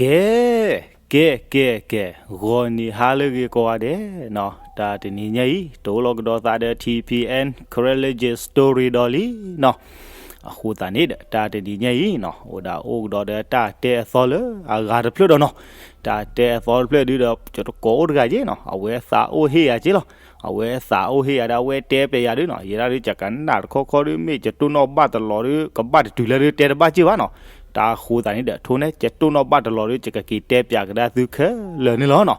ကဲ ကဲ ကဲ ကဲ, ဂီၤနံၤဟါလၢအဂ့ၤကိးဂၤဒဲးနီၤ, တၢ်တနံၤညါအံၤ တအိၣ်လီၤကဒီးသးဒီး ထံၣ်ဖံၣ်အဲၣ် Karen Legend Story ဒီးလံနီၤ. အဃိသတးန့ၣ်ဒီး တၢ်တနံၤညါအံၤနီၤ အိၣ်ဒၣ်အိၣ်ကဒီးဒီးတၢ်တဲအသီလၢအဂၤတဖျၢၣ်ဒီးနီၤ. တၢ်တဲအသီတဖျၢၣ်ဒုဒီး ယတကိးအိၣ်တဂၤက့နီၤ, အဝဲသးအိၣ်ဟ့ၣ်ယၤက့လီၤ. အဝဲသးအိၣ်ဟ့ၣ်ယၤဒီး အဝဲတဲပျဲယၤဒုနီၤ, ယဲဒၣ်ဒု ယကနၣ်တခီခီဒု မ့ၢ်ယတိၢ်နီၣ်ဘၣ်တလီၤဒု ကဘၣ်တတုၤလၢဒုတဲတဘၣ်က့ဘၣ်နီၤ. တၢ်အဃိသတးန့ၣ်ဒီး ထိၣ်န့ၣ် ယတိၢ်နီၣ်ဘၣ်တလီၤဒု ယကက့ၤတဲပျဲကဒါသုခဲလၢာ်န့ၣ်လီၤနီၤ.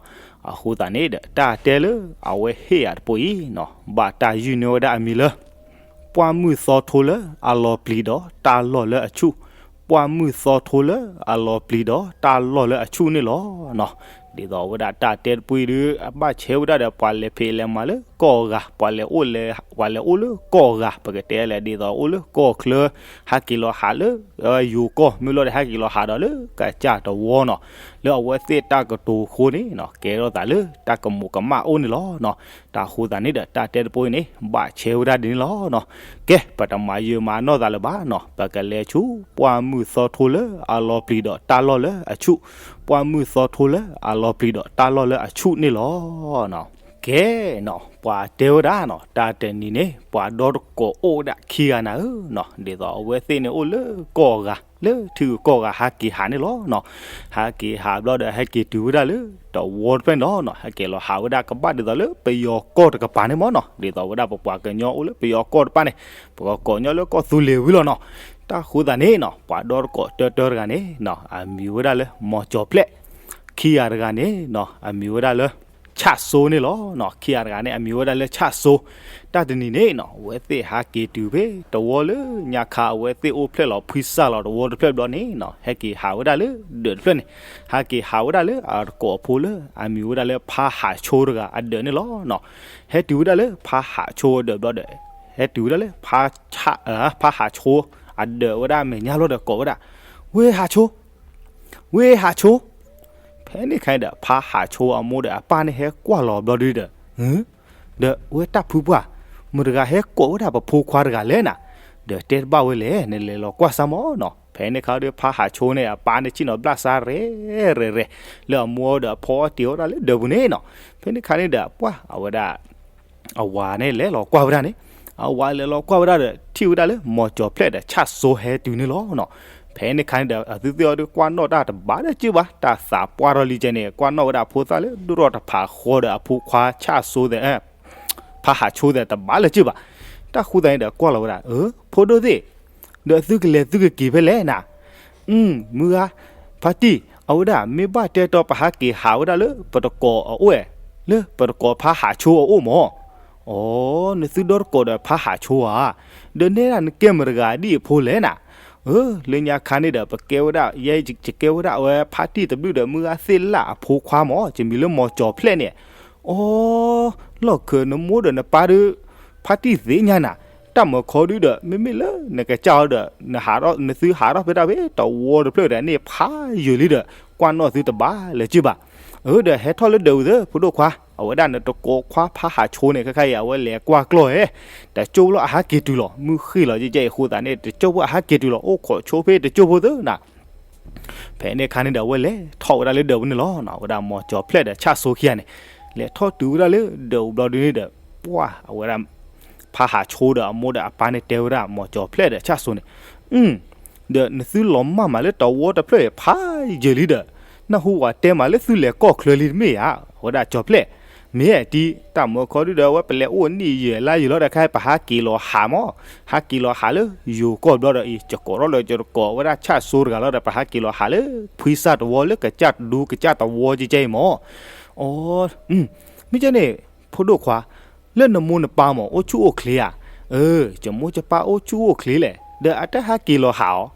အဃိသတးန့ၣ်ဒီး တၢ်တဲလၢအဝဲဟ့ၣ်ယၤတပိၤအံၤနီၤ ဘၣ်တၢ်ယုၢ်န့ၢ်ဝဲဒၣ်အမံၤလၢ ပှၢ်မုၢ်သီထိလၢအလီၤပျံၤဒီးတၢ်လီၢ်လၢအဆူၣ်, ပှၢ်မုၢ်သီထိလၢအလီၤပျံၤဒီးတၢ်လီၢ်လၢအဆူၣ်န့ၣ်လီၤနီၤ. ဒ်သိးအဝဲဒၣ်တၢ်တဲတပှၤဒု အဘၣ်ဆဲးဝဲဒၣ်ဒီး ပှၤလဲၤဖံးလဲၤမၤလၢကီၢ်အဂၤ, ပှၤလဲၤအိၣ်လဲၤ ပှၤလဲၤအိၣ်လၢကီၢ်အဂၤ, ပကတဲလဲၣ်ဒ်သိးအိၣ်လၢကီၢ်ချၢ, ဟဲက့ၤလီၤဟးလၢယိၤကီၢ်, မ့ၢ်လီၤဒီးဟဲက့ၤလီၤဟးဒီးလၢကစၢ်တဝီနီၤ. လၢအဝဲသ့ၣ်တၢ်ကတိၤအဃိန့ၣ်နီၤ ကဲထီၣ်သးလၢတၢ်ကမူးကမၣ်အိၣ်န့ၣ်လီၤနီၤ. တၢ်အဃိသတးန့ၣ်ဒီး တၢ်တဲတပှၤန့ၣ် ဘၣ်ဆဲးဝဲဒၣ်ဒ်န့ၣ်လီၤနီၤ. ကဲ ပတမၤယၢၤမၤနီၢ်သးလၢၤဘၣ်နီၤ, ပကလဲၤဆူ ပှၢ်မုၢ်သီထိလၢအလီၤပျံၤဒီးတၢ်လီၢ်လၢအဆူၣ်, ပှၢ်မုၢ်သီထိလၢအလီၤပျံၤဒီးတၢ်လီၢ်လၢအဆူၣ်န့ၣ်လီၤနီၤ. ကဲနီၤ ပှၤတဲဝဲဒၣ်နီၤ တၢ်တနံၤန့ၣ် ပှၤဒီတကိးအိၣ်ဝဲဒၣ်ခံဂၤနၤဧၢနီၤ, ဒ်သိးအဝဲသ့ၣ်န့ၣ်အိၣ်လၢကီၢ်အဂၤ လၢထံဂုၤကီၢ်ဂၤဟးက့ၤဟးန့ၣ်လီၤနီၤ. ဟးက့ၤဟးဘျီဒီး ဟဲက့ၤတုၤဝဲဒၣ်လၢတဝီတဖျၢၣ်န့ၣ်လီၤနီၤ. ဟဲက့ၤလီၤဟးဝဲဒၣ်ကဘၣ်ဒ်သိးလၢပယီၤကီၢ်တကပၤန့ၣ်မ့ၢ်နီၤ, ဒ်သိးဝဲဒၣ်ပပှၤကညီအိၣ်လၢပယီၤကီၢ်တဖၣ်န့ၣ် ပကကိးညီလၢကီၢ်သူလ့ၤဝံၤလီၤနီၤ. တၢ်ဃိသတးန့ၣ်နီၤ ပှၤဒီတကိးတၢတၢတဂၤန့ၣ်နီၤ အမံၤဝဲဒၣ်လၢ မီၤကၠီၤဖျဲၣ်, ခံဂၤတဂၤန့ၣ်နီၤ အမံၤဝဲဒၣ်လၢ ဆၣ်စိန့ၣ်လီၤနီၤ. ခံဂၤတဂၤန့ၣ် အမံၤဝဲဒၣ်လၢဆၣ်စိ. တၢ်တနံၤန့ၣ်နီၤ အဝဲသ့ၣ်ဟးက့ၤတုၤဖဲတဝီလၢညါခါ အဝဲသ့ၣ်အိၣ်ဖျဲၣ်လီၤဖှံစၢ်လီၤတဝီတဖျၢၣ်ဘျီန့ၣ်နီၤ ဟဲက့ၤဟးဝဲဒၣ်လၢဒၢးတဖျၢၣ်န့ၣ်, ဟဲက့ၤဟးဝဲဒၣ်လၢအတကိးအဖိလၢအမံၤဝဲဒၣ်လၢ ဖါဟးဆိတဂၤအဒၢးန့ၣ်လီၤနီၤ. ဟဲတုၤဝဲဒၣ်လၢဖါဟးဆိအဒၢးဘျီဒီး ဟဲတုၤဝဲဒၣ်လၢ ဖါဟးဆိအဒၢးဝဲဒၣ်အမဲာ်ညါဘျီဒီးကိးဝဲဒၣ်, ဝ့ၢ်ဟးဆိ ဝ့ၢ်ဟးဆိ. ဖဲန့ၣ်အခါန့ၣ်ဒီး ဖါဟးဆိအမိၢ်ဒီးအပၢ်န့ၣ်ဟဲကွၢ်လီၤဘျီဒုဒီး, ဒီးဝဲတၢ်ဖုပှၢ်, မတၤတဂၤဟဲကိးဝဲဒၣ်ပဖိခွါတဂၤလဲၣ်နၤ, ဒီးတဲတဘၣ်ဝဲလဲၣ်, နလဲၤလီၤကွၢ်စၢ်မၢ်နီၤ. ဖဲန့ၣ်အခါဒီး ဖါဟးဆိန့ၣ် အပၢ်န့ၣ်ဆ့ၣ်နီၤဘျၣ်စၢ်ရဲၣ်ရဲၣ် လၢအမိၢ်ဒီးအဖိအတ့ၤဝဲဒၣ်လၢဒၢးပူၤန့ၣ်နီၤ. ဖဲန့ၣ်အခါန့ၣ်ဒီး ပှၢ်အဝဲဒၣ် အဝၤန့ၣ်လဲၤလီၤကွၢ်ဝဲဒၣ်န့ၣ်, အဝၤလဲၤလီၤကွၢ်ဝဲဒၣ်ဒီး ထံၣ်ဝဲဒၣ်လၢ မီၤကၠီၤဖျဲၣ်ဒီးဆၣ်စိဟဲတုၤန့ၣ်လီၤနီၤ. ဖဲန့ၣ်အခါန့ၣ်ဒီး အသုသ့ၣ်အီၤဒီးကွၢ်နီၣ်တၢ်တဘၣ်လၢၤကၢဘၣ်, တၢ်သးပှၢ်ထီၣ်လံကဲန့ၣ် ကွၢ်နီၣ်ဝဲဒၣ်ဖိသၣ်လၢဒိၣ်ထီၣ်တဖးဃီဒီးအဖိခွါဆၣ်စိသ့ၣ် ဖါဟးဆိသ့ၣ်တဘၣ်လၢၤကၢဘၣ်. တၢ်ဃိသတးန့ၣ်ဒီးကွၢ်လီၤဝဲဒၣ်, အၢ ဖိဒိၣ်သ့ၣ်, ဒီးသုကလဲၤသုကက့ၤဖဲလဲၣ်နၤ. အု မုၢ်ဂၤ, ဖါတံၢ်, အဝဲဒၣ်မ့ၢ်ဘၣ်တဲတီပဟးက့ၤဟးဝဲဒၣ်လၢပတကိးအအိၣ်, လၢပတကိးဖါဟးဆိအအိၣ်မၢ်. အိ နသုဒီတကိးဒီးဖါဟးဆိဧါ, ဒီးနဲဒၣ်နကဲမတၤတဂၤဒ်အဖိလဲၣ်နၤ. အၢ လၢညါခါန့ၣ်ဒီး ပကဲဝဲဒၣ် ယဲယကဲဝဲဒၣ်အဝဲဖါတံၢ်တဘျုးဒီးမုၢ်ဂၤသ့ၣ်လၣ်အဖိခွါမၢ်, ယမံၤလၢမီၤကၠီၤဖျဲၣ်န့ၣ်. အိ လီၢ်ခၢၣ်နမိၢ်ဒီးနပၢ်ဒီး ဖါတံၢ်သ့ၣ်ညါနၤ, တၢ်မၤခီဒုဒီး မ့မ့ၢ်လၢနကစၢ်အီၤဒီး နသုဟးထီၣ်ဖဲတၢ်ဖဲတဝီတဖျၢၣ်ဒီးန့ၣ် ဖးယံာ်လံဒီး ကွၢ်နီၣ်သုတဘၣ်လၢၤကၢဘၣ်. အၢ ဒီးဟဲထီၣ်လၢဒၢးပူၤသ့ ဖိဒိၣ်ခွါ, အဝဲဒၣ်နတကိးခွါဖါဟးဆိန့ၣ် ခဲခါအံၤ အဝဲလဲၤကွၢ်ကျီၢ်ဧဲ, တကၠိလီၤအဟးက့ၤတုၤလီၤ, မုၢ်ဃ့ၢ်လီၤကဲကဲအံၤအဃိသတးန့ၣ် တကၠိဖိအဟးက့ၤတုၤလီၤ, အိၣ်ခိးဆိဖဲတကၠိဖိသ့နၤ. ဖဲန့ၣ်အခါန့ၣ်ဒီး အဝဲလဲၤထီၣ်ဝဲဒၣ်လၢဒၢးပူၤန့ၣ်လီၤ. အဝဲဒၣ်မီၤကၠီၤဖျဲၣ်ဒီးဆၣ်စိခံဂၤန့ၣ် လဲၤထီၣ်တုၤဝဲဒၣ်လၢဒၢးပူၤဘျီဒုန့ၣ်ဒီး ပှၢ်အဝဲဒၣ် ဖါဟးဆိဒီးအမိၢ်ဒီးအပၢ်န့ၣ်တဲဝဲဒၣ်မီၤကၠီၤဖျဲၣ်ဒီးဆၣ်စိန့ၣ်, ဒီးနသုလီၤမၢ်မးလၢတဝီတဖျၢၣ်အံၤ ဖးယံာ်လံဒီး နၢ်ဟူဝဲတဲမးလၢသုလဲၤကီၢ်ချၢလံတမ့ၢ်ဧါ. အဝဲဒၣ်ကၠီၤဖျဲၣ်, မ့ၢ်တံၢ်, တၢ်မၤခီဒုဒီး အဝဲပလဲၤအိၣ်နံၣ်ယဲၢ်လါယဲၢ်လီၤဒီး ခဲအံၤပဟးက့ၤလီၤဟးမၢ်, ဟးက့ၤလီၤဟးလၢယိၤကီၢ်ဘျီဒီးအံၤ ယကိးထီၣ်လၢယတကိးဝဲဒၣ်ဆၣ်စိတဂၤလီၤဒီး ပဟးက့ၤလီၤဟးလၢ ဖှံစၢ်တဝီလၢကစၢ်တဒူကစၢ်တဝီကဲကဲအံၤမၢ်. အိ မ့ၢ်ကဲန့ၣ် ဖိဒိၣ်ခွါ, လၢနမိၢ်နပၢ်မၢ် အိၣ်ဆူၣ်အိၣ်ချ့ဧါ. အၢ ယမိၢ်ယပၢ်အိၣ်ဆူၣ်အိၣ်ချ့လဲၣ်, ဒီးအတၢ်ဟးက့ၤလီၤဟး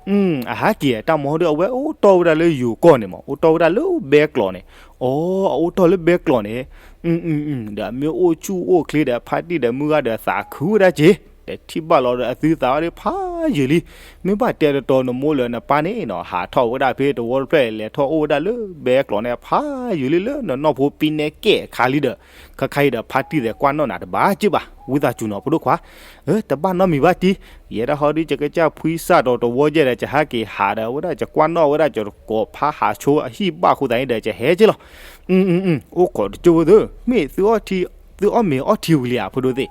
အီၤ. အဟးက့ၤ တၢ်မၤဒု အဝဲအိၣ်တီၢ်ဝဲဒၣ်လၢယိၤကီၢ်န့ၣ်မၢ်, အိၣ်တီၢ်ဝဲဒၣ်လၢဘဲကျိးန့ၣ်. အိ အအိၣ်တီၢ်လၢဘဲကျိးန့ၣ်, ဒီးမ့ၢ်အိၣ်ဆူၣ်အိၣ်ချ့ဒီး ဖါတံၢ်ဒီးမုၢ်ဂၤဒီးသးခုဝဲဒၣ်က့ၤ ထံၣ်ဘၣ်လီၤဒီးအသုသးအီၤဒ်ဖးယံာ်လံ. မ့ၢ်ဘၣ်တဲတတီနမိၢ်လၢနပၢ်န့ၣ်နီၤ ဟးထီၣ်ဝဲဒၣ်ဖဲတဝီတဖျၢၣ် လဲၤထီၣ်အိၣ်ဝဲဒၣ်လၢဘဲကျိးန့ၣ် ဖးယံာ်လံလၢနနီၢ်ဖိပံနဲကဲခါလံဒီး ခါခါအံၤဒီးဖါတံၢ်သဲးကွၢ်နီၣ်နၤတဘၣ်က့ၢ်ဘၣ် ဝံသးစူၤနီၤ ဖိဒိၣ်ခွါ တဘၣ်နီတမံၤဘၣ်တံၢ်, ယဲဒၣ်ဟီဒုး ယကစၢ်ဖှံစၢ်ဒီးတဝီယဲၢ်ဒီး ယဟးက့ၤဟးဒီးဝဲဒၣ် ယကွၢ်နီၣ်ဝဲဒၣ် ယတကိးဖါဟးဆိအဟံၣ်ဘၣ်အဃိသတးန့ၣ်ဒီး ယဟဲက့ၢ်လီၤ. အိၣ်ခိးတကၠိဖိသ့ၣ်, မ့ၢ်သုအီၣ်ထံ, သုအီၣ်မ့ၤအီထံဝံၤလံဧါ ဖိဒိၣ်သ့ၣ်.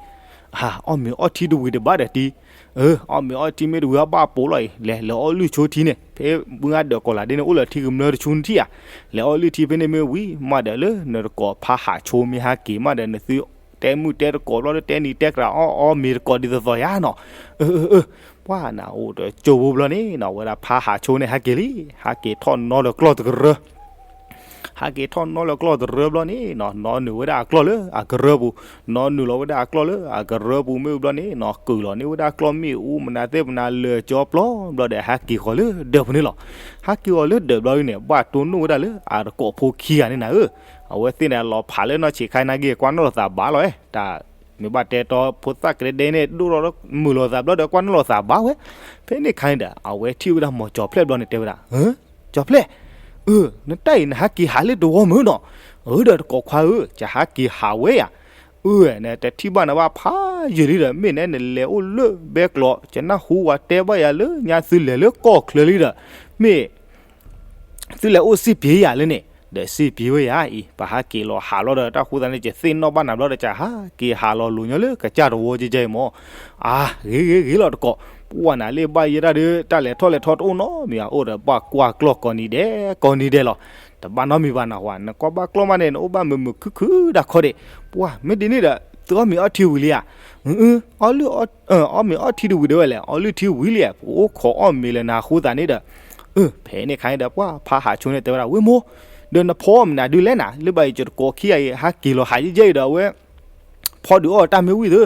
အီၣ်မ့ၤအီထံတဝံၤတဘၣ်ဒီးတံၢ်, အီၣ်မ့ၤအီထံမ့ၢ်တဝံၤအဘၣ်ပိာ်လီၤအံၤ လဲၤလဲၤအီၣ်လုၢ်ဆိထံန့ၣ် ဖဲမုၢ်ဂၤဒၢးကီၤလၤဒ့န့ၣ် အိၣ်လၢထံကမျၢၢ်တဆူနထံၣ်ဧါ. လဲၤအီၣ်လုၢ်ထံဖဲန့ၣ်မ့ၢ်ဝံၤ မးဒီးလၢနတကိးဖါဟးဆိမ့ၢ်ဟဲက့ၤ မးဒီးနသုတဲမုၢ်တဲတကိးဘျီဒီး တဲနံၤတဲကြးအီၣ်အီၣ်မ့ၤတကိးဒ်သိးသိးယါနီၤ. အၢ အၢ အၢ ပှၢ်နၤအိၣ်ဒီးကၠိဖိဘျီန့ၣ်နီၤ ဝဲဒၣ်ဖါဟးဆိန့ၣ် ဟဲက့ၤလံ, ဟဲက့ၤထီၣ်နီလၢကျီၢ်တကရၢ ဟဲက့ၤထီၣ်နီလၢကျီၢ်တရၢဘျီန့ၣ်နီၤ နီနုာ်ဝဲဒၣ်အကျီၢ်လၢအကရၢပူၤ, နီနုာ်လီၤဝဲဒၣ်အကျီၢ်လၢအကရၢပူၤမ့ၢ်ဘျီန့ၣ်နီၤ ကုာ်လီၤန့ၢ်ဝဲဒၣ်ကျီၢ်မ့ၣ်အူမနုၤသ့ၣ်မနုၤလၢာ်ကၠီပျီဘျီဒီး ဟဲက့ၤဃီၤလၢဒၢးပူၤန့ၣ်လီၤ. ဟဲက့ၤဃီၤလၢဒၢးဘျီန့ၣ် ဘၣ်တိၢ်နီၣ်ဝဲဒၣ်လၢအတကိးဖိခံဂၤန့ၣ်နၤဧၢ, အဝဲသ့ၣ်န့ၣ်လီၤဖးလၢနီၢ်ဆံးခါနာ်က့ ကွၢ်နီၣ်လိာ်သးဘၣ်လီၤဝဲ, တၢ်မ့ၢ်ဘၣ်တဲတီဖိသၣ်ကဒဲဒဲန့ၣ် ဒိၣ်ထီၣ်မုာ်လိာ်သးဘျီဒီး ကွၢ်နီၣ်လိာ်သးဘၣ်ဝဲ. ဖဲန့ၣ်ခါန့ၣ်ဒီး အဝဲထံၣ်ဝဲဒၣ်မိၢ်ကၠီၤဖျဲၣ်ဘျီန့ၣ် တဲဝဲဒၣ် ကၠီၤဖျဲၣ်, အၢ နတၢ်အံၤ နဟဲက့ၤဟးလၢတဝီမုၢ်နီၤ. အၢ ဒီးတကိးခွါဧၢ, ယဟဲက့ၤဟးဝဲယၤ. အၢ နတထံၣ်ဘၣ်နၤဘၣ်ဖးယံာ်လံဒီး မ့ၢ်နဲနလဲၤအိၣ်လၢဘဲကျိး ယနၢ်ဟူဝဲတဲဘၣ်ယၤလၢညါသုလဲၤလၢကီၢ်ချၢလံဒီး မ့ၢ် သုလဲၤအိၣ်စံၣ်ပျ့ၤယၤလၢန့ၣ် ဒီးစံၣ်ပျ့ၤဝဲယၤအံၤ ပဟးက့ၤလီၤဟးလီၤဒီး တၢ်ဃိသတးန့ၣ် ယသ့ၣ်နီၣ်ဘၣ်နၤဘျီဒီး ကဟးက့ၤဟးလီၤလိၤညီလၢကစၢ်တဝီကဲကဲအံၤမၢ်. အါ ဂ့ၤဂ့ၤဂ့ၤလီၤတကိး, ပှၢ်နၤလၢဘၣ်ယဲဒၣ်ဒီး တၢ်လဲၤထီၣ်လဲၤထီတအိၣ်နီတမံၤဘၣ် အိၣ်ဒီးဘၣ်ကွၢ်ကျီၢ်ကိးနံၤဒဲးကိးနံၤဒဲးလီၤ. တဘၣ်နီတမံၤဘၣ်နဟါ နကွၢ်ဘၣ်ကျီၢ်မးန့ၣ် နအိၣ်ဘၣ်မုာ်မုာ်ခုၣ်ခုၣ်ဒၣ်ခီဒံး. ပှၢ် မ့ၢ်ဒ်န့ၣ်ဒီး သုအီၣ်မ့ၤအီထံဝံၤလံဧါ. အၢ အီၣ်လုၢ် အီၣ်မ့ၤအီထံတဝံၤဒၣ်ဝဲလဲၣ်, အီၣ်လုၢ်ထံဝံၤလံဧါ, ပအိၣ်ခိးအီၣ်မ့ၤလၢနၤအဃိသတးန့ၣ်ဒီး အၢ ဖဲန့ၣ်ခါန့ၣ်ဒီး ပှၢ်ဖါဟးဆိန့ၣ်တဲဝဲဒၣ် ဝ့ၢ်မိၢ်, ဒီးနဖီအီၣ်မနုၤဒုလဲၣ်နၤ, လၢဘၣ်အံၤယတကိးခံဂၤအံၤ ဟဲက့ၤလီၤဟးယဲယဲအံၤဒီး အဝဲ ဖီဒုးအီၣ်တၢ်မ့ၢ်ဝံၤသု.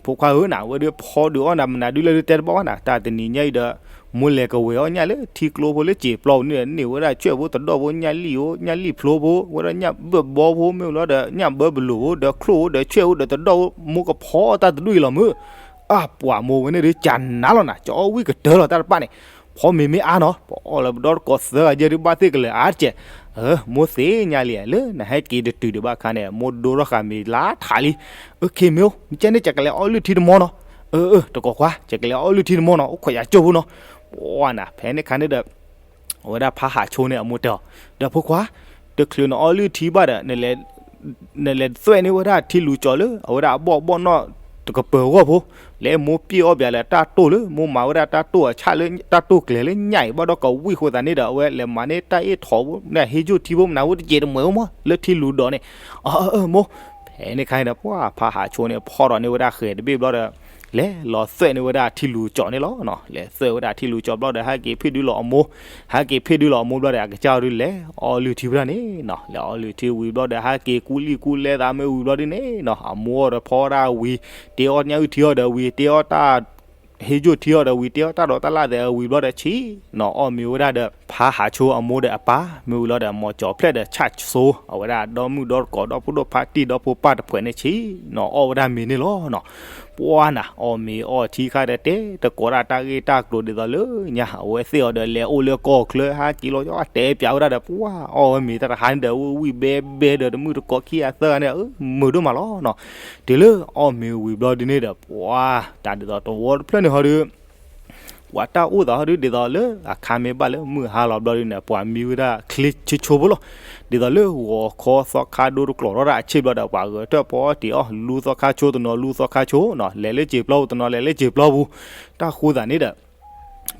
ဖိခွါဧၢနၤ အဝဲဒီးဖီဒုးအီၣ်နၤမနုၤဒုလဲၣ်ဒုတဲတဘၣ်ဘၣ်နၤ, တၢ်တနံၤညါအံၤဒီး မိၢ်လဲၤကဝဲၤအီၣ်ညၣ်လၢထံကျိဖိလၢစံာ်ပျီပူၤန့ၣ် န့ၢ်ဝဲဒၣ်ဆွဲၣ်ဖိတဒီၣ်ဖိ ညၣ်လံၣ်ဧိၤ ညၣ်လံၣ်ဖျိဖိ ဝဲဒၣ်ညၣ်ဘၢၣ်ဘီဖိ မ့ၢ်လီၤဒီး ညၣ်ဘၢဘလိၣ်ဖိ ဒီးချိၣ်ဧိၤဒီးဆွဲၣ်ဧိၤဒီးတဒီၣ်ဧိၤ မိၢ်ကဖီအီၣ်တၢ်တဒူၣ်အံၤလီၤမုၢ်. အၢ် ပှၤမိၢ်ဝဲန့ၣ်ဒုး ကနၤလီၤနၤ ကအီၣ်ဝံၣ်ကတၢၢ်လီၤတၢ်တပၣ်န့ၣ် ဖီမ့ၤမ့ၢ်အါနီၤ ပအီၣ်လၢပဒီတကိးသၢဂၤယဲဒုး ဘၣ်သ့ၣ်ကလဲၤအါတကဲး. အၢ မိၢ်သ့ၣ်ညါလံ လၢနဟဲက့ၤတတုၤဒံးဘၣ်ခါန့ၣ် မိၢ်ဒိထီၣ်ဃာ်မ့ၤလါထးလံ. အၢ ခ့မ့ၢ်အိၣ် မ့ၢ်ကဲန့ၣ် ယကလဲၤအီၣ်လုၢ်ထံတမီနီၤ. အၢ အၢ တကိးခွါ ယကလဲၤအီၣ်လုၢ်ထံတမီနီၤ အိၣ်ခိးယၤကၠိဖိနီၤ. ပှၢ်နၤ ဖဲန့ၣ်ခါန့ၣ်ဒီး အဝဲဒၣ်ဖါဟးဆိန့ၣ် အမိၢ်တဲအီၤ, ဒီးဖိခွါ, တချုးနအီၣ်လုၢ်ထံဘၣ်ဒီး နလဲၤသွဲၣ်န့ၢ်ဝဲဒၣ်ထံလူၤကၠီၤလၢ အဝဲဒၣ်အဘီၣ်ဘီၣ်နီၣ်တကပၢၤအဂီၢ်ဖိ, လဲၤမိၢ်ပ့ၢ်အီၣ်ပၠးလၢတၢ်တိၢ်လၢ မိၢ်မၤဝဲဒၣ်တၢ်တိၢ်အဆၣ်လၢ တၢ်တိၢ်ကျဲၤလၢညၣ်အံၤ ဘၣ်ဒီးကဝံၣ်အဃိသတးန့ၣ်ဒီး အဝဲလဲၤမၤန့ၢ်တၢ်အ့ၣ်ထီၣ်ဖိ နဟ့ၣ်ယိၣ်ထံဖိ မနုၤဖိတကဲးတမှဲၤဖိမး လၢထံလူၤဒီးန့ၣ်. အၢ အၢ မိၢ်, ဖဲန့ၣ်ခါန့ၣ်ဒီး ပှၢ်ဖါဟးဆိန့ၣ် ဖီထီၣ်န့ၢ်ဝဲဒၣ်ဃဲၤတဘ့ၣ်ဘျီဒီး လဲၤလီၤသွဲၣ်န့ၢ်ဝဲဒၣ်ထံလူၤကၠီၤန့ၣ်လီၤ. လဲၤသွဲၣ်ဝဲဒၣ်ထံလူၤကၠီၤဘျီဒီး ဟဲက့ၤဖ့ၣ်ဒုလီၤအမိၢ်, ဟဲက့ၤဖ့ၣ်ဒုလီၤအမိၢ်ဘျီဒီး အကစၢ်အီၤဒုးလဲၤအီၣ်လုၢ်ထံဝဲဒၣ်န့ၣ်နီၤ. လဲၤအီၣ်လုၢ်ထံဝံၤဘျီဒီး ဟဲက့ၤကူလံၢ်ကူလဲသးမ့ၢ်ဝံၤဘျီဒုးန့ၣ်နီၤ အမိၢ်အီၤဒီးဖီဝဲဒၣ်ဝံၤ, တ့အီၣ်ညၣ်အုၣ်ထံအီၤဒီးဝံၤ, တ့အီၣ်တၢ် ဟ့ၣ်ယိၣ်ထံအီၤဒီးဝံၤ, တ့အီၣ်တၢ်ဒိးတၢ်လၣ်သဲးဝံၤဘျီဒီး ဆံးနီၤ အီၣ်မ့ၤဝဲဒၣ်ဒီး ဖါဟးဆိအမိၢ်ဒီးအပၢ်, မ့ၢ်ဝံၤလီၤဒီး မိၢ်ကၠီၤဖျဲၣ်ဒီး ဆၣ်ဆိ, အဝဲဒၣ်ဒီမုၣ်ဒီတကိး ဒီဖိဒိၣ်ဖါတံၢ် ဒီဖိပၢ်တဖုန့ၣ် ဆံးနီၤ အီၣ်ဝဲဒၣ်မ့ၤန့ၣ်လီၤနီၤ. ပှၢ်နၤ အီၣ်မ့ၤအီၣ်ထံခါဒီး တဲတကိးဒၣ်တၢ်ဂ့ၢ်တၢ်ကျိၤဒ်သိးလၢညါ အဝဲသ့ၣ်အီၤဒီးလဲၤအိၣ်လၢကီၢ်ချၢ ဟဲက့ၤလီၤ တဲပၠးဝဲဒၣ်ဒီး ပှၢ်အီၣ်ဝဲမ့ၤတၢ်တဟါန့ၣ်ဒီး ဝံၣ်ဘဲဘဲဒီး တမုၣ်တကိးခံဂၤသၢဂၤန့ၣ် အၢ မုာ်ဒိၣ်မးလီၤနီၤ. တုၤလၢအီၣ်မ့ၤဝံၤဘျီဒုးန့ၣ်ဒီး ပှၤတၢ်ဒ်သိးတဝီတဖျၢၣ်န့ၣ်ဟီဒုး ပှၤတၢ်အိၣ်သးဟီဒုး ဒ်သိးလၢအခါမ့ၢ်ဘၣ်လၢမုၢ်ဟါလီၤဘျီဒုးန့ၣ် ပှၤမံဝဲဒၣ်ချ့ဆိဆိဖိလီၤ. ဒ်သိးလၢဂီၤခီသီခါဒိတကျိၤထီၣ်ဒၣ်အဆ့ၣ်ဘျီဒီး ပှၤဂဲၤထၢၣ်ဖီအီၣ်တ့ၢ်အီၣ် လူသီခါဆိတနီၤ လူသီခါဆိနီၤ လဲၤလၢစံာ်ပျီပူၤတနီၤ လဲၤလၢစံာ်ပျီပူၤ တၢ်ဃိသးန့ၣ်ဒီး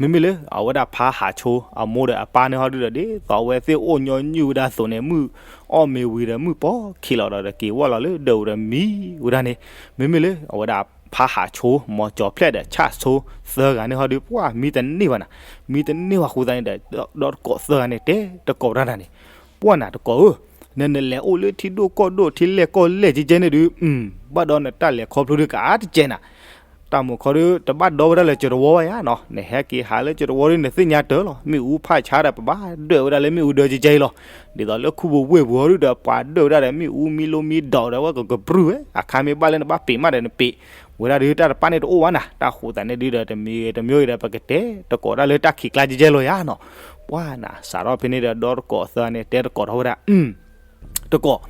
မ့မ့ၢ်လၢအဝဲဒၣ်ဖါဟးဆိ အမိၢ်ဒီးအပၢ်န့ၣ်ဟီဒုးဒီး ဒ်သိးအဝဲသ့ၣ်အိၣ်ညီနုၢ်ဝဲဒၣ်အသိးန့ၣ် မုၢ်အီၣ်မ့ၤဝံၤဒီး မုၢ်ပီၢ်ခံးလီၤဒီး က့ၤဝဲလီၤလၢဒၢးပူၤဒီးမံဝဲဒၣ်န့ၣ် မ့မ့ၢ်လၢအဝဲဒၣ်ဖါဟးဆိ မိၢ်ကၠီၤဖျဲၣ်ဒီး ဆၣ်ဆိ သၢဂၤန့ၣ်ဟီဒုး ပှၢ်မံတန့ၢ်ဘၣ်နၤ မံတန့ၢ်ဘၣ်အဃိသတးန့ၣ်ဒီး ဒီတကိးသၢဂၤန့ၣ် တဲတကိးဝဲဒၣ်နၤန့ၣ် ပှၢ်နၤတကိးဧၢ နနလဲၤအိၣ်လၢထံဒိၣ်ကီၢ်ဒိၣ် ထံလဲၢ်ကီၢ်လဲၢ်ကဲကဲန့ၣ်ဒုး ဘၣ်ဒီးနတၢ်လဲၤခီဖျိဒုးကအါတကဲနၤ တၢ်မုၢ်ခီဒုး တဘၣ်ဒီဝဲဒၣ်လၢစၢၤတဝီဘၣ်ယါနီၤ, နဟဲက့ၤဟးလၢစၢၤတဝီဒုး နသ့ၣ်ညါတၢ်လီၤ, မ့ၣ်အူဖးဆါဒီး ပဘၣ်ဒၢးဝဲဒၣ်လၢမ့ၣ်အူဒၢကဲကဲအံၤလီၤ. ဒ်သိးလၢခူပူၤဝ့ၢ်ပူၤဟီဒုးဒီး ပှၤဒၢးဝဲဒၣ်ဒီး မ့ၣ်အူမံလိမံဒိးဒီး ဝဲကကပြုၢ်ဝဲ အခါမ့ၢ်ဘၣ်လၢနဘၣ်ပ့ၤမးဒီးနပ့ၤ, ဝဲဒၣ်ဒုးတၢ်တပၣ်န့ၣ်တအိၣ်ဘၣ်နၤ, တၢ်ဃိသးန့ၣ်ဒုးဒီး တမံၤတမံၤအံၤဒီး ပကတဲတကိးဒၣ်လၢတၢ်ခံးကျါကဲကဲလီၤယါနီၤ. ပှၤနၤ စးထီၣ်ဖဲန့ၣ်ဒီး ဒီတကိးသၢဂၤန့ၣ် တဲတကိးထီၣ်ဝဲဒၣ် တကိး,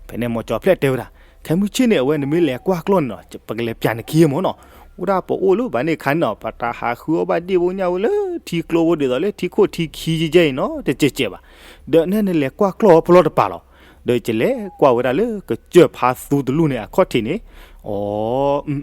ဖဲန့ၣ်မီၤကၠီၤဖျဲၣ်တဲဝဲဒၣ်, ခဲမုၢ်ဆ့ၣ်န့ၣ် အဝဲနမ့ၢ်လဲၤကွၢ်ကျီၢ်န့ၣ်နီၤ, ပကလဲၤပၠးနခံမ့ၢ်နီၤ, အိၣ်ဒၣ်ပအိၣ်လၢဘၣ်န့ၣ်ခါန့ၣ်နီၤ, ပတၢ်ဟးဃုအီၣ်ဘၣ်ဒ့ၣ်ဖိညၣ်ဖိလၢထံကျိဖိ ဒ်သိးလၢထံခိၣ်ထံခံကဲကဲအံၤနီၤ တကဲးကဲးဘၣ်, ဒီးနဲနလဲၤကွၢ်ကျီၢ်အီၤဖဲလီၤတပၤလီၤ, ဒီးယလဲၤကွၢ်ဝဲဒၣ်လၢကစၢၢ်ဖးသူတလူၢ်န့ၣ် အခီၣ်ထံးန့ၣ်, အီ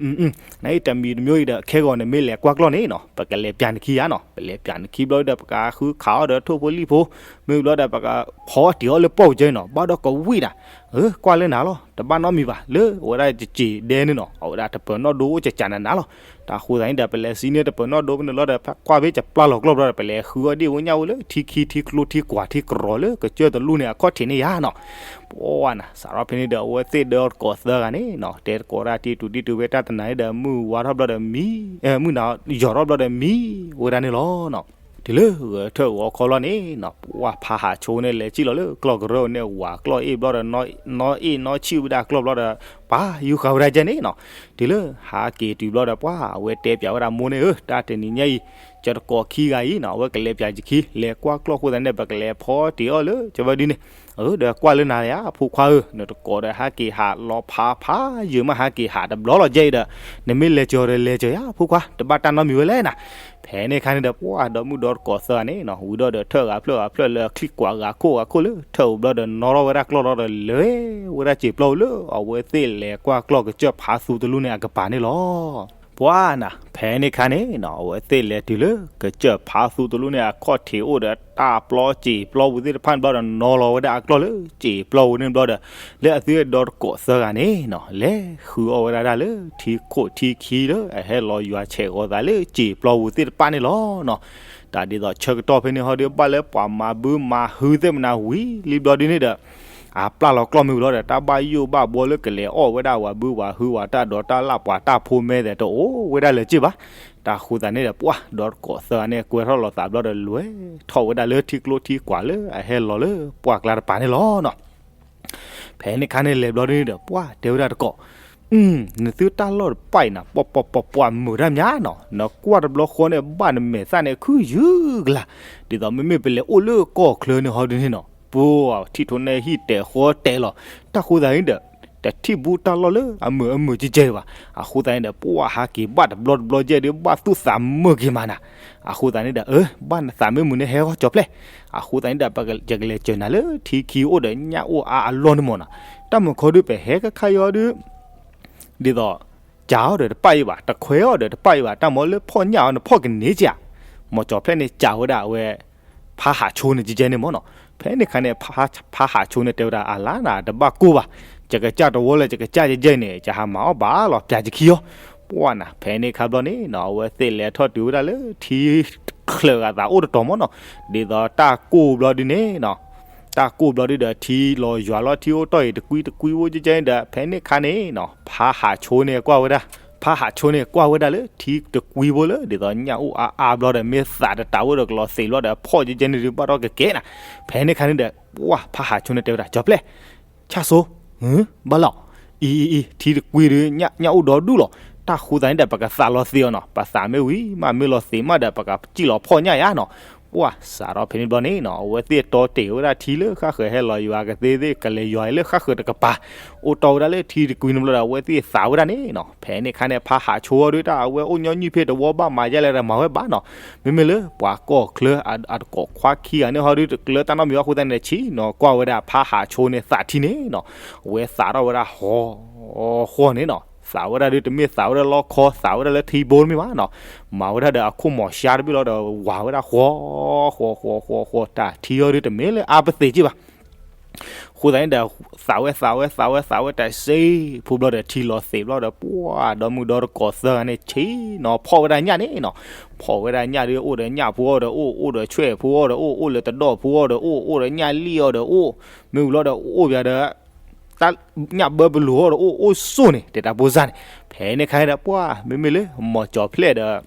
နအံၤတမံၤတမံၤအံၤဒီး ခဲဂီၤနမ့ၢ်လဲၤကွၢ်ကျီၢ်န့ၣ်နီၤ, ပကလဲၤပၠးနခံယါနီၤ, ပလဲၤပၠးနခံဘျီဒီး ပကဃုခးအီၣ်ဒီးထိၣ်ဖိလံၣ်ဖိ, မ့ၢ်ဘျီဒီး ပကဖီတ့ၢ်အီၣ်လၢပီၣ်ပူၤကဲနီၤ, ဘၣ်ဒီးကဝံၣ်ဒၣ်, အၢ ကွၢ်လၢနၤလီၤ, တဘၣ်နီတမံၤဘၣ်, လၢအဝဲဒၣ်ကက့ၤဒဲန့ၣ်နီၤ, အဝဲဒၣ်တပၢၤနီၣ်ဒိအိၣ်ကကးနၤနၤလီၤ. တၢ်ဃိသးန့ၣ်ဒီး ပလဲၤစံးန့ၢ်တပၢၤနီၣ်ဒိဖဲန့ၣ်လီၤဒီး ကွၢ်ဖဲကပျၢ်လီၤကျီၢ်ဘျီဒီး ပလဲၤဃုအီၣ်ဒ့ၣ်ဖိညၣ်ဖိလၢထံခံထံကျိထံကွၢ်ထံကရီလၢကစၢၢ်တလူၢ်န့ၣ် အခီၣ်ထံးန့ၣ်ယါနီၤ. ပှၤနၤ စးထီၣ်ဖဲန့ၣ်ဒီး အဝဲသ့ၣ်ဒီတကိးသၢဂၤန့ၣ်နီၤ, တဲတကိးဒၣ်တံတူာ်တံတူာ်ဝဲတၢ်တနၤန့ၣ်ဒီး မုၢ်ဝါထီၣ်ဘျီဒီးမံ, မုၢ်နၤယီၤထီၣ်ဘျီဒီးမံဝဲဒၣ်န့ၣ်လီၤနီၤ. တုၤလၢဂဲၤထၢၣ်ဂီၤခီလီၤန့ၣ်နီၤ, ပှၤဖးဟးဆိန့ၣ် လဲၤစံၣ်လီၤလၢကျီၢ်ကရၢန့ၣ် ဝးကျီၢ်အ့ၣ်ဘျီဒီး နီၣ်အ့ၣ်နီၣ်ဆံၣ်ဝဲဒၣ်ကျီၢ်ဘျီဒီး ပာ်ယူၤဃာ်ဝဲဒၣ်ကဲန့ၣ်နီၤ. တုၤလၢဟးက့ၤတုၤဘျီဒီး ပှၤအဝဲတဲပၠးဝဲဒၣ်မိၢ်န့ၣ် အၢ တၢ်တနံၤညါအံၤ ကၠီတကိးခံဂၤအံၤနီၤ အဝဲကလဲၤပၠးယခံ လဲၤကွၢ်ကျီၢ်ဃိသတးန့ၣ် ပကလဲၤဖီတ့ၢ်အီၣ်လၢကၠီဝဲဒ်န့ၣ်, အၢ ဒီးကွၢ်လၢနၤယါ ဖိခွါဧၢ, နတကိးဒီးဟးက့ၤဟးလီၤဖးဖးယံာ်မး ဟးက့ၤဟးတဘျီလီၤကဲအံၤဒီး နမ့ၢ်လဲၤကၠီၤဒီးလဲၤကၠီၤယါ ဖိခွါ တဘၣ်တၢ်နီတမံၤဝဲလဲၣ်နၤ. ဖဲန့ၣ်ခါန့ၣ်ဒီး ပှၤဒီမုၣ်ဒီတကိးသၢဂၤန့ၣ်နီၤ ဝံၤဒီးထၢၣ်ဂၤဖျၢၣ်ဂၤဖျၢၣ်လၢအချံကွၢ်ဂၤခိၣ်ဂၤခိၣ်လၢထၢၣ်အိၣ်ဘျီဒီး နီၣ်ထီၣ်ဝဲဒၣ်ကျီၢ်လီၤဒီး လဲၤဝဲဒၣ်စံာ်ပျီဝဲလၢ အဝဲသ့ၣ်လဲၤကွၢ်ကျီၢ်ကစၢၢ်ဖးသူတလူၢ်န့ၣ်အကပၤန့ၣ်လီၤ. ပှၤနၤ ဖဲန့ၣ်ခါန့ၣ်နီၤ အဝဲသ့ၣ်လဲၤတုၤလၢကစၢၢ်ဖးသူတလူၢ်န့ၣ် အခီၣ်ထံးအိၣ်ဒီးတၢ်ပျီစံာ်ပျီပူၤသ့ၣ်တဖၣ်န့ၣ်ဘျီဒီး နီၣ်လီၤဝဲဒၣ်အကျီၢ်လၢစံာ်ပျီပူၤန့ၣ်ဘျီဒီး လၢအသုဒီတကိးသၢဂၤန့ၣ်နီၤ လဲၤဃုအီၣ်ဝဲဒၣ်တၢ်လၢထံခိၣ်ထံခံလၢအဟဲလီၤယွၤဆဲးဂီၤသးလၢစံာ်ပျီပူၤသ့ၣ်တဖၣ်န့ၣ်လီၤနီၤ. တၢ်ဒ်သိးဆၢကတီၢ်ဖဲန့ၣ်ဟီဒီး ဘၣ်လၢပှၤမၤဘုမၤဟုသ့ၣ်မနၤဝံၤလံဘျီဒ်န့ၣ်ဒီး အပျၢ်လီၤကျီၢ်မ့ၢ်ဝံၤလီၤဒီး တၢ်ဘၣ်ယိၣ်ဘၣ်ဘှီလၢကလဲၤအီၣ်ဝဲဒၣ်ဝၤဘုဝၤဟုဝၤတၢ်ဒိးတၢ်လၣ်ပှၤတၢ်ဖိမဲသဲး တအိၣ်ဝဲဒၣ်လၢၤက့ဘၣ်. တၢ်ဃိသတးန့ၣ်ဒီး ပှၤဒီတကိးသၢဂၤန့ၣ် ကွဲထီၣ်လီၤသးဘျီဒီး လဲၤထီၣ်ဝဲဒၣ်လၢထံကျိထံကွၢ်လၢအဟဲလီၤလၢပှၢ်ကျါတပၤန့ၣ်လီၤနီၤ. ဖဲန့ၣ်ခါန့ၣ်လဲၤဘျီဒ်န့ၣ်ဒီး ပှၤတဲဝဲဒၣ်တကိး, နသုတၢ်လီၢ်တပၣ်အံၤနၤ ပှၤပှၤပှၤပှၤမုာ်တၢ်မၠါနီၤ, နကွၢ်တဘျီဃီန့ၣ် ဘၣ်နမဲာ်သၣ်န့ၣ်ခုယုၢ်ကလာ်, ဒ်သိးမ့မ့ၢ်ပလဲၤအိၣ်လၢကီၢ်ချၢန့ၣ်ဟီဒ်န့ၣ်နီၤ ပှၤထံၣ်ထိးန့ၢ်ဟံၣ်တဲာ်ဃီတဲာ်လီၤ. တၢ်ဃိသတးန့ၣ်ဒီး တထံၣ်ဘူးတၢ်လီၢ်လၢအမုာ်အမုာ်ကဲကဲဘၣ်. အဃိသတးန့ၣ်ဒီး ပှၤဟးက့ၤဘၣ်တဘျီတဘျီကဲဒီး ဘၣ်သူၣ်သးမုာ်က့ၤမးနၤ. အဃိသတးန့ၣ်ဒီး အၢ ဘၣ်နသးမ့ၢ်မုာ်န့ၣ် ဟဲဃီကၠီၤဖျဲၣ်, အဃိသတးန့ၣ်ဒီး ယကလဲၤစၢၤနၤလၢထံခံအိၣ်ဒီးညၣ်အိၣ်အါအလီၢ်န့ၣ်မ့ၢ်နီၤ. တၢ်မုၢ်ခီဒုး ပဟဲကခါအံၤအီၤဒုး ဒ်သိး ကၠးအီၤဒီးတပၣ်အံၤဘၣ်, တခွဲးအီၤဒီးတပၣ်အံၤဘၣ်, တၢ်မ့ၢ်လၢဖီၣ်ညၣ်အီၤန့ၣ် ဖီၣ်ကန့ၢ်ကၠး, မီၤကၠီၤဖျဲၣ်န့ၣ် ကၠးဝဲဒၣ်အဝဲ ဖးဟးဆိန့ၣ်ကဲကဲန့ၣ်မ့ၢ်နီၤ. ဖဲန့ၣ်ခါန့ၣ် ဖးဟးဆိန့ၣ်တဲဝဲဒၣ် အလါနၤ တဘၣ်ကိၢ်ဘၣ်, ယကစၢ်တဝီလၢယကစၢ်ယဲယဲန့ၣ် ယဟးမၤအီၣ်ဘၣ်လီၤ ပၠးယခံအီၤ. ပှၤနၤ ဖဲန့ၣ်ခါဘျီန့ၣ်နီၤ အဝဲသ့ၣ်လဲၤထီၣ်တုၤဝဲဒၣ်လၢထံချၢးဂၤသးအိၣ်တတီၤမ့ၢ်နီၤ, ဒ်သိးတၢ်ကိၢ်ဘျီဒ်န့ၣ်နီၤ တၢ်ကိၢ်ဘျီဒ်ဒီး ထံလီၤယွၤလီၤ ထံအိၣ်တီၢ်အံၤတကွံတကွံဖိကဲကဲန့ၣ်ဒီး ဖဲန့ၣ်ခါန့ၣ်နီၤ ဖးဟးဆိန့ၣ်ကွၢ်ဝဲဒၣ် ဖးဟးဆိန့ၣ်ကွၢ်ဝဲဒၣ်လၢထံတကွံဖိလၢ ဒ်သိးညၣ်အိၣ်အါအါဘျီဒီး မ့ၢ်သးတတးဝဲဒီးကလီၤသ့းဘျီဒီး ဖီၣ်ကဲကဲန့ၣ်ဒုး ဘၣ်ဒီးကကဲနၤ. ဖဲန့ၣ်ခါန့ၣ်ဒီး ပှၤဖးဟးဆိန့ၣ်တဲဝဲဒၣ် ကၠီၤဖျဲၣ် ဆၣ်စိ ဘၣ်လီၤ, အံၤအံၤအံၤ ထံတကွံဒုး ညၣ်အိၣ်ဒီဒူၣ်လီၤ. တၢ်ဃိသတးန့ၣ်ဒီး ပကသးလီၤသ့းအီၤနီၤ, ပသးမ့ၢ်ဝံၤမး မ့ၢ်လီၤသ့းမးဒီး ပကစံၣ်လီၤဖီၣ်ညၣ်ယါနီၤ. ပှၤစးထီၣ်ဖဲန့ၣ်ဘျီန့ၣ်နီၤ အဝဲသ့ၣ်တီတ့ၢ်ဝဲဒၣ်ထံလၢဃၣ်ဃၢၤဟဲလီၤယွၤကသ့သ့ၣ် ကလဲၤယွၤလၢဃၣ်ဃၢၤတကပၤ, အိၣ်တီၢ်ဝဲဒၣ်လၢထံတကွံန့ၣ်ဘျီဒီး အဝဲသ့ၣ်သးဝဲဒၣ်န့ၣ်နီၤ. ဖဲန့ၣ်ခါန့ၣ် ဖးဟးဆိအီၤဒုး တၢ်အဝဲအိၣ်ညီနုၢ်ဖဲတဝီဘၣ်မၤယဲလဲၣ်ဒီးမၤဝဲဘၣ်နီၤ. မ့မ့ၢ်လၢပှၤကီၢ်ချၢအတကိးခွါခံဂၤန့ၣ်ဟီဒုး တကျၢၤတၢ်နီတမံၤဘၣ်အဃိသတးန့ၣ် ဆံးနီၤကွၢ်ဝဲဒၣ်ဖးဟးဆိန့ၣ်သးထံန့ၣ်နီၤ. အဝဲသးထီၣ်ဝဲဒၣ်ဟီ ဃီန့ၣ်နီၤ, သးဝဲဒၣ်ဒုး တမ့ၢ်သးဝဲဒၣ်လီခီ သးဝဲဒၣ်လၢထံဘိတမ့ၢ်ဘၣ်နီၤ, မၤဝဲဒၣ်ဒီးအခိၣ်မီၤရှါတဘ့ၣ်လီၤဒီး ဝးဝဲဒၣ်ဃီ ဃီ ဃီ ဃီ ဃီ ဃီ တၢ်ထံအီၤဒုး တမ့ၢ်လၢအါပသ့းက့ၢ်ဘၣ်. အဃိသတးန့ၣ်ဒီး သးဝဲ သးဝဲ သးဝဲ သးဝဲတၢ်စ့ဖိဘျီဒီး ထံလီၤသ့းဘျီဒီး ပှၤဒီမုၣ်ဒီတကိးသၢဂၤန့ၣ် ဆံးနီၤဖီၣ်ဝဲဒၣ်ညၣ်န့ၣ်နီၤ. ဖီၣ်ဝဲဒၣ်ညၣ်ဒုး အိၣ်ဒီးညၣ်ဖိအီၣ်ဒီးအိၣ်, အိၣ်ဒီးဆွဲၣ်ဖိအီၣ်ဒီးအိၣ်, အိၣ်လၢတဒီၣ်ဖိအီၣ်ဒီးအိၣ်, အိၣ်ဒီးညၣ်လံၣ်အီၣ်ဒီးအိၣ်, မ့ၢ်ဝံၤလီၤဒီးအိၣ်ပၠးဒီး တၢ်ညၣ်ဘၢပလိာ်အီၤဒီး အိၣ်အိၣ်ဆိၣ်န့ၣ် တဲတၢ်ပိၢ်စၢ်န့ၣ်. ဖဲန့ၣ်ခါဒီး ပှၤမ့မ့ၢ်လၢ မီၤကၠီၤဖျဲၣ်ဒီး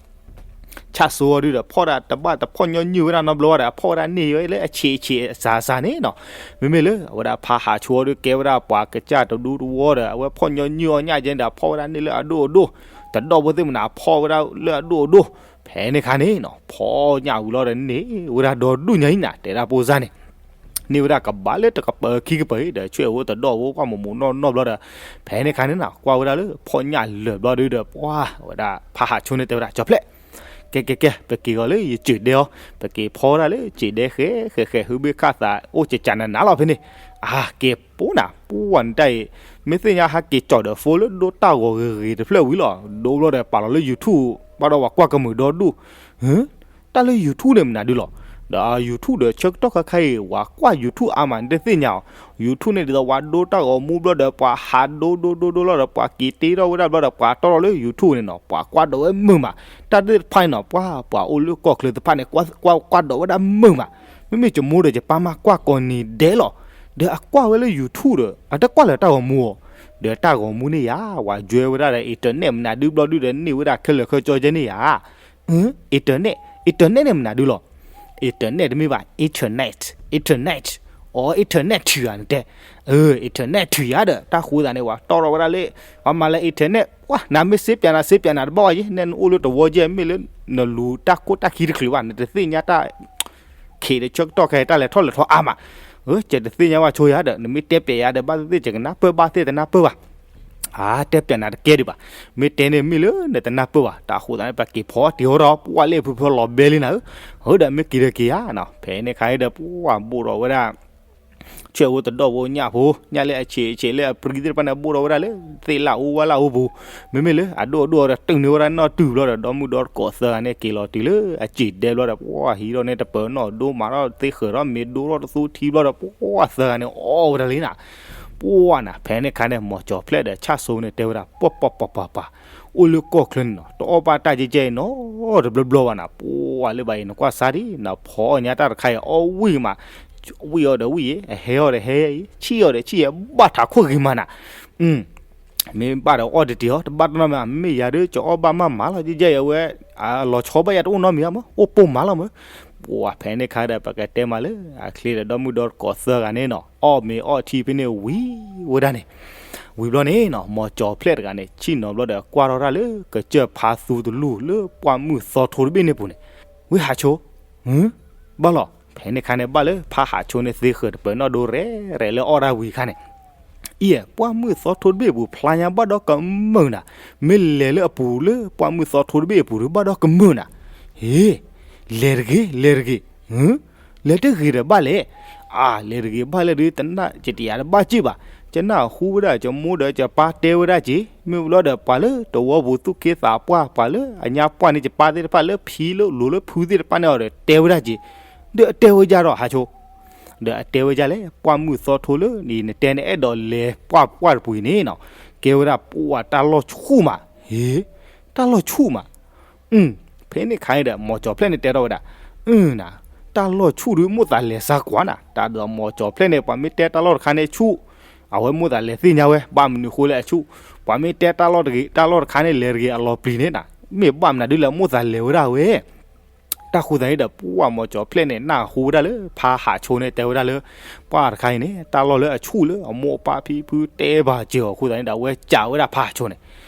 ဆၣ်စိအီၤဒုဒီး ဖီၣ်ဒၣ်တဘၣ်တဖီၣ် ညီနုၢ်ဝဲဒၣ်နီတဘျီဘၣ်ဒီး အဖီၣ်ဝဲဒၣ်န့ၢ်ဝဲလၢအဆံးဆံးအစှၤစှၤန့ၣ်နီၤ. မ့မ့ၢ်လၢအဝဲဒၣ်ဖါဟးဆိအီၤဒု ကဲဝဲဒၣ်ပှၤကစၢ်တဒူတဝီဒီး အဝဲဖီၣ်ညီနုၢ်အီၤညၣ်ကဲန့ၣ်ဒီး အဖီၣ်ဝဲဒၣ်န့ၢ်လၢအဒိၣ်အဒိၣ်, တဒီၣ်ဖိသ့ၣ်မနုၤ အဖီၣ်ဝဲဒၣ်လၢအဒိၣ်အဒိၣ်. ဖဲန့ၣ်ခါန့ၣ်နီၤ ဖီၣ်ညၣ်ဝံၤလီၤဒီးန့ၢ်ဝဲဒၣ်ဒီဒူၣ်ညါအံၤနၤ တဲဒၣ်ပိၢ်စၢ်န့ၣ် န့ၢ်ဝဲဒၣ်ကဘၣ်လၢတကပၤခံကပၤအံၤဒီး ဆှဲးဝဲတဒီၣ်ဖိကွၢ်မိၢ်မိၢ်နီၢ်နီၢ်ဘျီဒီး ဖဲန့ၣ်ခါန့ၣ်နီၤ ကွၢ်ဝဲဒၣ်လၢဖီၣ်ညၣ်လၢာ်ဘျီဒုဒီး ပှၤဝဲဒၣ်ဖါဟးဆိန့ၣ်တဲဝဲဒၣ် ကၠီၤဖျဲၣ် ကဲကဲကဲ ပက့ၤဂီၤလၢယစံာ်ဒဲအီၤ, ပက့ၤဖီဝဲဒၣ်လၢစံာ်ဒဲဃဲးဃဲးဃဲး ဟုဘ့ၣ်ခၣ်သးအိၣ်ကကးနးနးလီၤဖဲန့ၣ်. အါ က့ၤပိနၤ ပှၤနတၢ်အံၤ မ့ၢ်သ့ၣ်ညါဟဲက့ၤကၠီၤဒီး ဖိလၢဒိတၢ်ဂီၤဂ့ၤဂ့ၤတဖျၢၣ်ဝံၤလီၤ. ဒိဘျီဒီးပာ်လီၤလၢ YouTube ဘၣ်ဒီးပှၤကွၢ်ကမုာ်ဒီဒူၣ် တၢ်လၢ YouTube န့ၣ်မနုၤဒုလီၤ. ဒီး YouTube ဒီးဆၢကတီၢ်ခါခါအံၤ ပှၤကွၢ် YouTube အါမး နတသ့ၣ်ညါအီၤ, YouTube န့ၣ် ဒ်သိးပှၤဒိတၢ်ဂီၤမူဘျီဒီး ပှၤဟးဒိဒိဒိဒိလီၤဒီး ပှၤက့ၤတ့ထီၣ်ဝဲဒၣ်ဘျီဒီး ပှၤတီၢ်ထီၣ်လၢ YouTube န့ၣ်နီၤ ပှၤကွၢ်ဒိးဝဲမုာ်မး. တၢ်သ့ၣ်တဖၣ်အံၤနီၤ ပှၤ ပှၤအိၣ်လၢကီၢ်ချၢတဖၣ်န့ၣ် ကွၢ်ကွၢ်ဒိးဝဲဒၣ်မုာ်မး. မ့မ့ၢ်ယမိၢ်ဒီးယပၢ်မးကွၢ်ကိးနံၤဒဲးလီၤ. ဒီးအကွၢ်ဝဲလၢ YouTube ဒီး အတကွၢ်လၢတၢ်ဂီၤမူအီၤ, ဒီးတၢ်ဂီၤမူန့ၣ်ယၤ ပှၤယွဲဝဲဒၣ်ဒီး internet မနုၤဒုဘျီဒုဒီး န့ၢ်ဝဲဒၣ်ခဲလၢာ်ခဲဆ့ကဲန့ၣ်ယၤ internet, internet န့ၣ်မနုၤဒုလီၤ. internet တမ့ၢ်ဘၣ် internet, internet, အိ internet ထုးဧါ နတဲ, internet ထုးယၤဒီး တၢ်ဃိသးန့ၣ် ပှၤတီၢ်ထီၣ်ဝဲဒၣ်လၢ ပှၤမၤလၢ internet ပှၤ နမ့ၢ်စ့ပၠးနၤ စ့ပၠးနၤတဘၣ်ဘၣ်ယဲ နဲနအိၣ်လၢတဝီယဲ မ့ၢ်လၢနလူၤတၢ်ခိၣ်တၢ်ခံတချုးဘၣ် နတသ့ၣ်ညါတၢ် ခ့ဒီးဆၢကတီၢ်ခဲအံၤ တၢ်လဲၤထီၣ်လဲၤထီအါမး, ယတသ့ၣ်ညါဘၣ်ဆိယၤဒီး နမ့ၢ်တဲပၠးယၤဒီး ဘၣ်သ့ၣ်သ့ၣ် ယကနၢ်ပၢၢ်ဘၣ်သ့ၣ်တနၢ်ပၢၢ်ဘၣ်. အါ တဲပၠးနၤတကဲဒံးဘၣ်. မ့ၢ်တဲန့ၣ်မ့ၢ်လၢနတနၢ်ပၢၢ်ဘၣ်. တၢ်ဃိသးန့ၣ် ပက့ၤဖီတ့ၢ်အီၤဒီး ပှၤလၢဖုဖုလီၤဘဲလံနၤဧၢ, အၢဒီးမ့ၢ်က့ၤဒီးက့ၤဧါနီၤ. ဖဲန့ၣ်ခါအံၤဒီး ပှၤဘိၣ်ထီၣ်ဝဲဒၣ် ဆှဲးဝဲတဒီၣ်ဖိညၣ်ဖိ ညၣ်လၢအဆံးဆံးလၢအပြံသ့ၣ်တဖၣ်န့ၣ် ဘိၣ်ထီၣ်ဝဲဒၣ်လၢ သ့ၣ်လၣ်အူဝါလၣ်အူပူၤ, မ့မ့ၢ်လၢအဒိၣ်အဒိၣ်ဒီး တုၤန့ၢ်ဝဲဒၣ်နီၢ်တုၤဘျီဒီး ဒီမုၢ်ဒီတကိးသၢဂၤန့ၣ် က့ၤလီၤတုၤလၢအစံာ်ဒဲဘျီဒီး ပှၤဟံးထီၣ်န့ၢ်တပၢၤနီၣ်ဒိမၤထီၣ်သ့ဃၢၤထီၣ်မ့ၤဒိထီၣ်တသူထံဘျီဒီး ပှၤသၢဂၤန့ၣ် အီၣ်ဝဲဒၣ်လံနၤ. ပှၤနၤ ဖဲန့ၣ်ခါန့ၣ် မီၤကၠီၤဖျဲၣ်ဒီးဆၣ်စိန့ၣ် တဲဝဲဒၣ် ပှၤပှၤပှၤပှၤပှၤ အိၣ်လၢကီၢ်ချၢန့ၣ်နီၤ တအီၣ်ဘၣ်တၢ်ကဲကဲအံၤနီတဘျီဘျီဘၣ်နၤ. ပှၤလၢဘၣ်အံၤ နကွၢ်စါဒံး နဖီအီၣ်ညါတၢ်တခါအံၤ အီၣ်ဝံၣ်မး, ဝံၣ်အီၤဒီးဝံၣ်အံၤ အဟဲအီၤဒီးဟဲအံၤ ဆံၣ်အီၤဒီးဆံၣ်အံၤ ဘၣ်ထးခိၣ်ဂ့ၤမးနၤ. မ့ၢ်ဘၣ်ဒီးအီၣ်တတ့ၢ်အီၤ တဘၣ်တနီၤမး မ့ၢ်ယၤဒုး ကအီၣ်ဘၣ်မးမးလီၤ ကဲကဲအံၤ အဝဲ လီၤဆီဘၣ်ယၤတအိၣ်နီတမံၤဘၣ်မး အိၣ်ပိၢ်မးလီၤမး. ပှၤဖဲန့ၣ်ခါဒီး ပကတဲမးလၢ အချ့ဒီးဒီမုၢ်ဒီတကိးသၢဂၤန့ၣ်နီၤ အီၣ်မ့ၤအီၣ်ထံဖဲန့ၣ်ဝံၤဝဲဒၣ်န့ၣ် ဝံၤဘျီန့ၣ်နီၤ မီၤကၠီၤဖျဲၣ်တဂၤန့ၣ် ဆ့ၣ်နီၤဘျီဒီး ကွၢ်ထီၣ်တၢ်လၢ ကစၢၢ်ဖါသူတလူၢ်လၢပှၢ်မုၢ်သီထိတဘ့ၣ်န့ၣ်ပူၤန့ၣ်, ဝ့ၢ်ဟးဆိ ဘၣ်လီၤ. ဖဲန့ၣ်ခါန့ၣ် ဘၣ်လၢဖါဟးဆိန့ၣ်သ့ဃၢၤတပၢၤနီၣ်ဒိရဲၣ်ရဲၣ်လၢအီၣ်တၢ်ဝံၤအခါန့ၣ်, အံၤ ပှၢ်မုၢ်သီထိတဘ့ၣ်အပူၤ ဖျါညါဘၣ်ဒီးကမုာ်နၤ, မ့ၢ်လဲၤလၢအပူၤလၢပှၢ်မုၢ်သီထိတဘ့ၣ်အပူၤဒီး ဘၣ်ဒီးကမုာ်နၤ, ဟ့ လဲၤတဂ့ၤ လဲၤတဂ့ၤ လဲၤတဂ့ၤဒီးဘၣ်လဲၣ်. အါ လဲၤတဂ့ၤဘၣ်လဲၣ်ဒုး တနၢ်ကတယၤတဘၣ်က့ၢ်ဘၣ်. ကနၢ်ဟူဝဲဒၣ် ကမိၢ်ဒီးကပၢ်တဲဝဲဒၣ်က့ၤ မ့ၢ်ဘျီဒီးပှၤလၢတဝီပူၤသူၣ်က့သးပှၢ် ပှၤလၢအညါပှၢ်န့ၣ် ကပၢ်သ့ၣ်တဖၣ်လၢဖံလၢလိၤလၢဖုသ့ၣ်တဖၣ်န့ၣ်အီၤဒီး တဲဝဲဒၣ်က့ၤ, ဒီးအတဲဝဲဒၣ်ဒီးဟးဆိ ဒီးအတဲဝဲဒၣ်လဲၣ် ပှၢ်မုၢ်သီထိလၢနတဲန့ၣ် အဲၣ်ဒိးလဲၤပှၢ်ပှၢ်တပူၤအံၤန့ၣ်နီၤ, ကဲဝဲဒၣ်ပှၢ်တၢ်လီၢ်ဆူၣ်မး, ဟ့ တၢ်လီၢ်ဆူၣ်မး ဖဲန့ၣ်ခါအံၤဒီး မီၤကၠီၤဖျဲၣ်န့ၣ်တဲထီၣ်ဝဲဒၣ်, အၢနၤ, တၢ်လီၢ်ဆူၣ်ဒုးမိၣ်သးလဲၤစါကွၢ်နၤ, တၢ်ဒုးမီၤကၠီၤဖျဲၣ်န့ၣ် ပှၤမ့ၢ်တဲတၢ်လီၢ်တခါန့ၣ်ဆူၣ်, အဝဲမိၣ်သးလဲၤသ့ၣ်ညါဝဲ ဘၣ်မနုၤဃိလၢအဆူၣ်, ပှၤမ့ၢ်တဲတၢ်လီၢ်တဂ့ၤ တၢ်လီၢ်တခါန့ၣ်လဲၤတဂ့ၤအလီၤပျံၤန့ၣ်နၤ, မ့ၢ်ဘၣ်မနုၤဒုးလဲၤမိၣ်သးလဲၤဝဲဒၣ်ဝဲ တၢ်ဃိသတးန့ၣ်ဒီး ပှၢ်မီၤကၠီၤဖျဲၣ်န့ၣ် နၢ်ဟူဝဲဒၣ်လၢ ဖါဟးဆိန့ၣ်တဲဝဲဒၣ်လၢ ပှၢ်တခါအံၤန့ၣ် တၢ်လီၢ်လၢအဆူၣ်လၢအမိၢ်အပၢ်ဖံဖုတဲဘၣ်စၢၤအီၤအဃိသတးန့ၣ်ဒီး အဝဲစံးဝဲဒၣ်ဖါဟးဆိန့ၣ်,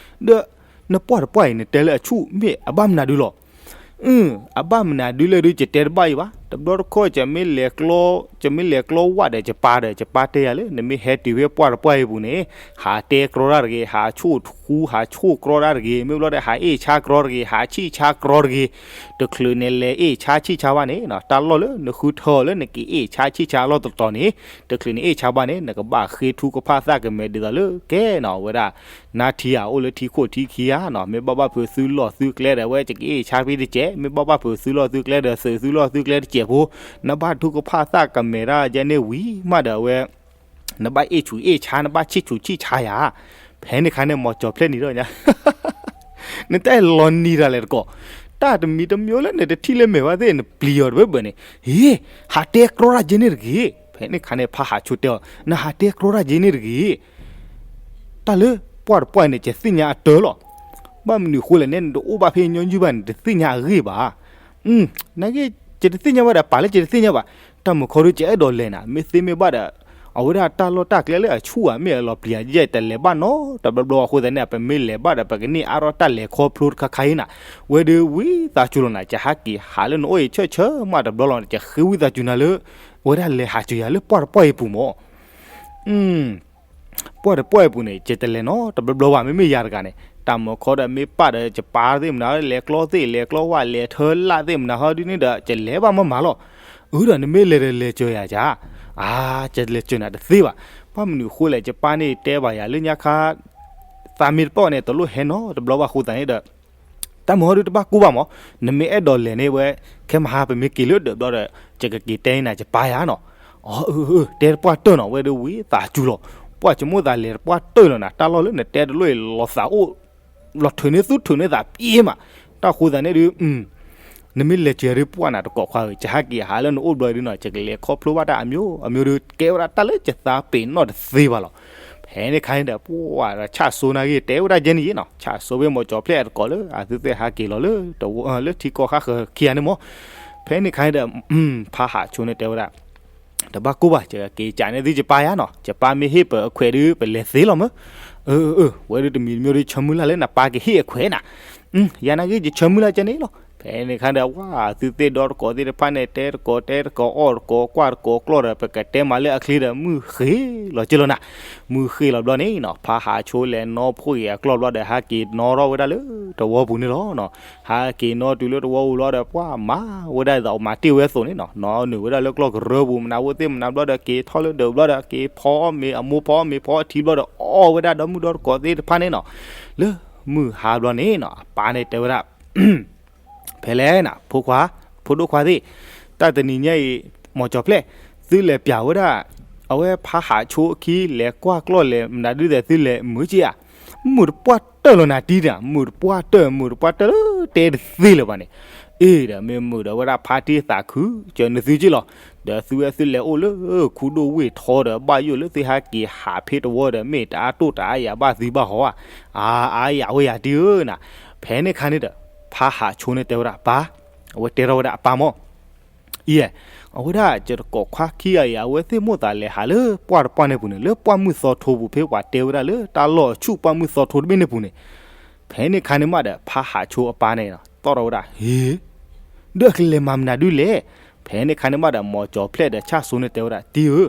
ဒီး နပှၢ်တပှၢ်အံၤ နတဲလၢအဆူၣ် မ့ၢ်အဘၣ်မနုၤဒုးလီၤ. အၢ အဘၣ်မနုၤဒုးလဲၣ်ဒုး ယတဲတဘၣ်အံၤဘၣ်. တဘျီတခီၣ် ယမ့ၢ်လဲၤကျီ ယမ့ၢ်လဲၤကျီဝၣ်ဒီးယပၢ်ဒီး ယပၢ်တဲယၤလၢ နမ့ၢ်ဟဲတုၤဖဲပှၢ်တပှၢ်အံၤအပူၤန့ၣ် ဟးတဲကြီတၢ်တဂ့ၤ, ဟးဆူၣ်ဃူ ဟးဆူၣ်ကြီတၢ်တဂ့ၤ, မ့ၢ်ဘျီဒီး ဟးအ့ၣ်ဆါကြီတဂ့ၤ, ဟးဆံၣ်ဆါကြီတဂ့ၤ. တချုးန့ၣ်လဲၤအ့ၣ်ဆါဆံၣ်ဆါဘၣ်န့ၣ် တၢ်လီၢ်လၢနဃုထၢအီၤလၢနကအ့ၣ်ဆါဆံၣ်ဆါအလီၢ်တတီၤန့ၣ် တချုးန့ၣ်အ့ၣ်ဆါဘၣ်န့ၣ် နကဘၣ်ဃ့ထုကဖၣ်သၣ်ကမဲာ်ဒ်သိးလၢကဲနီၤ အဝဲဒၣ် နါထံဧါ အိၣ်လၢထံခိၣ်ထံခံဧါနီၤ, မ့ၢ်ဘၣ်ဘၣ်ဖုးသုလီၢ်သုကျဲဒီး အဝဲယကအ့ၣ်ဆါဖဲတစဲး, မ့ၢ်ဘၣ်ဘၣ်ဖုးသုလီၢ်သုကျဲဒီး သုးသုလီၢ်သုကျဲတစဲးဖိ, နဘၣ်ထုကဖၣ်သၣ်ကမဲာ်ဒၣ်ယဲန့ၣ်ဝံၤမးဒီး အဝဲ နဘၣ်အ့ၣ်ဆူၣ်အ့ၣ်ဆါ နဘၣ်ဆံၣ်ဆူၣ်ဆံၣ်ဆါယၤ. ဖဲန့ၣ်ခါန့ၣ် မီၤကၠီၤဖျဲၣ်နံၤဒီးညါ နတၢ်လီၤနံၤတၢ်လဲၣ်တကိး, တၢ်တမံၤတမံၤလၢနတထံၣ်လၢမဲာ်ဘၣ်သ့ၣ် နပျံၤအီၤတဘၢဘၢန့ၣ်, ဟ့ ဟးတဲကြီတၢ်ယဲန့ၣ်တဂ့ၤ ဖဲန့ၣ်ခါန့ၣ် ဖါဟးဆိတဲအီၤ နဟးတဲကြီတၢ်က့ၤန့ၣ်တဂ့ၤ တၢ်လၢပှၢ်တပှၢ်အံၤန့ၣ် ယသ့ၣ်ညါအတၢၢ်လီၤ. ဘၣ်မနုၤဃိလဲၣ်န့ၣ် နတအိၣ်ဘၣ်ဖဲညီနုၢ်ဘၣ်န့ၣ် တသ့ၣ်ညါအဂ့ၢ်ဘၣ်. နာ်က့ ယတသ့ၣ်ညါဘၣ်ဒီး ပာ်လၢယတသ့ၣ်ညါဘၣ်. တၢ်မုာ်ခီဒုး ယအဲၣ်ဒိးလဲၤနၤ, မ့ၢ်သ့မ့ၢ်ဘၣ်ဒီး အဝဲဒၣ်တၢ်လီၢ်တၢ်ကျဲလၢအဆူၣ်ဧါ မ့ၢ်အလီၤပျံၤဧါ ယတလဲၤဘၣ်နီတဘျီဘျီအဃိသတးန့ၣ် ပမ့ၢ်လဲၤဘၣ်ဒီး ပကန့ၢ်အါထီၣ်တၢ်လဲၤခီဖျိတခါခါအံၤနၤ. ဝဲဒုးဝံသးစူၤလီၤနၤ, ယဟးက့ၤဟးလၢနအိၣ်အံၤ ဆၢဆၢမးတဘျီလီၤန့ၣ် ယဃ့ဝံသးစူၤနၤလၢ အဝဲဒၣ်လဲၤဟးစၢၤယၤလၢပှၢ်တပှၢ်အံၤအပူၤမၢ် ပှၢ်တပှၢ်အံၤအပူၤန့ၣ် ယတလဲၤနီတဘျီဘျီဘၣ်. မ့မ့ၢ်ယၤတဂၤန့ၣ် တၢ်မုာ်ခီဒီး မ့ၢ်ပၢ်ဒီး ယပၢ်သ့ၣ်မနုၤ လဲၤကျီသ့ၣ် လဲၤကျီဝၣ် လဲၤထၢလၣ်သ့ၣ်မနုၤဟီဒ်န့ၣ်ဒီး ယလဲၤဘၣ်မးမးလီၤ. အၢဒီး နမ့ၢ်လဲၤဒီးလဲၤစၢၤယၤဧါ. အါ ယလဲၤစၢၤနၤတသ့ဘၣ်. ဘၣ်မနုၤဃိလဲၣ် ယပၢ်န့ၣ်တဲဘၣ်ယၤလၢညါခါ သးမ့ၢ်တပီၢ်န့ၣ် တလိၣ်ဟဲနီတဘျီဘၣ်အဃိသတးန့ၣ်ဒီး တၢ်မုာ်ဟီဒုး တဘၣ်ကိၢ်ဘၣ်မး, နမ့ၢ်အဲၣ်ဒိးလဲၤန့ၣ်ဝဲ ခဲမဟါပမ့ၢ်က့ၤလၢဒၢးဘျီဒီး ယကက့ၤတဲနၤ ယပၢ်ယၤနီၤ. အၢ အၢ အၢ တဲတပှၢ်တၢၢ်နီၤ, ဝဲဒုးဝံသးစူၤလီၤ. ပှၢ်ယမိၣ်သးလဲၤတပှၢ်တၢၢ်လီၤနၤ, တၢ်လီၢ်လၢနတဲတလိၣ်အံၤ လီၤသးအိၣ် လီၤထုးန့ၢ်သူထုးန့ၢ်သးပျ့ၤမး. တၢ်ဃိသတးန့ၣ်ဒုး နမ့ၢ်လဲၤစၢၤဒုး ပှၢ်နၤတကိးခွါဧၢ, ယဟဲက့ၤဟးလၢနအိၣ်ဘျီဒုးနီၤ, ယကလဲၤခီဖျိဘၣ်တၢ်အမျိုးအမျိုးဒုး ကဲဝဲဒၣ်တၢ်လၢယသးပ့ၤနီၣ်တသ့ဘၣ်လီၤ. ဖဲန့ၣ်ခါန့ၣ်ဒီး ပှၢ်ဒီးဆၣ်စိနာ်က့ တဲဝဲဒၣ်ယဲန့ၣ်ယဲနီၤ, ဆၣ်စိဖဲမိၤကၠီၤဖျဲၣ်အတကိးလၢ အသုသ့ၣ်ဟဲက့ၤလီၤလၢ လၢထံကီၢ်ဃၣ်ဃၢၤခံဂၤန့ၣ်မး. ဖဲန့ၣ်ခါန့ၣ်ဒီး ဖါဟးဆိန့ၣ်တဲဝဲဒၣ် တဘၣ်ကိၢ်ဘၣ်, ယကက့ၤကးန့ၢ်သုယပၢ်ယၤနီၤ, ယပၢ်မ့ၢ်ဟ့ၣ်ပၢၤအခွဲးဒုး ပလဲၤသ့လီၤမၢ်. အၢ အၢ ဝဲဒုးတမံၤတမံၤဒုး ဆၢမုၢ်လၢ်လၢနပၢ်ကဟ့ၣ်အခွဲးနၤ. ယၤနာ်က့ ယဆၢမုၢ်လၢ်ကဲန့ၣ်လီၤ. ဖဲန့ၣ်ခါဒီး ဝဲသုသ့ၣ်ဒီတကိးသ့ၣ်တဖၣ်န့ၣ် တဲတကိးတဲတကိး အီၣ်တကိး ကွၢ်တကိးကျီၢ်ဒီး ပကတဲမးလၢအချ့ဒီး မုၢ်ဃ့လီၤက့လီၤနၤ. မုၢ်ဃ့လီၤဘျီန့ၣ်နီၤ ဖါဟးဆိလဲၤနီၣ်ဖှိၣ်ဂ့ၤအကျီၢ်ဘျီဒီး ဟဲက့ၤနီၣ်ထီၣ်ဝဲဒၣ်လၢတဝီပူၤန့ၣ်လီၤနီၤ. ဟဲက့ၤနီၣ်တုၤလၢတဝီပူၤဘျီဒီး ပှၢ်မၤဝဲဒၣ်ဒ်သိးမၤတ့ၢ်ဝဲအသိးန့ၣ်နီၤ, နီၣ်နုာ်ဝဲဒၣ်လၢကျီၢ်ကရၢပူၤ မနုၤဝဲသ့ၣ်မနုၤဘျီဒီး က့ၤထီၣ်လၢဒၢးဘျီဒီး က့ၤဖီအီၣ်မ့ၤ အမိၢ်ဖီအီၣ်မ့ၤ ဖီအီထံဘျီဒီး အီၣ်ဝဲဒၣ်ဒီမုၢ်ဒီတကိးသ့ၣ်တဖၣ်န့ၣ်နီၤ. လၢမုၢ်ဟါဘျီန့ၣ်နီၤ အပၢ်န့ၣ်တဲဝဲဒၣ် ဖဲလဲၣ်နၤ ဖိခွါ ဖိဒိၣ်ခွါသ့ၣ်, တၢ်တနံၤညါအံၤ မိၤကၠီၤဖျဲၣ် သုလဲၤပျးဝဲဒၣ် အဝဲဖါဟးဆိအခံ လဲၤကွၢ်ကျီၢ်လဲၤမနုၤဒုးဒီး သုလဲၤမုာ်က့ဧါ. မုာ်တပှၢ်တၢၢ်လီၤနၤတံၤတၢ်, မုာ်တပှၢ်တၢၢ် မုာ်တပှၢ်တၢၢ်လၢတဲတသ့လၢၤဘၣ်န့ၣ်. အ့ဒီး မ့ၢ်မုာ်ဒီးဝဲဒၣ်ဖါတံၢ်သးခု စၢၤနသုက့လီၤ. ဒီးသုဝဲသုလဲၤအိၣ်လၢခူဒိၣ်ဝ့ၢ်ထီဒီး ဘၣ်ယိၣ်လၢသုဟဲက့ၤဟးဖဲတဝီဒီး မ့ၢ်တအါတိၢ်တအါယၤဘၣ်သုဘၣ်ဟီဧါ. အါ အါယၤဝဲယၤတံၤဧၢနၤ. ဖဲန့ၣ်ခါန့ၣ်ဒီး ဖါဟးဆိန့ၣ်တဲဝဲဒၣ် ပၢ်, အဝဲတဲထီၣ်ဝဲဒၣ်အပၢ်မၢ် အံၤ, အဝဲဒၣ်ယတကိးခွါခံဂၤအံၤ အဝဲသ့ၣ်မိၣ်သးလဲၤဟးလၢပှၢ်တပှၢ်န့ၣ်ပူၤန့ၣ် လၢပှၢ်မုၢ်သီထိပူၤ ဖဲပှၤတဲဝဲဒၣ်လၢတၢ်လီၢ်အဆူၣ်ပှၢ်မုၢ်သီထိတဘ့ၣ်န့ၣ်ပူၤန့ၣ်. ဖဲန့ၣ်ခါန့ၣ်မးဒီး ဖါဟးဆိအပၢ်န့ၣ် သီၣ်ထီၣ်ဝဲဒၣ် ဟ့, ဒီးအကလဲၤမၤမနုၤဒုးလဲၣ်. ဖဲန့ၣ်ခါန့ၣ်မးဒီး မိၤကၠီၤဖျဲၣ်ဒီးဆၣ်စိန့ၣ်တဲဝဲဒၣ် တံၤဧၢ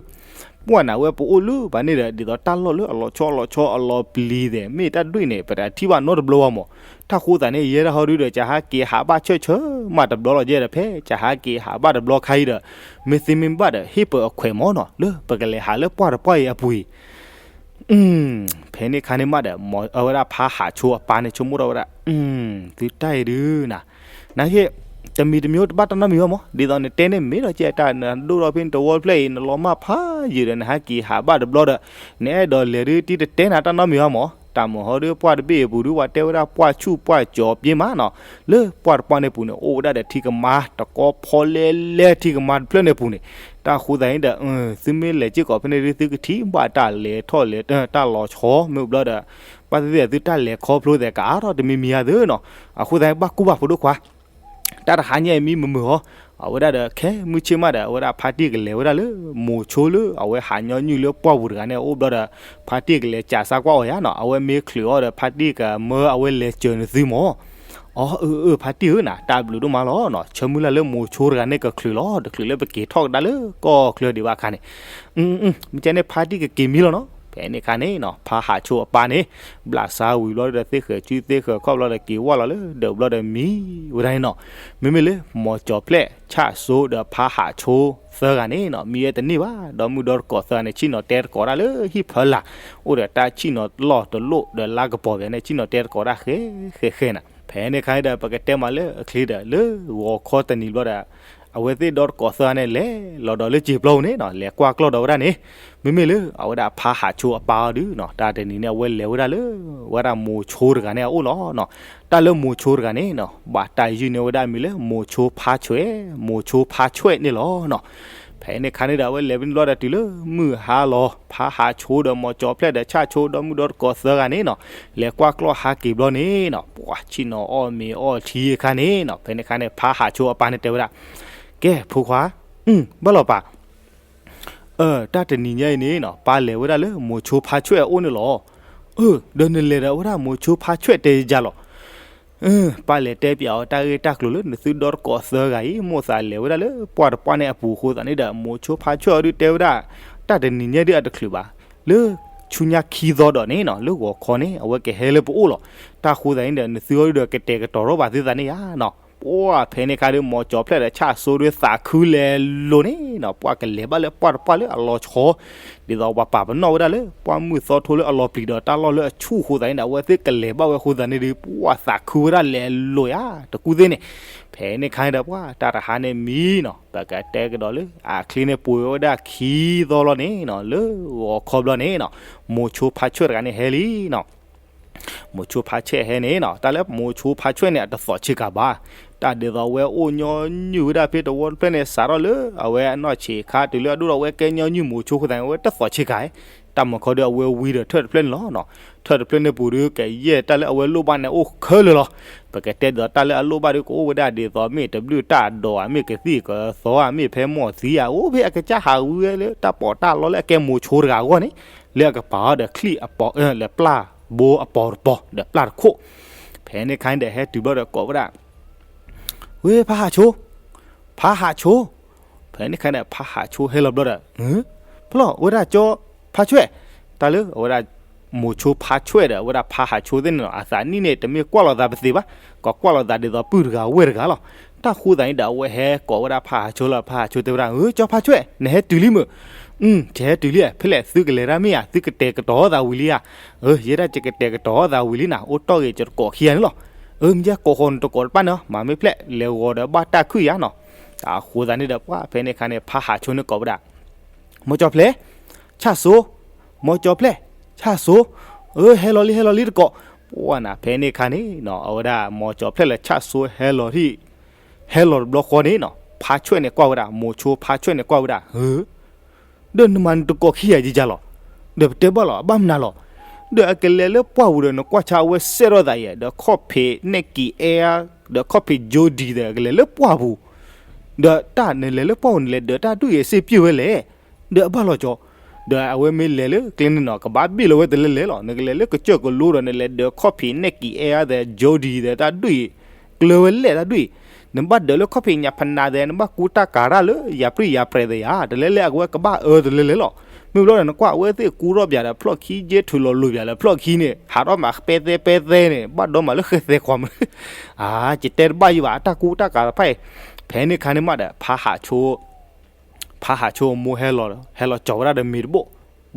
ပှၢ်နၤဝဲပအိၣ်လၢဘၣ်န့ၣ်ဒီး ဒ်သိးတၢ်လီၢ်လၢအလီၤဆီအလီၤဆီအလီၤပျံၤသဲး မ့ၢ်တၢ်ဒွဲၣ်န့ၣ် ပတထံၣ်ဘၣ်နီတဘျီဘၣ်မၢ်. တၢ်ဃိသးန့ၣ် ယဲဒၣ်ဟီဒုဒီး ယဟးက့ၤဟးဘၣ်ဆၢၣ်ဆၢမးတဘျီလီၤယဲဒီး ဖဲယဟးက့ၤဟးဘၣ်တဘျီခါအံၤဒီး မ့ၢ်သ့မ့ၢ်ဘၣ်ဒီး ဟ့ၣ်ပၢၤအခွဲးမၢ်နီၤ လၢပကလဲၤဟးလၢပှၢ်တပှၢ်အံၤအပူၤအံၤ ဖဲန့ၣ်ခါန့ၣ်မးဒီး အဝဲဒၣ်ဖါဟးဆိအပၢ်န့ၣ် ဆိကမိၣ်ထီၣ်ဝဲဒၣ် သုတၢ်အံၤဒုးနၤ, နာ်က့ တမံၤတမံၤတဘၣ်တၢ်နီတမံၤဘၣ်မၢ်, ဒ်သိးနတဲန့ၣ်မ့ၢ်ဒီးကဲတၢ်နဒိၣ်ထီၣ်ဖဲနတဝီတဖျၢၣ်အံၤ နလီၤမၢ်ဖးယံာ်ဒီး နဟဲက့ၤဟးဘၣ်တဘျီဒီး နအဲၣ်ဒိးလဲၤဒုး တံၤတတဲနၤတၢ်နီတမံၤဘၣ်မၢ်. တၢ်မုာ်ဟီဒုး ပှၢ်တဘ့ၣ်အပူၤဒုး ပှၤတဲဝဲဒၣ်ပှၢ်ဆူၣ်ပှၢ်ကၠီၤပျ့ၤမးနီၤ, လၢပှၢ်တပှၢ်န့ၣ်ပူၤန့ၣ် အိၣ်ဝဲဒၣ်ဒီးထံကမါ တကီဖီလဲလဲထံကမါတဖျၢၣ်န့ၣ်ပူၤန့ၣ်, တၢ်ဃိသးန့ၣ်ဒီး သုမ့ၢ်လဲၤစ့ၢ်ကီးဖဲန့ၣ်ဒုး သုကထံၣ်ဘၣ်တၢ်လဲၤထီၣ်လဲၤ တၢ်လီၤဆီမ့ၢ်အိၣ်ဘျီဒီး ဘၣ်သ့ၣ်သ့ၣ်သုတၢ်လဲၤခီဖျိသဲးကအါထီၣ်တမံၤမံၤဧါသုနီၤ, အဃိသတးန့ၣ် ဘၣ်ကူဘၣ်ဖိဒိၣ်ခွါ တၢ်တဟါညါအံၤမံမုာ်မုာ်ဟီ, အဝဲဒၣ်ဒီးခဲမုၢ်ဆ့ၣ်မးဒီး အဝဲဒၣ်ဖါတံၢ်ကလဲၤဝဲဒၣ်လၢမိၤဆိလၢအဝဲဟးညီနုၢ်လၢပှၢ်ပူၤတဂၤန့ၣ် အအိၣ်ဘျီဒီး ဖါတံၢ်ကလဲၤစးစၢ်ကွၢ်အီၤယါနီၤ, အဝဲမ့ၢ်ချုးအီၤဒီး ဖါတံၢ်ကမၢအဝဲလဲၤစၢၤနသုမၢ်. အီ အၢ အၢ ဖါတံၢ်ဧၢနၤ တၢ်ဘျုးဒိၣ်မးလီၤနီၤ, ဆၢမုၢ်လၢ်လၢမိၤဆိတဂၤန့ၣ်ကချုးလီၤ, တချုးလၢပက့ၤထီၣ်ကဒါလၢကီၢ်ချၢဒံးဘၣ်အခါန့ၣ် မ့ၢ်ကဲန့ၣ် ဖါတံၢ်ကက့ၤမံလီၤနီၤ. ဖဲန့ၣ်အခါန့ၣ်နီၤ ဖါဟးဆိအပၢ်န့ၣ် ဘျးစါဝံၤဘျီဒီး သ့ၣ်ဃဲၤစုသ့ၣ်ဃဲၤခီၣ်ဘျီဒီး က့ၤဝၢ်လီၤလၢဒၢးဘျီဒီးမံဝဲဒၣ်န့ၣ်နီၤ. မ့မ့ၢ်လၢမိၤကၠီၤဖျဲၣ် ဆၣ်စိဒီးဖါဟးဆိသၢဂၤန့ၣ်နီၤ မံဝဲတန့ၢ်ဘၣ်, ဒီမုၢ်ဒီတကိးသၢဂၤန့ၣ် ဆ့ၣ်နီၤတဲသကိးတၢ်လၢဟံၣ်ဖီလာ်, အိၣ်ဒီးတၢ်ဆ့ၣ်နီၤလီၢ်တလိၣ်ဒီးလါကပီၤပှဲၤန့ၣ် ဆ့ၣ်နီၤတဲသကိးတၢ်ဃဲဃဲဃဲနၤ. ဖဲန့ၣ်အခါဒီး ပကတဲမးလၢအချ့ဒီး လၢဂီၤခီတနံၤဘျီဒီး အဝဲသ့ၣ်ဒီတကိးသၢဂၤန့ၣ် လဲၤလီၤဒီးလၢစံာ်ပျီပူၤန့ၣ်နီၤ လဲၤကွၢ်ကျီၢ်ဒီးဝဲဒၣ်န့ၣ်, မ့မ့ၢ်လၢအဝဲဒၣ်ဖါဟးဆိအပၢ်အီၤဒုးနီၤ တၢ်တနံၤန့ၣ်အဝဲလဲၤဝဲဒၣ်လၢ ဝဲဒၣ်မိၤဆိတဂၤန့ၣ်အအိၣ်လီၤနီၤ. တၢ်လၢမိၤဆိတဂၤန့ၣ်နီၤ ဘၣ်တၢ်ယုၢ်န့ၢ်ဝဲဒၣ်မံၤလၢမိၤဆိဖါဆွဲး, မိၤဆိဖါဆွဲးန့ၣ်လီၤနီၤ. ဖဲန့ၣ်ခါန့ၣ်ဒီး အဝဲလဲၤဖဲန့ၣ်ဘျီဒီးတုၤလၢမုၢ်ဟါလီၤ, ဖါဟးဆိဒီးမိၤကၠီၤဖျဲၣ်ဒီးဆၣ်ဆိ ဒီမုၢ်ဒီတကိးသၢဂၤန့ၣ်နီၤ, လဲၤကွၢ်ကျီၢ်ဟးက့ၤဘျီန့ၣ်နီၤ, ပှၤဆ့ၣ်နီၤအီၣ်မ့ၤအီထံအခါန့ၣ်နီၤ, ဖဲန့ၣ်ခါန့ၣ် ဖါဟးဆိအပၢ်န့ၣ်တဲဝဲဒၣ်, ကဲ ဖိခွါ, ဘၣ်လီၤပၢ် တၢ်တနံၤညါအံၤန့ၣ်နီၤ ပၢ်လဲၤဝဲဒၣ်လၢမိၤဆိဖါဆွဲၣ်အအိၣ်န့ၣ်လီၤ. ဒီးနလဲၤဒီးဝဲဒၣ်မိၤဆိဖါဆွဲၣ်တဲယၤလီၤ. ပၢ်လဲၤတဲပၠးအီၤတၢ်ဂ့ၢ်တၢ်ကျိၤလၢနသုဒီတကိးသၢဂၤအံၤ မိၢ်သးလဲၤဝဲဒၣ်လၢပှၢ်တပှၢ်န့ၣ်အပူၤအဃိသတးန့ၣ်ဒီး မိၤဆိဖါဆွဲၣ်အီၤဒုတဲဝဲဒၣ်, တၢ်တနံၤညါဒုအတချုးဘၣ်, လၢဆူညါခံသီဒီးန့ၣ်နီၤ လၢဂီၤခီန့ၣ် အဝဲကဟဲလၢပအိၣ်လီၤ. တၢ်ဃိသတးန့ၣ်ဒီး နသုအီၤဒုဒီးကတဲာ်ကတီၤထီၣ်ဘၣ်သုသးန့ၣ်ဧါနီၤ. ပှၢ်ဖဲန့ၣ်ခါဒီး မိၤကၠီၤဖျဲၣ်ဒီးဆၣ်ဆိဒီးသးခုလဲၤလိၤန့ၣ်နီၤ, ပှၢ်ကလဲၤဘၣ်လၢပှၢ်တပှၢ်လၢအလီၤဆီ, ဒ်သိးပှၤပာ်ပနီၣ်ဝဲဒၣ်လၢ ပှၢ်မုၢ်သီထိလၢအလီၤပျံၤဒီးတၢ်လီၢ်လၢအဆူၣ်အဃိသတးန့ၣ်ဒီး အဝဲသ့ၣ်ကလဲၤဘၣ်ဝဲအဃိသတးန့ၣ်ဒီး ပှၢ်သးခုဝဲဒၣ်လဲၤလိၤဧါ, တကူၣ်သ့ၣ်န့ၣ်, ဖဲန့ၣ်ခါန့ၣ်ဒီး ပှၢ်တၢ်တဟါန့ၣ်မံနီၤ, ပကတဲကဒီးလၢ အချ့န့ၣ်ပှဲၤဝဲဒၣ်ခံသီလီၤန့ၣ်နီၤ, လၢဂီၤခီဘျီန့ၣ်နီၤ, မိၤဆိဖါဆွဲၣ်တဂၤန့ၣ်ဟဲလံနီၤ. မိၤဆိဖါဆွဲၣ်ဟဲန့ၣ်နီၤ, တၢ်လၢမိၤဆိဖါဆွဲၣ်န့ၣ် အတသီၣ်ဆ့ကၤဘၣ်. တၢ်ဒ်သိးအဝဲအိၣ်ညီနုၢ်ဝဲဒၣ်ဖဲတဝီတဖျၢၣ်န့ၣ် စးထီၣ်လၢအဝဲအနီၢ်ဆံးခါတုၤလၢအဒိၣ်ဒီး အဝဲကဲညီနုၢ်မိၤဆိအဃိသတးန့ၣ် အဝဲတသီၣ်ဆ့ကၤ, တၢ်မၤခီဒီး အဝဲဝံဒီးထၢၣ်တဖျၢၣ်န့ၣ်လီၤနီၤ. ထၢၣ်တဖျၢၣ်န့ၣ်ပူၤဒီး ကယဲၢ်တၢ်လၢအဝဲလိၣ်ဘၣ်န့ၣ်အိၣ်ခဲလၢာ်လီၤ. ပကတဲဒ်သိးတၢ်လၢအလိၣ်ဘၣ်ဒီး ကအိၣ်ဝဲဒၣ်ဒ်သိး မ့ၢ်တဘျုးတၢ်ဒိးဧါ, မ့ၢ်ကသံၣ်ကသီဧါ, မ့ၢ်ဖဲမီၢ်သံဧါ, အိၣ်ဖဲအကစၢ်ဟးဝံဝဲလၢတၢ်ပီးတၢ်လီလၢအကဲမိၤဆိတဂၤအဂီၢ်န့ၣ်, လၢအကပၤအီၤဒီးချံၣ်အပီၤ, လၢပျၢ်ဘိအပီၤတပီၤ ဒီးပျၢ်တခိၣ်. ဖဲန့ၣ်ခါန့ၣ်ဒီးဟဲတုၤဘျီဒီးကိးဝဲဒၣ်, ဝ့ ဖါဟးဆိ, ဖါဟးဆိ. ဖဲန့ၣ်ခါန့ၣ် ဖါဟးဆိဟဲလီၤဘျီဒီး, ဖဲလီၤ အဝဲဒၣ်ကၠီဖါဆွဲၣ်, တၢ်လၢအဝဲဒၣ် မိၤဆိဖါဆွဲၣ်ဒီး အဝဲဒၣ်ဖါဟးဆိသ့ၣ်န့ၣ်လီၤ. အသးနံၣ်န့ၣ် တမ့ၢ်ကွၢ်လိာ်သးပသ့ဘၣ်, ကကွၢ်လိာ်သးဒ်သိးပုၢ်တဂၤဝဲၢ်တဂၤလီၤ. တၢ်ဃိသးန့ၣ်ဒီး အဝဲဟဲကိးဝဲဒၣ်ဖါဟးဆိလီၤ. ဖါဟးဆိတဲဝဲဒၣ်, ကၠီဖါဆွဲၣ် နဟဲတုၤလံမုၢ်, ယဟဲတုၤလံ, ဖဲလဲၣ်သုကလဲၤတၢ်မ့ၢ်ဧါ, သုကတဲာ်ကတီၤသးဝံၤလံဧါ. ယဲဒၣ်ယကတဲာ်ကတီၤသးဝံၤလံနၤ, အိၣ်တီၢ်ဂ့ၤယတကိးခံဂၤန့ၣ်လီၤ. မ့ၢ်ယဲကိးဃီၤနတကိးတပၣ်န့ၣ်, မၤမ့ၢ်ဖျဲၣ် လဲၤဂီၤဒီးဘၣ်တၢ်ခုၣ်ယၤနီၤ. အဃိသတးန့ၣ်ဒီး ပှၢ်ဖဲန့ၣ်ခါန့ၣ် ဖါဟးဆိန့ၣ်ကိးဝဲဒၣ်, မိၤကၠီၤဖျဲၣ်, ဆၣ်စိ, မိၤကၠီၤဖျဲၣ်, ဆၣ်စိ, အၢ ဟဲလီၤလံ ဟဲလီၤလံတကိး. ပှၢ်နၤ ဖဲန့ၣ်ခါန့ၣ်နီၤ အဝဲဒၣ်မိၤကၠီၤဖျဲၣ်လၢဆၣ်စိဟဲလီၤ, ဟဲလီၤတဘျီဃီန့ၣ်နီၤ ဖါဆွဲၣ်န့ၣ်ကွၢ်ဝဲဒၣ်, မိၤဆိဖါဆွဲၣ်န့ၣ်ကွၢ်ဝဲဒၣ်, ဧၢ ဒီးနမၤနတကိးခံဂၤယယၤလီၤ, ဒီးပတဲဘၣ်လီၤ အဘၣ်မနုၤလီၤ, ဒီးအကလဲၤလၢပှၢ်ပူၤဒီး နကွၢ်ဆါအဝဲစဲထီၣ်သးအံၤ ဒီးခီၣ်ဖံးနဲၣ်ကံၤအဲၣ်, ဒီးခီၣ်ဖံးယိဒံးဒီး အကလဲၤလၢပှၢ်ပူၤ, ဒီးတၢ်နလဲၤလၢပှၢ်ပူၤ နလဲၤဒၢးတၢ်ဒုၣ်အံၤစ့ပျၢ်ဝဲလဲၣ်, ဒီးအဘၣ်လီၤကၠီၤ, ဒီးအဝဲမ့ၢ်လဲၤလၢကျဲန့ၣ်နီၤ ကဘၣ်ဘ့ၣ်လီၤဝဲတလဲလဲၣ်လီၤ, နကလဲၤလၢကစၢၢ်ကလိဒီး နလဲၤဒၢးခီၣ်ဖံးနဲၣ်ကံၤအဲၣ်ဧါ ဒီးယိဒံးဒီးတၢ်ဒုၣ်အံၤ, ကျၢၤဝဲလဲၣ်တၢ်ဒုၣ်အံၤ, နဘၣ်ဒၢးလၢခီၣ်ဖံးညၣ်ဖနးဒီး နဘၣ်ကူတၢ်ကၤတၢ်လၢယၤပြံယၤပြဲးသယၤ တလဲလဲၣ် အဝဲကဘၣ်အၢတလဲလဲၣ်လီၤ. မ့ၢ်ဘျီဒီး နကွၢ်အဝဲသ့ၣ်ကူထီၣ်ပၠးဒီးဖျီၣ်ခံ ယဲၢ်ထုးလီၤလိၤပၠးဒီးဖျီၣ်ခံန့ၣ် ဟးထီၣ်မးပဲသဲပဲသဲန့ၣ် ဘၣ်ဒီးမးလၢဃဲသဲခွါမး, အါ ယတဲတဘၣ်ယံၤဘၣ် အတၢ်ကူတၢ်ကၤတဖၣ်အံၤ, ဖဲန့ၣ်ခါန့ၣ်မးဒီး ဖါဟးဆိ ဖါဟးဆိအမိၢ်ဟဲလီၤ, ဟဲလီၤကၠီၤဝဲဒၣ်ဒီးမ့ၤတဘိၣ်,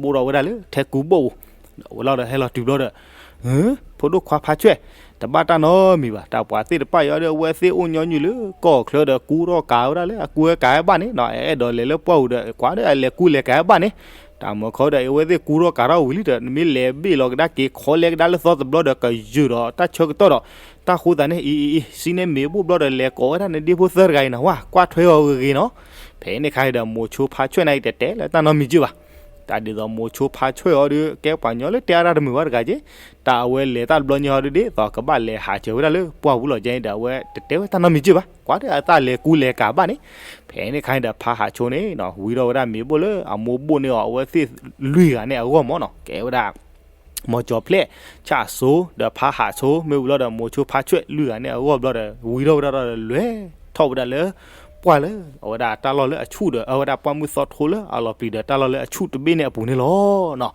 ဘိၣ်ထီၣ်ဝဲဒၣ်လၢထဲကူဘိၣ်ပူၤ, ဒီးဝဲလီၤဒီးဟဲလီၤတုၤဘျီဒီး, ဖိဒိၣ်ခွါဖါဆွဲၣ်, တဘၣ်တၢ်နီတမံၤဘၣ်, တၢ်ပှၤသ့ၣ်တဖၣ်အံၤဒီး အဝဲသ့ၣ်အိၣ်ညီနုၢ်လၢကီၢ်ချၢဒီး ကူထီၣ်ကၤဝဲဒၣ်လၢအကူဝဲကၤဝဲဘၣ်န့ၣ်နီၤ, အဲၣ်ဒိးလဲၤလၢပှၢ်ပူၤဒီး ကွၢ်ဒီးအလဲၤကူလဲၤကၤဝဲဘၣ်န့ၣ်, တၢ်မၤခီဒီး အဝဲသ့ၣ်ကူထီၣ်ကၤထီၣ်ဝံၤလံဒီး နမ့ၢ်လဲၤဘ့ၣ်လီၤကဒါက့ၤ ခီလဲကဒါလၢသီတဘျီဒီး ကယုၢ်ဒီးတၢ်ဆၢကတီၢ်ဒီး, တၢ်ဃိသးန့ၣ် အံၤ အံၤ အံၤ စံးန့ၢ်မ့ၤဘိၣ်ဘျီဒီး လဲၤကိးဝဲဒၣ်နဒ့ဖိသၢတဂၤအံၤနီၤ ဝါ ကွၢ်ထွဲအီၤဂ့ၤဂ့ၤနီၤ, ဖဲန့ၣ်ခါအံၤဒီး မိၤဆိဖါဆွဲၣ်န့ၣ်အံၤ တတဲလၢတၢ်နီတမံၤကၢဘၣ်, တၢ်ဒ်သိးမိၤဆိဖါဆွဲၣ်အီၤဒီး ကဲပှၤညီလၢတဲအါတၢ်တမုာ်ဝဲတဂၤက့, တၢ်အဝဲလဲၤတၢ်တဘျီညီဟီဒုးဒ်သိးကဘၣ်လဲၤဟးစၢၤဝဲဒၣ်လၢပှၢ်ပူၤလီၤကဲအံၤဒီး အဝဲတတဲဝဲတၢ်နီတမံၤကၢဘၣ်, ကွၢ်ဒီးအတၢ်လဲၤကူလဲၤကၤဘၣ်န့ၣ်, ဖဲန့ၣ်ခါအံၤဒီးဖါဟးဆိန့ၣ်နီၤ ဝံထီၣ်ဝဲဒၣ်မ့ၤဘိၣ်လၢအမိၢ်ဘိၣ်န့ၢ်အီၤ အဝဲသ့ၣ်လွံၢ်ဂၤန့ၣ်အဂီၢ်မးနီၤ, ကဲဝဲဒၣ် မိၤကၠီၤဖျဲၣ်, ဆၣ်စိ, ဒီးဖါဟးဆိ, မ့ၢ်ဝံၤလီၤဒီး မိၤဆိဖါဆွဲၣ်လွံၢ်ဂၤန့ၣ်အဂီၢ်ဘျီဒီး ဝံၤထီၣ်ဝဲဒၣ်ဒီးလဲၤထီၣ်ဝဲဒၣ်လၢ ပှၢ်လၢ အဝဲဒၣ်တၢ်လီၢ်လၢအဆူၣ်ဒီး အဝဲဒၣ်ပှၢ်မုၢ်သီထိလၢအလီၤပျံၤဒီးတၢ်လီၢ်လၢအဆူၣ်တဘ့ၣ်န့ၣ်အပူၤန့ၣ်လီၤနီၤ.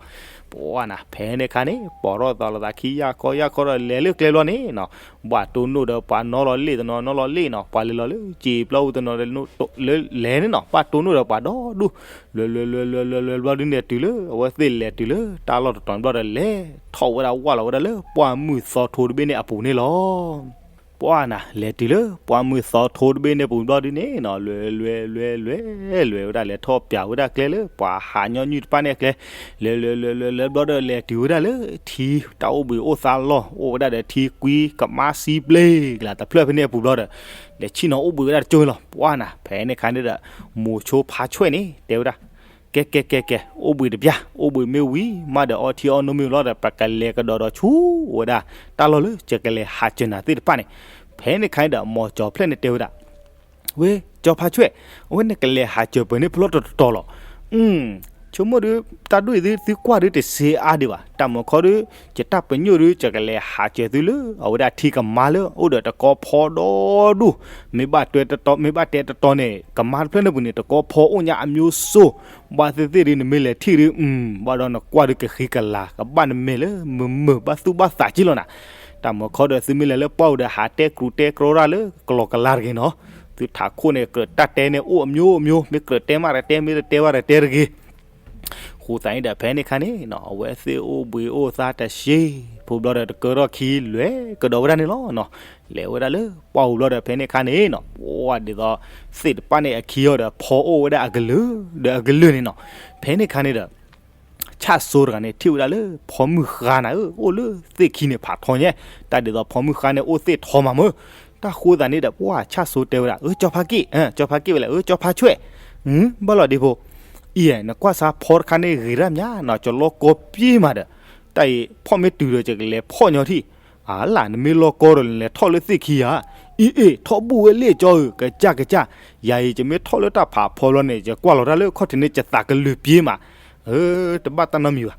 ပှၢ်နၤ ဖဲန့ၣ်ခါန့ၣ် ပိာ်ထီၣ်သးလီၤသးခံယၢ်ခီယၢ်ခီဒီးလဲၤလၢကျဲဘျီန့ၣ်နီၤ, ဘၣ်တိၢ်နီၣ်ဒီးပှၤနီလီၤလ့ၣ်တနီၤနီလီၤလ့ၣ်နီၤ, ပှၤလဲၤလီၤလၢစံာ်ပျီပူၤတနီၤလၢလဲၤန့ၣ်နီၤ, ဘၣ်တိၢ်နီၣ်ဒီးပှၤဒီဒူၣ် လဲၤလဲၤလဲၤလဲၤလဲၤလဲၤဘျီဒုန့ၣ် တုၤလၢအဝဲသ့ၣ်လဲၤတုၤလၢတၢ်လီၢ်တတီၤဘျီဒီး လဲၤထီၣ်ဝဲဒၣ်ဝၢ်လီၤဝဲဒၣ်လၢပှၢ်မုၢ်သီထိတဘ့ၣ်န့ၣ်အပူၤန့ၣ်လီၤ. ပှၢ်နၤ လဲၤတုၤလၢပှၢ်မုၢ်သီထိတဘ့ၣ်န့ၣ်ပူၤဘျီဒုန့ၣ်နီၤ လဲၤလဲၤလဲၤလဲၤလဲၤဝဲဒၣ် လဲၤထီၣ်ပၠးဝဲဒၣ်ကျဲလၢပှၤဟးညီနုၢ်တဖၣ်န့ၣ်အကျဲ, လဲၤလဲၤလဲၤလဲၤလဲၤဘျီဒီး လဲၤတုၤဝဲဒၣ်လၢထံတၢ်အိၣ်ဘှံးအိၣ်သါလီၢ် အိၣ်ဝဲဒၣ်ဒီးထံကွံကမါစံဘျ့ကလၤတဖျၢၣ်ဖဲန့ၣ်အပူၤဘျီဒီး လဲၤဆ့ၣ်နီၤအိၣ်ဘှံးဝဲဒၣ်တကၠိလီၤ. ပှၢ်နၤ ဖဲန့ၣ်ခါန့ၣ်ဒီး မိၤဆိဖါဆွဲၣ်န့ၣ် တဲဝဲဒၣ် ကဲကဲကဲကဲ အိၣ်ဘှံးတပျၢ် အိၣ်ဘှံးမ့ၢ်ဝံၤမးဒီး အီထံအီနိမ့ၢ်လီၤဒီး ပကလဲၤကဒီးဒီးဆူဝဲဒၣ် တၢ်လီၢ်လၢယကလဲၤဟးစၢၤနၤသ့ၣ်တဖၣ်န့ၣ်. ဖဲန့ၣ်ခါန့ၣ်ဒီး မိၤကၠီၤဖျဲၣ်န့ၣ်တဲဝဲဒၣ် ဝဲ ကၠီၤဖါဆွဲၣ်, အဝဲနကလဲၤဟးစၢၤပၢၤန့ၣ်ဖဲလီၤတတီၤလီၤ. ဆိကမိၣ်ဒု တၢ်ဒိၣ်အံၤသု သုကွၢ်ဒုတစ့အါဒံးဘၣ်. တၢ်မုၤခီဒု ယတၢ်ပညိၣ်ဒု ယကလဲၤဟးစၢၤသုလၢ အဝဲဒၣ်ထံကမါလၢ အိၣ်ဒီးတကီဖီဒီဒူၣ်, မ့ၢ်ဘၣ်တဲတတီၤ မ့ၢ်ဘၣ်တဲတတီၤန့ၣ် ကမါတဖျၢၣ်န့ၣ်ပူၤန့ၣ် တကီဖီအိၣ်ညါအမျိုးစုံ, ဘၣ်သ့ၣ်သ့ၣ်ဒု နမ့ၢ်လဲၤထံၣ်ဒု ဘၣ်ဒီးနကွၢ်ဒုကဃံကလၤ ကဘၣ်နမဲာ်လၢမုာ်မုာ်ဘၣ်သူၣ်ဘၣ်သးက့လီၤနၤ. တၢ်မုၤခီဒီးသုမ့ၢ်လဲၤလၢပှၢ်ပူၤဒီး ဟးတဲကြူးတဲကြီတၢ်လၢကလီကလါတဂ့ၤနီၤ. သုထးခိၣ်န့ၣ် ကြၢးတၢ်တဲန့ၣ်အိၣ်အမျိုးမျိုး, မ့ၢ်ကြၢးတဲမးတတဲ မ့ၢ်တတဲဘၣ်တတဲတဂ့ၤ. ဃိသတးန့ၣ်ဒီး ဖဲန့ၣ်ခါန့ၣ်နီၤ အဝဲသ့ၣ်အိၣ်ဘှံးအိၣ်သါတစ့ ဖိဘျီဒီး တကၢထီၣ်ခံလဲၤကဒီးဝဲဒၣ်န့ၣ်လီၤနီၤ. လဲၤဝဲဒၣ်လၢပှၢ်ပူၤဘျီဒီး ဖဲန့ၣ်ခါန့ၣ်နီၤ ပှၢ်ဒ်သိး သ့ၣ်တဖၣ်န့ၣ်အခံအီၤဒီး ဖီအိၣ်ဝဲဒၣ်အကလုာ်ဒီးအကလုာ်န့ၣ်နီၤ. ဖဲန့ၣ်ခါန့ၣ်ဒီး ဆၣ်စိတဂၤန့ၣ် ထံၣ်ဝဲဒၣ်လၢဖီမုၢ်ဃါနၤဧၢ အိၣ်လၢသ့ၣ်ခံန့ၣ်ဖးထီညါ, တၢ်ဒ်သိးဖီမုၢ်ဃါန့ၣ် အိၣ်သ့ၣ်ထီမးမၢ်. တၢ်ဃိသတးန့ၣ်ဒီး ပှၢ်ဆၣ်စိတဲဝဲဒၣ် အၢ ကၠီဖါက့ၣ်, ကၠီဖါက့ၣ်ဝဲလဲၣ်, အၢ ကၠီဖါဆွဲၣ်, ဘၣ်လီၤဒ့ဖိ, အံၤ နကွၢ်စါဖီတခါန့ၣ်ဂ့ၤဒၣ်မးနီၤ, ကၠီလီၢ်ကီပ့ၢ်မးဒီး, တၢ်အံၤ ဖီၣ်မ့ၢ်တုၤဒီး ယကလဲၤဖီၣ်ညီထံၣ် အလၢ နမ့ၢ်လီၢ်ကီဒီး နလဲၤထီၣ်လၢသ့ၣ်ခံဧါ. အံၤအ့ၣ် ထီၣ်ဘူၣ်ဝဲလ့ၣ်ကၠီဧၢ, ကစၢ်ကစၢ်, ယၤအံၤ ယမ့ၢ်ထီၣ်လၢတၢ်ဖးဖီဘျီန့ၣ် ယကွၢ်လီၤတၢ်လၢခီၣ်ထံးန့ၣ် ယသးကလုာ်ပ့ၢ်မး. အၢ တဘၣ်တၢ်နီတမံၤဘၣ်.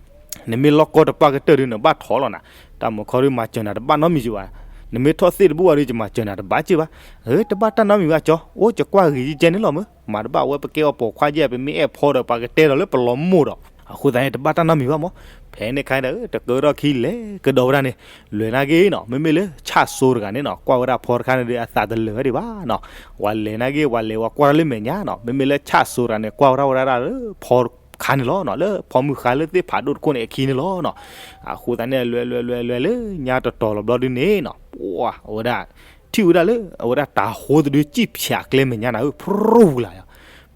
နမ့ၢ်လီၢ်ကီတပၣ်ကတၢၢ်ဒီး နဘၣ်ထီလီၤနၤ, တၢ်မုၤခီဒီး မၤစၢၤနၤတဘၣ်နီတမံၤဘၣ်. နမ့ၢ်ထီၣ်သ့ၣ်တဘူၣ်ဘၣ်ဒီး ယမၤစၢၤနၤတဘၣ်က့ၢ်ဘၣ်. အၢ တဘၣ်တၢ်နီတမံၤဘၣ်ကၠီ, အိၣ် ယကွၢ်ဂ့ၤယကဲန့ၣ်လီၤမၢ်, မၤတဘၣ်ဝဲ ပကဲအီၤပိာ်ခွါယဲၢ် ပမ့ၢ်အဲၣ်ဖီဒီး ပှၤကတဲဒီးလၢပလီၤမိၢ်ဒီး, အဃိသတးန့ၣ် တဘၣ်တၢ်နီတမံၤဘၣ်မၢ်. ဖဲန့ၣ်ခါန့ၣ်ဒီး တကၢထီၣ်ခံလဲၤကဒီးဝဲဒၣ်န့ၣ်, လဲၤနာ်က့နီၤ မ့မ့ၢ်လၢဆၣ်စိတဂၤန့ၣ်နီၤ ကွၢ်ဝဲဒၣ်ဖီတခါန့ၣ်ဒီး အသးတလၢာ်ဝဲဒံးဘၣ်နီၤ. ဝဲလဲၤနာ်က့ ဝဲလဲၤဝဲကွၢ်ထီၣ်လၢမဲာ်ညါနီၤ, မ့မ့ၢ်လၢဆၣ်စိတဂၤန့ၣ် ကွၢ်ဝဲဒၣ်ဝဲဒၣ်လၢဖီတခါန့ၣ်လီၤနီၤ, လၢဖီမုၢ်ဃါလၢသ့ၣ်ဖးဒိၣ်တခိၣ်န့ၣ်အခံန့ၣ်လီၤနီၤ. အဃိသတးန့ၣ် လဲၤလဲၤလဲၤလဲၤလၢညါတတီၤလီၤဘျီဒုန့ၣ်နီၤ, ပှၢ်ဝဲဒၣ် ထံၣ်ဝဲဒၣ်လၢ အဝဲဒၣ်တၤဟိသဒု စံၣ်ဖၠးကျဲမဲာ်ညါနၤဧၢ ဖရူလၢ်ယၤ.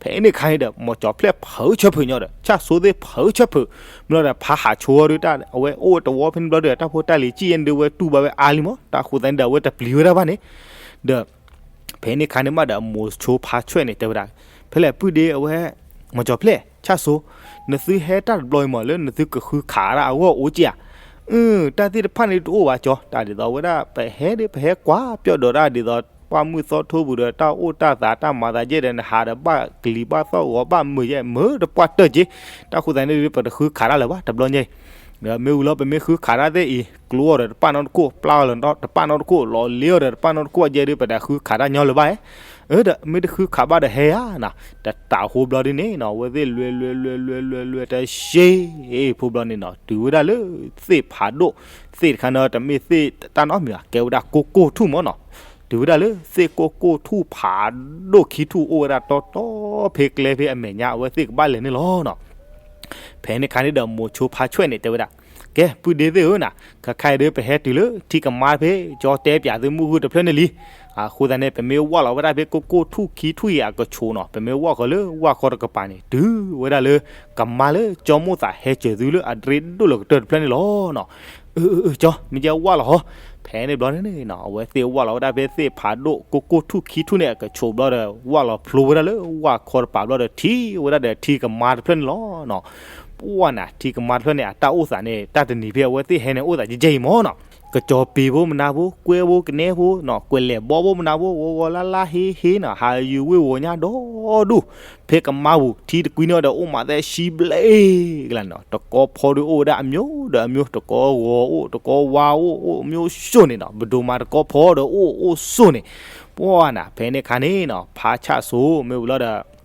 ဖဲန့ၣ်ခါန့ၣ်ဒီး မိၤကၠီၤဖျဲၣ်ဖုးဆၢဖုးညီဒီး ဆၣ်စိသ့ၣ်ဖုးဆၢဖုး, မ့ၢ်လီၤဒီးဖါဟးဆိအီၤဒု အဝဲအိၣ်တဝီဖဲန့ၣ်ဘျီဒီး တၢ်ဖိတၢ်လံၤစံၣ်ယဲၢ်န့ၣ်ဒု အဝဲတူၢ်ဘၣ်ဝဲအါလံမၢ်, တၢ်ဃိသတးန့ၣ်ဒီး အဝဲတပျံၤဝဲဒၣ်ဘၣ်န့ၣ်, ဒီး ဖဲန့ၣ်ခါန့ၣ်မးဒီး မိၤဆိဖါဆွဲၣ်န့ၣ် တဲဝဲဒၣ်, ဖဲလဲၣ်ပုၢ်ဒ့အဝဲ မိၤကၠီၤဖျဲၣ် ဆၣ်စိ, နသုဟဲတၢ်တဘျီအံၤမး လၢနသုကဃုခးဒၣ်အဂီၢ်အိၣ်က့ဧါ. အၢ တၢ်သ့ၣ်တဖၣ်န့ၣ်တအိၣ်ဘၣ်ကၠီ, တၢ်ဒ်သိးဝဲဒၣ် ပဟဲဒ် ပဟဲကွၢ်ပၠီၣ်ဒီးတၢ်ဒ်သိး ပှၢ်မုၢ်သီထိပူၤဒီး တၢ်အိၣ်တၢ်သးတၢ်မၤသးယဲၢ်ဒီး နဟးဒီးဘၣ်ကလံၤဘၣ်သီၣ်ဂီၤဘၣ်မုာ်ယဲၢ် မုာ်တပှၢ်တၢၢ်က့, တၢ်ဃိသတးန့ၣ်ဒု ပတဃုခးဒၣ်လၢၤဘၣ် တဘျီညါအံၤ ဒီးမ့ၢ်ဝံၤလီၤ ပမ့ၢ်ဃုခးတၢ်သ့ၣ်အံၤ ကျိအီၤဒီးတပၣ်နီတခိၣ်, ပျၢ်အီၤဒီးတပၣ်နီတခိၣ်, လီၤလ့အီၤဒီးတပၣ်နီတခိၣ်အယဲၢ်ဒု ပတဃုခးတၢ်ညီလၢၤဘၣ်ဧါ. အၢ ဒီးမ့ၢ်တဃုခးဘၣ်ဒီးဟဲဧါနၤ, တတးဟိဘျီဒုန့ၣ်နီၤ အဝဲသ့ၣ်လဲၤလဲၤလဲၤလဲၤလဲၤလဲၤတစ့ ဖိဘျီန့ၣ်နီၤ တုၤဝဲဒၣ်လၢ သ့ၣ်ဖးဒိၣ်, သ့ၣ်တခါန့ၣ် တမ့ၢ်သ့ၣ်တၢ်နီတမံၤဘၣ် ကဲဝဲဒၣ်ကိၢ်ကိၢ်ထူၣ်မၢ်နီၤ. တုၤဝဲဒၣ်လၢသ့ၣ်ကိၢ်ကိၢ်ထူၣ်ဖးဒိၣ်ခံထူၣ်အိၣ်ဝဲဒၣ်တီတီဖဲကျဲဖဲအမဲာ်ညါ အဝဲသ့ၣ်ကဘၣ်လဲၤန့ၣ်လီၤနီၤ. ဖဲန့ၣ်ခါန့ၣ်ဒီး မိၤဆိဖါဆွဲၣ်န့ၣ် တဲဝဲဒၣ်, ကဲ ပုၢ်ဒ့သ့ၣ်ဧၢနၤ, ခဲခါအံၤဒီး ပဟဲတုၤလၢထံကမါဖဲ ကၠီတဲပၠးသုမုၢ်ဂုၢ်တဖျၢၣ်န့ၣ်လံ. အဃိသတးန့ၣ် ပမ့ၢ်ဝၢ်လီၤဝဲဒၣ်ဖဲကိၢ်ကိၢ်ထူၣ်ခံထူၣ်အံၤအကဆူးနီၤ ပမ့ၢ်ဝၢ်ဃီၤလၢဝၢ်ခီတကပၤန့ၣ် တုၤဝဲဒၣ်လၢ ကမါလၢကၠီမိၣ်သးဟဲစၢၤသုလၢအဒရ့ဒိၣ်လၢကတၢၢ်တဖျၢၣ်န့ၣ်လီၤနီၤ. အၢ အၢ အၢ ကၠီ မ့ၢ်ကဲဝၢ်လီၤဟီ. ဖဲန့ၣ်ဘျီန့ၣ်နီၤ အဝဲသ့ၣ်ဝၢ်လီၤဝဲဒၣ်ဖဲသ့ၣ်ဖးဒိၣ်ကိၢ်ကိၢ်ထူၣ်ခံထူၣ်န့ၣ် အကဆူးဘျီဒီး ဝၢ်လီၤဖျိဝဲဒၣ်လၢဝၢ်ခီတပၤဘျီဒီး ထံၣ်ဝဲဒၣ်ဒီးထံကမါတဖျၢၣ်န့ၣ်လီၤနီၤ. ပှၢ်နၤ ထံကမါတဖျၢၣ်န့ၣ် အတၢ်အိၣ်သးန့ၣ် တၢ်တနံၤဖဲအဝဲသ့ၣ်ဟဲန့ၣ် အိၣ်သးကဲကဲအံၤမၢ်နီၤ. ကၠီပ့ၤဖိမနၤဖိ ကွဲဖိကနဲဖိနီၤ ကွဲးလဲၣ်ဘီဖိမနၤဖိ ဂီၤဂီၤလါလါဟ့ဟ့နီၤ ဟးယုာ်ဝ့ၢ်ဝီၤညါဒီဒူၣ် ဖဲကမါပူၤ ထံတကွံန့ၣ်ဒီး အိၣ်မးသဲဆံဘျ့ကလါနီၤ တကီဖီဒုးအိၣ်ဝဲဒၣ်အမျိုးဒီးအမျိုး တကီဂီၤအိၣ် တကီဝါအိၣ် အိၣ်အမျိုးစိၣ်န့ၣ်နီၤ ပဒိၣ်မးတကီဖီဒီးအိၣ်အိၣ်စိၣ်န့ၣ် ပှၢ်နၤ ဖဲန့ၣ်ခါန့ၣ်နီၤ ဖါဆၣ်စိ မ့ၢ်ဝံၤလီၤဒီး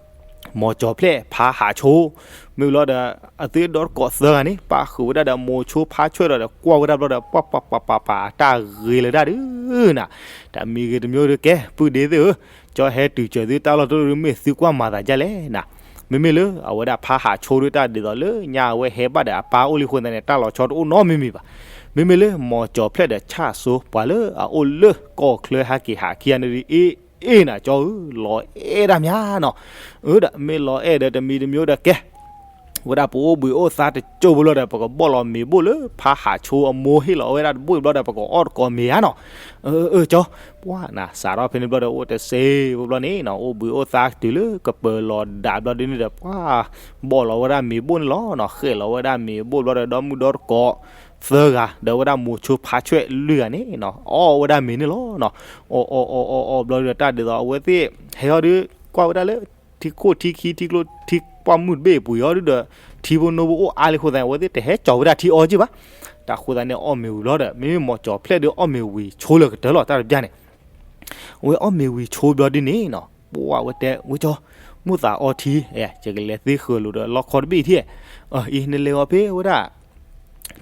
မိၤကၠီၤဖျဲၣ် ဖါဟးဆိ မ့ၢ်ဝံၤလီၤဒီး အသုဒီတကိးသၢဂၤန့ၣ် ပၣ်ဃုာ်ဝဲဒၣ်ဒီးမိၤဆိဖါဆွဲၣ်ဒီး ကွၢ်ဝဲဒၣ်ဘျီဒီး ပှၢ်ပှၢ်ပှၢ်ပှၢ်ပှၢ် အတၢ်ဂ့ၤလၢဒၣ်ဒုးနၤ တမံၤဂ့ၤတမံၤဒီး ကဲ ပုၢ်ဒ့သ့ၣ်ဧၢ ကၠီဟဲတုၤစၢၤသုတၢ်လီၢ်တအိၣ်ဒီး မ့ၢ်သုကွၢ်မၤသးဒ်လဲၣ်နၤ မ့မ့ၢ်လၢအဝဲဒၣ်ဖါဟးဆိဒုး တၢ်ဒ်သိးလၢညါအဝဲဟဲဘၣ်ဒီးအပၢ်အိၣ်လံအဃိသတးန့ၣ် တၢ်လီၤဆီတအိၣ်နီတမံၤမံၤဘၣ်. မ့မ့ၢ်လၢမီၤကၠီၤဖျဲၣ်ဒီးဆၣ်စိ ပှၤလၢအအိၣ်လၢကီၢ်ချၢဟဲက့ၤဟးခံဂၤန့ၣ်ဒ်အ့ၣ်အ့ၣ်နၤကၠီဧၢ, လီၤအဲၣ်ဒၣ်မးနီၤ. အၢ ဒီးမ့ၢ်လီၤအဲၣ်ဒီးတမံၤတမံၤဒီးကဲ ဝဲဒၣ်ပအိၣ်ဘှံးအိၣ်သါတကၠိၢ်ဖိလီၤဒီး ပကဘီၣ်လီၤမ့ၤဘိၣ်လၢဖါဟးဆိအမိၢ်ဟ့ၣ်လီၤဝဲဒၣ်တဘိၣ်ဘျီဒီး ပကအီၣ်တကိးမ့ၤဧါနီၤ. အၢ အၢ ကၠီ, ပှၢ်နၤစးထီၣ်ဖဲန့ၣ်ဘျီဒီး အိၣ်တစ့ဖိဘျီန့ၣ်နီၤ, အိၣ်ဘှံးအိၣ်သါတုၤလၢကပၢၤလီၤဒးဘျီဒ်န့ၣ်ဒီး ပှၢ်ဘီၣ်လီၤဝဲဒၣ်မ့ၤဘိၣ်န့ၣ်လီၤနီၤ. ဃဲၣ်လီၤဝဲဒၣ်မ့ၤဘိၣ်ဘျီဒီး ဒီမုၣ်ဒီတကိးသၢဂၤ ဒီးဝဲဒၣ်မိၤဆိဖါဆွဲၣ်လွံၢ်ဂၤန့ၣ်နီၤ အီၣ်ဝဲဒၣ်မ့ၤန့ၣ်လီၤနီၤ. အီၣ်အီၣ်အီၣ်အီၣ်အီၣ်ဘျီဒီး တၢ်ဒ်သိးအဝဲသ့ၣ်ဟဲအီၤဒီး ကွၢ်ဝဲဒၣ်လၢ ထံခိၣ်ထံခံ ထံကျိထံပှၢ်မုၢ်တဘ့ၣ်အပူၤအံၤအီၤဒုဒီး ထံဖိနိဖိအိၣ်အါလံအဃိသတးန့ၣ် အဝဲသ့ၣ်တဟဲကၠီၤဝဲဒၣ်ထံအီက့ၢ်ဘၣ်. တၢ်အဃိသတးန့ၣ် အီၣ်မ့ၤဝံၤလီၤဒီး မ့မ့ၢ်မိၤကၠီၤဖျဲၣ်ဒီးအီၣ်မ့ၤဝံၤဆိလၢကတၢၢ်လီၤ တၢ်တဘျီန့ၣ် ဝဲအီၣ်မ့ၤဝံၤဆိဘျီဒ်န့ၣ်နီၤ ပှၢ်ဝဲတဲ ဝဲကၠီ, မိၣ်သးအီထံ ယကလဲၤသ့ဃၢၤလိာ်ဒီးလီခီတဘ့ၣ်ထံၣ်, အံၤနလဲၤအီၤဖဲဝဲဒၣ်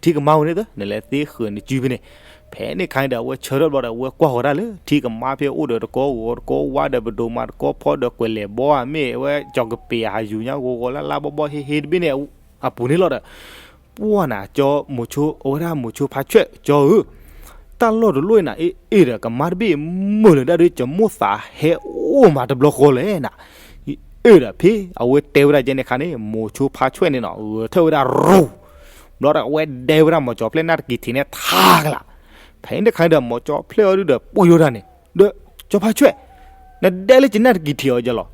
ထံကမါဝဲန့ၣ်သၢ နလဲၤသ့ဃၢၤနစုဖဲန့ၣ်. ဖဲန့ၣ်ခါန့ၣ်ဒီး အဝဲဆၢထၢၣ်ဘျီဒီး အဝဲကွၢ်ဃီၤတၢ်လၢ ထံကမါဖဲအိၣ်ဒီးတကီၢ်ဂီၤတကီၢ်ဝါဒီး ပဒိၣ်မးတကီၢ်ဖီဒီး ကွဲးလဲၤဘီဧါ မ့ၢ်ဝဲကၠီၤကပ့ၤအဟးယူၤညါဂီၤဂီၤလၢ်လၢ်ဘီဘီဟ့ဟ့တဘ့ၣ်န့ၣ် အပူၤန့ၣ်လီၤဒီး ပှၢ်နၤကၠီ မိၤဆိ အဝဲဒၣ်မိၤဆိဖါဆွဲၣ်ကၠီဧၢ, တၢ်လီၢ်တလီၢ်အံၤနၤအ့ၣ်အ့ၣ်ဒီး ကမါတဘ့ၣ်မုာ်လၢၤဒၣ်ဒီး ကမိၣ်သးဟဲအိၣ်မးတဘျီဃီလဲၣ်နၤ. အ့ၣ်ဒီးဖဲအဝဲတဲဝဲဒၣ်ကဲန့ၣ်ခါန့ၣ် မိၤဆိဖါဆွဲၣ်န့ၣ်နီၤ ဂဲၤထၢၣ်ဝဲဒၣ်ရူၤ ဘျီဒီး အဝဲဒဲဝဲဒၣ်မိၤကၠီၤဖျဲၣ်နၢ်တကံၤထံးန့ၣ်ထါကလး. ဖဲန့ၣ်တခါန့ၣ်ဒီး မိၤကၠီၤဖျဲၣ်အီၤဒုဒီး ပှၢ်ယိၤတၢ်န့ၣ် ဒီး ကၠီၤဖါဆွဲၣ် နဒဲလၢကနၢ်တကံၤထံးအီၤကလီၤ.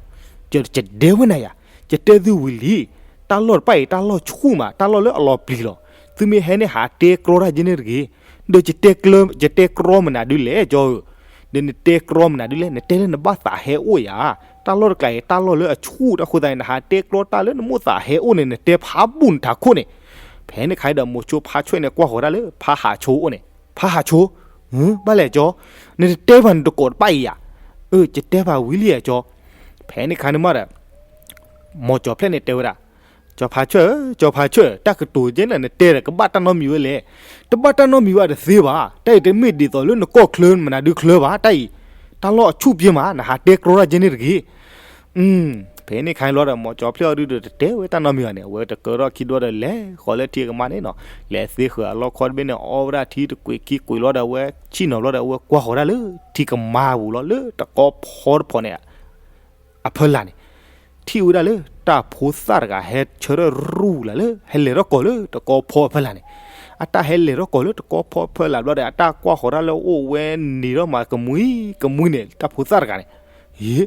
ယဒဲဝဲနၤယၤ, ယတဲသုဝံၤလံ, တၢ်လီၢ်တဖၣ်အံၤ တၢ်လီၢ်ဆူၣ်မး တၢ်လီၢ်လၢအလီၤပျံၤလီၤ. သုမ့ၢ်ဟဲန့ၣ်ဟးတဲကြီတၢ်ယဲန့ၣ်တဂ့ၤ. ဒီး ယတဲကြီမနုၤဒုလဲၣ် ကၠီဧၢ. ဒီးနတဲကြီမနုၤဒုလဲၣ် နတဲလၢနဘၣ်သးဟဲအိၣ်ယၤ. တၢ်လီၢ်တကျါအံၤ တၢ်လီၢ်လၢအဆူၣ်တၢ်ဃိသတးန့ၣ် နဟးတဲကြီတၢ်လၢနမိၣ်သးဟဲအိၣ်န့ၣ် နတဲဖးဘူၣ်နထးခိၣ်န့ၣ်. ဖဲန့ၣ်ခါဒီး မိၤဆိဖါဆွဲၣ်န့ၣ် ကွၢ်ဃီၤတၢ်လၢ ဖါဟးဆိအိၣ်န့ၣ်, ဖါဟးဆိ, ဘၣ်လဲၣ်ကၠီ, နတတဲဘၣ်နတကိးတဖၣ်အံၤယၤ. အၢ ယတဲဘၣ်ဝံၤလံဧါကၠီ. ဖဲန့ၣ်ခါန့ၣ်မးဒီး မိၤကၠီၤဖျဲၣ်န့ၣ်တဲဝဲဒၣ်, ကၠီၤဖါဆွဲၣ်ဧၢ, ကၠီၤဖါဆွဲၣ်, တၢ်ကတိၤကဲန့ၣ် နတဲဒီး ကဘၣ်တၢ်နီတမံၤဝဲလဲၣ်. တဘၣ်တၢ်နီတမံၤဝဲတသ့ဘၣ်. တၢ်အံၤတမ့ၢ်ဒ်သိးလၢနကီၢ်ချၢမနုၤဒုချၢဘၣ်. တၢ်အံၤ တၢ်လီၢ်အဆူၣ်ပှဲၤမး နဟးတဲကြီတၢ်ယဲန့ၣ်တဂ့ၤ. ဖဲန့ၣ်ခါန့ၣ်လီၤဒီး မိၤကၠီၤဖျဲၣ်အီၤဒုဒီး တတဲဝဲတၢ်နီတမံၤဘၣ်န့ၣ် အဝဲတကၢထီၣ်ခံဘျီဒီး လဲၤဃီၤလၢထံကမါန့ၣ်နီၤ, လဲၤသ့ဃၢၤအလီခီတဘ့ၣ်န့ၣ် အီၣ်ဝဲဒၣ်ထံတကွံာ်ခံကွံာ်လီၤဒီး အဝဲဆ့ၣ်နီၤဘျီဒီး အဝဲကွၢ်ဃီၤဒၣ်လၢထံကမါပူၤလီၤ လၢတကီၢ်ဖီတဖီန့ၣ် အဖီလာ်န့ၣ် ထံၣ်ဝဲဒၣ်လၢ တၢ်ဖိသၣ်တဂၤ ဟဲဆၢထၢၣ်ရူၢ်လၢ်လၢ ဟဲလဲၤထီၣ်ကီၤလၢတကီၢ်ဖီအဖီလာ်န့ၣ်. အတၢ်ဟဲလဲၤထီၣ်ကီၤလၢတကီၢ်ဖီအဖီလာ်ဘျီဒီး အတၢ်ကွၢ်ဃီၤတၢ်လၢအအိၣ်ဝဲန့ၣ်ဒီးမး ကမှံကမှံန့ၣ် တၢ်ဖိသၣ်တဂၤန့ၣ်. ဟ့,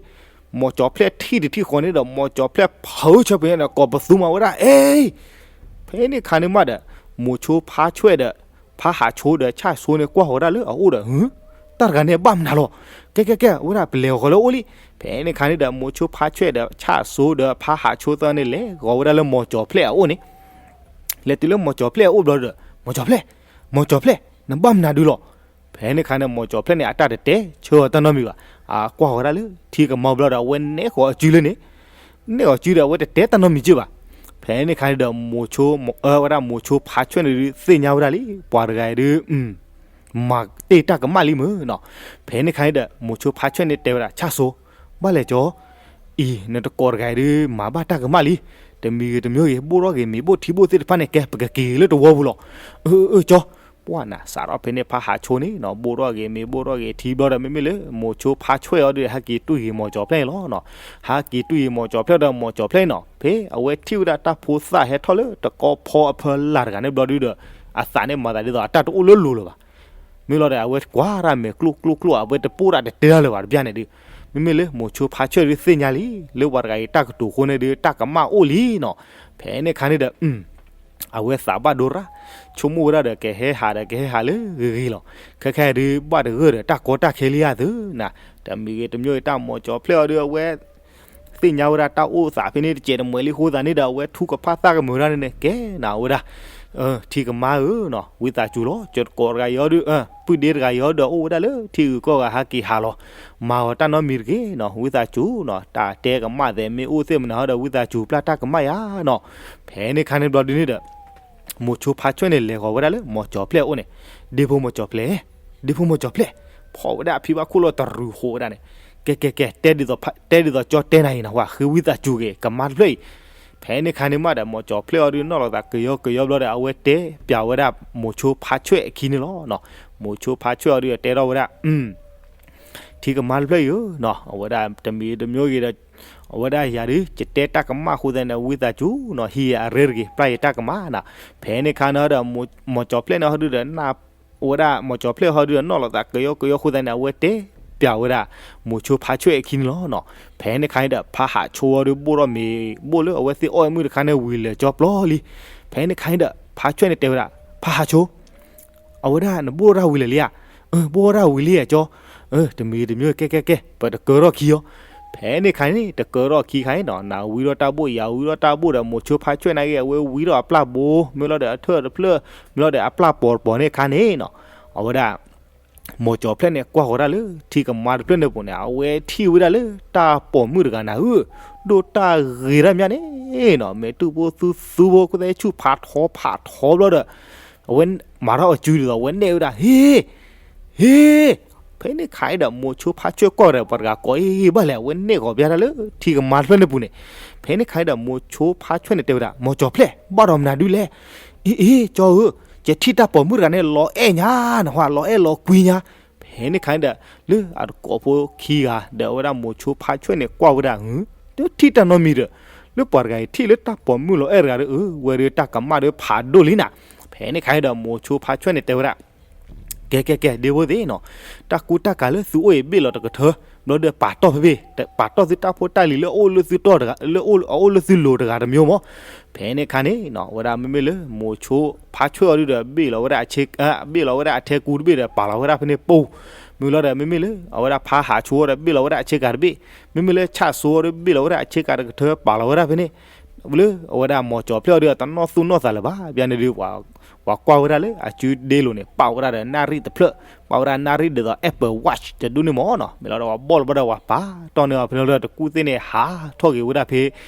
မိၤကၠီၤဖျဲၣ်ထံၣ်တထံၣ်ဃီန့ၣ်ဒီး မိၤကၠီၤဖျဲၣ်ဖုးဆၢပှဲၤန့ၣ်ဒီး ကိးပသူမၤဝဲဒၣ် အ့ ဖဲန့ၣ်ခါန့ၣ်မးဒီး မိၤဆိဖါဆွဲၣ်ဒီး ဖါဟးဆိဒီးဆၣ်ဆိန့ၣ် ကွၢ်ဃီၤဒၣ်လၢအအိၣ်ဒီး တၢ်တဂၤန့ၣ်ဘၣ်မနုၤလီၤ. ကဲကဲကဲ အဝဲဒၣ်ပလဲၤဃီၤလၢအအိၣ်လံ. ဖဲန့ၣ်ခါန့ၣ်ဒီး မိၤဆိဖါဆွဲၣ်ဒီးဆၣ်ဆိဒီးဖါဟးဆိသၢန့ၣ် လဲၤဃီၤဝဲဒၣ်လၢမိၤကၠီၤဖျဲၣ်အအိၣ်န့ၣ်. လဲၤတုၤလၢမိၤကၠီၤဖျဲၣ်အအိၣ်ဘျီဒီး မိၤကၠီၤဖျဲၣ်, မိၤကၠီၤဖျဲၣ်, နဘၣ်မနုၤဒုလီၤ. ဖဲန့ၣ်ခါန့ၣ် မိၤကၠီၤဖျဲၣ်န့ၣ် အတၢ်တတဲဆၢအီၤတၢ်နီတမံၤဘၣ်. အကွၢ်ဃီၤဒၣ်လၢထံကမါဘျီဒီး အဝဲနဲၣ်ဃီၤအစုလၢန့ၣ် နဲၣ်အီၤစုဒီး အဝဲတတဲတၢ်နီတမံၤက့ဘၣ်. ဖဲန့ၣ်ခါန့ၣ်ဒီး မိၤဆိ ဝဲဒၣ်မိၤဆိဖါဆွဲၣ်န့ၣ်ဒုး သ့ၣ်ညါဝဲဒၣ်လံ, ပှၤတဂၤအံၤဒုး မၤတ့ၢ်တၢ်ကမၣ်လံမုၢ်နီၤ. ဖဲန့ၣ်ခါန့ၣ်ဒီး မိၤဆိဖါဆွဲၣ်န့ၣ်တဲဝဲဒၣ် ဆၣ်ဆိ, ဘၣ်လဲၣ်ကၠီ, အံၤ နတကိးတဂၤအံၤဒုး မၤဘၣ်တၢ်ကမၣ်လံ. တမံၤဂ့ၤတမံၤဂ့ၤ ဘိၣ်ထီၣ်ဂ့ၤမ့ၤဘိၣ်ထံဘိၣ်သ့ၣ်တဖၣ်န့ၣ် ကဲ ပကက့ၤလၢတဝီပူၤလီၤ. အၢ အၢ ကၠီ, ပှၢ်နၤ စးထီၣ်ဖဲန့ၣ် ဖါဟးဆိန့ၣ်နီၤ ဘိၣ်ထီၣ်ဂ့ၤမ့ၤဘိၣ်ထီၣ်ဂ့ၤထံဘျီဒီး မ့မ့ၢ်လၢ မိၤဆိဖါဆွဲၣ်အီၤဒီး ဟဲက့ၤတွံၢ်ဂ့ၤမိၤကၠီၤဖျဲၣ်န့ၣ်လီၤနီၤ. ဟဲက့ၤတွံၢ်ဂ့ၤမိၤကၠီၤဖျဲၣ်ဒီး မိၤကၠီၤဖျဲၣ်န့ၣ်နီၤ ဖဲအဝဲထံၣ်ဝဲဒၣ်တၢ်ဖိသၣ်ဟဲထီၣ်လၢတကီၢ်ဖီအဖီလာ်တဂၤန့ၣ်ဘျီဒုဒီး အသးန့ၣ်မၤသးဒ်သိး အတၢ်တအိၣ်လၢလိၤလၢၤဘၣ်. မ့ၢ်လီၤဒီး အဝဲကွၢ်တၢ်မဲာ်ကျိၣ်ကျိၣ်ကျိၣ် အဝဲတပိၢ်တၢ်တတဲတၢ်လၢၤဘၣ် တဘျီန့ၣ်ဒုး. မ့မ့ၢ်လၢမိၤဆိဖါဆွဲၣ်ဒုးသ့ၣ်ညါလံ, လၢပှၤတဂၤအံၤတၢ်ကတိၤအဃိန့ၣ်ဒုး တၢ်ကမၣ်အိၣ်လံနီၤ. ဖဲန့ၣ်ခါန့ၣ်ဒီး အဝဲသးဘၣ်ဒိရၣ်, ဆိကမိၣ်ဝဲဒၣ်ဒီး ကဟဲဟးဒီးကဟဲဟးလၢဂ့ၤဂ့ၤလီၤ. ခဲခဲဒုး ဘၣ်တဂၢၢ်ဒီးတၢ်ကီတၢ်ခဲလံဧါသုနၤ. တမံၤဂ့ၤတမံၤဂ့ၤ တၢ်မိၤကၠီၤဖျဲၣ်အီၤဒုး အဝဲ သ့ၣ်ညါဝဲဒၣ်တၢ်အိၣ်သးဖဲန့ၣ်တစဲးတမှဲးလံအဃိသတးန့ၣ်ဒီး အဝဲထူကဖၣ်သၣ်ကမုာ်တၢ်န့ၣ်န့ၣ် ကဲနၤဝဲဒၣ် ထံကမါဧၢနီၤ ဝံသးစူၤလီၤ. ကၠီၤတကိးတဂၤအံၤအီၤဒုး ပုၢ်ဒ့တဂၤအံၤအီၤဒီး အိၣ်ဝဲဒၣ်လၢထံဂုၤကီၢ်ဂၤ ဟးက့ၤဟးလီၤ. မၤအီၤတၢ်နီတမံၤတဂ့ၤနီၤ ဝံသးစူၤနီၤ. တၢ်တဲကမၣ်သဲးမ့ၢ်အိၣ်သ့ၣ်မနုၤအီၤဒီး ဝံသးစူၤပျၢ်တၢ်ကမၣ်ယၤနီၤ. ဖဲန့ၣ်ခါန့ၣ်ဘျီဒုးန့ၣ်ဒီး မိၤဆိဖါဆွဲၣ်န့ၣ် လဲၤဃီၤဝဲဒၣ်လၢမိၤကၠီၤဖျဲၣ်အအိၣ်န့ၣ်, ဒ့ဖိမိၤကၠီၤဖျဲၣ်, ဒ့ဖိမိၤကၠီၤဖျဲၣ်, ဖီၣ်ဝဲဒၣ်အဖံဘၣ်ခိၣ်လီၤတရူးဃိးဝဲဒၣ်န့ၣ်, ကဲကဲကဲ တဲဒ်သိးကၠီတဲနၤအံၤနီၤ ဝဲဃ့ဝံသးစူၤက့ၤ ကမါတဖျၢၣ်အံၤ, ဖဲန့ၣ်ခါန့ၣ်မးဒီး မိၢ်ကၠီၤဖျဲၣ်အီၤဒုးနီၣ်လီၤသးကယီကယီဘျီဒီး အဝဲတဲပျးဝဲဒၣ်မိၤဆိဖါဆွဲၣ်အခံန့ၣ်လီၤ. မိၤဆိဖါဆွဲၣ်အီၤဒုးတဲထီၣ်ဝဲဒၣ် ထံကမါတဖျၢၣ်အံၤဧၢနီၤ, အဝဲဒၣ်တမံၤတမံၤဂ့ၤဒီး အဝဲဒၣ်ယၤဒုး ယတဲတၢ်ကမၣ်အဃိသတးန့ၣ် ဝံသးစူၤနီၤ ဟံးယၤအရ့တဂ့ၤ ပျၢ်ယတၢ်ကမၣ်နီၤ. ဖဲန့ၣ်ခါန့ၣ်ဒီး မိၤကၠီၤဖျဲၣ်န့ၣ်ဟီဒုးဒီး အဝဲဒၣ်မိၤကၠီၤဖျဲၣ်ဟီဒုးဒီး နီၣ်လီၤသးကယီကယီအဃိသတးန့ၣ် အဝဲတဲပျးဝဲဒၣ် မိၤဆိဖါဆွဲၣ်အခံန့ၣ်လီၤနီၤ. ဖဲန့ၣ်ခါန့ၣ်ဒီး ဖါဟးဆိဝဲဒုး ဘိၣ်ထီၣ်မ့ၤ ဘိၣ်လၢအဝဲသ့ၣ်အီၣ်အမုၢ်တခါန့ၣ် ဝံၤလၢာ်ကၠီပျီလံ. ဖဲန့ၣ်ခါန့ၣ်ဒီး ဖါဆွဲၣ်န့ၣ်တဲဝဲဒၣ် ဖါဟးဆိ အဝဲဒၣ်နဘိၣ်ထီၣ်တၢ်ဝံၤလၢာ်လံဧါ. ဘိၣ်ထီၣ်တၢ်ဝံၤလံဧါကၠီ. တမံၤတမံၤ ကဲကဲကဲ ပတကၢထီၣ်ခံအီၤ. ဖဲန့ၣ်ခါန့ၣ် တကၢထီၣ်ခံခါန့ၣ်နီၤ နၤဝံထီၣ်တၢ်ဘိၣ် ယၤဝံထီၣ်တၢ်ဘိၣ်ဒီး မိၤဆိဖါဆွဲၣ်နာ်က့ အဝဲဝံထီၣ်အပျၢ်ဘိ မ့ၢ်လီၤဒီးအထၢၣ်တဖျၢၣ် မ့ၢ်လီၤဒီးအပျၢ်ပိာ်တပိာ်န့ၣ်ခါန့ၣ်နီၤ အဝဲဒၣ် မိၤကၠီၤဖျဲၣ်န့ၣ် ကွၢ်ဃီၤဒၣ်လၢ ထံကမါတဖျၢၣ်န့ၣ်ပူၤန့ၣ် အဝဲထံၣ်ဝဲဒၣ်လၢတၢ်ပိာ်မုၣ်တဂၤနၤဧၢ ဒိၣ်တၢ်ဂ့ၤတၢ်မးန့ၣ်နီၤ မဲာ်တူၢ်ဖိသူသူဖိ ခိၣ်သဲဆူၣ်ဖးထီဖးထီဘျီဒီး အဝဲမၤထီၣ်အစုဒ်သိး အဝဲနဲၣ်ဝဲဒၣ် ဟ့ ဟ့ ဖဲန့ၣ်ခါအံၤဒီး မိၤဆိဖါဆွဲၣ်ကွၢ်ကဒီး ပှၤတဂၤကိးအ့ၣ်ဘၣ်လဲၣ် အဝဲနဲၣ်ဂီၤဘၣ်တၢ်လၢထံကမါတဖျၢၣ်န့ၣ်ပူၤန့ၣ်. ဖဲန့ၣ်ခါအံၤဒီး မိၤဆိဖါဆွဲၣ်န့ၣ်တဲဝဲဒၣ် မိၤကၠီၤဖျဲၣ် ဘၣ်ဒီးမနုၤဒုလဲၣ်. အ့ အ့ ကၠီဧၢ, ယထံၣ်တၢ်ပိာ်မုၣ်တဂၤန့ၣ် လီၤအဲၣ်ညါနဟါ လီၤအဲၣ်လီၤကွံညါ. ဖဲန့ၣ်ခါအံၤဒီး လၢအတကိးဖိခံဂၤဒီး အဝဲဒၣ်မိၤဆိဖါဆွဲၣ်န့ၣ် ကွၢ်ဝဲဒၣ် တထံၣ်တၢ်နီတမံၤဒီး လၢပှၤတဂၤအံၤထံၣ်လၢတၢ်ပိာ်မုၣ်လီၤအဲၣ်တဂၤဒီး အဝဲဒၣ်တၢ်ကမၣ်ဒီးဖးဒိၣ်လံနၤ. ဖဲန့ၣ်ခါအံၤဒီး မိၤဆိဖါဆွဲၣ်န့ၣ်တဲဝဲဒၣ် ကဲကဲကဲ ဒ့ဖိသ့ၣ်နီၤ, တၢ်ကူတၢ်ကၤလၢသုအိၣ်အံၤ ဘ့ၣ်လီၤတကထၢ, ဘျီဒီးပာ်တီၢ်ဖဲဖဲ, ပာ်တီၢ်သုတၢ်ဖိတၢ်လံၤလၢအအိၣ်လၢသုတီၢ်တဂၤ, လၢအအိၣ်လၢသုလိၤတဂၤတမံၤမး. ဖဲန့ၣ်ခါန့ၣ်နီၤ အဝဲဒၣ်မ့မ့ၢ်လၢ မိၤဆိဖါဆွဲၣ်အီၤဒုဒီး ဘ့ၣ်လီၤဝဲဒၣ်အဆ့, ဘ့ၣ်လီၤဝဲဒၣ်အထဲကူတဘ့ၣ်ဒီး ပာ်လီၤဝဲဒၣ်ဖဲန့ၣ်ပူၤ, မ့ၢ်လီၤဒီး မ့မ့ၢ်လၢ အဝဲဒၣ်ဖါဟးဆိအီၤဒီး ဘ့ၣ်လီၤဝဲဒၣ်အဆ့ကၤတဘ့ၣ်, မ့မ့ၢ်လၢဆၣ်စိအီၤဒီး ဘ့ၣ်လီၤဝဲဒၣ်အဆ့ကၤတကထၢ ပာ်လီၤဝဲဒၣ်ဖဲန့ၣ် လၢအဝဲဒၣ်မိၤကၠီၤဖျဲၣ်အီၤဒီး တနီၣ်သူၣ်နီၣ်သးလၢၤဘၣ်, ဘၣ်န့ၣ်ဒုး ပှၤကွၢ်ဝဲဒၣ်လၢအစုဒ့လိၤန့ၣ် ပာ်ဝဲဒၣ်ဒီးနၣ်ရံၣ်တဖျၢၣ်, ပာ်ဝဲဒၣ်နၣ်ရံၣ်ဒ်သိး Apple Watch တဒူၣ်န့ၣ်မးနီၤ, မ့ၢ်လီၤဒီး ပှၤဘီၣ်လီၤဘၣ်ဒီး ပှၤပာ်တီၢ်န့ၢ်အီၤဖဲန့ၣ်လီၤဒီး တကူၣ်သ့ၣ်န့ၣ် ဟးထီၣ်က့ၤဝဲဒၣ်ဖဲ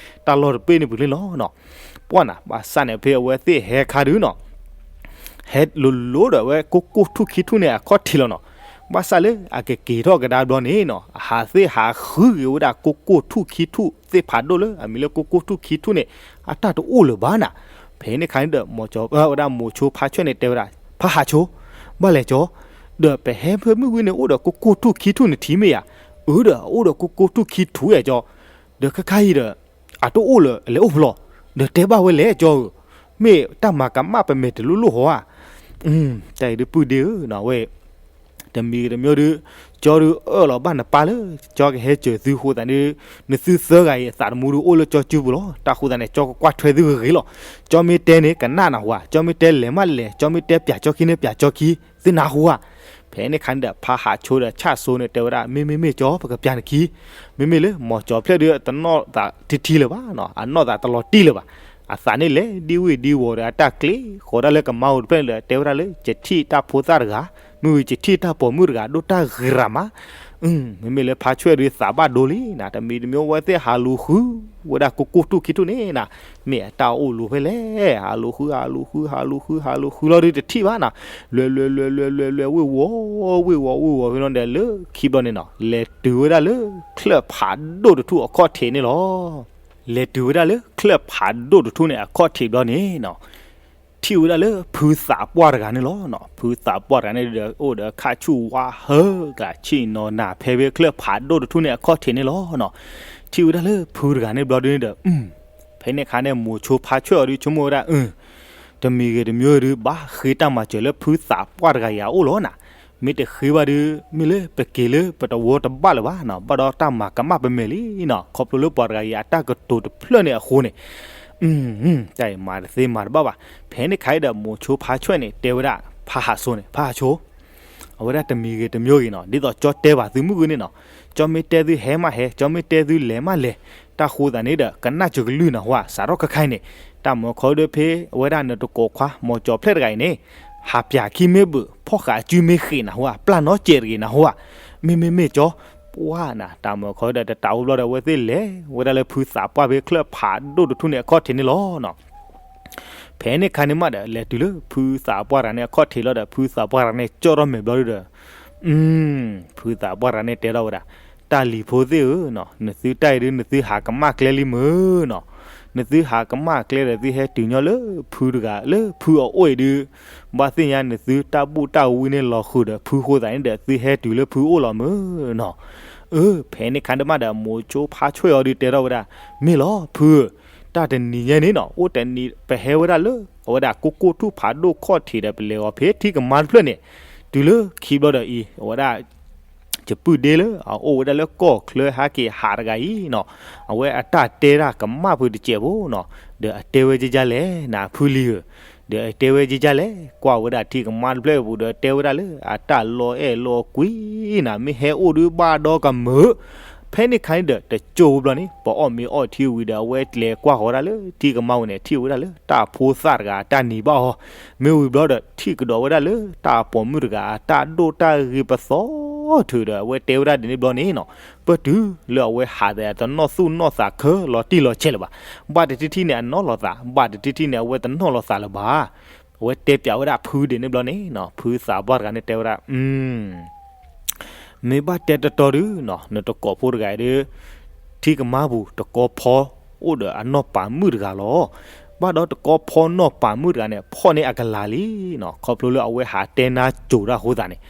တၢ်လီၢ်တဘ့ၣ်န့ၣ်ပူၤလံလီၤနီၤ. ပှၢ်နၤ ဘၣ်ဆၣ်န့ၣ် ဖဲအဝဲသ့ၣ်ဟဲခါဒုးနီၤ ဟဲလိၤလိၤဒီး အဝဲကိၢ်ကိၢ်ထူၣ်ခံထူၣ်န့ၣ် အခီၣ်ထံးလီၤနီၤ. ဘၣ်ဆၣ်လၢအကက့ၤထီၣ်ကဒါဘျီန့ၣ်နီၤ အဟးသ့ၣ်ဟးဃုက့ၤဝဲဒၣ်ကိၢ်ကိၢ်ထူၣ်ခံထူၣ်သ့ၣ်ဖးဒိၣ်လၢ အမံၤလၢကိၢ်ကိၢ်ထူၣ်ခံထူၣ်န့ၣ် အတၢ်တအိၣ်လၢၤဘၣ်နၤ. ဖဲန့ၣ်ခါန့ၣ်ဒီး မိၤကၠီၤ, ဝဲဒၣ်မိၤဆိဖါဆွဲၣ်န့ၣ်တဲဝဲဒၣ် ဖါဟးဆိ, ဘၣ်လဲၣ်ကၠီ, ဒီးပဟဲဖဲမုၢ်ဝံၤန့ၣ် အိၣ်ဒီးကိၢ်ကိၢ်ထူၣ်ခံထူၣ်န့ၣ်ထံမ့ၢ်ဧါ, အၢဒီး အအိၣ်ဒီးကိၢ်ကိၢ်ထူၣ်ခံထူၣ်ဧါကၠီ, ဒီးခဲခါအံၤဒီး အတအိၣ်လၢၤ အလဲၤအိၣ်ဖဲလဲၣ်, ဒီးတဲဘၣ်ဝဲလဲၣ်ကၠီဧၢ, မ့ၢ်တၢ်မၤကမၣ်ပမဲာ်တလိၣ်လိၣ်ဟီဧါ. တၢ်အံၤဒုးပုၢ်ဒ့ဧၢနီၤဝဲ တမံၤတမံၤဒုး ကၠီဒုးအၢၣ်လီၤဘၣ်နပၢ်လၢ ကၠီကဟဲစၢၤသုအဃိသတးန့ၣ် နသုသၢဂၤအံၤအသးတမူဒုးအိၣ်လၢကၠီစုပူၤလီၤ. တၢ်ဃိသတးန့ၣ် ကၠီကကွၢ်ထွဲသုဂ့ၤဂ့ၤလီၤ. ကၠီမ့ၢ်တဲန့ၣ် ကနၣ်နၢ်ဟူဧါ, ကၠီမ့ၢ်တဲလဲၤမးလဲၤ, ကၠီမ့ၢ်တဲပၠးကၠီခံန့ၣ်ပၠးကၠီခံ, သုနၢ်ဟူဧါ. ဖဲန့ၣ်ခါန့ၣ်ဒီး ဖါဟးဆိဒီးဆၣ်စိန့ၣ်တဲဝဲဒၣ် မ့မ့ၢ်မ့ၢ်ကၠီ ပကပၠးနခံ, မ့မ့ၢ်လၢမိၤကၠီၤဖျဲၣ်ဒုးတနီၣ်သးထံထံလၢၤဘၣ်နီၤ, အနီၣ်သးတလီၤတံၢ်လၢၤဘၣ်. အသးန့ၣ်လဲၤဒံဝ့ၢ်ဒံဝီၤဒီးအတၢ်ကျ့ဃီၤဒၣ်လၢကမါဧိၤတဖျၢၣ်န့ၣ်ဒီး တဲဝဲဒၣ်လၢ ယထံၣ်တၢ်ဖိသၣ်တဂၤ, မ့ၢ်ဝံၤယထံၣ်တၢ်ပိာ်မုၣ်တဂၤ ဒိၣ်တၢ်ဂ့ၤရၤမး. မ့မ့ၢ်လၢဖါဆွဲၣ်ဒုးသးဘၣ်ဒိလံနၤ, တမံၤတမံၤအဝဲသ့ၣ်ဟးလူၤဃု ဝဲဒၣ်ကိၢ်ကိၢ်ထူၣ်ခံထူၣ်န့ၣ်နၤ, မ့ၢ်အတၢ်အိၣ်လူၤဖဲလဲၣ်, ဟးလူၤဃု ဟးလူၤဃု ဟးလူၤဃု ဟးလူၤဃုလီၤဒုးတထံၣ်ဘၣ်နၤ, လွဲၤလွဲၤလွဲၤလွဲၤလွဲၤလွဲၤ ဝ့ၢ်ဝီၤ ဝ့ၢ်ဝီၤ ဝ့ၢ်ဝီၤဖဲလီၤဒီး လၢခံဘျီန့ၣ်နီၤ လဲၤတုၤဝဲဒၣ်လၢ ချၢၣ်ဖးဒိၣ်တထူၣ်အခီၣ်ထံးန့ၣ်လီၤ. လဲၤတုၤဝဲဒၣ်လၢ ချၢၣ်ဖးဒိၣ်တထူၣ်န့ၣ်အခီၣ်ထံးဘျီန့ၣ်နီၤ ထံၣ်ဝဲဒၣ်လၢဖုသးပှၢ်တဂၤန့ၣ်လီၤနီၤ. ဖုသးပှၢ်တဂၤန့ၣ်ဒီး အိၣ်ဒီးခၣ်ဆူၣ်ဝါဟၢကးဆ့ၣ်နီၤနၤ ဖဲဖဲချၢၣ်ဖးဒိၣ်တထူၣ်န့ၣ်အခီၣ်ထံးန့ၣ်လီၤနီၤ. ထံၣ်ဝဲဒၣ်လၢဖုတဂၤန့ၣ်ဘျီဒုးန့ၣ်ဒီး ဖဲန့ၣ်အခါန့ၣ် မိၤဆိဖါဆွဲၣ်အီၤဒုး ဆိကမိၣ်ဝဲဒၣ် အၢ တမံၤဂ့ၤတမံၤဒုး ဘၣ်ဃ့တၢ်မၤစၢၤလၢဖုသးပှၢ်တဂၤအံၤအအိၣ်လီၤနၤ. မ့ၢ်တဃ့ဘၣ်ဒုး မ့ၢ်လၢပက့ၤလၢပတဝီတဘၣ်လၢၤဘၣ်နီၤ, ဘၣ်ဒီးတၢ်မၤကမၣ်ပမဲာ်လံနီၤ, ခီဖျိလၢပှၤတဂၤအံၤအတၢ်ကတိၤတဖျၢၣ်န့ၣ်အဃိန့ၣ် တၢ်အံၤမၤတသ့မၤတဘၣ်ဘၣ်. ဖဲန့ၣ်ခါအံၤဒီး မိၤဆိဖါဆွဲၣ်န့ၣ် တဲဝဲဒၣ် ဖါဟးဆိန့ၣ် ဖါဟးဆိ အဝဲဒၣ်တမံၤဂ့ၤတမံၤဂ့ၤနီၤ, ဒ်သိးကၠီတဲဘၣ်သုမုၢ်ဂ့ၤန့ၣ်နီၤ, ကၠီမ့ၢ်တဲသုဟဲမးဟဲ, ကၠီမ့ၢ်တဲသုလဲၤမးလဲၤ, တၢ်ဃိသးန့ၣ်ဒီး ကနၣ်စၢၤကလုၢ်နၢ်ဟူဧါ, စးထီၣ်ခဲခါအံၤန့ၣ်, တၢ်မၢခီဒုးဖဲ အဝဲဒၣ်နတကိးခွါ မိၤကၠီၤဖျဲၣ်တဂၤအံၤန့ၣ် ဟးပၠးခံမ့ၢ်ဘၣ် ဖီၣ်ဃာ်အစုမ့ၢ်ဃ့းနၢ်ဟူဧါ, ပျၢ်နီတစဲးတဂ့ၤနၢ်ဟူဧါ, မ့မ့ၢ်မ့ၢ်ကၠီ ပှၢ်နၤ, တၢ်မၢခီဒီးတတးအိၣ်ဘျီဒီး အဝဲသ့ၣ်လဲၤဝဲဒၣ်လၢဖုသးပှၢ်ဖဲချၢၣ်ဖးဒိၣ်တထူၣ်န့ၣ်အခီၣ်ထံးန့ၣ်လီၤနီၤ. ဖဲန့ၣ်ခါန့ၣ်မးဒီး လဲၤတုၤလၢဖုသးပှၢ်တဂၤန့ၣ်အခီၣ်ထံးလီၤဒီး ဖုသးပှၢ်တဂၤန့ၣ်ကၠီထီၣ်မဲာ်ဘျီဒုးဒီး ဖုသးပှၢ်တဂၤန့ၣ်တဲထီၣ်ဝဲဒၣ်, တၢ်လံၤဖိသ့ၣ်ဧၢနီၤ, နသုတၢ်အံၤဒုး နသုဟးကမၣ်ကျဲလံမ့ၢ်နီၤ, နသုဟးကမၣ်ကျဲဒီး သုဟဲတုၤညီလၢဖုတဂၤ လၢဖုအအိၣ်အံၤဒုး, ဘၣ်သ့ၣ်ညါနသုတၢ်ဘူၣ်တၢ်ဝံန့ၣ်လီၤဃုာ်ဒီးဖုအဃိသတးန့ၣ်ဒီး သုဟဲတုၤလၢဖုအိၣ်လီၤမ့ၢ်နီၤ. အၢ ဖဲန့ၣ်ခါန့ၣ်မးဒီး မိၤဆိဖါဆွဲၣ်အီၤဒုးတဲထီၣ်ဝဲဒၣ်, မ့ၢ်လီၤဖုဧၢ, တၢ်တနံၤညါန့ၣ်နီၤ အိၣ်တနံၤ ပဟဲဝဲဒၣ်လၢ အဝဲဒၣ်ကိၢ်ကိၢ်ထူၣ်ဖးဒိၣ်ခီၣ်ထံးဒီး ပလဲၤအီၤဖဲထံကမါတဖျၢၣ်န့ၣ်, တုၤလၢခံဘျီဒီးအံၤ အဝဲဒၣ် ယပုၢ်ဒ့လၢအအိၣ်ဝဲဒၣ်လၢကီၢ်ချၢဟဲက့ၤဟးတဂၤအံၤနီၤ, အဝဲအတၢ်တဲတၢ်ကမၣ်ဖုတစဲးဖိနီၤ, ဒီးအတဲဝဲကကလဲၣ်နၤဖုလံၤဧၢ, ဒီးအတဲဝဲကကလဲၣ် ကွၢ်ဝဲဒၣ်ထံကမါတဖျၢၣ်အပူၤဒီးတဲဝဲဒၣ်လၢ အတၢ်လီၤအဲၣ်လီၤကွံနၤ မ့ၢ်ဟဲအိၣ်ဒုးဘၣ်ဒီကမၢၢ် ဖဲန့ၣ်ခါန့ၣ်ဒီး တကၠိဖိဘျီန့ၣ် ပအီၣ်မ့ၤအီထံဝံၤဒီး အဝဲကျဲၤကွၢ်ဃီၤဝဲဒၣ်လၢထံကမါဝံၤန့ၣ် ထံၣ်ဝဲဒၣ်လၢတၢ်ဖိသၣ်တဂၤအတၢ်နံၤဘၣ်အီၤ, မ့ၢ်ဝံၤဘျီဒီး ထံၣ်ကဒီးဝဲဒၣ်လၢတၢ်ပိာ်မုၣ်တဂၤအတၢ်ဒိၣ်တၢ်ဂ့ၤပသီထုးဒီး အဝဲတဲဝဲဒၣ်ဒ်န့ၣ်ဘျီန့ၣ်နီၤ, ပတုၤလၢအဝဲဟးသးတနီၣ်သူၣ်နီၣ်သးခဲလီၤတံၢ်လီၤဆဲးလၢၤဘၣ်, ဘၣ်တထံၣ်ထံၣ်န့ၣ်အနီၣ်လီၤသး ဘၣ်တထံၣ်ထံၣ်န့ၣ် အဝဲတနီၣ်လီၤသးလၢၤဘၣ်. အဝဲတဲပျးဝဲဒၣ်ဖုဒ်န့ၣ်ဘျီန့ၣ်နီၤ, ဖုသးပှၢ်တဂၤန့ၣ်တဲဝဲဒၣ် မ့ၢ်ဘၣ်တဲတတီၤဒုနီၤ, နတကိးဖိတဂၤအံၤဒီး ထံကမါပူၤတကီဖီအိၣ်ဒီးအနီၢ်ပၤမုၣ်တဂၤလီၤ. ဘၣ်ဒီးတကီဖီနီၢ်ပၤမုၣ်တဂၤန့ၣ် ဖီၣ်န့ၢ်အကလၤလံနီၤ, ခီဖျိလၢအဝဲဟးတဲနါစိၤတၢ်အဃိသတးန့ၣ်,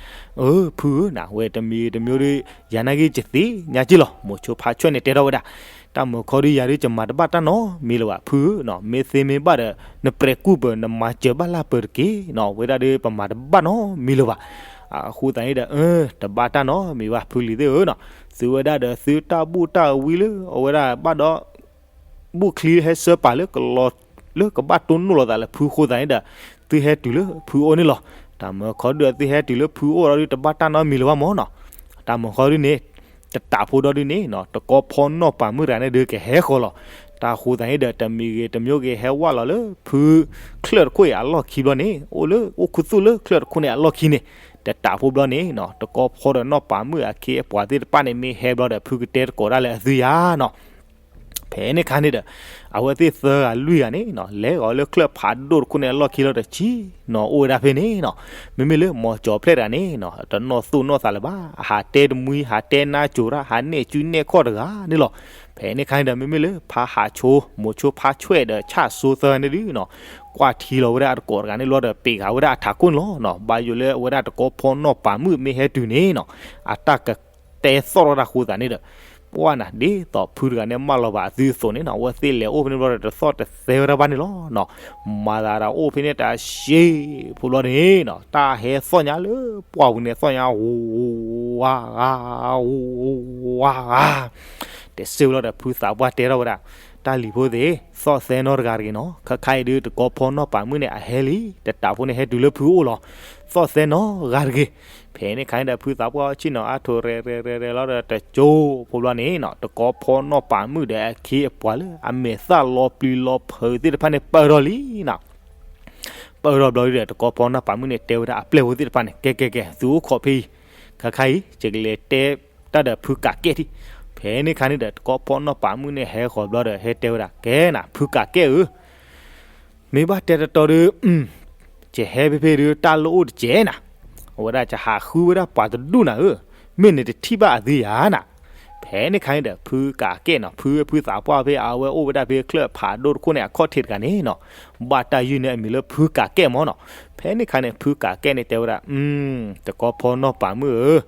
အၢ ဖုဧၢ နဝဲတမံၤတမံၤဒီး ယၤနာ်က့ၤယသ့ၣ်ညါက့ၤလီၤ, မိၤဆိဖါဆွဲၣ်န့ၣ်တဲထီၣ်ဝဲဒၣ်, တၢ်မုာ်ခီဒုး ယၤဒုးယမၤတဘၣ်တၢ်နီတမံၤလၢၤဘၣ် ဖုဧၢနီၤ, မ့ၢ်သ့မ့ၢ်ဘၣ်ဒီး နပြဲးကူၣ်ပၢၤ နမၤစၢၤဘၣ်လၢ်ပၢၤတက့ၢ်နီၤ, ဝဲဒၣ်ဒီးပမၤတဘၣ်နီတမံၤလၢၤဘၣ်. အဃိသတးန့ၣ်ဒီး အၢ တဘၣ်တၢ်နီတမံၤဘၣ် ဖုလံၤသ့ၣ်ဧၢနီၤ, သုဝဲဒၣ်ဒီးသုတၢ်ဘူၣ်တၢ်ဝံလၢအဝဲဒၣ်ဘၣ်ဒီး ဘူၣ်ချံဟဲစၢပာ်လၢကလီၤ လၢကဘၣ်တိၢ်နီၣ်လိာ်သးလၢဖုအဃိသတးန့ၣ်ဒီး သုဟဲတုၤလၢဖုအိၣ်န့ၣ်လီၤ. တၢ်မုာ်ခီဒုး သုဟဲတုၤလၢဖုအိၣ်ဒီးဒုး တဘၣ်တၢ်နီတမံၤလၢၤဘၣ်မၢ်နီၤ. တၢ်မုာ်ခီဒုးန့ၣ် တတးဖိဒီးဒုးန့ၣ်နီၤ, တကီဖီနီၢ်ပၤမုၣ်တဂၤန့ၣ်ဒုးကဟဲဃီၤလီၤ. တၢ်အဃိသတးန့ၣ်ဒီး တမံၤဂ့ၤတမံၤဂ့ၤ ဟဲဝဲလီၤလၢဖုချၢၣ်တခိၣ်အံၤအလီၢ်ခံဘျီန့ၣ်, အိၣ်လၢအိၣ်ခူသူၣ်လၢချၢၣ်တခိၣ်န့ၣ်အလီၢ်ခံန့ၣ်, တတးဖိဘျီန့ၣ်နီၤ, တကီဖီဒီးနီၢ်ပၤမုၣ်အခ့အပှၤသ့ၣ်တဖၣ်န့ၣ် မ့ၢ်ဟဲဘျီဒီး ဖုကတဲသကိးဒၣ်လၢအသုယၤနီၤ. ဖဲန့ၣ်ခါန့ၣ်ဒီး အဝဲသ့ၣ်သၢဂၤလွံၢ်ဂၤန့ၣ်နီၤ, လဲၤဃီၤလၢချၢၣ်ဖးဒိၣ်တခိၣ်န့ၣ်အလီၢ်ခံလီၤဒီး ဆ့ၣ်နီၤအိၣ်ဝဲဒၣ်ဖဲန့ၣ်နီၤ. မ့မ့ၢ်လၢမိၤကၠီၤဖျဲၣ်တဂၤန့ၣ်နီၤ, တနီၣ်သူၣ်နီၣ်သးလၢၤဘၣ်, ဟးတဲတမှံ ဟးတဲနါစိၤတၢ် ဟးနဲၣ်စုနဲၣ်ခီၣ်တဂၤန့ၣ်လီၤ. ဖဲန့ၣ်ခါန့ၣ်ဒီး မ့မ့ၢ်လၢဖါဟးဆိ မိၤဆိဖါဆွဲၣ်ဒီးဆၣ်စိသၢဂၤန့ၣ်ဒုးနီၤ, ကွၢ်ထံလီၤဝဲဒၣ်အတကိးတဂၤန့ၣ်လီၤဒီး ပ့ၤဃာ်ဝဲဒၣ်အထးခိၣ်န့ၣ်လီၤနီၤ. ဘၣ်ယိၣ်လၢအဝဲဒၣ်တကီဖီနီၢ်ပၤမုၣ်မ့ၢ်ဟဲတုၤန့ၣ်နီၤ, အတၢ်ကတဲသီၣ်ထီၣ်တၢ်အဃိသတးန့ၣ်ဒီး ပှၢ်နၤ ဒ်သိးဖုတဂၤန့ၣ်မၢလီၤဘၣ်အသုအသိးန့ၣ်နီၤ, အဝဲသ့ၣ်လဲၤအိၣ်ဖဲန့ၣ်ဘျီဒီး တသီၣ်တသဲဝဲဒၣ်ဘၣ်န့ၣ်လီၤနီၤ. မၤသးဒၣ်အိၣ်ဖဲန့ၣ်တၢ်ဆံးဖိဘျီန့ၣ်နီၤ, တၢ်ဟဲသီၣ်ညါလၢပှၢ်ပူၤန့ၣ် သီၣ်ညါ ဝါဂၤ ဝါဂၤ တစဲးဝဲလီၤဒီး ဖုသးပှၢ်တဲထီၣ်ဝဲဒၣ်, တၢ်လံၤဖိသ့ၣ် သီၣ်သဲနီတဂၤတဂ့ၤနီၤ, ခါခါအံၤဒုး တကီဖီနီၢ်ပၤမုၣ်န့ၣ် အဟဲလံ, တတးဖိန့ၣ် ဟဲတုၤလၢဖုအိၣ်လီၤ, သီၣ်သဲနီဂၤတဂ့ၤ. ဖဲန့ၣ်ခါန့ၣ်ဒီး ဖုသးပှၢ်ဆ့ၣ်နီၤအါထိး ရဲၣ်ရဲၣ်ရဲၣ်ရဲၣ်လီၤဒီး တကၠိဖိဘျီန့ၣ်နီၤ, တကီဖီနီၢ်ပၤမုၣ်ဒီးအခ့အပှၤလၢအမဲာ်သၣ်လီၤပျံၤလီၤဖုးသ့ၣ်တဖၣ်န့ၣ် ပၢၢ်ထီၣ်လံနီၤ. ပၢၢ်ထီၣ်ဘျီဒီး တကီဖီနီၢ်ပၤမုၣ်န့ၣ် တဲဝဲဒၣ်အပျဲၢ်ဖိသ့ၣ်တဖၣ်န့ၣ်, ကဲကဲကဲ သုအိၣ်ခိးဖဲအံၤ, ခါခါအံၤ ယကလဲၤတဲတၢ်ဒီးဖုကးကဲၣ်ထံး. ဖဲန့ၣ်ခါန့ၣ်ဒီး တကီဖီနီၢ်ပၤမုၣ်န့ၣ် ဟဲဃီၤဘျီဒီး ဟဲတဲဝဲဒၣ်, ကဲနၤ ဖုကးကဲၣ်ဧၢ မ့ၢ်ဘၣ်တဲတတီၤဒီး ယဟဲဖဲဖဲဒီး တၢ်လိၣ်အိၣ်တစဲးနၤ, အဝဲဒၣ်ယဟးဃုဝဲဒၣ်ပှၤတဒူၣ်နၤဧၢ, မ့ၢ်နတထံၣ်ဘၣ်အသုယၤနၤ. ဖဲန့ၣ်ခါန့ၣ်ဒီး ဖုကးကဲၣ်နီၤ, ဖု ဖုသးပှၢ်ဖဲအဝဲအိၣ်ဝဲဒၣ်ဖဲချၢၣ်ဖးဒိၣ်တခိၣ်န့ၣ် အခီၣ်ထံးတဂၤန့ၣ်နီၤ, ဘၣ်တၢ်ယုၢ်န့ၢ်အမံၤလၢဖုကးကဲၣ်မၢ်နီၤ. ဖဲန့ၣ်ခါန့ၣ် ဖုကးကဲၣ်န့ၣ်တဲဝဲဒၣ်, တကီဖီနီၢ်ပၤမုၣ်ဧၢ,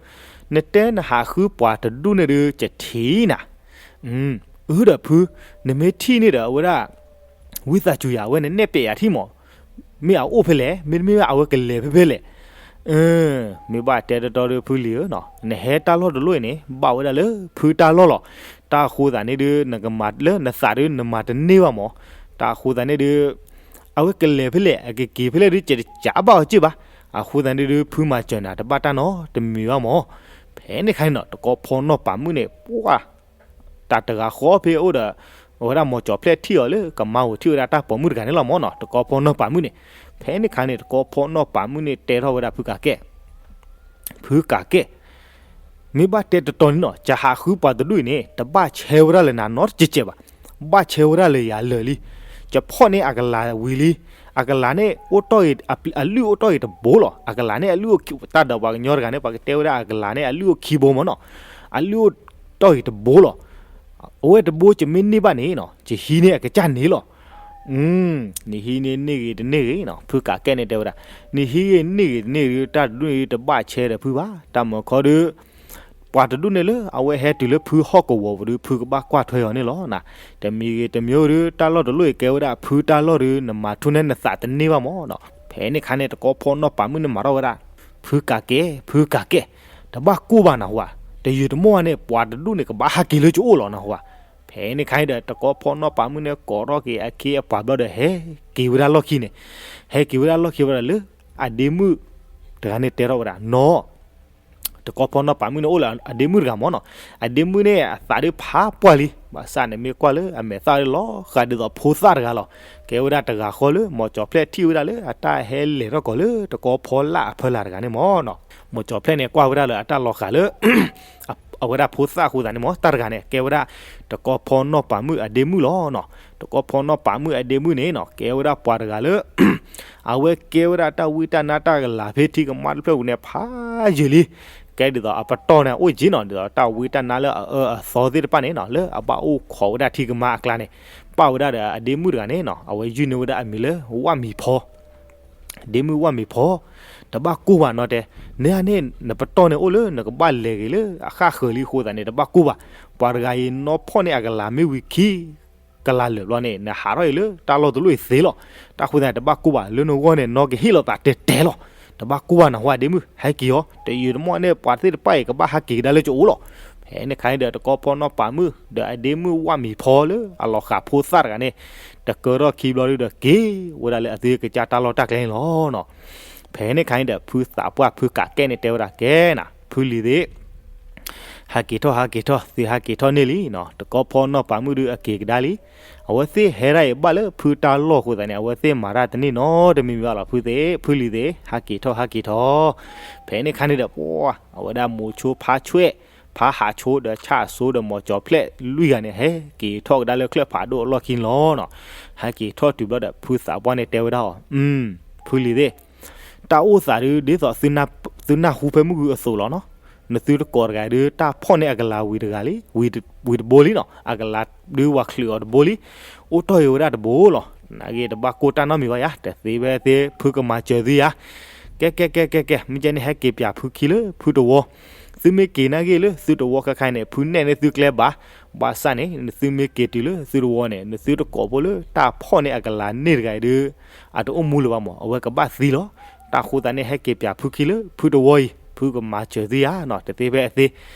နတဲနဟးဃုပှၤတဒူၣ်န့ၣ်ဒီး ယထံၣ်နၤ အၢ ဒီးဖု, နမ့ၢ်ထံၣ်န့ၣ်ဒီး အဝဲဒၣ် ဝံသးစူၤယၤ အဝဲနနဲၣ်ပဲာ်ယၤထံၣ်မး, မ့ၢ်အအိၣ်ဖဲလဲၣ်, မ့တမ့ၢ်အဝဲကလဲၤဖဲဖဲလဲၣ်. မ့ၢ်ဘၣ်တဲတတီၤဒီးဖုလံၤဧၢနီၤ, နဟဲတၢ်လီၢ်တလီၢ်အံၤန့ၣ် ဘၣ်ဝဲဒၣ်လၢဖုတၢ်လီၢ်လီၤ. တၢ်အဃိသတးန့ၣ်ဒီး နကမၤလၢနသးဒီးနမၤတန့ၢ်ဘၣ်မး. တၢ်အဃိသတးန့ၣ်ဒီး အဝဲကလဲၤဖဲလဲၣ် အကက့ၤဖဲလဲၣ်ဒီး ယတကးဘၣ်အီၤက့ၢ်ဘၣ်. အဃိသတးန့ၣ်ဒီး ဖုမၤစၢၤနၤတဘၣ်တၢ်နီတမံၤဘၣ်မး. ဖဲန့ၣ်ခါန့ၣ်နီၤ တကီဖီနီၢ်ပၤမုၣ်န့ၣ် ပှၢ် တၢ်တဂၤဃီဖဲအအိၣ်ဒီး အဝဲဒၣ်မိၤကၠီၤဖျဲၣ်ထံၣ်အီၤလၢကမါဧိၤထံၣ်ဝဲဒၣ်တၢ်ပိာ်မုၣ်တဂၤန့ၣ်လီၤမးနီၤ, တကီဖီနီၢ်ပၤမုၣ်န့ၣ်. ဖဲန့ၣ်ခါန့ၣ် တကီဖီနီၢ်ပၤမုၣ်န့ၣ်တဲထီၣ်ဝဲဒၣ်ဖုကးကဲၣ်, ဖုကးကဲၣ်, မ့ၢ်ဘၣ်တဲတတီၤန့ၣ်နီၤ ယဟးဃုပှၤတဒူၣ်အံၤန့ၣ် တဘၣ်ဆဲဝဲဒၣ်လၢနၤနီတစဲးစဲးဘၣ်, ဘၣ်ဆဲဝဲဒၣ်လၢယၤလၢာ်လံ. ယဖီၣ်န့ၢ်အကလၤဝံၤလံ. အကလၤန့ၣ် အိၣ်တ့ၢ်ဂ့ၤ အလုၢ်အိၣ်တ့ၢ်ဂ့ၤတဘိလီၤ. အကလၤန့ၣ်အလုၢ်အိၣ်ခံ တၢ်ဒီးပှၤကညီတဂၤန့ၣ် ပှၤကတဲဝဲဒၣ်အကလၤန့ၣ် အလုၢ်အိၣ်ခံဘိမးနီၤ, အလုၢ်အိၣ်တ့ၢ်ဂ့ၤတဘိလီၤ. အဝဲတဘိယမ့ၢ်န့ၢ်ဘၣ်န့ၣ်နီၤ ယဟံးန့ၢ်အကစၢ်န့ၣ်လီၤ. နဟံးန့ၢ်န့ၢ်ဂ့ၤတန့ၢ်ဂ့ၤနီၤ ဖုကးကဲန့ၣ်တဲဝဲဒၣ်, နဟံးဂ့ၤန့ၢ်ဂ့ၤတန့ၢ်ဂ့ၤ တၢ်တဒူၣ်န့ၣ်တဘၣ်ဆဲဒီးဖုဘၣ်. တၢ်မၤခီဒုး ပှၤတဒူၣ်န့ၣ်လၢအဝဲဟဲတုၤလၢဖုဟီၣ်ကဝီၤပူၤဒီး ဖုကဘၣ်ကွၢ်ထွဲအီၤန့ၣ်လီၤ. တမံၤဂ့ၤတမံၤဒုး တၢ်လီၢ်တလီၢ်အံၤကဲဝဲဒၣ်ဖုတၢ်လီၢ်ဒီး နမၤထူၣ်န့ၢ်နသးတန့ၢ်ဘၣ်မၢ်နီၤ. ဖဲန့ၣ်ခါန့ၣ် တကီဖီနီၢ်ပာ်မုၣ်န့ၣ်မၤထီၣ်ဝဲဒၣ်, ဖုကးကဲ ဖုကးကဲ, တဘၣ်ကိၢ်ဘၣ်နဟူဧါ, တယုာ်တမီၢ်ဧါန့ၣ် ပှၤတဒူၣ်န့ၣ်ကဘၣ်ဟးက့ၤလၢကအိၣ်လီၤနဟူဧါ. ဖဲန့ၣ်ခါန့ၣ်ဒီး တကီဖီနီၢ်ပာ်မုၣ်န့ၣ် ကိးထီၣ်က့ၤအခ့အပှၤဘျီဒီး ဟဲက့ၤဝဲဒၣ်လီၢ်ခံန့ၣ်, ဟဲက့ၤဝဲဒၣ်လီၢ်ခံဝဲဒၣ်လၢ အဒ့မုၣ်တဂၤန့ၣ်တဲထီၣ်ဝဲဒၣ်, နီၢ် တကီဖီနီၢ်ပာ်မုၣ်န့ၣ်အိၣ်လၢအဒ့မုၣ်တဂၤမၢ်နီၤ. အဒ့မုၣ်န့ၣ်အသးဒုးဖးပှၢ်လံ, ဘၣ်ဆၣ်န့ၣ်မ့ၢ်ကွၢ်လၢအမဲာ်သၣ်လီၤဃာ်ဒ်သိးဖိသၣ်တဂၤလီၤ. ကဲဝဲဒၣ်တဂၤဃီလၢ မိၤကၠီၤဖျဲၣ်ထံၣ်ဝဲဒၣ်လၢအတၢ်ဟဲလဲၤထီၣ်ကီးလၢတကီဖီလၢ်အဖီလာ်တဂၤန့ၣ်မၢ်နီၤ. မိၤကၠီၤဖျဲၣ်န့ၣ်ကွၢ်ဝဲဒၣ်လၢအတၢ်လီၤဃာ်လၢ အဝဲဒၣ်ဖိသၣ်အဃိသတးန့ၣ်မၢ် တၢ်တဂၤန့ၣ်ကဲဝဲဒၣ် တကီဖီနီၢ်ပာ်မုၣ်အဒ့မုၣ်လီၤနီၤ. တကီဖီနီၢ်ပာ်မုၣ်အဒ့မုၣ်န့ၣ်နီၤ ကဲဝဲဒၣ်ပှၤတဂၤလၢ အဝဲကဲဝဲဒၣ်တၢ်ဝံတၢ်နါတၢ်ကလၤဖဲထံကမါတဖျၢၣ်ပူၤန့ၣ် ဖးယံာ်လံ. ကဲဒ်သိးအပတီၢ်န့ၣ်အိၣ်က့နီၤ ဒ်သိးတၢ်ဝံတၢ်နါလၢအအၢအသီသ့ၣ်တဖၣ်န့ၣ်နီၤ လၢအဘၣ်အိၣ်ခိးဝဲဒၣ်ထံကမါအကျါန့ၣ် ပၣ်ဝဲဒၣ်ဒီးအဒ့မုၣ်တဂၤန့ၣ်နီၤ အဝဲယုၢ်န့ၢ်ဝဲဒၣ်အမံၤလၢဝၣ်မံၤဖီ ဒ့မုၣ်ဝၣ်မံၤဖီ, တဘၣ်ကိၢ်ဘၣ်နီၤတဲ, နဲန့ၣ် နပတီၢ်န့ၣ်အိၣ်လၢနကဘၣ်လဲၤဂ့ၤလၢအဃၣ်ဃၢၤလံအဃိသတးန့ၣ် တဘၣ်ကိၢ်ဘၣ်. ပှၤတဂၤအံၤနီၢ်ဖီၣ်န့ၢ်အကလၤမ့ၢ်ဝံၤခံ ကလၤလၢာ်ဘျီန့ၣ် နဟးထီၣ်အံၤလၢတၢ်လီၢ်တလီၢ်အံၤသ့လီၤ. တၢ်ဃိသတးန့ၣ် တဘၣ်ကိၢ်ဘၣ် လၢနဂီၢ်န့ၣ် နီၢ်ကဟ့ၣ်လီၤသးတဲတဲလီၤ. တဘၣ်ကိၢ်ဘၣ်နဟူဧါဒ့မုၣ် ဟဲက့ၤအီၤ တယုာ်တမီၢ်န့ၣ် ပှၤသ့ၣ်တဖၣ်အံၤကဘၣ်ဟးက့ၤကဒါလၢကအိၣ်လီၤ. ဖဲန့ၣ်ခါန့ၣ်ဒီး တကီဖီနီၢ်ပာ်မုၣ် ဒီးအဒ့မုၣ်ဝၣ်မံၤဖီလၢအလီၤဃာ်ဖိသၣ်တဂၤန့ၣ် တကၢထီၣ်ခံဘျီဒုးဒီး က့ၤဝဲဒၣ်လၢအသုကစၢ်တၢ်လီၢ်တၢ်ကျဲန့ၣ်လီၤနီၤ. ဖဲန့ၣ်ခါန့ၣ်ဒီး ဖုသးပှၢ်ဖုကးကဲန့ၣ်တဲဝဲဒၣ် ကဲနၤ ဖုလံၤသ့ၣ် ဟးက့ၤထီၣ်ဟးက့ၤထီၣ် သုဟးက့ၤထီၣ်န့ၢ်လံနီၤ. တကီဖီနီၢ်ပာ်မုၣ်ဒုးအက့ၤကဒါလံ. အဝဲသ့ၣ်ဟဲဒၣ်အံၤဘၣ်လၢဖုတၢ်လီၢ်အဃိသတးန့ၣ် အဝဲသ့ၣ်မၤတၢ်တန့ၢ်နီတမံၤမံၤဘၣ်လီၤ ဖုသ့ၣ် ဖုလံၤသ့ၣ် ဟးက့ၤထီၣ်ဟးက့ၤထီၣ်. ဖဲန့ၣ်ခါန့ၣ်ဒီး ပှၤ အဝဲဒၣ်မိၤဆိဖါဆွဲၣ် ဖါဟးဆိဒီးဆၣ်အစိဒီးမိၤကၠီၤဖျဲၣ်လွံၢ်ဂၤန့ၣ် ဟဲက့ၤထီၣ်ကဒါလၢချၢၣ်ဖးဒိၣ်အလီၢ်ခံန့ၣ်လီၤနီၤ. ဟဲက့ၤထီၣ်တုၤဘျီဒီး ဖုသးပှၢ်န့ၣ်တဲဝဲဒၣ်အီၤ, ဖုလံၤသ့ၣ် တၢ်အိၣ်သးဒုးဒ်သိး သုနၢ်ဟူဖဲမုၢ်ဂုၤအသိးလီၤနီၤ. နသုတကိးတဂၤဒုး တၢ်ဖီၣ်န့ၢ်အကလၤဝံၤတဂၤလံ, ဝံၤတ- ဝံၤတဘိလံနီၤ. အကလၤဒုးဝၤချုးအီၤတဘိလံ. အိၣ်တီၢ်အံၤဝဲဒၣ်တဘိလီၤ. နာ်က့တဘၣ်ကိၢ်တၢ်နီတမံၤဘၣ်ယါ, တသ့ဖဲသ့ ဖုကမၤစၢၤသုယၤ. ကဲ ကဲ ကဲ ကဲ ကဲ မ့ၢ်ကဲန့ၣ် ဟဲက့ၤပၠးဖုခံလၢဖုတဝီ. သုမ့ၢ်က့ၤနာ်က့လၢသုတဝီခဲခါအံၤန့ၣ် ဖုနဲၣ်န့ၢ်သုကျဲဘၣ်. ဘၣ်ဆၣ်န့ၣ် နသုမ့ၢ်က့ၤတုၤလၢသုတဝီန့ၣ် နသုတကိးဖိလၢတၢ်ဖီၣ်န့ၢ်အကလၤန့ၢ်တဂၤအံၤဒုး အတအိၣ်မူလၢၤဘၣ်မး, အဝဲကဘၣ်သံလီၤ. တၢ်ဃိသတးန့ၣ် ဟဲက့ၤပၠးဖုခံလၢဖုတဝီအံၤ, ဖုကမၤစၢၤသုယၤနီၤ, တသ့ဖဲအသ့.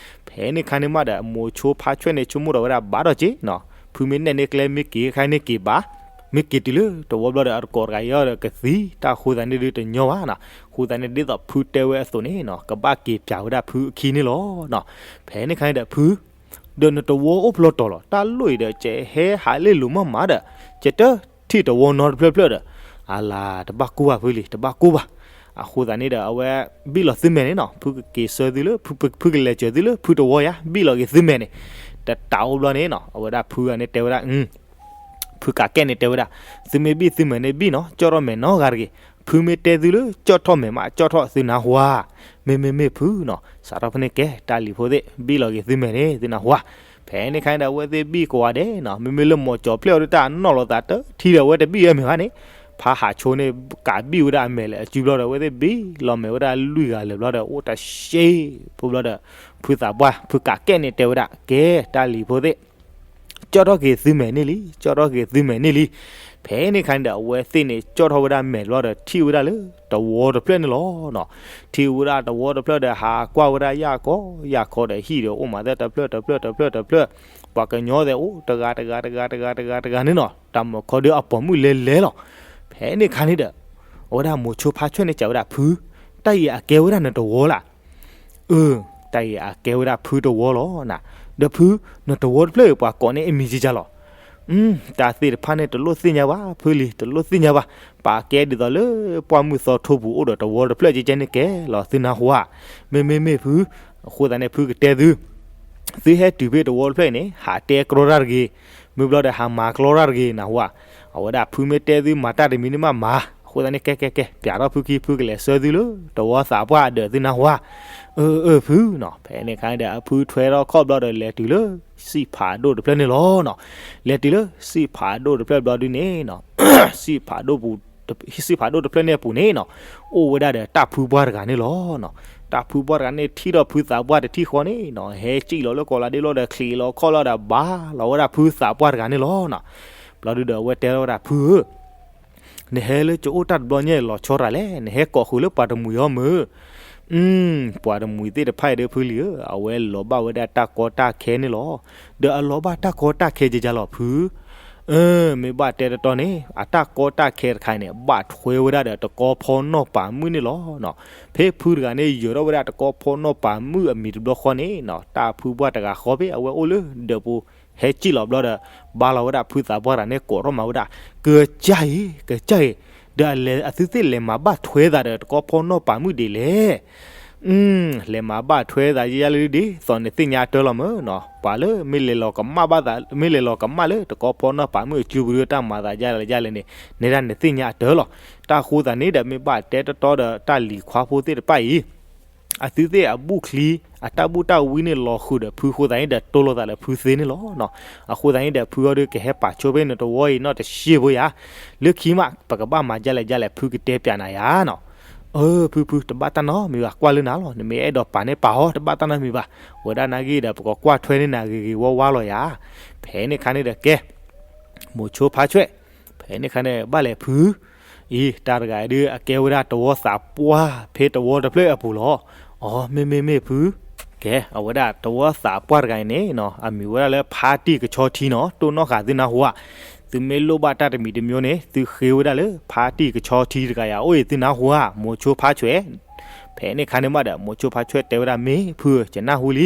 ဖဲန့ၣ်ခါန့ၣ်မးဒီး မိၤဆိဖါဆွဲၣ်န့ၣ် ဆိကမိၣ်ဒီးဝဲဒၣ်ဘၣ်ဒီးက့နီၤ, ဖုမ့ၢ်နဲၣ်န့ၢ်ကျဲ မ့ၢ်က့ၤခါန့ၣ်က့ၤဘၣ်, မ့ၢ်က့ၤတုၤလၢတဝီဘျီဒီး အတကိးတဂၤအံၤဒီးကသံ, တၢ်ဃိသတးန့ၣ်ဒုးတညီဘၣ်နီၤ. ဃိသတးန့ၣ် ဒ်သိးဖုတဲဝဲအသိးန့ၣ်နီၤ, ကဘၣ်က့ၤပၠးဝဲဒၣ်ဖုအခံန့ၣ်လီၤနီၤ. ဖဲန့ၣ်ခါန့ၣ်ဒီး ဖု ဒီးနတဝီအိၣ်ဖျီတီၤလီၤ, တၢ်လိၣ်အံၤဒီး ကဟဲဟးလ့ၣ်လိၤမးမးဒီး ကတထံၣ်တဝီနီတဖျၢၣ်ဖျၢၣ်ဒီး, အလၤ တဘၣ်ကိၢ်ဘၣ်ဖုလံၤ တဘၣ်ကိၢ်ဘၣ်. အဃိသတးန့ၣ်ဒီး အဝဲဘံၣ်လီၤသုမဲာ်န့ၣ်နီၤ, ဖုကက့ၤဆၢသုလၢ ဖုကလဲၤစၢၤသုလၢဖုတဝီယါ, ဘံၣ်လီၤက့ၤသုမဲာ်န့ၣ်, တတးအိၣ်ဘျီန့ၣ်နီၤ, အဝဲဒၣ်ဖုဂၤန့ၣ်တဲဝဲဒၣ် ဖုကးကဲၣ်န့ၣ်တဲဝဲဒၣ်, သုမ့ၢ်ဘံၣ်သုမဲာ်န့ၣ်ဘံၣ်နီၤ, ကၠီၣ်ထီၣ်မဲာ်နီတဂၤတဂ့ၤ. ဖုမ့ၢ်တဲသုလၢကၠီၣ်ထီၣ်မဲာ်မး ကၠီၣ်ထီၣ်သုနၢ်ဟူဧါ. မ့မ့ၢ်မ့ၢ်ဖုနီၤ, စးထီၣ်ဖဲန့ၣ်ကဲ တၢ်လံၤဖိသ့ၣ် ဘံၣ်လီၤက့ၤသုမဲာ်န့ၣ် သုနၢ်ဟူဧါ. ဖဲန့ၣ်ခါန့ၣ်ဒီး အဝဲသ့ၣ်ဘံၣ်ကိးဂၤဒဲးနီၤ, မ့မ့ၢ်လၢမိၤကၠီၤဖျဲၣ်အီၤဒုး တၢ်နီၣ်လီၤသးတထံၣ်ဒီး အဝဲတဘံၣ်ဝဲမဲာ်ဘၣ်န့ၣ်, ဖါဟးဆိန့ၣ် ကးဘံၣ်ဝဲဒၣ်အမဲာ်လၢအစုဘျီဒီး အဝဲသ့ၣ်ဘံၣ်လီၤမဲာ်ဝဲဒၣ်လွံၢ်ဂၤလၢာ်ဘျီဒီး အိၣ်တၢ်စ့ဖိဘျီဒီး ဖုသးပှၢ် ဖုကးကဲၣ်န့ၣ်တဲဝဲဒၣ် ကဲ တၢ်လံၤဖိသ့ၣ် ကၠီၣ်ထီၣ်က့ၤသုမဲာ်န့ၣ်လံ, ကၠီၣ်ထီၣ်က့ၤသုမဲာ်န့ၣ်လံ. ဖဲန့ၣ်ခါန့ၣ်ဒီး အဝဲသ့ၣ်န့ၣ် ကၠီၣ်ထီၣ်ဝဲဒၣ်မဲာ်ဘျီဒီး ထံၣ်ဝဲဒၣ်လၢတဝီတဖျၢၣ်န့ၣ်လီၤနီၤ. ထံၣ်ဝဲဒၣ်တဝီတဖျၢၣ်ဒီး ဟးကွၢ်ဝဲဒၣ်ယၢ်ကီယၢ်ခီဒီး ဟံၣ်ဒီးအိၣ်မးသ့ၣ်တဖျၢၣ်တဖျၢၣ်တဖျၢၣ်တဖျၢၣ်, ပှၤကညီသ့ၣ်အိၣ်တဂၤတဂၤတဂၤတဂၤတဂၤတဂၤန့ၣ်နီၤ. တၢ်မုာ်ခီဒုးအပိာ်မုၣ်လဲၤလဲၤလီၤ. ဖဲန့ၣ်ခါန့ၣ်ဒီး အဝဲဒၣ်မိၤဆိဖါဆွဲၣ်န့ၣ် စံးဝဲဒၣ် ဖု, တၢ်အံၤအကဲဝဲဒၣ်နတဝီလၢ်. အၢ, တၢ်အံၤအကဲဝဲဒၣ်ဖုတဝီလီၤနၤ. ဒီးဖု, နတဝီတဖျၢၣ်အံၤ ပှၤကိးန့ၢ်အမံၤကကလီၤ. တၢ်သ့ၣ်တဖၣ်န့ၣ် တလိၣ်သ့ၣ်ညါဘၣ် ဖုလံၤ, တလိၣ်သ့ၣ်ညါဘၣ်. ပာ်ကဲဒ်သိးလၢပှၢ်မုၢ်သီထိပူၤအိၣ်ဒီးတဝီတဖျၢၣ်ကကဲန့ၣ်ကဲလီၤ သုနၢ်ဟူဧါ. မ့မ့ၢ်မ့ၢ်ဖု, အဃိသတးန့ၣ် ဖုကတဲသု, သုဟဲတုၤဖဲတဝီတဖျၢၣ်အံၤန့ၣ် ဟးတဲကြီတၢ်တဂ့ၤ, မ့ၢ်ဘျီဒီးဟးမၤကြီတၢ်တဂ့ၤ နၢ်ဟူဧါ. အဝဲဒၣ်ဖုမ့ၢ်တဲသုမၤတၢ်တမံၤန့ၣ်မးမၤ, အ အဃိသတးန့ၣ် ကဲကဲကဲ ပျးထီၣ်ဖုခံ ဖုကလဲၤဆှၢသုလၢ တဝီသးပှၢ်အဒၢးသုနၢ်ဟူဧါ. အၢ အၢ ဖုနီၤ. ဖဲန့ၣ်အခါန့ၣ်ဒီး အဖုထွဲထီၣ်ခီၣ်ဘျီဒီး လဲၤတုၤလၢ စံးဖးဒိၣ်တဖျၢၣ်န့ၣ်လီၤနီၤ. လဲၤတုၤလၢ စံးဖးဒိၣ်တဖျၢၣ်ဘျီဒုန့ၣ်နီၤ စံးဖးဒိၣ်ပူၤ စံးဖးဒိၣ်တဖျၢၣ်န့ၣ်အပူၤန့ၣ်နီၤ အိၣ်ဝဲဒၣ်ဒီးတၢ်ဖုပှၢ်တဂၤန့ၣ်လီၤနီၤ. တၢ်ဖုပှၢ်တဂၤန့ၣ် ထံၣ်ထီၣ်ဖုသးပှၢ်တထံၣ်ဃီန့ၣ်နီၤ ဟဲစံၣ်လီၤလၢကီးလးဒ့လီၤဒီး ချံးလီၤခီၣ်လီၤဒီး ဘါလီၤဝဲဒၣ်ဖုသးပှၢ်တဂၤန့ၣ်လီၤနီၤ. ဘျီဒုဒီး အဝဲတဲထီၣ်ဝဲဒၣ် ဖုဧၢ နဟဲလၢကအိၣ်တၢ်တဘျီညါ လီၤဆီတၢ်လဲၣ်, နဟဲကိးဃုာ်လၢပှၤတမှံၤအီၤမုၢ်. အၢ ပှၤတမှံၤသ့ၣ်တဖၣ်အံၤဒီး ဖုလံၤဧၢ, အဝဲလီၤဘၣ်ဝဲဒၣ်တၢ်ကီတၢ်ခဲန့ၣ်လီၤ. ဒီးအလီၤဘၣ်တၢ်ကီတၢ်ခဲကကလီၤ ဖု. အၢ မ့ၢ်ဘၣ်တဲတတီန့ၣ် အတၢ်ကီတၢ်ခဲတခါန့ၣ် ဘၣ်ထွဲဝဲဒၣ်ဒီးတကီဖီနီၢ်ပာ်မုၣ်န့ၣ်လီၤ. ဖဲဖုတဂၤန့ၣ် ယၢၤထီၣ်ဝဲဒၣ်တကီဖီနီၢ်ပာ်မုၣ်အမံၤတဘျီဃီန့ၣ်နီၤ တၢ်ဖုပှၢ်တဂၤဃီဖဲအဝဲအိၣ်လၢဒၢးပူၤ ဟဲစံၣ်လီၤဘျီဒီး ဘါလီၤဝဲဒၣ်ဖုသးပှၢ်တဂၤန့ၣ် ကိးထီၣ်မၤဝဲဒၣ် ကစၢ်အံၤ ကစၢ်အံၤ, ဒီးအလဲၤအသုသ့ၣ်လဲၤမၤဘၣ်ထွဲသးဒီးတကီဖီနီၢ်ပာ်မုၣ်ဒ်လဲၣ်. လဲၤမၤဘၣ်ထွဲသးယဲယဲလၢဒ်သိးနသ့ၣ်ညါအတၢ်လီၤမုၢ်နီၤ, ပှၤလၢမ့ၢ်လဲၤလီၤကမၣ်ဘၣ်သး မ့ၢ်လဲၤလီၤကမၣ်လၢတကီဖီနီၢ်ပာ်မုၣ်အစုပူၤဒီး တၢ်မၤသးယဲလၢယဲလၢန့ၣ် နဲဒၣ်နသ့ၣ်ညါအတၢ်လီၤ. တၢ်ဃိသးန့ၣ်ဒီး မ့ၢ်ဘၣ်တဲတတီဒီးတၢ်လံၤခွါဖိသ့ၣ်တဖၣ်အံၤ အသုသ့ၣ်အဘူၣ်ချံ အတၢ်ဘူၣ်တၢ်ဝံန့ၣ် လီၤဃုာ်ဒီးဖုဃိသးန့ၣ်ဒီး တိၢ်လိာ်သးလၢဖုသ့န့ၣ်လီၤ. အဃိသတးန့ၣ်ဒီး ဖုအီၤဒုးကဟဲပာ်ဆိဖဲနတဝီအံၤနီၢ်တစ့ဖိယၤ, လၢခံမး ပကဘၣ်မၤဒ်လဲၣ်ဒ်လဲၣ် ဖုကတဲပၠးနၤယၤနီၤ. အၢ ဖုဖု တဘၣ်တၢ်နီတမံၤဘၣ်, ကွၢ်လၢနၤလီၤ, နမ့ၢ်အဲၣ်ဒိးပာ်န့ၣ်ပာ်အီၤ တဘၣ်တၢ်နီတမံၤဘၣ်. ဝဲဒၣ်နာ်က့ဒီး ပကကွၢ်ထွဲန့ၢ်နၤဂ့ၤဂ့ၤဝါဝါလီၤယၤ. ဖဲန့ၣ်အခါန့ၣ်ဒီးကဲ မိၤဆိဖါဆွဲၣ်, ဖဲန့ၣ်အခါန့ၣ် ဘၣ်လဲၤဖု အံၤ တၢ်တဂၤအံၤဒုး အကဲဝဲဒၣ်တဝီသးပှၢ် ဖဲတဝီတဖျၢၣ်အပူၤလီၤ. အီ မ့ၢ်မ့ၢ်မ့ၢ်ဖု, ကဲ အဝဲဒၣ်တဝီသးပှၢ်တဂၤအံၤန့ၣ်နီၤ အမံၤဝဲဒၣ်လၢဖါတံၢ်ကဆီထံနီၤ, တိၢ်နီၣ်ဃာ်သုနၢ်ဟူဧါ. သုမ့ၢ်လိၣ်ဘၣ်တၢ်တမံၤတမံၤန့ၣ် သုဃ့ဝဲဒၣ်လၢ ဖါတံၢ်ကဆီထံတဂၤယၤအိၣ်အံၤ သုနၢ်ဟူဧါ မိၤဆိဖါဆွဲၣ်. ဖဲန့ၣ်အခါန့ၣ်မးဒီး မိၤဆိဖါဆွဲၣ်တဲဝဲဒၣ် မ့ၢ်ဖုဧၢ ယနၢ်ဟူလံ.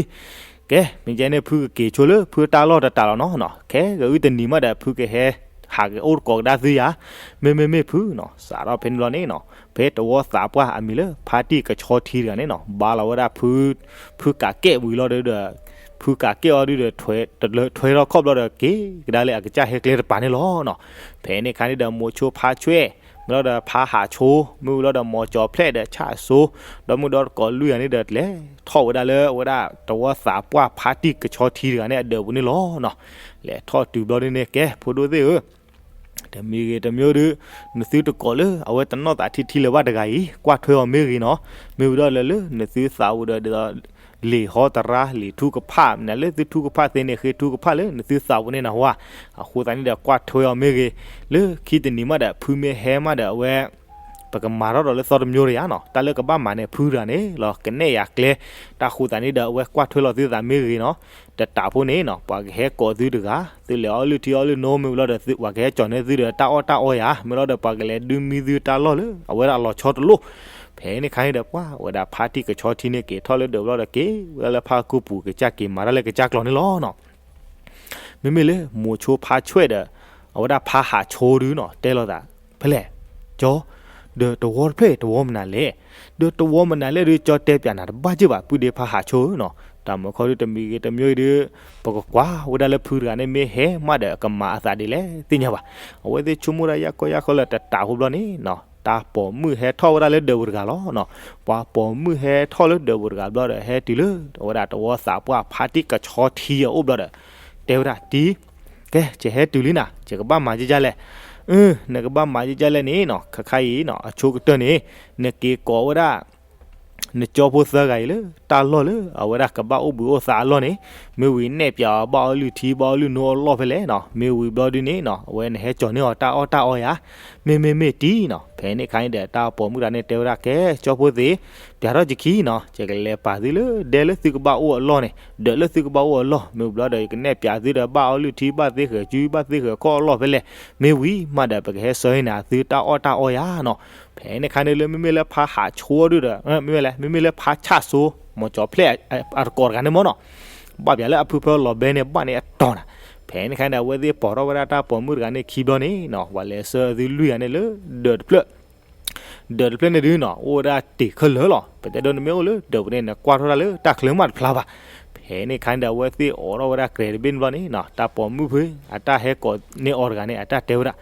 ကဲ မ့ၢ်ကဲန့ၣ် ဖုကက့ၤဆိလၢဖုတၢ်လီၢ်တတးလီၤနီၤနီၤ, ခဲကအုတနံၤမးဒီး ဖုကဟဲ ဟးက့ၤအိၣ်တကိးကဒါသုယၤ, မ့မ့မ့ၢ်ဖုနီၤ. စးထီၣ်ဖဲန့ၣ်လီၤန့ၣ်နီၤ ဖဲတဝီသးပှၢ်အမံၤလၢ ဖါတံၢ်ကဆီထံတဂၤန့ၣ်နီၤ ဘါလီၤဝဲဒၣ်ဖု ဖုကးကဲၣ်ဝံၤလီၤဒီး ဖုကးကဲၣ်အီၤဒုဒီး ထွဲထီၣ်ခီၣ်ဘျီဒီး က့ၤကဒါလၢအကစၢ်ဟဲကျဲတပၤန့ၣ်လီၤနီၤ. ဖဲန့ၣ်အခါန့ၣ်ဒီး မိၤဆိဖါဆွဲၣ် မ့ၢ်လီၤဒီးဖါဟးဆိ မ့ၢ်ဝံၤလီၤဒီး မိၤကၠီၤဖျဲၣ်ဒီးဆၣ်စိ ဒီးမုၢ်ဒီတကိးလွံၢ်ဂၤန့ၣ်ဒီး လဲၤထီၣ်ဝဲဒၣ်လၢအဝဲဒၣ်တဝီသးပှၢ်ဖါတံၢ်ကဆီထံတဂၤန့ၣ် အဒၢးပူၤန့ၣ်လီၤနီၤ. လဲၤထီၣ်တုၤဘျီဒုန့ၣ် ကဲ ဖိဒိၣ်သ့ၣ်ဧၢ တမံၤဂ့ၤတမံၤဒု နသုတကိးလၢအဝဲတနီၣ်သးထံထံလၢၤဘၣ်တဂၤအံၤ ကွၢ်ထွဲအီၤမ့ၢ်ဂ့ၤနီၤ. မ့ၢ်ဝံၤဒီးလၢ လၢနသုသးပူၤဒီး ဒ်သိး လံာ်ဟီတရါ လံာ်ထူကဖၣ် မနုၤလၢသုထူကဖၣ်သ့န့ၣ် ဃ့ထူကဖၣ်လၢနသုသးပူၤန့ၣ်နၢ်ဟူဧါ. အဃိသတးန့ၣ်ဒီး ကွၢ်ထွဲအီၤမ့ၢ်ဂ့ၤ, လၢခံတနံၤမးဒီး ဖုမ့ၢ်ဟဲမးဒီးအဝဲ ပကမၤထီၣ်ဒီးလၢသီတမျိုးတယၤနီၤ, တၢ်လၢကဘၣ်မၤန့ၣ် ဖုတဂၤန့ၣ်လီၤ ကနဲၣ်ယၤကျဲ. တၢ်ဃိသတးန့ၣ်ဒီး အဝဲကွၢ်ထွဲလီၤသုသးမ့ၢ်ဂ့ၤနီၤ. တတးဖိန့ၣ်နီၤ ပှၤကဟဲကိးသုတဂၤ, သုလဲၤအီၣ်လုၢ်ထံအီလုၢ်နိ မ့ၢ်ဝံၤလီၤဒီး ပှၤကဟဲကၠီၤန့ၢ်သုဒီးတၢ်အီၣ်တၢ်အီယၤ, မ့ၢ်လီၤဒီး ပှၤကလဲၤဒုးမံသုတၢ်လီၢ်လၢ အဝဲဒၣ်အလီၤဆီတလိၣ်. ဖဲန့ၣ်အခါန့ၣ်ဒီး ပှၤဝဲဒၣ်ဖါတံၢ်ကဆီထံန့ၣ် က့ၤထီၣ်လၢဒၢးဘျီဒီး က့ၤဝဲဒၣ်လၢဖါကူပူၤ ကစၢ်က့ၤမၤတၢ်လၢကစၢ်ကျီၤန့ၣ်လီၤနီၤ. မ့မ့ၢ်လၢမိၤဆိဖါဆွဲၣ်ဒီး အဝဲဒၣ်ဖါဟးဆိဒုနီၤ တဲလိာ်သး ဖဲလဲၣ် ကၠီ, ဒီးတဝီတဖျၢၣ်အံၤ တဝီမနုၤလဲၣ်, ဒီးတဝီမနုၤလဲၣ်ဒု ကၠီတဲပၠးနၤတဘၣ်က့ၢ်ဘၣ် ပုၢ်ဒ့ဖါဟးဆိဧၢနီၤ. တၢ်မၢခီဒု တမံၤဂ့ၤတမံၤအံၤဒု ပကကွၢ်ဝဲဒၣ်လၢဖုတဂၤန့ၣ် မ့ၢ်ဟဲမးဒီး ကမၤအသးဒ်လဲၣ်သ့ၣ်ညါဘၣ်. အဝဲသ့ၣ်ဆိကမိၣ်ဒၣ်ယၢ်ကီယၢ်ခီလၢတတးဖိဘျီန့ၣ်နီၤ တၢ်ပိာ်မုၣ်ဟဲထီၣ်ဝဲဒၣ်လၢဒၢးပူၤတဂၤလီၤနီၤ. ပှၤပိာ်မုၣ်ဟဲထီၣ်လၢဒၢးပူၤတဂၤဘျီဒီး ဟဲတုၤလၢအဝဲဒၣ်တဝီသးပှၢ်ဖါတံၢ်ကဆီထံအအိၣ်ဘျီဒီး တဲဝဲဒၣ် တံၤ, ကဲ ယဟဲတုၤလံနၤ ယကဘၣ်မၤဒ်လဲၣ်. အၢ နကဘၣ်မၤဒ်လဲၣ်န့ၣ်နီၤ ခါခါအံၤနီၤ အဆိကတၢၢ်န့ၣ် နက့ၤကိးဝဲဒၣ် နကၠီဖိသၢဂၤအံၤလၢ တၢ်လီၢ်လၢအဝဲဒၣ်ကဘၣ်အိၣ်ဘှံးအိၣ်သါအလီၢ်န့ၣ်, မ့ၢ်ဝံၤနဲၣ်ပၠးအီၤ ဘၣ်အီလုၢ်ထံ ဘၣ်အီလုၢ်နိအလီၢ်ဖဲလဲၣ်နီၤ. မ့ၢ်ဝံၤဘျီဒုန့ၣ်နီၤ အဝဲနဟဲကၠီၤန့ၢ်အီၤတၢ်အီၣ်တၢ်အီယၤ, မ့မ့ၢ်မ့ၢ်တံၤနီၤ. ဖဲန့ၣ်အခါန့ၣ်ဒီး တၢ်ပိာ်မုၣ်တဂၤန့ၣ် တဲဝဲဒၣ် ကဲ ကၠီဖိသ့ၣ်, ပၠးထီၣ်ယခံနီၤ ယကလဲၤပာ်သုလၢဒဲလၢသုကဘၣ်အိၣ်အလီၢ်န့ၣ်, ဒၢးလၢသုကဘၣ်အိၣ်အလီၢ်, မ့ၢ်ဝံၤဘျီဒီး ယကနဲၣ်ပၠးသုဒီး ဘၣ်အီလုၢ်ထံ ဘၣ်သ့ဃဲၤစု ဘၣ်သ့ဃဲၤခီၣ်အလီၢ်ဖဲလဲၣ်. မ့ၢ်ဝံၤမးဒီး ပကဟဲဆှၢန့ၢ်နၤသုတၢ်အီၣ်တၢ်အီယၤနီၤ. ဖဲန့ၣ်အခါန့ၣ်လၢ မ့မ့ၢ်လၢဖါဟးဆိဒုဒီး မ့မ့ၢ်လဲၣ် မ့မ့ၢ်လၢဖါဆၣ်စိ မိၤကၠီၤဖျဲၣ်အတကိးတဂၤန့ၣ်မ့ၢ်နီၤ, ဘၣ်ပၠးလၢအဖုဖၢလီၤဘဲန့ၣ် ဘၣ်န့ၣ်အတီၤနၤ. ဖဲန့ၣ်အခါန့ၣ်ဒီး အဝဲသ့ၣ်ပိာ်ထီၣ်ဝဲဒၣ်တၢ်ပိာ်မုၣ်တဂၤန့ၣ်ခံဘျီန့ၣ်နီၤ ပှၤလဲၤဆှၢသုလွံၢ်ဂၤန့ၣ်လၢဒၢးတဖျၢၣ် ဒၢးတဖျၢၣ်န့ၣ်ဒုနီၤ အိၣ်ဝဲဒၣ်တ့ၢ်ခဲလၢာ်လီၤ. ပတဲဒိ နမ့ၢ်အိၣ်လၢဒၢးပူၤန့ၣ် နကွၢ်ထီၣ်တၢ်လၢတၢ်ချၢမးတဖျါဘၣ်. ဖဲန့ၣ်အခါန့ၣ်ဒီး အဝဲသ့ၣ်အိးထီၣ်ဝဲဒၣ်ကြဲးတဘ့ၣ်န့ၣ်ဘျီန့ၣ်နီၤ တၢ်ပိာ်မုၣ်ဖု အတၢ်ဟဲကိးန့ၢ်အီၤတဂၤန့ၣ် အတၢ်တဲဝဲဒၣ်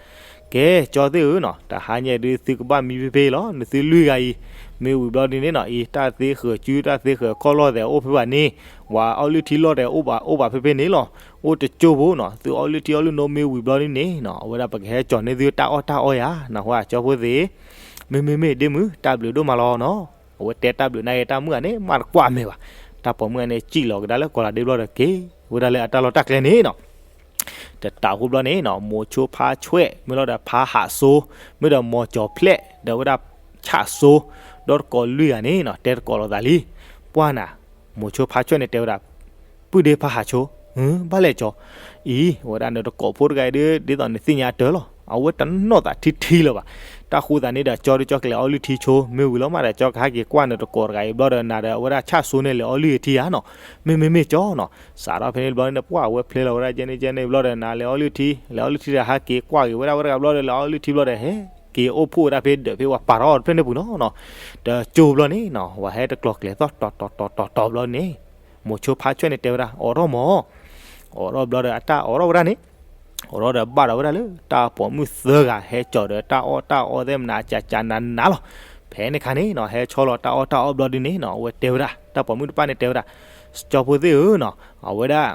ကဲ ကၠီသ့ၣ်ဧၢနီၤ, တဟါညါဒုးသုကဘၣ်မံဖဲဖဲလီၤ, နသုလွံၢ်ဂၤအံၤ, မ့ၢ်ဝံၤဘျီဒ်န့ၣ်နီၤ, အံၤ တၢ်သ့ဃၢၤစု တၢ်သ့ဃၢၤခီၣ်လီၢ်သဲးအိၣ်ဖဲဘၣ်န့ၣ်, ဝၤအီလုၢ်ထံလီၢ်သဲး အိၣ်ဘၣ်အိၣ်ဘၣ်ဖဲဖဲန့ၣ်လီၤ. အိၣ်တကၠိဖိနီၤ, သုအီလုၢ်ထံအီလုၢ်နိမ့ၢ်ဝံၤဘျီဒ်န့ၣ်နီၤ, အဝဲဒၣ်ပကဟဲကၠီၤန့ၢ်သုတၢ်အီၣ်တၢ်အီယၤ, နၢ်ဟူဧါ ကၠီဖိသ့ၣ်. မ့မ့မ့ၢ်ဒ့မုၣ် တၢ်ဘျုးဒိၣ်မးလီၤနီၤ. အဝဲတဲတၢ်ဘျုးနာ်က့ တၢ်မုၣ်ဂၤန့ၣ် မၤတကွၢ်မဲာ်ဘၣ်. တၢ်ပိာ်မုၣ်ဂၤန့ၣ် စံၣ်လီၤကဒါလၢကီးလးဒ့ဘျီဒီးက့ၤဝဲဒၣ်လၢအတၢ်လီၢ်တၢ်ကျဲန့ၣ်နီၤ. တတးဖိဘျီန့ၣ်နီၤ, မိၤဆိဖါဆွဲၣ် မ့ၢ်လီၤဒီးဖါဟးစိ, မ့ၢ်ဒီးမိၤကၠီၤဖျဲၣ် ဒီးဝဲဒၣ်ဆၣ်စိ, ဒီးတကိးလွံၢ်ဂၤန့ၣ်နီၤ, တဲတကိးလိာ်သးလံ. ပှၢ်နၤ, မိၤဆိဖါဆွဲၣ်န့ၣ်တဲဝဲဒၣ်, ပုၢ်ဒ့ဖါဟးဆိ, ဘၣ်လဲၣ်ကၠီ, အံၤ ဝဲဒၣ်နတကိးဖိတဂၤအံၤဒုး ဒ်သိးနသ့ၣ်ညါတၢ်လီၤ, အဝဲတနီၣ်သးထံထံလၢၤဘၣ်. တၢ်ဃိသးန့ၣ်ဒီး ကၠီဒုးကၠီကလဲၤအီလုၢ်ထံဆိ မ့ၢ်ဝံၤလီၤမးဒီး ကၠီကဟဲက့ၤကွၢ်နတကိးတဂၤအံၤဘျီဒီး နၤဒီးအဝဲဒၣ်ဆၣ်စိန့ၣ် လဲၤအီလုၢ်အထံဧါနီၤ. မ့မ့မ့ၢ်ကၠီနီၤ. စးထီၣ်ဖဲန့ၣ်ဘျီန့ၣ် ပှၢ်အဝဲဖျဲလီၤဝဲဒၣ်ကဲန့ၣ်ကဲန့ၣ်ဘျီဒီး နၤလဲၤအီလုၢ်ထံ လဲၤအီလုၢ်ထံဒီး ဟးက့ၤကွၢ်က့ၤဝဲဒၣ်ဝဲတဂၤဘျီဒီး လဲၤအီလုၢ်ထံဘျီဒီး ဟဲက့ၤအိၣ်ဖှိၣ်ဝဲဒၣ်ဖဲဒၢးဖဲဝဲပာ်ထီၣ်အီၤတဖျၢၣ်န့ၣ်ပူၤနီၤနီၤ. တကၠိဘျီန့ၣ်နီၤ, ဝဲဟဲတကျိၤကျဲၤသီၣ်တီၤတီၤတီၤတီၤဘျီန့ၣ်, မိၤဆိဖါဆွဲၣ်န့ၣ်တဲဝဲဒၣ် အိးထီၣ်မး, အိးထီၣ်ဘျီဒီးအတၢ်အိးထီၣ်ဝဲဒၣ်န့ၣ်, အိးထီၣ်ဒီးဘၣ်ဒီးဝဲဒၣ်လၢ တၢ်ပိာ်မုၣ်သၢဂၤ ဟဲကၠီၤဒီးတၢ်အီၣ်တၢ်အီသ့ၣ်မနၤ ကၠးကၠးနးနးလီၤ. ဖဲန့ၣ်ခါန့ၣ်နီၤ, ဟဲဆီလီၤတၢ်အီၣ်တၢ်အီဘျီဒုန့ၣ်နီၤ, အဝဲတဲဝဲဒၣ် တၢ်ပိာ်မုၣ်တဖၣ်န့ၣ်တဲဝဲဒၣ်, ကၠီဖိသ့ၣ်ဧၢနီၤ, အဝဲဒၣ်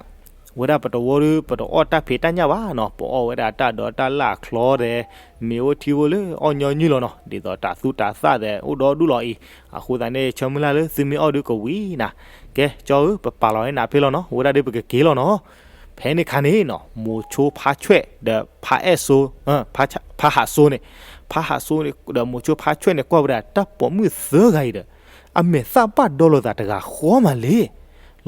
ဝဲဒၣ်ပတဝီဒု ပတအီၣ်တၢ်ဖံးတၢ်ညၣ်ဘၣ်နီၤ, ပအီၣ်ဝဲဒၣ်တၢ်ဒိးတၢ်လၢ်အချီဒီး မ့ၤအိၣ်ထံအိၣ်လၢအီၣ်ညီနုၢ်လီၤနီၤ, ဒ်သိးတၤသူတၤသၣ်ဒီး အိၣ်ဒီဒူၣ်လီၤအံၤ, အဃိသတးန့ၣ် ဆၢမုၢ်လၢ်လၢသုမ့ၢ်အီၣ်ဒုကဝံၤနၤ, ကဲ ကၠီဧၢ ပပာ်လီၤဝဲနၤဖဲလီၤနီၤ, ဝဲဒၣ်ဒုပကက့ၤလီၤနီၤ. ဖဲန့ၣ်ခါန့ၣ်နီၤ, မိၤဆိဖါဆွဲၣ်ဒီးဖါအဲၣ်စိ, ဖါဟးစိန့ၣ်, ဖါဟးစိန့ၣ်ဒီးမိၤဆိဖါဆွဲၣ်န့ၣ် ကွၢ်ဝဲဒၣ် တၢ်ပိာ်မုၣ်သၢဂၤအံၤဒီး အမဲာ်သၣ်ဘၣ်ဒီလိာ်သးတဂၤဃီမးလဲၣ်,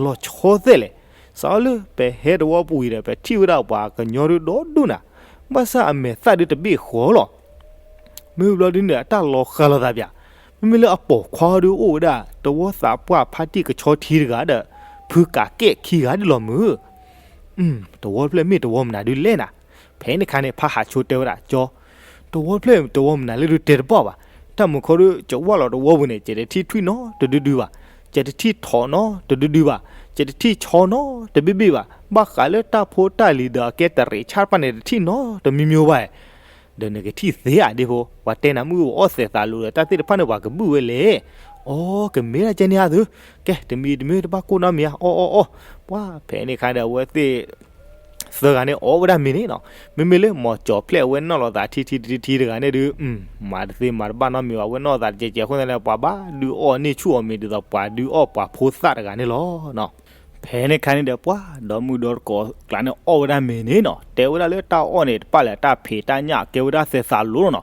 လီၤဆီသဲးလဲၣ်. စးလၢပဟဲတဝီပူၤအံၤဒီး ပထံၣ်ဝဲဒၣ်ပှၤကညီဒုဒီဒူၣ်နၤ, ဘၣ်ဆၣ်အမဲာ်သၣ်ဒုတဘ့ၣ်ဃီလီၤ. မ့ၢ်ဘျီဒုန့ၣ် အတၢ်လီၤဃာ်လိာ်သးပၠး, မ့မ့ၢ်လၢအပိာ်ခွါဒုအိၣ်ဝဲဒၣ် တဝီသးပှၢ်ဖါတံၢ်ကဆီထံတဂၤဒီး ဖုကးကဲၣ်ခံဂၤဒုလီၤမုၢ်. တဝီဖျၢၣ်မ့ၢ်တဝီမနုၤဒုလဲၣ်နၤ. ဖဲန့ၣ်ခါန့ၣ် ဖါဟးဆိတဲဝဲဒၣ် ကၠီ, တဝီဖျၢၣ်တဝီမနုၤလၢဒုတဲတဘၣ်ဘၣ်. တၢ်မူခီဒု ကဝၢ်လီၤတဝီပူၤန့ၣ် ကတထံၣ်ထွံၣ်နီတဒုဒုဘၣ်, ကတထံၣ်ထိးနီတဒုဒုဘၣ်, ကတထံၣ်ဆီနီတဘ့ၣ်ဘ့ၣ်ဘၣ်, ဘၣ်ဃးလၢတၢ်ဖိတၢ်လံၤဒီးအကဲတရံးဆၣ်တဖၣ်န့ၣ် တထံၣ်နီတမံၤမံၤဘၣ်. ဒီးနကထံၣ်သ့ဧါဒ့ဖိ, ပှၤတဲနၤမုၣ်ပအီၣ်သဲးသးလိၤဒီး တၢ်သ့ၣ်တဖၣ်န့ၣ် ပှၤကဘုၣ်ဝဲလဲၣ်. အီ ကမ့ၢ်ဒၣ်ကဲန့ၣ်အသု, ကဲ တမံၤတမံၤတဘၣ်ကိၢ်နီတမံၤဧါ, အီၣ်အီၣ်အီၣ်. ပှၢ်ဖဲန့ၣ်ခါဒီး အဝဲသ့ၣ်သၢဂၤန့ၣ်အီၣ်ဝဲဒၣ်မ့ၤန့ၣ်နီၤ. မ့မ့ၢ်လၢမိၤကၠီၤဖျဲၣ်အဝဲနီၣ်လိာ်သးထံထံတထံတဂၤန့ၣ်ဒုး, မၤတသ့မၤတဘၣ်နီတမံၤဘၣ်, အဝဲနီၣ်လိာ်သးတကဲးကဲးအဃိသတးန့ၣ် ပှၤဘၣ်ဒုးအီၣ်န့ၢ်ဆူၣ်အီၤမ့ၤဒ်သိးပှၤဒုးအီၣ်ပှၤဖိသၣ်တဂၤန့ၣ်လီၤ. ဖဲန့ၣ်ခါန့ၣ်ဒီး ပှၢ်ဒီမုၣ်ဒီတကိးကျါန့ၣ်အီၣ်ဝဲဒၣ်မ့ၤန့ၣ်နီၤ, တဲဝဲဒၣ်လၢတၢ်အီၣ်န့ၣ် တပာ်လၢတၢ်ဖံးတၢ်ညၣ်ကဲဝဲဒၣ်သဲးသးလိၤနီၤ.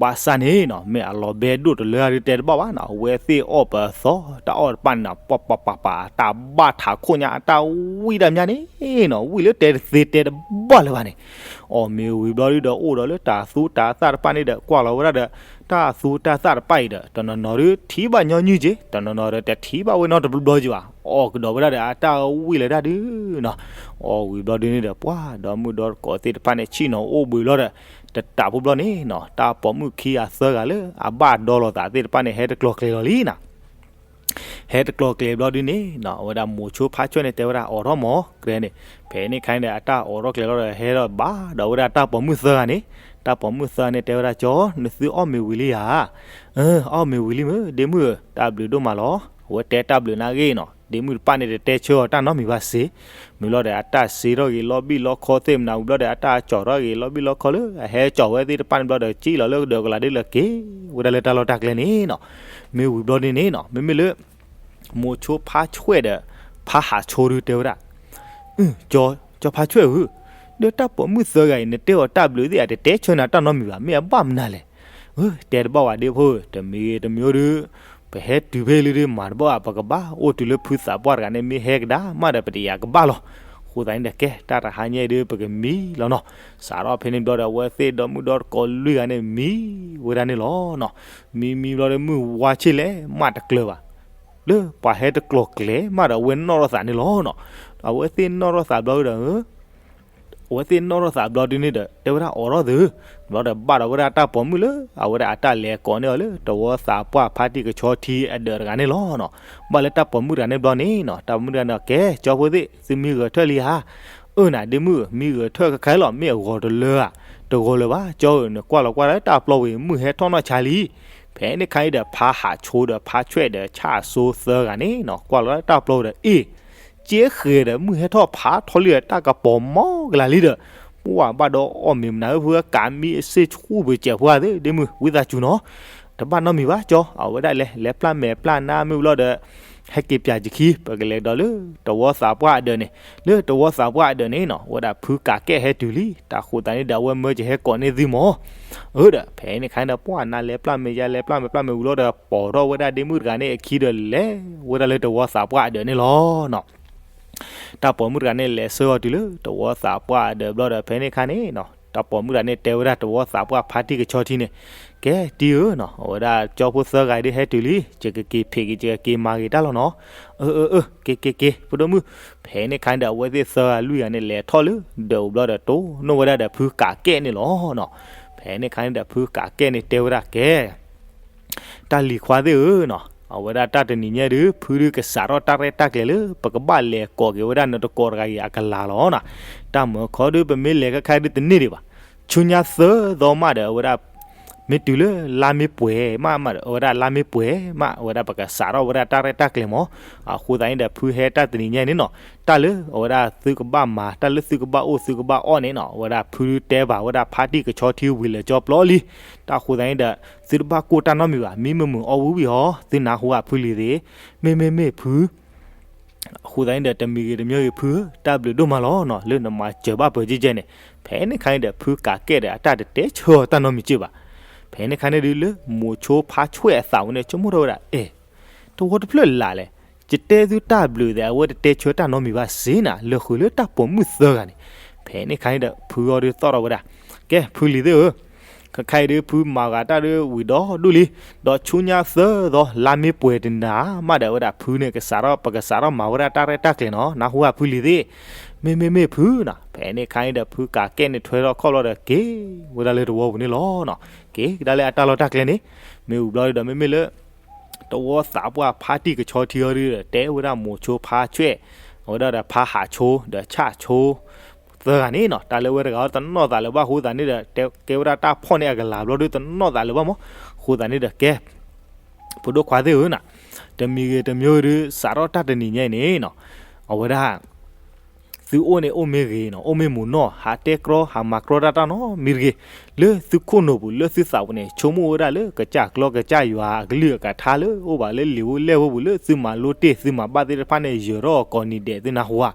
ဘၣ်ဆၣ်န့ၣ်နီၤ မ့ၢ်အလီၤဘဲဒိၣ်တလၢအဒုးတဲတဘၣ်ဘၣ်နီၤ, အဝဲသ့ၣ်အီၣ်ပသီတၢ်အီၣ်တဖၣ်န့ၣ်နီၤ ပှၤပှၤပှၤပှၤ တၢ်ဘၣ်ထးခိၣ်ညါ အတၢ်ဝံၣ်တၢ်မါန့ၣ်နီၤ, ဝံၣ်လၢတဲတသ့တဲတဘၣ်လၢၤဘၣ်န့ၣ်. အီၣ်မ့ၤဝံၤဘျီဒုဒီး အိၣ်ဒီးလၢတၤသူတၤသၣ်တဖၣ်န့ၣ်ဒီး ကွၢ်လီၤဝဲဒၣ်ဒီး တၢ်သူတၢ်သၣ်တဖၣ်အံၤဒီး တနီၤနီၤဒု ထံၣ်ဘၣ်ညီနုၢ်က့ၤ, တနီၤနီၤဒီး တထံၣ်ဘၣ်ဝဲနီတဘျီဘျီက့ၤဘၣ်, အီၣ်ကဒီးဝဲဒၣ်ဒီး အတၢ်ဝံၣ်လၢၤဒၣ်ဒုနီၤ. အီၣ်ဝံၤဘျီဒုန့ၣ်ဒီး ပှၤဒီမုၣ်ဒီတကိးသ့ၣ်တဖၣ်န့ၣ် ဆ့ၣ်နီၤအိၣ်ဘှံးလီၤဒီး တတးဖိဘျီန့ၣ်နီၤ တၢ်ပိာ်မုၣ်ခံဂၤသၢဂၤလၢအဘၣ်ဒီလိာ်သးသ့ၣ်တဖၣ်န့ၣ် ဟဲတကျိၤကျဲၤလီၤလံနီၤ. ဟဲတကျိၤကျဲၤဘျီဒုန့ၣ်နီၤ အဝဲဒၣ်မိၤဆိဖါဆွဲၣ်န့ၣ် တဲဝဲဒၣ် အိးထီၣ်မး ကြၢးန့ၣ်. ဖဲန့ၣ်ခါန့ၣ်ဒီး အတၢ်အိးထီၣ်ကျဲၤလီၤဒီး ဟဲထီၣ်ဘၣ်ဒီးဝဲဒၣ်တၢ်ပိာ်မုၣ်သၢဂၤန့ၣ်, တၢ်ပိာ်မုၣ်သၢဂၤန့ၣ် တဲဝဲဒၣ် ကၠီ, နသုအီၣ်မ့ၤဝံၤလံဧါ. အၢ အီၣ်မ့ၤဝံၤလံမ့ၢ် ဒ့မုၣ်ဧၢ, တၢ်ဘျုးဒိၣ်မးလီၤ. အဝဲတဲတၢ်ဘျုးနာ်ဂ့ၤနီၤ, ဒ့မုၣ်တဖၣ်န့ၣ် တတဲဆၢအီၤတၢ်နီတမံၤဘၣ်စ့ၢ်. မ့ၢ်လီၤဒီး အတၢ်စ့ထီၣ်ဂ့ၤလီၤဘံၣ်လီၤခီသ့ၣ်မနၤဝံၤဘျီဒီး အတၢ်ကၠီၤထီၣ်ဂ့ၤလီၤဘံၣ်လီၤခီလၢ အဟဲကၠီၤဝဲသ့ၣ်တဖၣ်န့ၣ်ဘျီဒီး ကၠံၣ်လီၤလၢကဒီးကလးဒ်လၢက့ၤဝဲဒၣ်လၢတၢ်လီၢ်တၢ်ကျဲန့ၣ်နီၤ. မ့ၢ်ဝံၤဘျီဒုန့ၣ်နီၤ မ့မ့ၢ်လၢ မိၤဆိဖါဆွဲၣ်ဒီး ဖါဟးဆိဒုတဲဝဲဒၣ် ကၠီ, ကၠီဖါဆွဲၣ်ဧၢ, ဒီးတၢ်ပိာ်မုၣ်သၢဂၤအံၤ နတဲအီၤတၢ်ဘျုးသ့ၣ် အတတဲဆၢနၤတၢ်နီတမံၤဘၣ်, မ့ၢ်အဘၣ်မနုၤလဲၣ်. တဲတဘၣ်ဝဲဒ့ဖိဧၢ, တမံၤတမံၤဒု ပဟဲတုၤဖဲလံဒု မၤတဘၣ်ဘၣ်, ပကဘၣ်အိၣ်တုၤလၢဖုသးပှၢ်တဂၤန့ၣ် မ့ၢ်ဟဲကဒါမးဒီး ပတယာ်ကဘၣ်လီၤ. အဃိသတးန့ၣ်ဒီး ကဲ တၢ်တဟါညါအံၤဒု ပကမံလီၤနီၤ. စးထီၣ်ဖဲန့ၣ်ဘျီဒီး အဝဲသ့ၣ်ဒီမုၣ်ဒီတကိးလွံၢ်ဂၤန့ၣ် မံဝဲဒၣ်န့ၣ်လီၤနီၤ. မံမံဘျီဒီး မုၢ်ဝါဆ့ၣ်လဲၣ် မးတကျၢၤဘၣ် လၢပှၤဟဲတကျိၤကျဲၤမးဒီး အဝဲနီၣ်ထီၣ်သးန့ၣ်လီၤနီၤ. အဝဲသ့ၣ်နီၣ်ထီၣ်သးဘျီဒီး အဝဲသ့ၣ်နီၣ်ထီၣ်သးဘျီဒုန့ၣ်ဒီး တဲဝဲဒၣ်အိးထီၣ်သု, ဘျီဒီးဘၣ်ဒီးဝဲဒၣ်တၢ်ပိာ်မုၣ်လၢ အဝဲဒၣ်အတၢ်လဲၤကိးန့ၢ်အီၤလၢ တဝီသးပှၢ်ဖါတံၢ်ကဆီထံအဒၢးတဂၤန့ၣ်လီၤနီၤ. ဘၣ်လၢတၢ်ပိာ်မုၣ်တဂၤန့ၣ်ဘျီန့ၣ်နီၤ တၢ်ပိာ်မုၣ်တဂၤန့ၣ် ကဲ ကၠီဖိသ့ၣ် သုမံဂဲၤထၢၣ်လံဧါ. အၢ နၤဒ့မုၣ် မံဂဲၤထၢၣ်ခဲခါလီၤ မ့ၢ်အဂီၤတလၢဧါ. တဂီၤလၢၤဘၣ် ကၠီဧၢ, နကွၢ်လီၤကွၢ်လၢတၢ်ပျီဝံၤ မုၢ်ဟဲထီၣ်နီၢ်ဆါလံ. ဖဲန့ၣ်ခါအံၤဒီး ဖါဟးဆိဒီးဖါဆွဲၣ်ဒီးဆၣ်ဆိသၢဂၤန့ၣ်နီၤ ကွၢ်လီၤတၢ်ပျီဝံၤဒီး အ့ၣ်, က့ဃဲၤဒီး မုၢ်ဟဲထီၣ်ဖးထီလံဒီး တၢ်ကပီၤမီၢ်ကလၤလံဒီး ပှၢ်ဘၣ်ဒီးအီၣ်မ့ၤမနုၤဧၢ ဖုကးမံအစ့ၣ်ဆူၣ်ပူၤစဲးဖိဧါသ့ၣ် ဒ့မုၢ် ဝံသးစူၤနီၤ, တဘၣ်နီတမံၤဘၣ်ကၠီ, အဝဲဒၣ်လဲၤ လဲၤပျၢ်မဲာ်ပျၢ်နါမ့ၢ်ဝံၤလီၤဒီး ဟဲက့ၤပၠးယခံ ပကလဲၤဒီးလၢ တဝီသးပှၢ်အဒၢးန့ၣ်, လၢတဝီသးပှၢ်အဒၢးန့ၣ်နီၤ အဝဲဒၣ်ဖုကးကဲၣ်ဟဲတုၤလံ. တၢ်ဃိသးန့ၣ်ဒီး အဝဲမၢကဟဲကိးန့ၢ်သုမီၤ, အၢဒီး ဖဲန့ၣ်ခါန့ၣ်ဒီး ပှၢ်နါလဲၤပျၢ်မဲာ်ယါ လဲၤပျၢ်မဲာ်ပျၢ်မဲာ်ဝံၤလီၤဒီး ပိာ်ထီၣ်ဝဲဒၣ်ဒ့မုၢ်တဂၤန့ၣ်အခံဒီး လဲၤဝဲဒၣ်လၢတဝီသးပှၢ်အဒၢးန့ၣ်လီၤနီၤ. တၢ်ပိာ်မုၣ်တဂၤန့ၣ် လဲၤဆှၢအီၤတုၤလၢတဝီသးပှၢ်အဒၢးဘျီဒီး ဖဲန့ၣ်ခါန့ၣ်နီၤ တၢ်ပိာ်မုၣ်တဂၤန့ၣ် တဲဝဲဒၣ်တဝီသးပှၢ်ဖါတံၢ်ကဆီထံန့ၣ်, ကဲတံၢ်ဧၢနီၤ အဝဲဒၣ်ကၠီဖိသၢဂၤဒ်ဟဲတုၤလံ ယကက့ၤဖံးက့ၤ ယကက့ၤမၤဂ့ၤတၢ်လီၤနီၤ, အၢ အၢ အၢ က့ၤ က့ၤ က့ၤ ဖိဒိၣ်မုၣ်. ဖဲန့ၣ်ခါန့ၣ်ဒီး အဝဲသ့ၣ်သၢဂၤလွံၢ်ဂၤန့ၣ် လဲၤထီၣ်လၢဒၢးအိၣ်ဘျီဒီး တိၢ်နီၣ်ဝဲဒၣ်ဒီးဖုကးကဲၣ်န့ၣ်လီၤနီၤ. ဖဲန့ၣ်ခါန့ၣ်ဒီး ဖုကးကဲၣ်န့ၣ် တဲဝဲဒၣ်ကဲ တၢ်လံၤခွါသ့ၣ်ဧၢနီၤ, အဝဲဒၣ်တၢ်တနံၤညါဒုး ဖုဒုးကစးထီၣ်တၢ်ရဲၣ်တၢ်ကျဲၤလၢ ပကဘၣ်လဲၤကိးက့ၤဝဲဒၣ်နတကိးတဂၤအံၤအကလၤလီၤနီၤ. တၢ်မၢခီဒုး ပမ့ၢ်လဲၤခဲခါဒုးတန့ၢ်ဒံးဘၣ်. ဆူညါသၢသီမးဒီး အဝဲဒၣ် မ့ၢ်တုၤလၢလါမ့ၢ်ပှဲၤမးမးဒီး အဝဲဒၣ်လါမ့ၢ်ပှဲၤမး အဝဲဒၣ်ပကစးထီၣ်ဝဲဒၣ်တၢ်ရဲၣ်တၢ်ကျဲၤမး. အဃိသတးန့ၣ်ဒီး ဖုဟဲတၢ်တနံၤညါန့ၣ်နီၤ, တၢ်လၢအဝဲဒၣ်သုကဘၣ်မၤ တၢ်လၢသုကဘၣ်အိၣ်သုကဘၣ်အီၣ်န့ၣ်နီၤ အဝဲဒၣ်ဖုဒုးတဲဘၣ်ဝဲဒၣ်ဖါတံၢ်ကဆီထံဝံၤလၢာ်ကၠီပျီလံ. တၢ်ဃိသတးန့ၣ်ဒီး သုတဘၣ်ကိၢ်တၢ်နီတမံၤဘၣ်, မံမုာ်မုာ်အီၣ်ဝံၤဝံၤဟီ သုနၢ်ဟူဧါဖုလံၤသ့ၣ်, မ့မ့မ့ၢ်ဖု အဃိသတးန့ၣ်ဒီး တမံၤဂ့ၤတမံၤဂ့ၤဖုဧၢ, တၢ်ဘျုးဒိၣ်မးလီၤနီၤ လၢနမၤစၢၤဘၣ်ပၢၤကဲကဲန့ၣ်. ဖဲန့ၣ်ခါန့ၣ်ဒီး ဖုကးကဲၣ်ဒီး အတၢ်တတဲဆၢအီၤတၢ်နီတမံၤက့ဘၣ်. ဖဲန့ၣ်ခါန့ၣ်ဒုး လၢမိၤဆိဖါဆွဲၣ်အသးဝဲန့ၣ် ဆိကမိၣ်ထီၣ်ဝဲဒၣ် အဲၣ်, တဝီတဖျၢၣ်လၢ်လဲၣ်, ယတဲသုတၢ်ဘျုးဒီး အဝဲတတဲဆၢတၢ်နီတမံၤဘၣ်စ့ၢ်နီၤ လၢာ်ဃုာ်လၢတၢ်ပိာ်မုၣ်သၢဂၤန့ၣ်. ဖဲန့ၣ်ခါန့ၣ်ဒီး ဖုအီၤဒုးသီၣ်ထီၣ်ဝဲဒၣ်, ကဲ ဖုလံၤသ့ၣ်ဧၢ, ခဲခါအံၤဒုး ဖုမၤဂ့ၤတၢ်ဒုးဝံၤဒီဒူၣ်လံ, ဒီးဆူညါသၢသီ လါမ့ၢ်ပှဲၤတနၤမးဒီး အဝဲဒၣ်ဖုန့ၣ် ကစးထီၣ် ပကစးထီၣ်မၤဝဲဒၣ်တၢ်ရဲၣ်တၢ်ကျဲၤနီၤ နၢ်ဟူဧါဖုလံၤသ့ၣ်. မ့မ့မ့ၢ်ဖုနီၤ. ဖဲန့ၣ်ခါန့ၣ်ဒီး ဖုကးကဲၣ်န့ၣ် ထွဲထီၣ်ခီၣ်ဘျီဒီး က့ၤဝဲဒၣ်လၢတဝီပူၤန့ၣ်လီၤနီၤ. က့ၤကဒါလၢအတၢ်လီၢ်တၢ်ကျဲန့ၣ်, မ့ၢ်ဝံၤဘျီဒီး မ့မ့ၢ်လၢ တဝီသးပှၢ်ဖါတံၢ်ကဆီထံအီၤဒုးဒီး တဲဝဲဒၣ်မိၤဆိဖါဆွဲၣ်, အဝဲဒၣ်ဒီးဖါဟးဆိ ဒီးဆၣ်ဆိ သၢဂၤန့ၣ်နီၤ တၢ်လၢဝဲတဂၤအီၤတနီၣ်သးလၢၤဘၣ်အဃိသတးန့ၣ်ဒီး တဲကဲဝဲဒၣ်တၢ်ဖီၣ်န့ၢ်အကလၤဘျီဒုး တနီၣ်သးလၢၤဘၣ်မး. အဃိသတးန့ၣ်ဒီး ကဲ ဖိဒိၣ်ခွါသ့ၣ်ဧၢနီၤ, တမံၤဂ့ၤတမံၤဂ့ၤဒုး စးထီၣ်တၢ်တနံၤညါအံၤန့ၣ်နီၤ, အဝဲဒၣ် သုအိၣ်န့ၣ်အိၣ်မ့ၢ်ဂ့ၤနီၤ, အိၣ်မ့ၢ်မုာ်နီၢ်, ဟးတဲကြီ ဟးမၤကြီတၢ်တၢ်နီတမံၤတဂ့ၤ. လၢသုခိၣ်နူာ်ပူၤ လၢသုသးပူၤန့ၣ် ဆိကမိၣ်ဝဲဒၣ်လၢကစၢ်ကျီကစၢ်ယွၤအကလုၢ်အကထါလၢအိၣ်ဘၣ်လၢလံာ်ဧိၤလဲၢ်ဧိၤပူၤ လၢသုမၤလိတ့ၢ်သုမၤဘၣ်သ့ၣ်တဖၣ်န့ၣ် ယၢၤထီၣ်ကိးနံၤဒဲး သုနၢ်ဟူဧါ.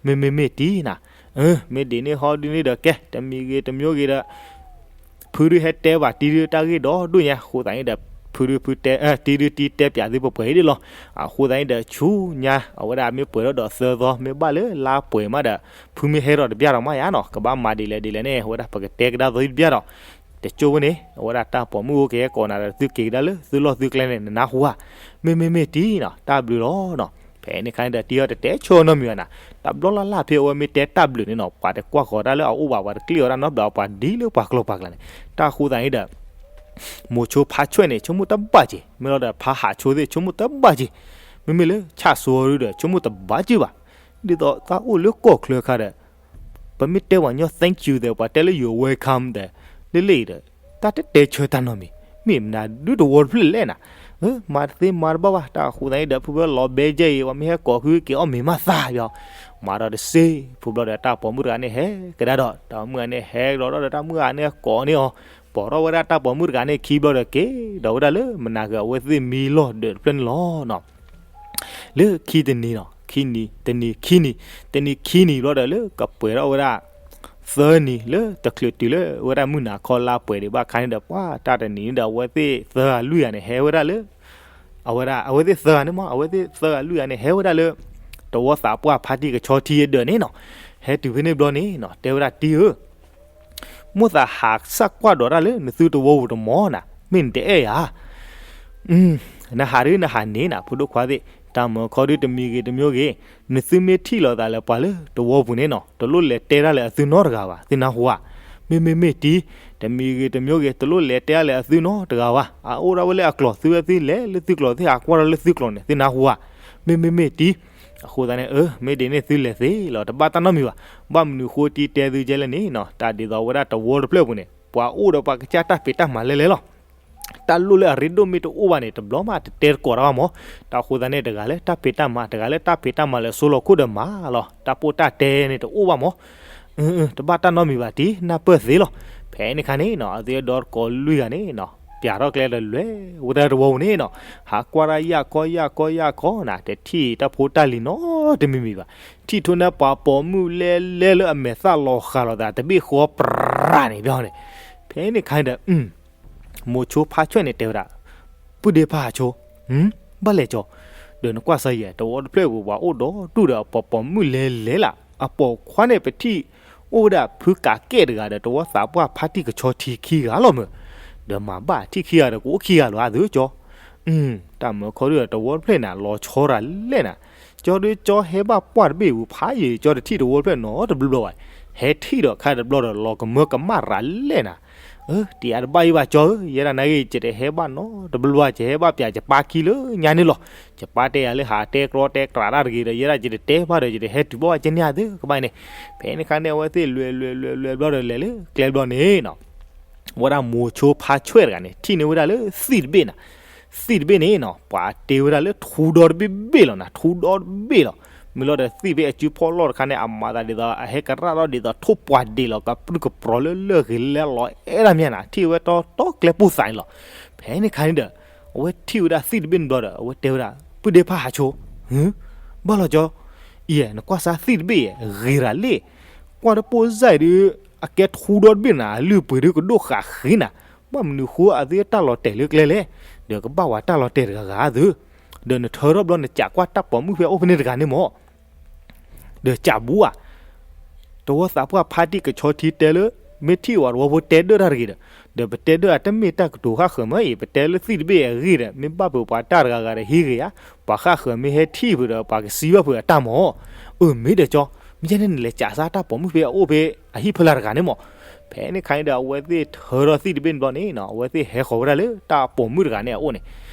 မ့မ့မ့ၢ်တံၤနီၤ, မ့ၢ်ဒ်န့ၣ်ဟီဒ်န့ၣ်ဒီး ကဲ တမံၤဂ့ၤတမံၤဂ့ၤဒီး ဖုဒုးဟဲတဲဘၣ်တံၤဒုးတၢ်ဂ့ၢ်ဒီဒူၣ်ညါ အဃိသတးန့ၣ်ဒီး ဖုဒုးဖုတဲ တံၤဒုးတံၤတဲပၠးသုပှဲၤပှဲၤအံၤဒ်လီၤ. အဃိသတးန့ၣ်ဒီး ဆူညါ အဝဲဒၣ်မ့ၢ်ပှဲၤထီၣ်ဒီးသၢသီ မ့ၢ်ဘၣ်လၢလါပှဲၤမးဒီး ဖုမ့ၢ်ဟဲထီၣ်တဘျီဒီးမးယါနီၤ, ကဘၣ်မၤဒ်လဲၣ်ဒ်လဲၣ်န့ၣ် အဝဲဒၣ်ပကတဲကဒါသိးတဘျီဒီး တကၠိဝဲန့ၣ် အဝဲဒၣ်တၢ်ပိာ်မုၣ်အိၣ်ကဟဲကိးနၤဒီးသုက့ၤကဒါလၢသုလီၢ်သုကျဲန့ၣ် နနၢ်ဟူဧါ. မ့မ့မ့ၢ်တံၤနီၤ, တၢ်ဘျုးလီၤနီၤ. ဖဲန့ၣ်ခါန့ၣ်ဒီး တံၤအီၤတတဲဆၢနီတမံၤဘၣ်နီၤ, တဘျီလၢ်လၢ်ဖဲအဝဲမ့ၢ်တဲတၢ်ဘျုးန့ၣ်နီၤ ပှၤတကွၢ်ဃီၤတၢ်လၢအအိၣ်ဘၣ် ပှၤတကျ့ၣ်အီၤတၢ်နီတဘျီ ပှၤဒ်လၢပှၤကျိၤပှၤကျဲန့ၣ်. တၢ်အဃိသတးန့ၣ်ဒီး မိၤဆိဖါဆွဲၣ်န့ၣ် ဆိကမိၣ်တဘၣ်က့ၤ, မ့ၢ်လီၤဒီးဖါဟးဆိသ့ၣ် ဆိကမိၣ်တဘၣ်က့ၤ, မ့မ့ၢ်လၢဆၣ်ဆိဒုဒီး ဆိကမိၣ်တဘၣ်က့ၤဘၣ်. ဒ်သိးတၢ်အိၣ်လၢကီၢ်ချၢအခါဒီး ပမ့ၢ်တဲပှၤညီ thank you ဒီး ပှၤတဲလၢ you're welcome ဒီး လၢလၢအံၤဒီး တၢ်တတဲဆၢတၢ်နီတမံၤ, မ့ၢ်မနုၤဒုးတဝီတဖျၢၣ်လဲၣ်နၤ. မၤတသ့မၤတဘၣ်ဘၣ်. တၢ်အဃိသတးန့ၣ်ဒီး ဖုဘၣ်လီၤဘဲကဲအံၤ ပှၤမ့ၢ်ဟဲကိးဃုက့ၤအီၣ်မ့ၤမးသးပျီ, မၤဒီးတစ့ ဖုဘျီဒီး တၢ်ပိာ်မုၣ်တဂၤန့ၣ်ဟဲကဒါဒီး တၢ်ပိာ်မုၣ်တဂၤန့ၣ်ဟဲကဒီးဒီး တၢ်မုၣ်တဂၤန့ၣ်ကိးန့ၢ်အီၤ, ပိာ်ထီၣ်ဝဲဒၣ်တၢ်ပိာ်မုၣ်တဂၤန့ၣ်ခံဘျီဒီး က့ၤဒီးဝဲဒၣ်လၢမနၤဂ့ၤ အဝဲသ့ၣ်မံလီၢ်ဒၢးတဖျၢၣ်န့ၣ်လီၤနီၤ. လၢခံတနံၤနီၤ, ခံနံၤ, တနံၤခံနံၤ, တနံၤခံနံၤဘျီဒီး လၢကပှဲၤထီၣ်ဝဲဒၣ် သၢနံၤ လၢတချုးတုၤလၢဝဲဒၣ်မုၢ်နၤခီလါပှဲၤဒံးဘၣ်ခါန့ၣ်ဒီး ပှၤတၢ်တနံၤန့ၣ်ဒီး အဝဲသ့ၣ်သၢဂၤလွံၢ်ဂၤန့ၣ် ဟဲဝဲဒၣ်လၢ အဝဲဒၣ် အဝဲသ့ၣ်သၢဂၤန့ၣ်မး အဝဲသ့ၣ်သၢဂၤလွံၢ်ဂၤန့ၣ် ဟဲဝဲဒၣ်လၢ တဝီသးပှၢ်ဖါတံၢ်ကဆီထံအဒၢးန့ၣ်နီၤ. ဟဲတုၤဖဲန့ၣ်ဘျီန့ၣ်နီၤ တဲဝဲဒၣ်တံၤဧၢ မိၣ်သးဟးစၢ်ကွၢ်ဒီးတၢ်လၢနသုတဝီပူၤတမီၤနၤ မ့ၢ်နတအဲၣ်ဧါ. နဟးဒုးနဟးန့ၣ်နၤ ဖိဒိၣ်ခွါသ့ၣ် တၢ်မၢခီဒုးတမံၤဂ့ၤတမံၤဂ့ၤ နသုမ့ၢ်ထံၣ်လိာ်သးလၢပှၤလၢတဝီပူၤန့ၣ်နီၤ တလိၣ်လဲၤတဲတၢ်လၢအသုနီတဂၤဘၣ် သုနၢ်ဟူဧါ. မ့မ့မ့ၢ်တံၤ တမံၤဂ့ၤတမံၤဂ့ၤ တလိၣ်လဲၤတဲတၢ်လၢအသုနီတဂၤဘၣ် အအိၣ်ဒၣ်ဝဲလၢအကျိာ် သုဝဲသုလဲၤလၢသုကျိာ် သုဟးကွၢ်ထီၣ်လၢသုကျိာ်န့ၣ် သုနၢ်ဟူဧါ. မ့မ့မ့ၢ်တံၤ အဃိသတးန့ၣ် အၢ မ့ၢ်ဒ်န့ၣ်သုလဲၤသ့လီၤ တဘၣ်တၢ်နီတမံၤဘၣ်. ဘၣ်မနုၤဃိတံၤတဲသုကဲလဲၣ်န့ၣ်နီၤ, တၢ်ဒ်သိးဝဲဒၣ်တဝီတဖျၢၣ်ပူၤန့ၣ် ပှၤအိၣ်ဒီးပှၤကစၢ်တၢ်ဖံးတၢ်မၤလဲၣ်လဲၣ်လီၤ. တၢ်လိၣ်လၢအရ့ဒိၣ်မ့ၢ်တအိၣ်ဘၣ်န့ၣ် တဘျီမးတတဲတကိးတၢ်ဘၣ်မး. တၢ်အဃိသတးန့ၣ် တဂၤလၢတၢ်ဖံးတၢ်မၤ, တဂၤလၢတၢ်ဖံးတၢ်မၤလၢအစိလီၤခိၣ်ဒီးမၤလီၤ. တၢ်ပိၢ်တၢ်တဲန့ၣ်တအိၣ်ဘၣ်မး. အၢ တဘၣ်တၢ်နီတမံၤဘၣ်တံၤ နၢ်ပၢၢ်သ့လီၤ. ဖဲန့ၣ်ခါန့ၣ်နီၤ အသုဒီတကိးလွံၢ်ဂၤန့ၣ်နီၤ ပၠးထီၣ်ကျဲဒီးလဲၤဝဲတၢ်တဝီပူၤန့ၣ်နီၤ, ဟးကွၢ်တၢ်ယၢ်ခီယၢ်ခီယၢ်ခီနၤ တထံၣ်တၢ်ဖိတၢ်လံၤနီတမံၤမံၤဘၣ်. ထံၣ်ထိၣ်န့ၢ်ပှၤပိာ်မုၣ်လဲလဲလၢအမဲာ်သၣ်လီၤဃာ်လိာ်သး တဘ့ၣ်ဃီပြးန့ၣ်ဘျီန့ၣ်. ဖဲန့ၣ်ခါန့ၣ်ဒီး မိၤဆိဖါဆွဲၣ်န့ၣ်တဲဝဲဒၣ်, ပုၢ်ဒ့ဖါဟးဆိ, ဘၣ်လဲၤကၠီ, ဒီးနကွၢ်စၢ်ယဲၢ် တဝီတဖျၢၣ်ပူၤ ပှၤအိၣ်ဒီးဒူၣ်ဒီးအပှၤပိာ်မုၣ်လဲလဲလၢ်, အပိာ်ခွါန့ၣ် ပထံၣ်အိၣ်ဝဲဒၣ်ဖုကးကဲၣ်တဂၤဒီး တဝီသးပှၢ်ဖါတံၢ်ကဆီထံခံဂၤလီၤမး, ဒီးမၤဘၣ်ထံၣ်ခံဂၤဒီး ကအိၣ်ခံဂၤလီၤအသးကၠီ. တၢ်မၢခီဒုဒီးတဝီတဖျၢၣ်န့ၣ် လီၤဆီရၤလဲၣ်နၤ, ကၠီဒုကၠီဟဲဘၣ်ပှၢ်တဘ့ၣ်ပူၤ ဖးယံာ်ကၠီတထံၣ်တဝီတဖျၢၣ်နီတဘျီဘျီဘၣ်, ဟဲထံၣ်ဒီးခါတဘျီဒီး လီၤကမၢကမၣ်ရၤလဲၣ်နၤ. အၢ တယၤတဘၣ်ယံၤဘၣ်ကၠီဧၢ, ယဲဒၣ်နာ်က့ ယတဟဲဘၣ်နီတဘျီဘျီ, ယဟဲဘၣ်ပၠးယပၢ်ခံလၢညါန့ၣ်လီၤ. ယပၢ်တဲယၤလၢဟးတဲကြီတဲကြီတၢ်တဂ့ၤဒီး ယဲဒၣ်ယတတဲဘၣ်ဒီး ယတဟဲတုၤဘၣ်ဘၣ်ကဲန့ၣ်အသး ကဘၣ်န့ၣ်. ဖဲန့ၣ်ခါန့ၣ် အဝဲသ့ၣ်လွဲလွဲလွဲလွဲဘျီဒီး လဲၤလၢကျဲဘျီန့ၣ်နီၤ ဝဲဒၣ်မိၤဆိဖါဆွဲၣ်တဂၤန့ၣ် ထံၣ်န့ၢ်ဝဲဒၣ်လၢသံၣ်တဘ့ၣ်နၤ, သံၣ်တဘ့ၣ်န့ၣ်နီၤ ပှၤတ့ဝဲဒၣ်လၢထူဒီတဘ့ၣ်ဘ့ၣ်လီၤနၤ, ထူဒီတဘ့ၣ်လီၤ. မ့ၢ်လီၤဒီးသံၣ်တဘ့ၣ်အစုဖီၣ်လီၢ်တခါန့ၣ် အမၤသးဒ်သိး အဟဲကရၣ်ထီၣ်ဒ်သိးထိၣ်ပှာ်ဒ့ၣ်လီၤ ကပြုၢ်ကပြီၤလၢလၢၢ်ဂ့ၤလၢလီၤအဲၣ်ဒၣ်မ့ၢ်နၤ, ထံၣ်ဝဲတီတီကျဲပိၢ်သးန့ၣ်လီၤ. ဖဲန့ၣ်ခါန့ၣ်ဒီး အဝဲထံၣ်ဝဲဒၣ်သံၣ်တဘ့ၣ်န့ၣ်ဘျီဒီး အဝဲတဲဝဲဒၣ် ပုၢ်ဒ့ဖါဟးဆိ, ဘၣ်လီၤကၠီ, အံၤ နကွၢ်စၢ်သံၣ်တဘ့ၣ်အံၤ ဂ့ၤရၤလံ, ကွၢ်တပိၢ်စၢ်အံၤဒုး အကဲထူဒီတဘ့ၣ်နၤ, အလုၢ်အပှ့ၤဒုးကဒိၣ်ဃာ်ဃ့နၤ, ဘၣ်မနုၤဃိအသုတၢ်လီၤတဲာ်လၢကျဲလဲၣ်, ဒီးကဘၣ်ဝဲတၢ်လီၤတဲာ်တဂၤဂၤသု, ဒီးနထၢထီၣ်ဘျီနကးကွၢ်တၢ်ပိာ်မုၣ်ဖဲအအိၣ်ဖဲန့ၣ်တဂၤန့ၣ်မး ဒီးကးဘူးဧါ, တဝီသးပှၢ်ဖါတံၢ်ကဆီထံတဲလၢ မ့ၢ်ထံၣ်ဝဲတဝီဖိတဲဒၢၣ်တၢ်တဂ့ၤဒီး, ဒီးပတဲဒၢၣ်အတမ့ၢ်တၢ်ကတိၤဃၣ်ဃၢၤမ့ၢ်အံၤ, ပတဲလၢသံၣ်တဘ့ၣ်အဂ့ၢ်ဒီး မ့ၢ်ဘၣ်ဖုးပှၤတၢ်တဂၤဂၤဒီးဟံးဂ့ၤဧါ, ပှၤဃၣ်ဃၢၤမ့ၢ်ဟဲထံၣ်ဖုးဒီး ပှၤကစံဘၣ်ဖုးအတၢ်မး, အၢ မ့ၢ်ဒီးကၠီ, မ့ၢ်ယဲန့ၣ် နလဲၤကးစၢ်တၢ်ပိာ်မုၣ်ဖဲအအိၣ်ဖဲအဟံၣ်ဖီလာ်တဂၤန့ၣ်မး ဖဲန့ၣ်ခါန့ၣ်ဒီး အဝဲသ့ၣ်ထၢထီၣ်သံၣ်တဘ့ၣ်န့ၣ်ဘျီန့ၣ်နီၤ, အဝဲသ့ၣ်ဟဲဃီၤဝဲဒၣ်လၢတၢ်ပိာ်မုၣ်တဂၤန့ၣ်အအိၣ်န့ၣ်,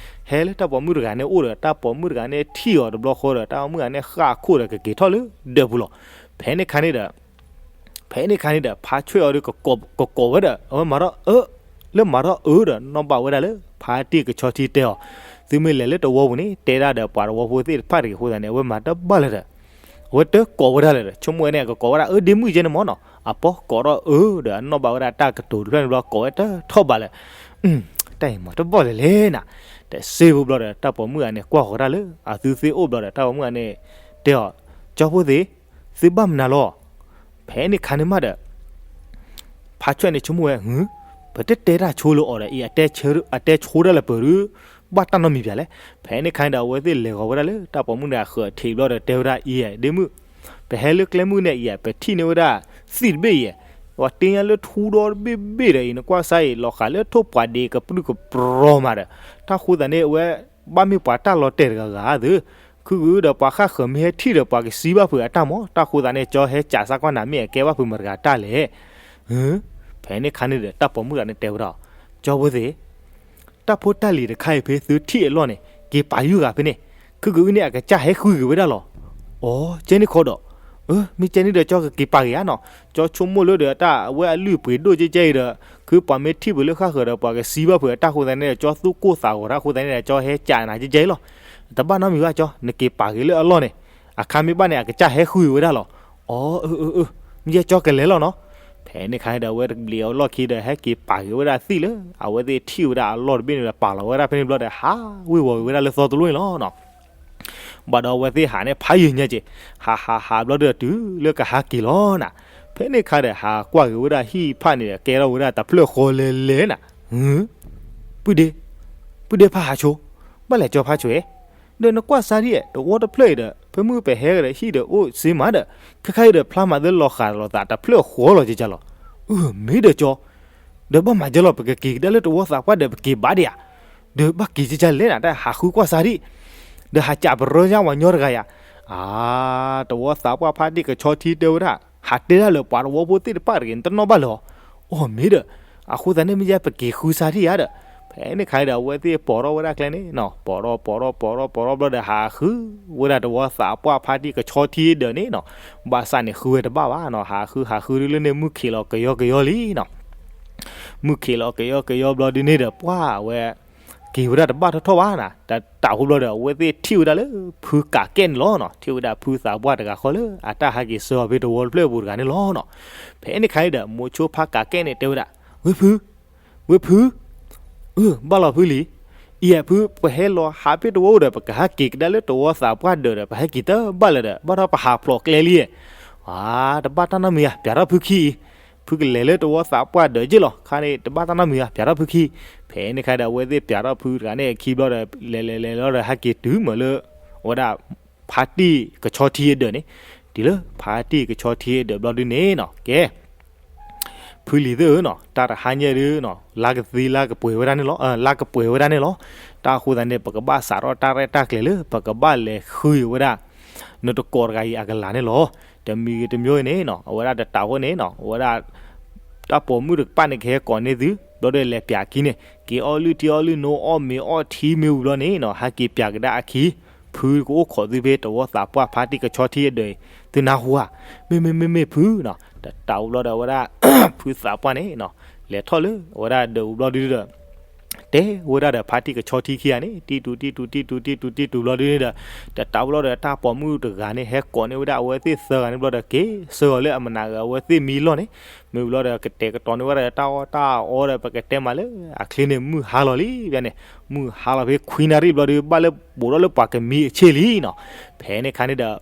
ဟဲလၢတၢ်ပိာ်မုၣ်တဂၤန့ၣ်အအိၣ်ဒီး တၢ်ပိာ်မုၣ်တဂၤန့ၣ်ထံၣ်အီၤတဘျီဃီဒီး တၢ်ပိာ်မုၣ်တဂၤန့ၣ်ဃၣ်အခိၣ်ဒီးကက့ၤထီၣ်လၢဒၢးပူၤလီၤ. ဖဲန့ၣ်ခါန့ၣ်ဒီး ဖဲန့ၣ်ခါန့ၣ်ဒီး ဖါဆွဲၣ်အီၤဒီး ကကိးဝဲဒီး အဝဲမၤထီၣ်အၢ, လၢမၤထီၣ်အၢဒီး နီၢ်ဘၣ်ဝဲဒၣ်လၢဖါတံၢ်ကဆီထံတဲအီၤ, သုမ့ၢ်လဲၤလၢတဝီပူၤန့ၣ် တဲဒၣ်ဒီးပှၤတဝီဖိသ့ၣ်တဖၣ်တဂ့ၤအဃိသတးန့ၣ် အဝဲမၤတဘၣ်လၢၤဒီး အဝဲတကိးဝဲဒၣ်လၢၤဒီး ဆိကမိၣ်ဝဲန့ၣ် အကကိးဝဲဒၣ်အၢဒ့မုၣ်ကဲန့ၣ်မးနီၤ, အပီကိးထီၣ်အၢဒီး အနီၢ်ဘၣ်ဝဲဒၣ်တၢ်ကတိၤတဖျၢၣ်န့ၣ်ဘျီ ကိးဝဲတထီၣ်ဘးလၢၤ, တၢ်အံၤမၤတဘၣ်လၢၤလဲၣ်နၤ, တစ့ဖိဘျီဒီး တၢ်ပိာ်မုၣ်ဂၤန့ၣ် ကွၢ်ဃီၤတၢ်လၢ အသုသ့ၣ်အိၣ်ဘျီဒီး တၢ်ပိာ်မုၣ်ဂၤန့ၣ် တဲအီၤ, ကၠီဖိသ့ၣ်, သုဘၣ်မနုၤလီၤ ဖဲန့ၣ်ခါန့ၣ်မးဒီး ဖါဆွဲၣ်န့ၣ်ဆိကမိၣ်ဝဲ, ပတတဲတၢ်ဆိလၢအီၤဒီးအံၤ အတဲဆိတၢ်လၢပၢၤဒုး ဘၣ်တၢ်နီတမံၤပၠးလဲၣ်. ဖဲန့ၣ်ခါန့ၣ်ဒီး အဝဲသ့ၣ်လဲၤဃီၤဝဲဒၣ်လၢတၢ်ပိာ်မုၣ်န့ၣ်အဃၢၤထံးဘျီဒီးတဲဝဲဒၣ်အံၤ ဒ့မုၣ်, ပဟဲလၢကျဲမုၢ်န့ၣ်အံၤ ပထံၣ်န့ၢ်ဝဲဒၣ်သံၣ်တဘ့ၣ်အံၤ, ပှၤတ့ညါလၢထူဒီတဘ့ၣ်ဘ့ၣ်ဒီးအံၤ နကွၢ်စၢ်အံၤ လီၤဃာ်လၢထိၣ်ပှာ်ဒ့ၣ်ကပြုၢ်ကပြီၤမးဒီး တၢ်ဃိသတးန့ၣ် အဝဲ ဘၣ်မ့ၢ်ပှၤတၢ်လီၤတဲာ်တဂၤဂၤသု, ခုကဒီးပှၤဃၣ်ဃၢၤမ့ၢ်ဟဲထံၣ်ဒီးပှၤကစံဘၣ်ဖုးအတၢ်မး, တၢ်ဃိသတးန့ၣ် ကၠီဟဲကးစၢ်ကွၢ်နၤမ့ၢ်အကဲဘၣ်ဖုးမတၤတဂၤတၢ်လဲၣ်. ဖဲန့ၣ်ခါန့ၣ်ဒီး တၢ်ပိာ်မုၣ်တဂၤန့ၣ်တဲဝဲဒၣ်, ကၠီဖိသ့ၣ်, တၢ်ဖိတၢ်လံၤတခါအံၤဖဲသုထံၣ်အလီၢ်န့ၣ် က့ၤပာ်ယုၢ်ဂၤဖဲန့ၣ်, ခုကအုန့ၣ် အကစၢ်ဟဲဃုဂ့ၤဝဲဒၣ်လီၤ. အိ ကဲန့ၣ်ခီဒီး, မ့ၢ်ကဲန့ၣ်ဒီး ကၠီကက့ၤပာ်ဂ့ၤဧါနီၤ, ကၠီဆိကမိၣ်လၢဒီးတၢ်အဝဲအလုၢ်အပှ့ၤဒိၣ်ကဲကဲအံၤဒီး, ခုပှၤမ့ၢ်ထံၣ်ပှၤလၢဃၣ်ဃၢၤဒီး ပှၤကစံဘၣ်ဖုးအတၢ်ဃိသတးန့ၣ်ဒီး ကၠီသူၣ်ကိၢ်သးဂီၤတၢ်ဃိသတးန့ၣ်ဒီး ကၠီဟဲကးနၤကဲကဲအံၤလီၤ. တဘၣ်နီတမံၤဘၣ်ကၠီ, နက့ၤပာ်ဂ့ၤလၢအလီၢ်န့ၣ်, အခါမ့ၢ်ဘၣ်န့ၣ် အကစၢ်ဟဲဃုဂ့ၤဝဲဒၣ်လီၤ. အိ မ့ၢ်ကဲကၠီကလဲၤလီၤနီၤ. ဖဲန့ၣ်ခါန့ၣ်ဒီး အဝဲတဘျီအလီၢ်ခံဒီး ဟဲက့ၤပာ်ဂ့ၤဝဲဒၣ်သံၣ်လၢ အဝဲသ့ၣ်ထံၣ်ဝဲဒၣ်အလီၢ်တဘ့ၣ်န့ၣ်ဒီး ပာ်လီၤဝဲဒၣ်ဖဲန့ၣ်ဘျီဒီး ဟးဝ့ၤဝီၤဂ့ၤဝဲဒၣ်လၢသီတလိၣ်န့ၣ်လီၤနီၤ. ဘၣ်ဒီးအဝဲသ့ၣ်ဟးန့ၣ်ဖးယံာ်ညါက့ၤ, ဟးဟးဟးဘျီဒီးတုၤလၢကဟးက့ၤလီၤနၤ. ဖဲန့ၣ်ခါဒီး ဟးကွၢ်က့ၤဝဲဒၣ်ဟံၣ်ဖၣ်န့ၣ်ဒီး ကဲထီၣ်ဝဲဒၣ်တဖျၢၣ်ဃီလဲၤလဲၤနၤ. ပုၢ်ဒ့, ပုၢ်ဒ့ဖါဟးဆိ, ဘၣ်လဲၤကၠီဖါဆိ, ဒီးနကွၢ်စၢ်ဒ် တဝီတဖျၢၣ်အံၤဒီး ဖဲမုၢ်ပဟဲကဒီးဟံၣ်ဒီးအိၣ်စ့မးဒီး, ခဲခါအံၤဒီးဖျါမးသ့လီၤဃာ်လိာ်သးတဖျၢၣ်ဃီလီၤကကလီၤ. အၢ မ့ၢ်ဒီးကၠီ, ဒီးဘၣ်မၤကဲလီၤ ပကက့ၤကဒါလၢတဝီသးပှၢ်ဒီးပက့ၤဘၣ်ဒံးဧါ. ဒီးဘၣ်က့ၤကကလဲၣ်နၤ တၢ်ဟးဃုကွၢ်စၢ်ဒံး, ဒီးဟးကးပရၢညါဝဲညီတဂၤယၤ. အါ, တဝီသးပှၢ်ဖါတံၢ်ကဆီထံတဲဝဲဒၣ်, ဟးတဲဒၣ်လၢပှၤတဝီဖိသ့ၣ်တဖၣ်တဂ့ၤ နတနီၣ်ဘၣ်လၢၤအီၤ. အိ မ့ၢ်ဒီး, အဃိသတးန့ၣ်မ့ၢ်ယဲပက့ၤဃုစၢ်ဒံးဧါဒီး, ဖဲ ဖဲန့ၣ်ခါဒီး အဝဲသ့ၣ်ပိာ်ထီၣ်ဝဲဒၣ်ကျဲန့ၣ်နီၤ, ပိာ်ထီၣ်ပိာ်ထီၣ်ပိာ်ထီၣ်ပိာ်ထီၣ်ဘျီဒီး ဟးဃုဝဲဒၣ်တဝီသးပှၢ်ဖါတံၢ်ကဆီထံဒၢးန့ၣ်နီၤ, ဘၣ်ဆၣ်န့ၣ်ဃုဝဲတဘၣ်ဘၣ်နီၤ, ဟးဃုဟးဃုဒုလၢန့ၣ် မုၢ်ခံးလီၤကယီကယီလံနီၤ. မုၢ်ခံးလီၤကယီကယီဘျီဒုန့ၣ်ဒီး ပှၢ်ဝဲ က့ၤဝဲဒၣ်တဘၣ်ထီၣ်ထီၣ်ဘၣ်နီၤ, တၢ်တၢ်ဃိဘျီဒီး အဝဲသ့ၣ်ထံၣ်ဝဲဒၣ်လၢ ဖုကးကဲၣ်န့ၣ်လီၤနီၤ, ထံၣ်ဝဲဒၣ်ဖုသးပှၢ်တဂၤဃီလၢ အတၢ်ဟဲက့ၤဆှၢအီၤဖဲတဝီတဖျၢၣ်ပူၤတဂၤန့ၣ်လီၤနီၤ. ဖဲန့ၣ်ခါန့ၣ်ဒီး မိၤဆိဖါကးကဲၣ်န့ၣ်တဲဝဲဒၣ်, ဝ့ၢ်ဖု, ဝ့ၢ်ဖု, အၢ ဘၣ်လီၤဖုလံ, အံၤဖု ပဟဲလီၤဟးဖဲတဝီအိၣ်ဒီး ပကဟဲက့ၤကဒါလၢတဝီသးပှၢ်ဒၢးဒီး ပဟဲက့ၤတဘၣ်လၢၤဒီး ဘၣ်ဒီးပဟးဖျိးကျဲလံ, အါ တဘၣ်တၢ်နီတမံၤဧါ, ပျးထီၣ်ဖုခံအံၤ, ဖုကလဲၤလၢတဝီသးပှၢ်ဒၢးက့ၢ်လီၤ, ခါန့ၣ် တဘၣ်တၢ်နီတမံၤဧါ, ပျးထီၣ်ဖုခံ. ဖဲန့ၣ်ခါဒီး အဝဲသ့ၣ်ပျးထီၣ်ဖုတဂၤန့ၣ်အခံဘျီဒီး လဲၤလဲၤလဲၤလီၤဒီး ဟဲက့ၤတုၤမ့ၢ်လၢ အဝဲဒၣ် ဖါတံၢ်ကဆီထံအဒၢးန့ၣ်, တုၤလၢဖါတံၢ်ကဆီထံအဒၢးဘျီဒုန့ၣ်နီၤ, ကဲ ဖုလံၤသ့ၣ်ဧၢနီၤ, တၢ်တဟါညါဒုနီၤ လါကသံလါကပှဲၤဝဲဒၣ်န့ၣ်လီၤ, လါကပှဲၤဝဲဒၣ်န့ၣ်လီၤ. တၢ်အဃိသတးန့ၣ် ပကဘၣ်စးထီၣ်တၢ်ရဲၣ်တၢ်ကျဲၤလၢ ပကဘၣ်လဲၤဃုဝဲဒၣ် နတကိးတဂၤအံၤအကလၤန့ၣ်လီၤ. တမံၤဂ့ၤတမံၤဂ့ၤန့ၣ်နီၤ အဝဲဒၣ်တတးဃိန့ၣ်နီၤ အဝဲဒၣ် တၢ်ပိာ်မုၣ်တကပၤန့ၣ် ကဟဲကိးန့ၢ်သု ဘျီဒီးလဲၤပျးခံန့ၣ် က့ၤအီၣ်လုၢ်ထံအီၣ်လုၢ်နိ အီၣ်မ့ၤအီၣ်ထံမ့ၢ်ဝံၤဘျီန့ၣ်နီၤ ဟဲက့ၤပျးကဒါအခံ ဖုကအိၣ်ခိးသုဖဲတဝီသးပှၢ်ဖါတံၢ်ကဆီထံအဒၢးအံၤ သုနၢ်ဟူဧါ, မ့မ့မ့မ့ၢ်ဖုနီၤ, တတးဝံၤဘျီဒီး အဝဲဒၣ် ဖုသးပှၢ်န့ၣ်နီၤ လဲၤထီၣ်လၢအဝဲဒၣ်ဒၢးပူၤဘျီဒုဒီး တဲဝဲဒၣ်ဒီးဖါတံၢ်ကဆီထံခံဂၤန့ၣ် တံၢ်တူၤတံၢ်တူၤတံၢ်တူၤတံၢ်တူၤတံၢ်တူၤဘျီဒုန့ၣ်ဒီး တတးဝံၤဘျီဒီး တၢ်ပိာ်မုၣ်တဂၤန့ၣ် ဟဲကိးန့ၢ်ဝဲဒၣ်အဝဲသ့ၣ်သၢဂၤန့ၣ်ဘျီဒီး က့ၤဆှၢအီၤလၢအမနုၤအဂၤ အဝဲသ့ၣ်မံလီၢ်န့ၣ် မ့ၢ်ဘျီဒီး ကတဲာ်ကတီၤန့ၢ်ဝဲဒၣ်တၢ်အီၣ်တၢ်အီဒီး ပကတဲမးလၢအချ့န့ၣ် မုၢ်ဟါလီၤလံဘၣ်န့ၣ် မုၢ်ဟါလီၤဖဲခွံနၣ်ရံၣ်ဘျီဒီး ဘၣ်လၢဘူးထီၣ်လၢပှၤကမံအဆ့ၣ်လံနီၤ. ဖဲန့ၣ်ခါန့ၣ်ဒီး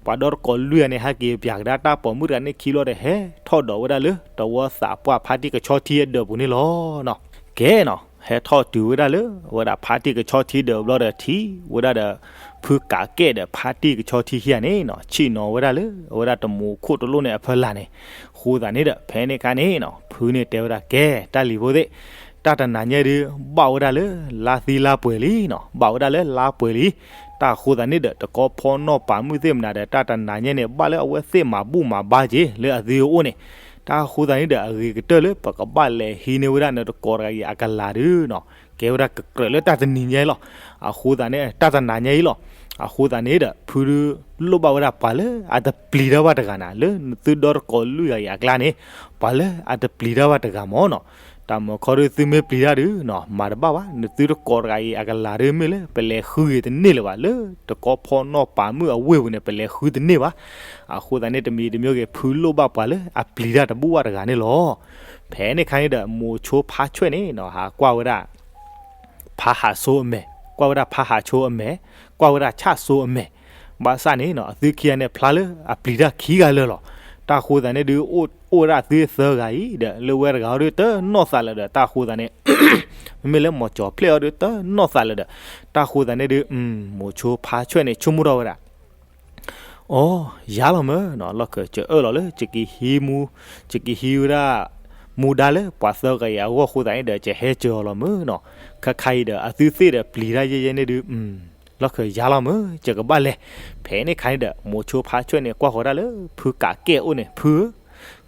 ပှၤဒီတကိးလွံၢ်ဂၤန့ၣ် ဟဲက့ၤပျးကဒါတၢ်ပိာ်မုၣ်တဂၤန့ၣ်ခံဘျီဒီး ဟဲထီၣ်ဒီးဝဲဒၣ်လၢတဝီသးပှၢ်ဖါတံၢ်ကဆီထံအဒၢးပူၤန့ၣ်လီၤနီၤ. ကဲနီၤ ဟဲထီၣ်တုၤဝဲဒၣ်လၢ အဝဲဒၣ်ဖါတံၢ်ကဆီထံဒၢးဘျီဒီး ထံၣ်ဝဲဒၣ်ဒီး ဖုကးကဲၣ်ဒီးဖါတံၢ်ကဆီထံခံဂၤန့ၣ်နီၤ ဆ့ၣ်နီၤဝဲဒၣ်လၢ အဝဲဒၣ်တမူခိၣ်တလိၣ်န့ၣ်အဖီလာ်န့ၣ် အဃိသတးန့ၣ်ဒီး ဖဲန့ၣ်ခါန့ၣ်နီၤ ဖုန့ၣ်တဲဝဲဒၣ် ကဲ တၢ်လံၤဖိသ့ၣ် တၢ်တနၤညါဒုး ဘၣ်ဝဲဒၣ်လၢ လါသံလါပှဲၤလံနီၤ ဘၣ်ဝဲဒၣ်လၢလါပှဲၤလံ. တၢ်အဃိသတးန့ၣ်ဒီး တကီဖီနီၣ်ပာ်မုၣ်သ့ၣ်မနုၤဒီး တၢ်တနၤညါန့ၣ် ဘၣ်လၢအဝဲသ့ၣ်မၤဘူၣ်မၤဘါက့ၤ လၢအသုအိၣ်န့ၣ် တၢ်အဃိသတးန့ၣ်ဒီး အဂ့ၤကတၢၢ်လၢ ပကဘၣ်လဲၤဟံးန့ၢ်ဝဲဒၣ်နတကိးတဂၤအံၤအကလၤဒုနီၤ ကဲဝဲဒၣ်ကကြၢးလၢတၢ်တနံၤညါအံၤလီၤ. အဃိသတးန့ၣ် တၢ်တနၤညါအံၤလီၤ. အဃိသတးန့ၣ်ဒီး ဖုဒုးလိၣ်ဘၣ်ဝဲဒၣ်ပှၤလၢအတပျံၤတၢ်ဘၣ်တဂၤနၤ လၢနသုဒီတကိးလွံၢ်ဂၤအံၤအကျါန့ၣ် ပှၤလၢအတပျံၤတၢ်ဘၣ်တဂၤမ့ၢ်နီၤ. တၢ်မၢခီဒုးသုမ့ၢ်ပျံၤတၢ်ဒုနီၤ မၤတဘၣ်ဘၣ် နသုတကိးတဂၤအံၤအကလၤဒုမ့ၢ်လၢ ပလဲၤဃုဂ့ၤတန့ၢ်လၢၤဘၣ် လၢတကီဖီနီၣ်ပာ်မုၣ်အဝ့ၢ်ပူၤန့ၣ် ပလဲၤဃုတန့ၢ်ဘၣ်. အဃိသတးန့ၣ် တမံၤတမံၤဂ့ၤ ဖုလိၣ်ဘၣ်ပှၤလၢအပျံၤတၢ်တဘူၣ်ဘၣ်တဂၤန့ၣ်လီၤ. ဖဲန့ၣ်ခါန့ၣ်ဒီး မိၤဆိဖါဆွဲၣ်န့ၣ်နီၤ ဟးကွၢ်ဝဲဒၣ် ဖါဟးဆိအမဲာ်, ကွၢ်ဝဲဒၣ်ဖါဟးဆိအမဲာ်, ကွၢ်ဝဲဒၣ်ဆၣ်ဆိအမဲာ်, ဘၣ်ဆၣ်န့ၣ်နီၤ အသုခံဂၤန့ၣ် ဖျါလၢအပျံၤတၢ်ခံဂၤလၢာ်လီၤ. တၢ်အဃိသတးန့ၣ်ဒုး အိၣ်ဝဲဒၣ်သုသၢဂၤအံၤဒီး လၢဝဲတဂၤအီၤဒုး တနီၣ်သးလၢာ်ဒီး တၢ်အဃိသတးန့ၣ် မ့မ့ၢ်လၢမိၤကၠီၤဖျဲၣ်အီၤဒုး တနီၣ်သးလၢာ်ဒီး တၢ်အဃိသတးန့ၣ်ဒုး မိၤဆိဖါဆွဲၣ်န့ၣ် ဆိကမိၣ်ထီၣ်ဝဲဒၣ် အိ ယၤလီၤမၢ်နီၤ လီၢ်ခၢၣ်စၢၤအၢၣ်လီၤလၢ ယကဟံးမူ, ယကဟံးဝဲဒၣ် မူဒါလၢပှၤသၢဂၤအံၤအဂီၢ်အဃိသတးန့ၣ်ဒီး ယဟဲစၢၤအီၤလီၤမၢ်နီၤ. ခါခါအံၤဒီး အသုသ့ၣ်ဒီးပျံၤတၢ်ယဲၢ်ယဲၢ်န့ၣ်ဒုး လီၢ်ခၢၣ်ယၤလီၤမၢ် ယကဘၣ်လဲၤ. ဖဲန့ၣ်ခါန့ၣ်ဒီး မိၤဆိဖါဆွဲၣ်န့ၣ် ကွၢ်ဃီၤဒၣ်လၢ ဖုကးကဲၣ်အအိၣ်န့ၣ် ဖုဧၢ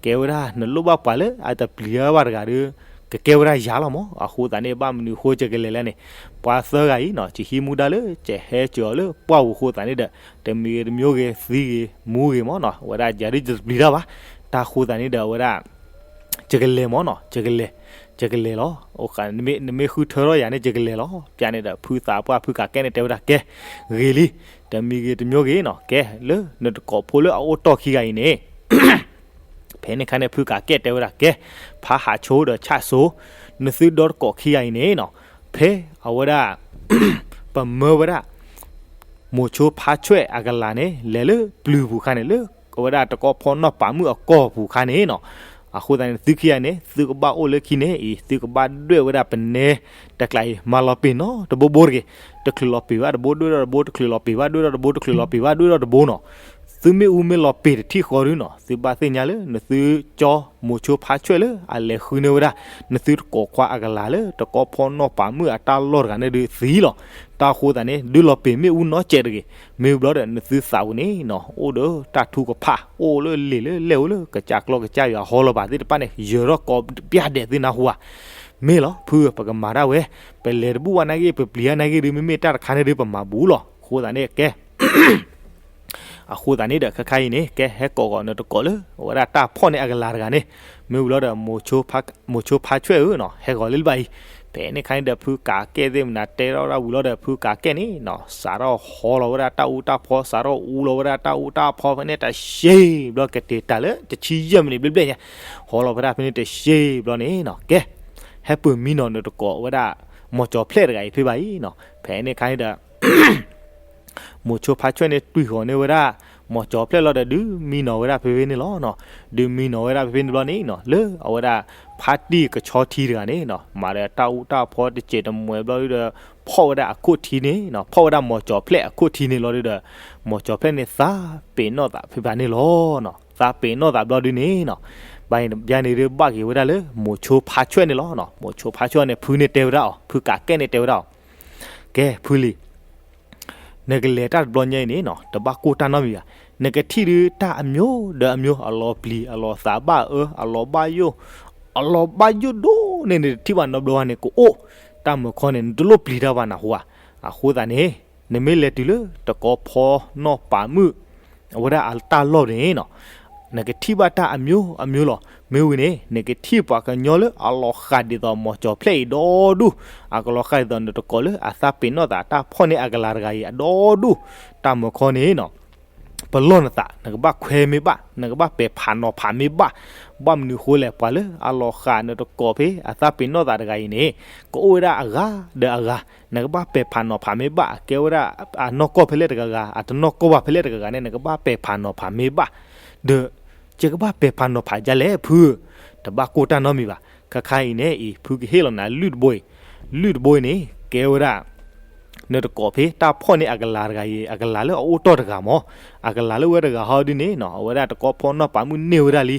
ကဲဝဲဒၣ် နလိၣ်ဘၣ်ပှၤလၢအတပျံၤတၢ်ဘၣ်တဂၤဒီး ကကဲဝဲဒၣ်ယၤလီၤမၢ်. အဃိသတးန့ၣ် ဘၣ်မနုၤအဃိ ယကလဲၤလဲၣ်န့ၣ် ပှၤသၢဂၤအံၤနီၤ ယဟံးမူဒါလၢ ယဟဲစၢၤအီၤလၢပှၢ်ပူၤအဃိသတးန့ၣ်ဒီး တမံၤဂ့ၤတမံၤဂ့ၤ သံဂ့ၤမူဂ့ၤမၢ်နီၤ ဝဲဒၣ်ယၤဒုးယတပျံၤတၢ်ဘၣ်. တၢ်အဃိသတးန့ၣ်ဒီး အဝဲဒၣ် ယကလဲၤမၢ်နီၤ ယကလဲၤ, ယကလဲၤလီၤ. နမ့ၢ်ဃုထၢထီၣ်ယၤန့ၣ် ယကလဲၤလီၤ. ပျၢ်န့ၣ်ဒီး ဖုသးပှၢ်ဖုကးကဲၣ်န့ၣ် တဲဝဲဒၣ် ကဲ ဂ့ၤလံ, တမံၤဂ့ၤတမံၤဂ့ၤနီၤ ကဲ လၢနတကိးဖိလၢအအိၣ်တီၢ်ခံဂၤအံၤန့ၣ် ဖဲန့ၣ်ခါန့ၣ် ဖုကးကဲၣ်တဲဝဲဒၣ် ကဲ ဖါဟးဆိဒီးဆၣ်ဆိ နသုဒီတကိးခံဂၤအံၤန့ၣ်နီၤ ဖဲအဝဲဒၣ် ပမၢဝဲဒၣ် မိၤဆိဖါဆွဲၣ်အကလၤန့ၣ် လဲၤလၢပျုၤပူၤခါန့ၣ် လၢအဝဲဒၣ်တကီဖီနီၣ်ပာ်မုၣ်အကီၢ်ပူၤခါန့ၣ်နီၤ အဃိသတးန့ၣ် သုခံဂၤန့ၣ် သုကဘၣ်အိၣ်လၢခံန့ၣ်အံၤ သုကဘၣ်ဒွဲၣ်ဝဲဒၣ်ပနဲတကျးအံၤ မၤလီၤပ့ၤနီတဘိဘိတဂ့ၤ, တချုးလီၤပ့ၤဘၣ်တဘိ ဒွဲၣ်ထီၣ်တဘိ, တချုးလီၤပ့ၤဘၣ် ဒွဲၣ်ထီၣ်တဘိ, တချုးလီၤပ့ၤဘၣ် ဒွဲၣ်ထီၣ်တဘိနီၤ. သုမ့ၣ်အူမ့ၢ်လီၤပ့ၤတထံၣ်ဃီဒုနီၤ သုဘၣ်သ့ၣ်ညါလၢ နသုကၠီမိၤဆိဖါဆွဲၣ်လၢအလဲၤဃုန့ၢ်ဝဲဒၣ် နသုတကိးခွါအကလၤလၢ တကီဖီနီၣ်ပာ်မုၣ်အတၢ်လီၢ်တဂၤန့ၣ်ဒုးသံလီၤ. တၢ်အဃိသတးန့ၣ် ဒုးလီၤပ့ၤမ့ၣ်အူနီတစဲးတဂ့ၤ, မ့ၢ်ဘျီဒီး နသုသးပူၤန့ၣ်နီၤ အိၣ်ဒီးတၢ်ထူကဖၣ် အိၣ်လၢလ့ၣ်လၢလဲၣ်အိၣ်လၢ ကစၢ်ကျီကစၢ်ယွၤဟီလီၤဘၣ်သ့ၣ်တဖၣ်န့ၣ် ယၢၤထီၣ်ကိးပျၢ်ဒဲးသုနၢ်ဟူဧါ. မ့ၢ်လီၤ ဖုဧၢ ပကမၤဒၣ်ဝဲ, ပလဲၤတဘူၣ်ဘၣ်နာ်က့ ပပျံၤဘၣ်နာ်က့ဒီး မ့မ့ၢ်တၢ်တခါန့ၣ်ဒီး ပမၤဘူးလီၤ. အဃိသတးန့ၣ် ကဲ အဃိသတးန့ၣ်ဒီး ခဲခါအံၤန့ၣ် ကဲ ဟဲကိးဂီၤနတကိးလၢ အဝဲဒၣ်တၢ်ဖီၣ်န့ၢ်အကလၤတဂၤန့ၣ်, မ့ၢ်ဝံၤလီၤဒီး မိၤဆိဖါဆွဲၣ်ဧၢနီၤ, ဟဲဂီၤလၢလၢဘၣ်အံၤ, ဖဲန့ၣ်ခါန့ၣ်ဒီး ဖုကးကဲၣ်သ့ၣ်မနုၤ တဲထီၣ်ဝံၤလီၤဒီး ဖုကးကဲၣ်န့ၣ်နီၤ စးထီၣ်ဟီလီၤဝဲဒၣ်တၢ်အူတၢ်ဖီ, စးထီၣ်အူလီၤဝဲဒၣ်တၢ်အူတၢ်ဖီဖဲန့ၣ်တဆံဘျီ ကတဲာ်တၢ်လၢတဆံယဲၢ်မံးနံးဘျဲၣ်ဘျဲၣ်ညါ, ဟီလီၤဝဲဒၣ်ဖဲန့ၣ်တဆံဘျီန့ၣ်နီၤ, ကဲ ဟဲပၢၢ်မံနီၤနတကိးဝဲဒၣ် မိၤကၠီၤဖျဲၣ်တဂၤအံၤဖဲဘၣ်အံၤနီၤ, ဖဲန့ၣ်ခါန့ၣ်ဒီး မိၤဆိဖါဆွဲၣ်န့ၣ် တွံၢ်ဃီၤန့ၢ်ဝဲဒၣ် မိၤကၠီၤဖျဲၣ်လီၤဒီး ဒုးမံနီၤဝဲဒၣ်ဖဲဖဲန့ၣ်လီၤနီၤ, ဒုးမံနီၤဝဲဒၣ်ဖဲဖဲန့ၣ်ဘျီန့ၣ်နီၤ, လၢအဝဲဒၣ် ဖါတံၢ်ကဆီထံတဂၤန့ၣ်နီၤ မၤဒီးတၢ်အူတၢ်ဖီတစဲးတမှဲဘျီဒီး ဖီၣ်ဝဲဒၣ်အခိၣ်ထံန့ၣ်နီၤ, ဖီၣ်ဝဲဒၣ်မိၤကၠီၤဖျဲၣ်အခိၣ်ထံန့ၣ်လီၤဒီး, မိၤကၠီၤဖျဲၣ်န့ၣ် သးပ့ၤနီၣ်သးဖဲဖဲန့ၣ်လီၤနီၤ, သးပ့ၤနီၣ်သးဘျီဒုးန့ၣ်နီၤ, ဘၣ်ယၤန့ၣ်ဒုး ဘၣ်က့ၤဝဲဒၣ်လၢမိၤဆိဖါဆွဲၣ်န့ၣ်လီၤနီၤ, မိၤဆိဖါဆွဲၣ်န့ၣ် ဖုန့ၣ်တဲဝဲဒၣ်အီၤ, ဖုကးကဲၣ်န့ၣ်တဲဝဲဒၣ်အီၤ ကဲ ဖုလံၤ, နကလဲၤတၢ်တဘျီညါအံၤန့ၣ်နီၤ တဘၣ်ကိၢ်တၢ်နီတမံၤဘၣ်. နကထံၣ်ဒုးတၢ်အမျိုးဒီးအမျိုး အလီၤပျံၤ အလီၤသးဘၣ်အၢ အလီၤဘၣ်ယိၣ်, အလီၤဘၣ်ယိၣ်ဒိၣ်န့ၣ် နတထံၣ်ဘၣ်နီတဘျီဘၣ်န့ၣ် ကအိၣ်, တၢ်မုၢ်ခီန့ၣ် နတလိၣ်ပျံၤတၢ်ဘၣ်နၢ်ဟူဧါ. အဃိသတးန့ၣ် နမ့ၢ်လဲၤတုၤလၢတကီဖီနီၢ်ပာ်မုၣ် အဝဲဒၣ်အတၢ်လီၢ်န့ၣ်နီၤ နကထံၣ်ဘၣ်တၢ်အမျိုးအမျိုးလီၤ. မ့ၢ်ဝံၤန့ၣ် နကထံၣ်ပှၤကညီလၢအလီၤဃာ်ဒ်သိးမိၤကၠီၤဖျဲၣ်အံၤဒီဒူၣ်, အကလီၤဃာ်ဒ်သိးနတကိးလၢအသးပ့ၤနီၣ်သးတၢ်ဖီၣ်န့ၢ်အကလၤတဂၤအံၤအဒီဒူၣ်, တၢ်မုၢ်ခီန့ၣ်နီၤ ပလီၢ်နသး နကဘၣ်ခွဲမ့ၢ်ဘၣ်, နကဘၣ်ပဲာ်ဖးနီၤဖးမ့ၢ်ဘၣ်. ဘၣ်မနုၤဃိလဲၣ် ပှၤလၢအလီၤဃာ်နတကိးဖဲအသးပ့ၤနီၣ်သးတဂၤအံၤန့ၣ် ကအိၣ်ဝဲဒၣ်အဂၤဒီးအဂၤ, နကဘၣ်ပဲာ်ဖးနီၤဖးမ့ၢ်ဘၣ်, အကဲဝဲဒၣ်အနီၢ်ကီၢ်ဖဲလဲၣ်တဂၤဂၤ, အတနီၢ်ကီၢ်ဘၣ်ဖဲလဲၣ်တဂၤဂၤန့ၣ် နကဘၣ်ပဲာ်ဖးနီၤဖးမ့ၢ်ဘၣ်. ဒီး ယကဘၣ်ပဲာ်ဖးနီၤဖးဒ်လဲၣ်ဖု, တဘၣ်ကိၢ်တၢ်နီတမံၤဘၣ်. ခဲခါအံၤန့ၣ်အံၤ ဖုကဟ့ၣ်လီၤနၤလုၢ်တဘိအံၤ, လုၢ်တဘိအံၤန့ၣ် ကဲဝဲဒၣ် နတကိးဖဲတၢ်ဖီၣ်န့ၢ်အကလၤတဂၤအံၤ အကလၤလၢအအိၣ်တီၢ်တဂၤမး, အကလၤလၢဝဲတဂၤဟီဒုန့ၣ်နီၤ အဝဲဒၣ်တကီဖီနီၢ်ပာ်မုၣ်န့ၢ်ဝဲဒၣ်လံ.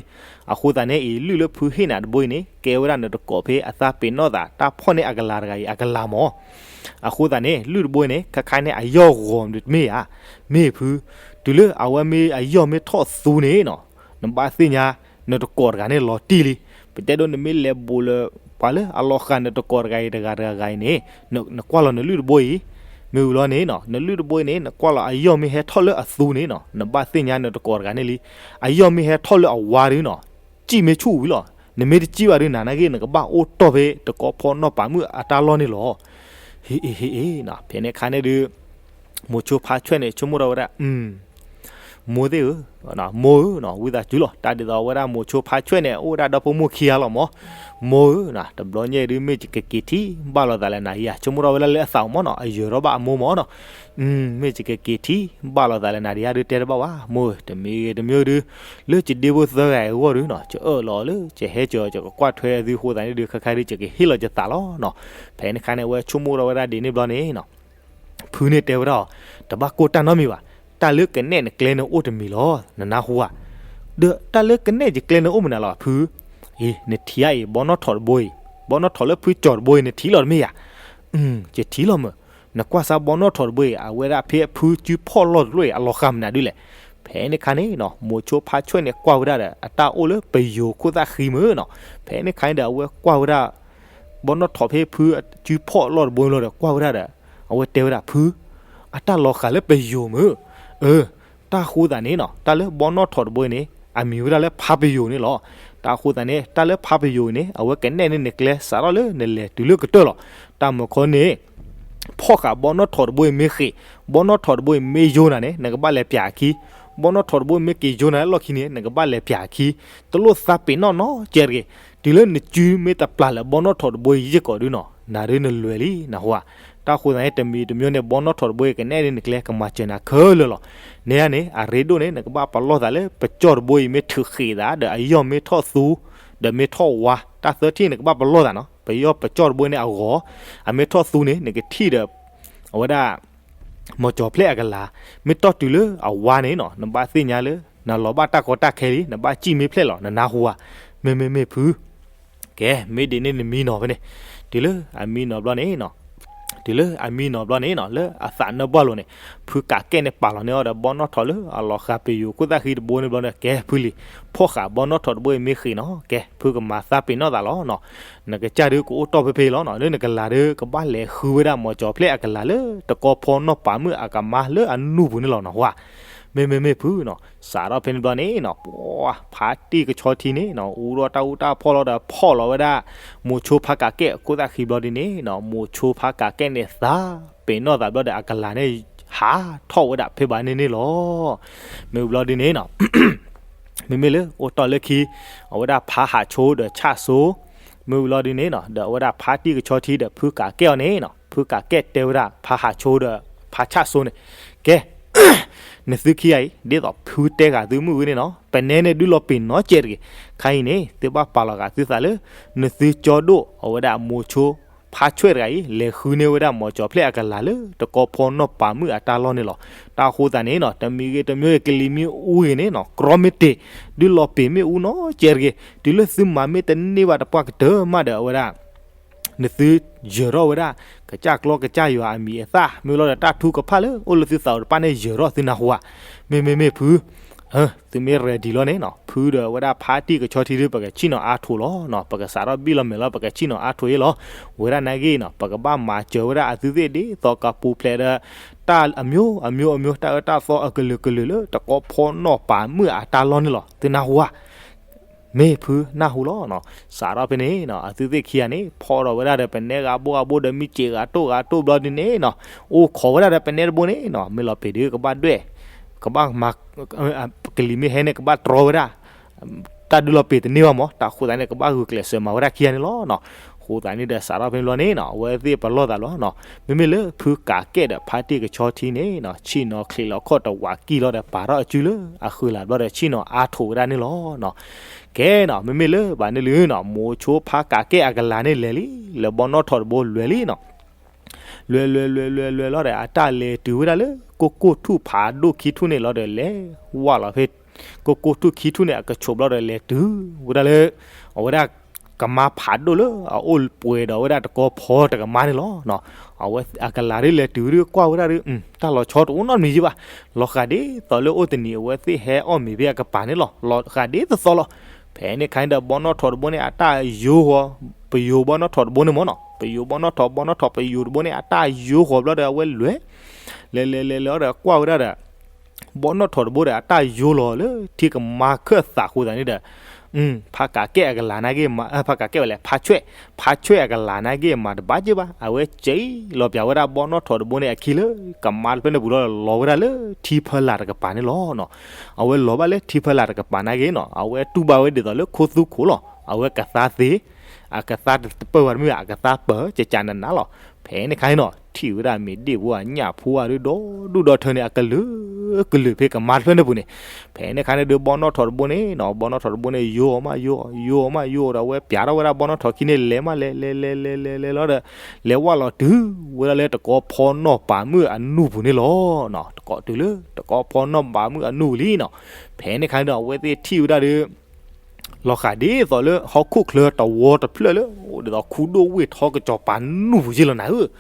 အဃိသတးန့ၣ်အံၤ လုၢ်လၢဖုဟ့ၣ်နၤတဘိအံၤန့ၣ် ကဲဝဲဒၣ်နတကိးဖဲအသးပ့ၤနီၣ်သးတၢ်ဖီၣ်န့ၢ်အကလၤတဂၤအံၤအကလၤမး. အဃိသတးန့ၣ် လုၢ်တဘိအံၤန့ၣ် ခဲခါန့ၣ် အယီၢ်ဂီၤမ့ၢ်တမ့ၢ်ဧါ, မ့ၢ်ဖု, တုၤလၢအဝဲမ့ၢ်အယီၢ်မ့ၢ်ထီၣ်သူန့ၣ်နီၤ နဘၣ်သ့ၣ်ညါ နတကိးတဂၤန့ၣ်လီၤတံၢ်လံ. ပတဲဒိ နမ့ၢ်လဲၤဘူးလၢ ပှၤလၢအလီၤဃာ်နတကိးတဂၤအံၤတဂၤတဂၤဂၤအံၤန့ၣ် နကွၢ်လီၤနလုၢ်တဘိအံၤ, မ့ၢ်ဝံၤလီၤန့ၣ်နီၤ နလုၢ်တဘိအံၤန့ၣ် နကွၢ်လီၤအယီၢ်မ့ၢ်ဟဲထီၣ်လၢအသူန့ၣ်နီၤ နဘၣ်သ့ၣ်ညါနတကိးတဂၤန့ၣ်လံ. အယီၢ်မ့ၢ်ဟဲထီၣ်လၢအဝါဒုနီၤ စံၣ်မ့ၢ်ဆူၣ်ဝံၤလီၤ. နမ့ၢ်တစံၣ်ဘၣ်ဒု နၤနာ်က့ နကဘၣ်အိၣ်တီၢ်ဖဲတကီဖီနီၢ်ပာ်မုၣ်အတၢ်လီၢ်န့ၣ်လီၤ. ဟ့ၣ်အ့ၣ်ဟ့ၣ်အ့ၣ်နီၤ ဖဲန့ၣ်ခါန့ၣ်ဒု မိၤဆိဖါဆွဲၣ်န့ၣ် ဆိကမိၣ်ထီၣ်ဝဲဒၣ် မိၢ်သ့ၣ်ဧၢ, မိၢ်ဧၢနီၤ ဝံသးစူၤလီၤ. တၢ်ဒ်သိးဝဲဒၣ်မိၤဆိဖါဆွဲၣ်န့ၣ် အိၣ်ဝဲဒၣ်ဒီဖိမိၢ်ခံဂၤလီၤမး. မိၢ်ဧၢနီၤ တဘျီညါအံၤဒု မ့ၢ်ယကက့ၤထံၣ်ဘၣ်လိာ်သးလၢနၤဧါ, ဆိကမိၣ်ထီၣ်ဝဲဒၣ်လၢအသးမးနီၤ အယၢၤထီၣ်ဘၣ်အမိၢ်မးနီၤ. မ့ၢ်ယကက့ၤထံၣ်ဘၣ်လိာ်သးလၢနၤဧါဒု တဲတဘၣ်ဘၣ် မိၢ်ဧၢ, တမံၤဂ့ၤတမံၤဒု လၢယဒ့ဖိသၢဂၤအံၤအဂီၢ်ဒုနီၤ ယအၢၣ်လီၤလၢ ယဟဲကၢၤ ယကကွၢ်ထွဲသုအဃိသတးန့ၣ်ဒု ခဲခါဒု ယကဟ့ၣ်လီၤယသးလီၤနီၤ. ဖဲန့ၣ်ခါန့ၣ် အဝဲဆိကမိၣ်ထီၣ်ဝဲဒၣ်ဒ်န့ၣ်ဘျီန့ၣ်နီၤ ဖုန့ၣ်တဲဝဲဒၣ်အီၤ, တဘၣ်ကိၢ်တၢ်နီတမံၤဘၣ်. တၢ်လၢကနဲၣ်နကျဲန့ၣ်အိၣ်တမံၤလီၤ နနၢ်ဟူဧါ. ဒီးတၢ်လၢကနဲၣ်ယကျဲန့ၣ်အိၣ်မနုၤလီၤဖု. အံၤ နထံၣ်ဧါအံၤ ဘီနီၣ်ထိးတဘိအံၤ, ဘီနီၣ်ထိးလၢဖုကၠီၤတဘိအံၤ နထံၣ်လီၤတမ့ၢ်ဧါ. ယထံၣ်လီၤမး. နကွၢ်စၢ်ဘီနီၣ်ထိးတဘိအံၤ အဝဲဒၣ်ဖဲအဖုစုဖီၣ်လီၢ်တကျိအံၤ အလီၤဃာ်မနုၤဒုလဲၣ်. ဖဲန့ၣ်ခါန့ၣ်နီၤ မိၤဆိဖါဆွဲၣ်န့ၣ် ကွၢ်ဝဲဒၣ်ဒီး အတၢ်အိၣ်လၢပယိၤခိၣ်သၣ်ဃံမးနီၤ. ဖဲန့ၣ်ခါန့ၣ်ဒီး အဝဲကွၢ်ဝဲဒၣ် ဘီနီၣ်ထိးဖဲဖုစုဖီၣ်လီၢ်တဘိလီၤဒီး ကွၢ်ဝဲဒၣ်ဒီး အဝဲတဲဝဲဒၣ် ဖု, အတၢ်လီၤဃာ်လၢပယိၤမး. အၢ တၢ်ဃိသတးန့ၣ်နီၤ တၢ်လၢဘီနီၣ်ထိးတဘိအံၤန့ၣ် အမံၤဝဲဒၣ်လၢဖါပယိၤန့ၣ်လီၤ. တၢ်ဃိသတးန့ၣ် တၢ်လၢဖါပယိၤအံၤန့ၣ် အဝဲကနဲၣ်န့ၢ်နကျဲစးထီၣ်လၢနလဲၤတုၤလၢကတၢၢ်လီၤ. တၢ်မုၢ်ခီန့ၣ် ဖီၣ်ဃာ်ဘီနီၣ်ထိးတဘိအံၤမ့ၢ်ဃ့ၢ်, ဘီနီၣ်ထိးတဘိအံၤမ့ၢ်ယိၤနၤန့ၣ် နကဘၣ်လဲၤပျးအခံ, ဘီနီၣ်ထိးတဘိအံၤမ့ၢ်က့ၤယိၤနၤလၢလီၢ်ခံန့ၣ် နကဘၣ်လဲၤပျးအခံ, တလိၣ်သးပ့ၤနီၣ်နီတစဲးတဂ့ၤ. တုၤလၢနစုမ့ၢ်တပျၢ်လၢဘီနီၣ်ထိးတဘိအံၤယ့ၢ်ကီးဒုနီၤ နၤဒုနလွဲၤလံ နၢ်ဟူဧါ. တၢ်ဃိသတးန့ၣ် တမံၤတမံၤန့ၣ် ဘီနီၣ်ထိးတဘိအံၤကနဲၣ်န့ၢ်နကျဲ ကမၤစၢၤနၤခဲလၢာ်လီၤ. နၤန့ၣ် အရ့ဒိၣ်န့ၣ် နကဘၣ်ပလီၢ်သးလၢပကၠီၤတဘိအံၤမ့ၢ်ထုးဃ့ၢ်သး ဒီးအယီၢ်မ့ၢ်ထီၣ်သူ ဒီးမ့ၢ်ထီၣ်ဝါ တၢ်သၢထံၣ် နကဘၣ်ပလီၢ်သးနီၤ. ပယီၤပကၠီၤတဘိန့ၣ်အဂီၤ အမ့ၢ်ထီၣ်သူန့ၣ် နကထံၣ်ဒီး အဝဲဒၣ် မိၤကၠီၤဖျဲၣ်အကလၤ, မ့ၢ်တီၢ်တုၤလၢအဝါန့ၣ်နီၤ နဘၣ်သ့ၣ်ညါလၢ နလီၤဘၣ်တၢ်ကီတၢ်ခဲလံ, နဘၣ်စံၣ်မ့ၢ်ဖျဲၣ်လီၤ နနၢ်ဟူဧါ. မ့မ့မ့ၢ်ဖု, ကဲ မ့ၢ်ဒ်န့ၣ်နမံနီၤဖဲန့ၣ်, တုၤလၢအမံနီၤဘျီန့ၣ်နီၤ, တုၤလၢအမံနီၤဘျီန့ၣ်နီၤ လၢအသးနၢပှၢ်လိၤန့ၣ် ဖုကးကဲၣ်န့ၣ်ပာ်လီၤန့ၢ်အီၤဒီးဘီနီၣ်ထိးလၢအလီၤဃာ်ပယိၤခိၣ်သၣ်ဃံတဘိန့ၣ်ဘျီန့ၣ် ကဲဖုလံၤ, ဖီၣ်ဃာ်ဘီနီၣ်ထိးတဘိအံၤမ့ၢ်ဃ့နီၤ, ကဲဖုကမၤသးပ့ၤနီၣ်သးလီၤနီၤ, နကစၢ်ဒုးကအိၣ်တီၢ်ဖဲဖဲလီၤနီၤ, လၢနကလၤဒုးကဘၣ်လဲၤဃုဝဲဒၣ်မီၤကၠီၤဖျဲၣ်အကလၤလၢတကီဖီနီၣ်ပာ်မုၣ်အကမါလၢအနူၢ်ပူၤန့ၣ်လီၤနီၤ, ဟါ မ့မ့ၢ်မ့ၢ်ဖုနီၤ, စးထီၣ်ဖဲန့ၣ်ဘျီန့ၣ်နီၤ ပှၤဖါတံၢ်ကဆီထံန့ၣ်နီၤ အူဒီးတၢ်အူတၢ်ဖီၣ်လီၤဒီးဖီၣ်လီၤဝဲဒၣ် မိၤဆိဖါကးကဲၣ်အခိၣ်သၣ်ဃံဘျီဒ်န့ၣ်နီၤ, မိၤဆိဖါကးကဲၣ်န့ၣ်သးပ့ၤနီၣ်သးဘျီဒီးအကလၤန့ၣ် ဟးထီၣ်ဝဲဒၣ်ဖဲဘၣ်န့ၣ်န့ၣ်လီၤ. မ့ၢ်ဘျီဒ်န့ၣ်နီၤ မ့မ့ၢ်လၢအိၣ်တီၢ်လၢခံ အဝဲဒၣ်ဖါဟးဆိဒီးဆၣ်စိ, မ့ၢ်ဘျီဒ်န့ၣ်နီၤ ဒီးအဝဲဒၣ်ဖါတံၢ်ကဆီထံဒီးဖုကးကဲၣ်အီၤန့ၣ်နီၤ ဖုကးကဲၣ်တဲဝဲဒၣ်ဖါဟးဆိဒီးဖါဆၣ်စိန့ၣ်, ကဲ နသုခံဂၤအံၤ ဒ်သိးဖုတဲဂၤသုမုၢ်ဂ့ၤန့ၣ်နီၤ ပနဲန့ၣ်ဒုးလီၤပ့ၤနီၣ်ကဲးတဂ့ၤ, ခဲအံၤန့ၣ် သုဘၣ်ပာ်လီၤဂာ်သုသးလၢ နသုကၠီဒိၣ်အဝဲဒၣ်မိၤဆိဖါဆွဲၣ်တဂၤအံၤ လဲၤဃုန့ၢ်ဝဲဒၣ်မီၤကၠီၤဖျဲၣ်အကလၤလၢတကီဖီနီၣ်ပာ်မုၣ်အတၢ်လီၢ်န့ၣ်လီၤ. တၢ်ဃိသးန့ၣ်နီၤ တမံၤဂ့ၤတမံၤဂ့ၤ ကလံၤမ့ၢ်အူဂ့ၤန့ၣ်နီၤ ကြီမ့ၢ်တ့ၢ် ဒုးလီၤပ့ၤမ့ၣ်အူနီၣ်ကဲးတဂ့ၤ, တုၤလၢသုမၤမ့ၢ်တန့ၢ်ဘၣ်တပှၢ်ကတၢၢ်မးဒီးအဝဲဒၣ် နသုယၢၤထီၣ်ဝဲဒၣ် ကစၢ်ကျီကစၢ်ယွၤအမံၤအသၣ် မ့ၢ်လီၤဒီးတၢ်ထုကဖၣ်လၢအိၣ်လၢသုသးအိၣ်တဖၣ်န့ၣ် ယၢၤထီၣ်သုနၢ်ဟူဧါ, မ့မ့ၢ်မ့ၢ်ဖု သုမ့ၢ် ready လီၤန့ၣ်နီၤ ဖုဒီးဝဲဒၣ်ဖါတံၢ်ကဆီထံဒုး ပကဆ့ၣ်နီၤအါထိးလီၤနီၤ ပကစးထီၣ်ဘံၣ်လီၤမဲာ်လီၤ ပကဆ့ၣ်နီၤအါထိးအံၤလီၤ. ဝဲဒၣ်နာ်က့နီၤ ပကဘၣ်မၤစၢၤဝဲဒၣ်အသုသ့ၣ်ဒ်သိးကပူၤဖျဲးဒီး တၢ်အမျိုးအမျိုးအမျိုး တၢ်အၢတၢ်သီအကလုာ်ကလုာ်လၢတကီဖီနီၣ်ပာ်မုၣ်အတၢ်လီၢ်န့ၣ်လီၤ သုနၢ်ဟူဧါ မ့ၢ်ဖုနၢ်ဟူလီၤနီၤ. စးထီၣ်ဖဲန့ၣ်နီၤ အသုသ့ၣ်ခံဂၤန့ၣ် ဖီၣ်ဒီးဝဲဒၣ်ဒီးပနဲဂၤဘိဂၤဘိဒီးမ့ၢ်စ့းဂၤတိၢ်ဂၤတိၢ်ဘျီဒ်န့ၣ်နီၤ အိၣ်ခိးဝဲဒၣ်ဒီးပနဲတဘိန့ၣ်နီၤ မ့ၢ်လီၤပ့ၤဒုးကဘၣ်ဒွဲၣ် ကဘၣ်မၤ ကလံၤမ့ၢ်ဟဲန့ၣ် ကဘၣ်တြီဝဲဒၣ် တၢ်ဒုးလီၤပ့ၤတန့ၢ်ဘၣ်မး တၢ်ဃိသးန့ၣ် ကဘၣ်ဂုာ်ကျဲးစၢးမၤဝဲဒၣ်ခံဂၤန့ၣ်လီၤနီၤ. ဃိသးန့ၣ်ဒီးစးထီၣ်ဖဲန့ၣ်ဘျီန့ၣ်နီၤ အဝဲသ့ၣ်ပလီၢ်သးလီၤနီၤ. မ့မ့ၢ်လၢဖုကးကဲၣ်ဒီးဖါတံၢ်ကဆီထံန့ၣ်နီၤ ဆ့ၣ်နီၤချံးလီၤခီၣ်တဝးကံၢ်လီၤဒီးပာ်ထီၣ်အစုလၢအဃုာ်လၢ်ဘျီဒီးဆ့ၣ်နီၤအါထိးဝဲဒၣ်န့ၣ်လီၤနီၤ. ကဲနီၤ မ့မ့ၢ်လၢဘၣ်န့ၣ်လံနီၤ မိၤဆိဖါကးကဲၣ်အကလၤန့ၣ်လဲၤလံ လၢဘီနီၣ်ထိးတဘိလွဲၤလံနီၤ လွဲၤလွဲၤလွဲၤလွဲၤလွဲၤလီၤဒီး အတၢ်လဲၤတုၤဝဲဒၣ်လၢ ကိၢ်ကိၢ်ထူၣ်ဖးဒိၣ်ခံထူၣ်န့ၣ်လီၤဒီး လဲၤဝၢ်လီၤဖဲ ကိၢ်ကိၢ်ထူၣ်ခံထူၣ်န့ၣ် အကဆိးဘျီဒီးလဲၤတုၤဝဲဒၣ်လၢ အဝဲဒၣ် ကမါဖးဒိၣ်လၢအအိၣ်ပှဲၤဒီးဝဲဒၣ်တကီဖီတကမါန့ၣ်လီၤ. အဝဲအကလၤဒ်လဲၤတုၤဒုးကွၢ်ဝဲဒၣ်ဒုး တၢ်လီၤဆီတအိၣ်နီတမံၤယံဘၣ်. လီၤဃာ်ဒ်သိးလၢအိၣ်တနံၤအဝဲသ့ၣ်ဟဲအီၣ်မ့ၤဖဲအကပၤန့ၣ်လီၤ. လီၤဃာ်ဒ်သိးသိးလီၤ. ဖဲန့ၣ်ခါန့ၣ်ဒီး ဘီနီၣ်ထိးတဘိန့ၣ် အတၢ်ယိဃီၤ ပယိၤဘီနီၣ်ထိးတဘိန့ၣ်မ့ၢ်နီၤ, ပယိၤဘီနီၣ်ထိး ဘီနီၣ်ထိးပယိၤတဘိန့ၣ် အတၢ်ယိဃီၤဘျီဒီး အဝဲလဲၤ လဲၤလဲၤလဲၤလဲၤဒီးကွၢ်ဝဲဒၣ်ဒီး ဘီနီၣ်ထိးတဘိဒီး အတၢ်ယိလီၤလၢထံကမါခၢၣ်သးဃိသးန့ၣ်ဒီး ဖးကးကဲၣ်အကလၤနာ်က့ ဖးကးကဲၣ်ဝဲလဲၣ် ဖးဆွဲၣ် ဖးဆွဲၣ်အကလၤနာ်က့မၤတဘၣ်က့ဘၣ်. အဝဲစံၣ်လီၤပၠးဝဲဒၣ်ဘီနီၣ်ထိးတဘိန့ၣ်အခံလၢ ကမါတဖျၢၣ်န့ၣ်ပူၤလီၤဒီး လီၤဝဲဒၣ်လၢထံဖီလာ်တကပၤန့ၣ်လီၤ. အဝဲလီၤဘၣ်လၢထံဖီလာ်တကပၤနာ်က့နီၤ အဝဲတူၢ်ဘၣ်ဝဲဒ်သိးလၢခိသူခိၣ်လီၤ. အဝဲကသါသ့ အကသါတပၢၢ်ဘၣ်တမ့ၢ်ဘၣ် အကသါပၢၢ်ကကနးနးလီၤ. ဖဲန့ၣ်ခါန့ၣ်နီၤ ထံၣ်ဝဲဒၣ်မ့ၢ်ဒ့ၣ်ဖိအညၣ်ဖိအဒုးဒီဒူၣ်ဒီထၢန့ၣ် အကလုာ်ကလုာ်ဖဲကမါတဖျၢၣ်န့ၣ်ပူၤန့ၣ်. ဖဲန့ၣ်ခါန့ၣ်ဒီး ဘီနီၣ်ထိးတဘိန့ၣ်နီၤ ဘီနီၣ်ထိးတဘိန့ၣ် ယိအီၤမးယိအီၤ ယိအီၤမးယိအီၤဒီး အဝဲပၠးထီၣ်ဝဲဒၣ်ဘီနီၣ်ထိးခံန့ၣ် လဲၤမးလဲၤလဲၤလဲၤလဲၤလဲၤလဲၤလီၤဒီး လဲၤဝၢ်လီၤတုၤဝဲဒၣ်လၢတကီဖီနီၣ်ပာ်မုၣ်အနူၢ်ပူၤန့ၣ်လီၤ. တကီတုၤလၢတကီဖီနီၣ်ပာ်မုၣ်အနူၢ်ပူၤလံနီၤ. ဖဲန့ၣ်ခါန့ၣ်ဒီး အဝဲသ့ၣ်ထံၣ်ဝဲဒၣ်ဒီး လီၤဃာ်ဒ်သိးလၢဟီၣ်ခိၣ်ချၢတဝီတဖျၢၣ်လၢ အိၣ်ဒ်သိးခူဒိၣ်ဝ့ၢ်ထီကစီၤပၤနူၢ်ပူၤယ့ၢ်လီၤနၤဧၢ.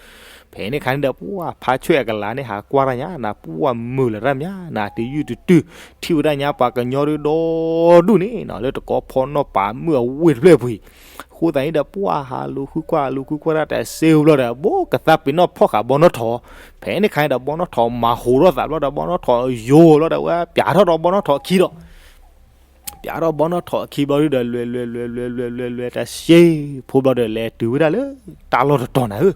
ဖဲန့ၣ်ခါန့ၣ်ဒီး ပှၢ်ဖးဆွဲၣ်အကလၤန့ၣ် ဟးကွၢ်တၢ်ညါနၤ ပှၢ်မုာ်လၢၤတၢ်မး နၤတယုၢ်တတုၤ ထံၣ်ဝဲဒၣ်ညါပှၤကညီဒုးဒီဒူၣ်န့ၣ်နီၤ လၢတကီဖီနီၣ်ပာ်မုၣ်အဝ့ၢ်တဖျၢၣ်အပူၤအံၤ. ဃိသတးန့ၣ်ဒီး ပှၢ်ဟးလူၤဃုကွၢ်လူၤဃုကွၢ်တၢ်တစ့ဝဲဘျီဒီး ဘိကသါပ့ၤနီၣ်ဖီၣ်ဃာ်ဘီနီၣ်ထိး. ဖဲန့ၣ်ခါန့ၣ်ဒီး ဘီနီၣ်ထိးမၤဟူးထီၣ်သးဘျီဒီး ဘီနီၣ်ထိးယိာ်ဘျီဒီး အဝဲပၠးထီၣ်ဒီးဘီနီၣ်ထိးအခံဒီး ပၠးထီၣ်ဘီနီၣ်ထိးအခံဘျီဒီး လဲၤလဲၤလဲၤလဲၤလဲၤလဲၤလဲၤတၢ်စ့ဖိဘျီဒီး လဲၤတုၤဝဲဒၣ်လၢတၢ်လီၢ်တတီၤနၤဧၢ.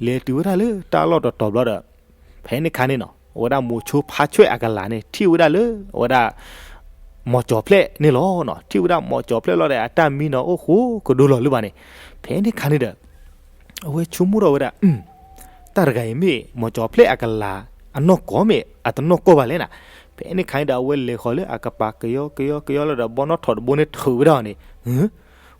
လဲၤတုၤဝဲဒၣ်လၢတၢ်လီၢ်တတီၤဘျီဒီး ဖဲန့ၣ်ခါန့ၣ်နီၤ အဝဲဒၣ်မိၤဆိဖးဆွဲၣ်အကလၤန့ၣ် ထံၣ်ဝဲဒၣ်လၢ အဝဲဒၣ် မီၤကၠီၤဖျဲၣ်န့ၣ်လီၤနီၤ. ထံၣ်ဝဲဒၣ်မီၤကၠီၤဖျဲၣ်လီၤဒီး အတၢ်မံနီၤအိၣ်ဃိကဒိလီၤလၢၤဘၣ်န့ၣ်. ဖဲန့ၣ်ခါန့ၣ်ဒီး အဝဲဆိကမိၣ်ထီၣ်ဝဲဒၣ် တၢ်တဂၤအံၤမ့ၢ်မီၤကၠီၤဖျဲၣ်အကလၤ အနီၢ်ကီၢ်မ့ၢ်အတနီၢ်ကီၢ်ဘၣ်လဲၣ်နၤ. ဖဲန့ၣ်ခါန့ၣ်ဒီး အဝဲလဲၤဃီၤလၢအကပၤကယီကယီကယီလီၤဒီး ဘီနီၣ်ထိးတဘိန့ၣ်ထုးဝဲဒၣ်အီၤန့ၣ်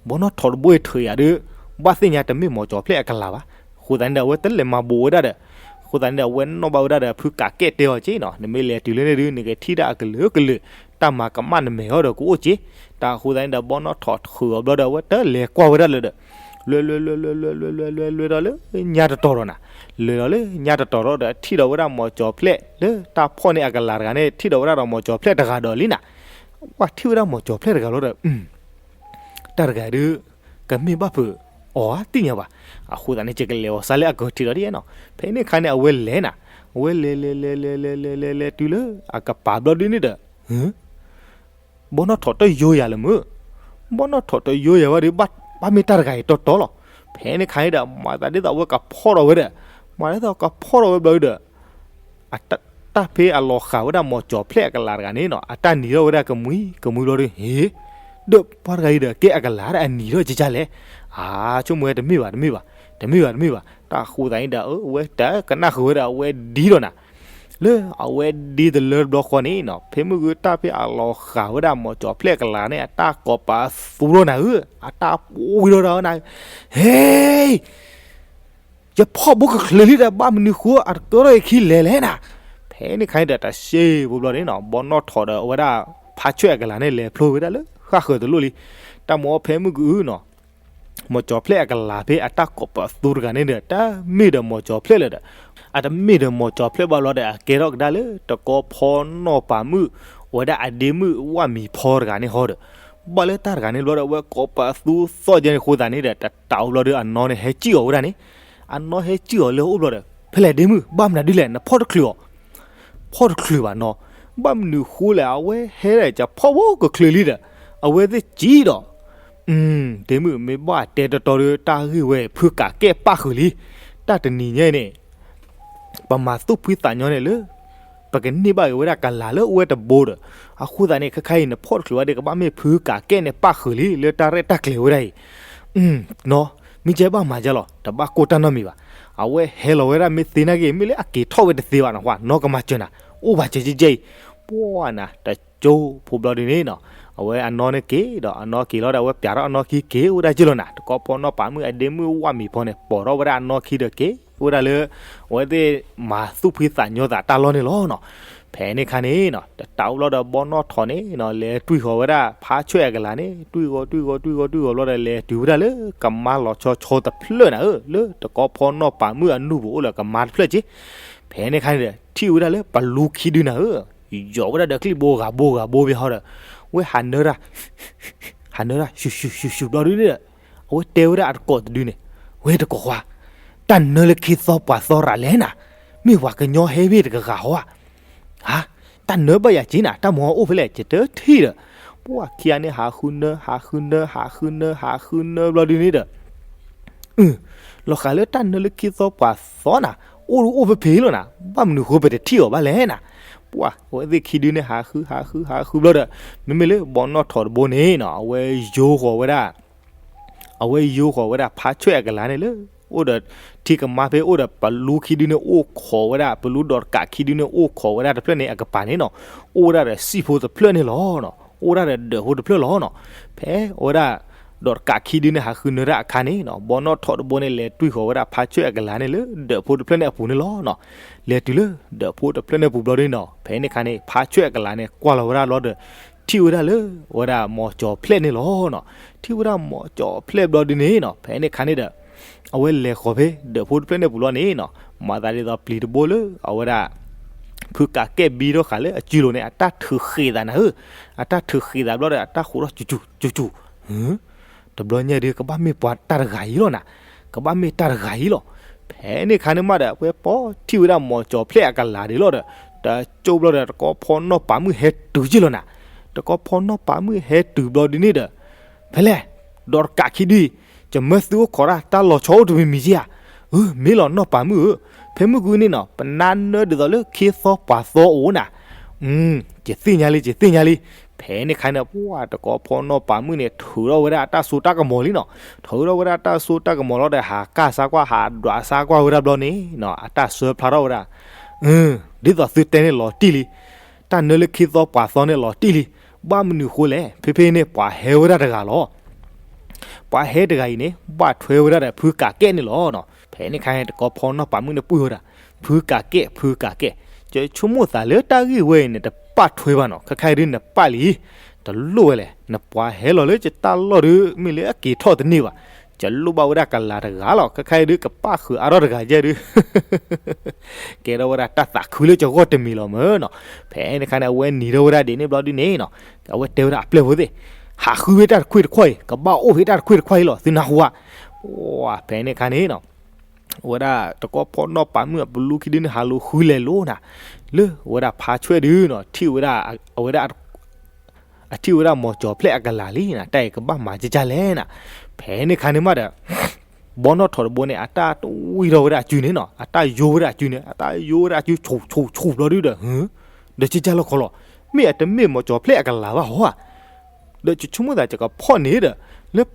ဘီနီၣ်ထိးတဘိအံၤထုးယၤဒီး ဘၣ်သ့ၣ်ညါတမ့ၢ်မီၤကၠီၤဖျဲၣ်အကလၤဘၣ်. အဃိသတးန့ၣ်ဒီး အဝဲတလဲၤမၤဘူးဝဲဒၣ်ဒီး အဃိသတးန့ၣ်ဒီး အဝဲနီၣ်ဘၣ်ဝဲဒၣ်ဒီး ဖုကးကဲၣ်တဲအီၤက့နီၤ နမ့ၢ်လဲၤတုၤလၢန့ၣ်ဒုး နကထံၣ်ဒၣ်အကလုာ်ကလုာ် တၢ်မၤကမၣ်နမဲာ်အီၤဒီးကအိၣ်က့. တၢ်အဃိသတးန့ၣ်ဒီး ဘီနီၣ်ထိးထုးအီၤဘျီဒီး အဝဲတလဲၤကွၢ်ဝဲဒၣ်လၢၤဒီး လဲၤလဲၤလဲၤလဲၤလဲၤလဲၤလဲၤလဲၤလဲၤလဲၤဒီးလၢညါတတီၤဒီးနၤ, လဲၤဒီးလၢညါတတီၤဒီး ထံၣ်ဒီးဝဲဒၣ်မီၤကၠီၤဖျဲၣ်လၢတၢ်ဖီၣ်န့ၢ်အကလၤတဂၤန့ၣ် ထံၣ်ဒီးဝဲဒၣ်ဒီးမီၤကၠီၤဖျဲၣ်တဂၤဒီးလံနၤ, ပှၤထံၣ်ဝဲဒၣ်မီၤကၠီၤဖျဲၣ်တဂၤလီၤဒီး တၢ်တဂၤဒုး ကမ့ၢ်ဘၣ်ဖုးအီၤဧါသ့ၣ်ညါဘၣ်. အဃိသတးန့ၣ် ယကလဲၤအီၤစါလၢအကထံးဒီးဒ်နီၤ. ဖဲန့ၣ်အခါန့ၣ် အဝဲလဲၤနၤ, အဝဲလဲၤလဲၤလဲၤလဲၤလဲၤလဲၤလဲၤလဲၤတုၤလၢအကပၤဘျီဒုန့ၣ်ဒီး ဘီနီၣ်ထိးတယိယၤလၢမုၢ်, ဘီနီၣ်ထိးတယိယၤဘၣ်ဒီး ဘၣ်မ့ၢ်တၢ်တဂၤအံၤတီတီလီၤ. ဖဲန့ၣ်အခါန့ၣ်ဒီး မၤသးဒ်သိးအဝဲကဖီၣ်ထီၣ်ဝဲဒီး မၤသးဒ်သိးကဖီၣ်ထီၣ်ဝဲဘျီဒီး အတၢ်ဖဲအလီၤဃာ်ဝဲဒၣ်မီၤကၠီၤဖျဲၣ်အကလၤတဂၤန့ၣ်နီၤ အတၢ်နံၤထီၣ်ဝဲဒၣ်ကမှံကမှံဘျီဒီး ဟ့ၣ်, ဒီးပှၤတဂၤအံၤဒီး ကဲအကလၤဒၣ်အနံၤထီၣ်ကကလဲၣ်. အါ ဆိကမိၣ်ဝဲတမ့ၢ်ဘၣ် တမ့ၢ်ဘၣ် တမ့ၢ်ဘၣ် တမ့ၢ်ဘၣ် တၢ်ဃိသးန့ၣ်ဒီး အဝဲတကနၣ်ဃုာ်ဝဲဒီးအဝဲဒံဒီးနၤ လၢအဝဲဒံတလၢတဘျီဃီန့ၣ်နီၤ ဖဲမုၢ်ဂုၢ်တၢ်ဖဲအလီၤဃာ်ဝဲဒၣ်မီၤကၠီၤဖျဲၣ်အကလၤန့ၣ် အတၢ်ကိးပသူထီၣ်နၤဧၢ, အတၢ်ပူၤဝံၤဒီးနၤဧၢ, ဟ့ၣ် ယဖီၣ်ဘိကချုးလံဒီး ဘၣ်မနုၤဃိအတကဲထီၣ်အခံလဲၤလဲၣ်နၤ. ဖဲန့ၣ်ခါန့ၣ်ဒီး တၢ်စ့ဖိဘျီန့ၣ်နီၤ ဘီနီၣ်ထိးဒီးအဝဲဒၣ် ဖါဆွဲၣ်အကလၤန့ၣ် လဲၤဖျိဝဲဒၣ်လၢဃၣ်ဃၢၤတလိၣ်လံ. တၢ်မ့ၢ်အီဖဲမုၢ်ဂုၢ်နီၤ မီၤကၠီၤဖျဲၣ်အကလၤဖဲအတၢ်ကိးပသူတဂၤန့ၣ်ဒီး တမ့ၢ်ဒီးမီၤကၠီၤဖျဲၣ်လၢၤဒီး အတမ့ၢ်ဒီးမီၤကၠီၤဖျဲၣ်ဘၣ်ဘျီဒီး အကဲထီၣ်ကဒါလၢ တကီဖီနီၢ်ပၤမုၣ် အဝဲဒၣ်အဒ့မုၣ်ဝၣ်မံၤဖီတဂၤန့ၣ်ဟီဒီး ဘၣ်လၢတၢ်တဂၤန့ၣ်ဘျီဒီး အဝဲကိးပသူသီၣ်ကဲန့ၣ်အဃိသတးန့ၣ်ဒီး တတးအိၣ်ဘျီဒီး အနီၢ်န့ၣ်ဟဲစံၣ်အီၤဝဲဒၣ်န့ၣ်, အနီၢ်ဟဲစံၣ်အီၤလၢအအိၣ်ဘျီဒီး ဖဲလဲၣ်ဒ့မုၣ် ဘၣ်မနုၤဒ်လဲၣ် နဖီၣ်တချုးအီၤ ဖီၣ်တချုးဘၣ်နီၤ, ဘၣ်မနုၤဃိလဲၣ် အဝဲဟဲဒီးကဖီၣ်ဖိကချုးလံဒီး အဝဲသ့ၣ်စံၣ်ဒီး ဒ့မုၣ် မ့ၢ်ဘၣ်တဲတီတီဒီး တၢ်ဂ့ၢ်ဝဲဖုကးကဲၣ်ပၣ်ဃုာ်လံ, တၢ်တနံၤညါအံၤန့ၣ် ပမၤသူၣ်ဖှံသးညီန့ၣ်လၢ ပကန့ၢ်ဘၣ်က့ၤဝဲဒၣ်ကလၤလၢအိၣ်ဝဲတဘိဒီး အဃိသတးန့ၣ် ခဲခါအံၤ နဖီၣ်တချုးဘၣ်ဒီး ကဘၣ်မ့ၢ်ဖုကးကဲၣ်န့ၣ်ပၣ်ဃုာ်လံ လၢတၢ်ရဲၣ်တၢ်ကျဲၤဝဲဒၣ်အံၤ နီၤ, မ့ၢ်ကဲဘၣ်မၤကဲလီၤ တဘၣ်ကိၢ်တၢ်နီတမံၤဘၣ်. အဝဲဟဲလီၤဝဲဒၣ်မ့ၢ်သ့နာ်က့ မ့ၢ်လၢအက့ၤထီၣ်ဝဲတသ့ဘၣ်နီၤ ပှၤနီၢ်ကမၤစၢၤနၤ အိၣ်ဘၣ်စၢၤကဲကဲအံၤ, ပှၤနၤ တကၠိဖိဘျီဒ်န့ၣ်နီၤ, အဝဲအနီၢ်န့ၣ်က့ၤဒီး အနီၢ်က့ၤလီၤဒီး အဝဲပျးထီၣ်အနီၢ်ခံက့ၤဝဲဒၣ်က့လီၤနၤ, တကီဖီနီၢ်ပၤမုၣ်အဒ့မုၣ်ဝၣ်မံၤဖီန့ၣ် ပိာ်ထီၣ်ဝဲဒၣ်အနီၢ်ခံဒီးက့ၤဝဲဒၣ်လၢ အဝဲသ့ၣ်မၤသူၣ်ဖှံသးညီသးတၢ်လီၢ်န့ၣ်လီၤနီၤ. ဖဲန့ၣ်ခါန့ၣ်နီၤ တတးအိၣ်ဘျီဒီး ဘီနီၣ်ထိးန့ၣ်နီၤ လဲၤတွံၢ်ဃီၤဝဲဒၣ် ဖါဆွဲၣ်အကလၤန့ၣ် တွံၢ်ဃီၤ တွံၢ်ဃီၤ တွံၢ်ဃီၤ တွံၢ်ဃီၤဘျီဒီး လဲၤတုၤဝဲဒၣ်လၢကမါလီၤဆီဆီတဖျၢၣ်နၤဧၢ, လၢတကီဖီနီၢ်ပၤမုၣ်အနူၢ်ပူၤအိၣ်လၢကမါတဖျၢၣ်က့ၤ. ဖဲန့ၣ်ခါန့ၣ်ဒီး ထံၣ်ဝဲဒၣ်လၢပလူခံဒုနၤဧၢ, ယီၤဝဲဒၣ်ဒီးကျံၣ်ဘိဂၤဘိဂၤဘိဘၣ်ဟီဒီး ဝဲဟးနၢတၢ် ဟးနၢတၢ် ရှုၣ်ရှုၣ်ရှုၣ်ရှုၣ်ဘျီဒုန့ၣ်ဒီး အဝဲတဲဝဲဒၣ်အတကိးတဒုန့ၣ်, ဝဲတကိးခွါ, တၢ်နၢလၢခံသီပှၤသီရၤလဲၣ်နၤ, မ့ၢ်ပှၤကညီဟဲဘ့ၣ်တကဂၤဟီဧါ. ဟါ, တၢ်နၢဘၣ်ယၤက့ၤနၤ တၢ်မၤအိၣ်ဖဲလဲၣ် ယတထံၣ်ဒီး, ပှၤခံဂၤန့ၣ် ဟးဃုနၢ ဟးဃုနၢ ဟးဃုနၢ ဟးဃုနၢဘျီဒုန့ၣ်ဒီး လီၤဃာ်လၢတၢ်နၢလၢခံသီပှၤသီနၤ, အိၣ်အိၣ်ဖဲဖဲလီၤနၤ, ဘၣ်မနုၤဃိပတထံၣ်အီၤဘၣ်လဲၣ်နၤ. ပှၤအဝဲသ့ၣ်ခံဒုန့ၣ် ဟးဃု ဟးဃု ဟးဃုဘျီဒီး မ့မ့ၢ်လၢဘီနီၣ်ထိးတဘိန့ၣ်နီၤ အဝဲယိဃီၤဝဲဒၣ် အဝဲယိဃီၤဝဲဒၣ်ဖါဆွဲၣ်အကလၤန့ၣ်လၢ အိၣ်ဒီးထံကမါဖဲအိၣ်ဒီးပလူခံဒုန့ၣ် အိၣ်ခိးဝဲဒၣ် ပလူဒီးတကးခံဒုန့ၣ် အိၣ်ခိးဝဲဒၣ်တဖျၢၣ်န့ၣ်အကပၤန့ၣ်နီၤ, အိၣ်ဝဲဒၣ်ဒီးစံၣ်ဖိတဖျၢၣ်န့ၣ်လီၤနီၤ, အိၣ်ဝဲဒၣ်ဒီးဒၢးဖိတဖျၢၣ်လီၤနီၤ. ဖဲအဝဲဒၣ် ဒီးတကးခံဒုန့ၣ် ဟးဃုနၢတၢ်အခါန့ၣ်နီၤ ဘီနီၣ်ထိးတဘိန့ၣ် လဲၤတွံၢ်ဃီၤဝဲဒၣ်ဖါဆွဲၣ်အကလၤန့ၣ်လၢဒၢးဖိတဖျၢၣ်န့ၣ်အပူၤန့ၣ်လီၤနီၤ. လဲၤတုၤလၢဒၢးဖိတဖျၢၣ်န့ၣ်အပူၤဘျီဒုန့ၣ်နီၤ ဖဲန့ၣ်အခါန့ၣ် ဖါဆွဲၣ်အကလၤန့ၣ် ကွၢ်လီၤဝဲဒၣ်လီၤဒီး ထံၣ်ဝဲဒၣ်လၢ အဝဲဒၣ်မီၤကၠီၤဖျဲၣ်န့ၣ်လီၤနီၤ. ထံၣ်ဝဲဒၣ်မီၤကၠီၤဖျဲၣ်ဘျီဒုန့ၣ်နီၤ ဖဲန့ၣ်အခါန့ၣ်ဒီး အဝဲလဲၤဃီၤဖဲဒၢးဖိတဖျၢၣ်န့ၣ်အပူၤလီၤန့ၣ်နီၤ မၤသးဒ်သိးပျံၤတဘိလၢ အဝဲဒၣ် ဖုကးကဲၣ်ဘံထီၣ်ဃာ်လၢအစုလိၤန့ၣ် အတၢ်ထုးဃ့းသးနၤဧၢ, အတၢ်ထုးဃ့းသးဘျီဒီး အတၢ်ဃိးထီၣ်စူၤစူၤစူၤစူၤ တဘျီညါဒီး ကဘၣ်မ့ၢ်ပှၤတၢ်တဂၤအံၤလီၤနၤ, ကဘၣ်မ့ၢ်တၢ်တဂၤအံၤလီၤ. ဖဲန့ၣ်အခါန့ၣ်မးဒီး အဝဲပိာ်ထံၣ်ဝဲဒၣ်မီၤကၠီၤဖျဲၣ်အကလၤဒ်လီၤဒီး တကၠိဘျီဒီး တကီဖီနီၢ်ပၤမုၣ်ဟဲတုၤက့ၤလီၤနၤ, တကီဖီနီၢ်ပၤမုၣ်ဟဲတုၤဘျီဒုန့ၣ်ဒီး ဖဲလဲၣ်, ဒီးတကးခံဒုအံၤ, ယမၢသုအိၣ်ခိးတၢ် တၢ်လီၤဆီအိၣ်တမံၤမံၤဧါ. အၢ မ့ၢ်လီၤနီၢ်ပၤမုၣ်ဧၢ, ဖဲမုၢ်ဂုၢ်န့ၣ်နီၤ ပနၢ်နၢဒ်သိးလၢခ့သီပှၤသီအိၣ်နၤ. ယသ့ၣ်ညါလံ ယသ့ၣ်ညါလံ. ဖဲန့ၣ်အခါန့ၣ် ပှၤတကီဖီနီၢ်ပၤမုၣ်န့ၣ် ထုးထီၣ်ဝဲဒၣ်အတၢ်စိတၢ်ကမီၤလံနီၤ, ထုးထီၣ်ဝဲဒၣ်တၢ်စိတၢ်ကမီၤလီၤဒီး ဟးကၢ်ဆါကွၢ် ဟးဒွးဆါကွၢ်ဝဲဒၣ်ဘျီန့ၣ်နီၤ အတၢ်ဆၢဖျါထီၣ်ဝဲဒၣ် ဒ်သိးသုတဲန့ၣ်လီၤတံၢ်လံ, တၢ်နၢလၢခ့သီပှၤသီန့ၣ်လီၤတံၢ်လံ, ဘၣ်မနုၤဃိလဲၣ်, ဖဲဖဲန့ၣ် ပှၤဟဲဝဲဒၣ်တဂၤလီၤ. ပှၤဟဲတဂၤအံၤန့ၣ် ဘၣ်ထွဲဝဲဒၣ်ဒီးဖုကးကဲၣ်န့ၣ်လီၤ. ဖဲန့ၣ်အခါန့ၣ် တကီဖီနီၢ်ပၤမုၣ်န့ၣ်ပှံၢ်ဝဲဒၣ်, ဖုကးကဲၣ် ဖုကးကဲၣ်, ယဆိကမိၣ်သးလၢတၢ်ဂ့ၢ်ဝဲအံၤန့ၣ် တပာ်ထွဲဘၣ်နီၤ, ခဲခါအံၤဒုးနပာ်လံ, တလိၣ်ဝဲလဲၣ်, နပှၤဟဲလီၤလၢယတၢ်လီၢ်ဒုး မ့ၢ်လၢအက့ၤထီၣ်တန့ၢ်ဘၣ်, ကလိၣ်ဘၣ်ဝဲဒၣ်ကလၤတဂၤလီၤ. ခဲခါအံၤဒုး ကပၣ်ဃုာ်အါထီၣ်တဂၤယဲၢ်ဒုး ကဲထီၣ်ဝဲဒၣ်တၢ်သးခုလၢကဂီၢ်တမံၤလီၤမၢ်နီၤ. ဖဲန့ၣ်ခါန့ၣ် အဝဲနံၤထီၣ်ဝဲဒၣ်ဒ်န့ၣ်ဘျီဒုးန့ၣ်နီၤ, အဝဲတဲဝဲဒၣ်အပျဲၢ်ဖိသ့ၣ်, ဟးဃုဖဲတၢ်တခွံၣ်တခွါအံၤ, ကဘၣ်အိၣ်ဖဲတၢ်တခွံၣ်တခွါအံၤလီၤ, သုနၢ်ဟူဧါ. ဝဲဖဲန့ၣ်ခါန့ၣ်နီၤ အဝဲဒၣ်တကီၢ်ဖီၣ်နီၢ်ပၤမုၣ်အပလူခံဒုန့ၣ် ဟးလူၤဃုလဲၤလိၤနၤ, လၢအဝဲဒၣ်ဖါဆွဲၣ်ဒုနီၤ ထံၣ်ဝဲဒၣ် အဝဲဒၣ် အထံၣ်ဝဲဒၣ်မီၤကၠီၤဖျဲၣ်အကလၤလံနၤ, တၢ်အံၤကဘၣ်မၤကကၢ်လဲၣ်နၤ. ဖဲန့ၣ်ခါန့ၣ်မးဒီး ဘီနီၣ်ထိးတဘိန့ၣ် အတၢ်တဝံၣ်ထီၣ်ဝဲဒၣ်အစုန့ၣ်နီၤ, အတၢ်ယိဝဲဒၣ်အစုန့ၣ်, အတၢ်ယိဝဲဒၣ်အစု ဆူၣ်ဆူၣ်ဆူၣ်ဘျီဒုဒီး, ဒီးကကၢ်လီၤခီလီၤ, မ့ၢ်အတမ့ၢ်မီၤကၠီၤဖျဲၣ်အကလၤဘၣ်ဟီဧါ. ဒီးယဆိကမိၣ်သးယကဖီၣ်န့ၣ်ဒီး လၢ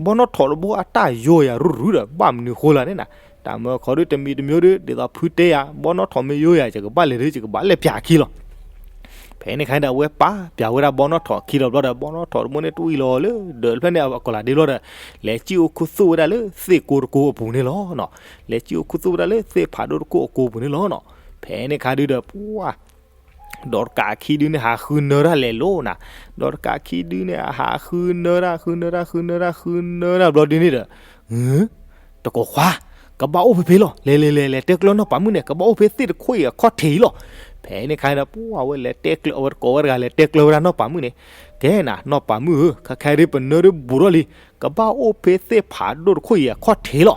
ဘီနီၣ်ထိးတဘိအတၢ်ယိယၤရူၤရူၤဒီး ဘၣ်မနုၤဃိလဲၣ်န့ၣ်နၤ, တၢ်မၢခီဒုတမံၤတမံၤဒု ဒ်သိးဖုတဲယၤ ဘီနီၣ်ထိးမ့ၢ်ယိယၤ ယကဘၣ်လဲၤဒု ယကဘၣ်လဲၤပျးအခံလီၤ. ဖဲန့ၣ်ခါန့ၣ်ဒီး အဝဲပာ်ပျးဝဲဒၣ်ဘီနီၣ်ထိးအခံလီၤဘျီဒီး ဘီနီၣ်ထိးတဘိန့ၣ်တဝံၣ်လီၤလၢ ဒီးဖျၢၣ်န့ၣ်အကလၤဒ့ဘျီဒီး လဲၤစံၣ်အိၣ်ခူသူၣ်ဝဲဒၣ်လၢသ့ၣ်ကိတကိအပူၤန့ၣ်လီၤ. လဲၤစံၣ်အိၣ်ခူသူၣ်ဝဲဒၣ်လၢသ့ၣ်ဖးဒိၣ်တကိအကိပူၤန့ၣ်လီၤ. ဖဲန့ၣ်ခါဒုဒီး ပှၤ ဒီးတကးအခံဒုန့ၣ် ဟးဃုနၢတၢ်လဲၤလိၤနၤ, ဒီးတကးအခံဒုန့ၣ် ဟးဃုနၢတၢ် ဃုနၢတၢ် ဃုနၢတၢ် ဃုနၢတၢ်ဘျီဒုန့ၣ်ဒီး တကိးခွါ, ကဘၣ်အိၣ်ဖဲဖဲလီၤ, လဲၤလဲၤလဲၤလဲၤတဲကျၢၤနီၢ်ပၤမုၣ်န့ၣ် ကဘၣ်အိၣ်ဖဲသ့ၣ်တခိၣ်အံၤအခီၣ်ထံးလီၤ. ဖဲန့ၣ်ခါန့ၣ်ဒီး ပှၤဝဲလဲၤတဲကျၢၤ အဝဲတကိးဝဲတဂၤလဲၤတဲကျၢၤဝဲဒၣ်နီၢ်ပၤမုၣ်န့ၣ်, ကဲနၤ နီၢ်ပၤမုၣ်ဧၢ, ခဲခါဒုပနၢဒုဘူးထီၣ်လံ, ကဘၣ်အိၣ်ဖဲသ့ၣ်ဖးဒိၣ်တခိၣ်အံၤအခီၣ်ထံးလီၤ.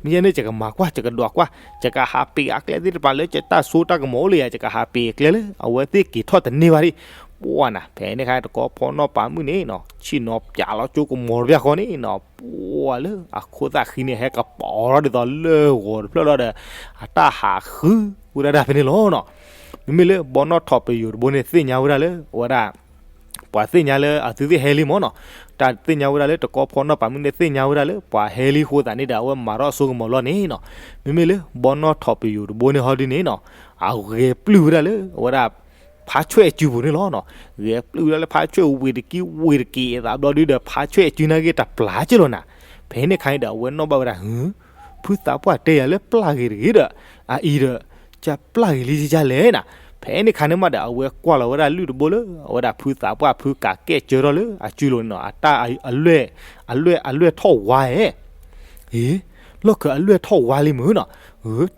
မ့ၢ်ယဲန့ၣ် ယကမၤကွၢ် ယကဒွးကွၢ်, ယကဟးပ့ၤအကျဲသ့ၣ်တဖၣ်လၢယတၢ်စိတၢ်ကမီၤအိၣ်လၢယၤ ယကဟးပ့ၤအကျဲလၢ အဝဲသ့ၣ်က့ၤထီၣ်တန့ၢ်ဘၣ်ဒံး, ပှၤနၤ ဖဲန့ၣ်ခါတကိးဖီၣ်နီၢ်ပၤမုၣ်န့ၣ်နီၤ ဆ့ၣ်နီၤပၠးလီၤကၠိကမီၤတဘျီဃီန့ၣ်နီၤ ပှၤလၢအခိၣ်သၣ်ဃံန့ၣ် ဟဲကပီၤထီၣ်ဒ်သိးလၢဂီၤတဖျၢၣ်လီၤဒီး အတၢ်ဟးဃုဝဲဒၣ်ဒၣ်ဖဲန့ၣ်လီၤနီၤ. မ့မ့ၢ်လၢဘီနီၣ်ထိးပယိၤတဘိန့ၣ် သ့ၣ်ညါဝဲဒၣ်လၢ အဝဲဒၣ် ပှၤသ့ၣ်ညါလၢအသုသ့ၣ်ဟဲလံမ့ၢ်နီၤ, တၢ်သ့ၣ်ညါဝဲဒၣ်လၢတကိးဖီၣ်နီၢ်ပၤမုၣ်န့ၣ် သ့ၣ်ညါဝဲဒၣ်လၢပှၤဟဲလံအဃိသတးန့ၣ်ဒီး အဝဲမၤထီၣ်အစိကမီၤလီၤန့ၣ်နီၤ. မ့မ့ၢ်လၢဘီနီၣ်ထိးပယိၤတဘိန့ၣ်ဟီဒုန့ၣ်နီၤ အဂဲၤပျုၢ်ဝဲဒၣ်လၢအဝဲဒၣ် ဖါဆွဲၣ်အစုပူၤန့ၣ်လီၤနီၤ. ဂဲၤပျုၢ်ဝဲဒၣ်လၢဖါဆွဲၣ်ဝ့ၤတကံဝ့ၤတက့ၤအသးဘျီဒုဒီး ဖါဆွဲၣ်အစုနာ်က့တပျၢ်က့ၢ်လီၤနၤ. ဖဲန့ၣ်ခါန့ၣ်ဒီး အဝဲနီၣ်ဘၣ်ဝဲဒၣ် ဟု ဖုသးပှၢ်တဲယၤလၢပျၢ်ဂ့ၤတဂ့ၤဒီး အအံၤဒီး ကပျၢ်ဂ့ၤလံကလဲၣ်နၤ. ဖဲန့ၣ်ခါန့ၣ်မးဒီး အဝဲကွၢ်လီၤဝဲဒၣ်လုၢ်တဘိလၢ အဝဲဒၣ်ဖုသးပှၢ်ဖုကးကဲၣ်စၢထီၣ်လၢအစုလိၤန့ၣ်နီၤ အတၢ်အလွဲၢ် အလွဲၢ် အလွဲၢ်ထီၣ်ဝါဧဲ အ့ လီၢ်ခၢၣ်အလွဲၢ်ထီၣ်ဝါလံမုၢ်နီၤ.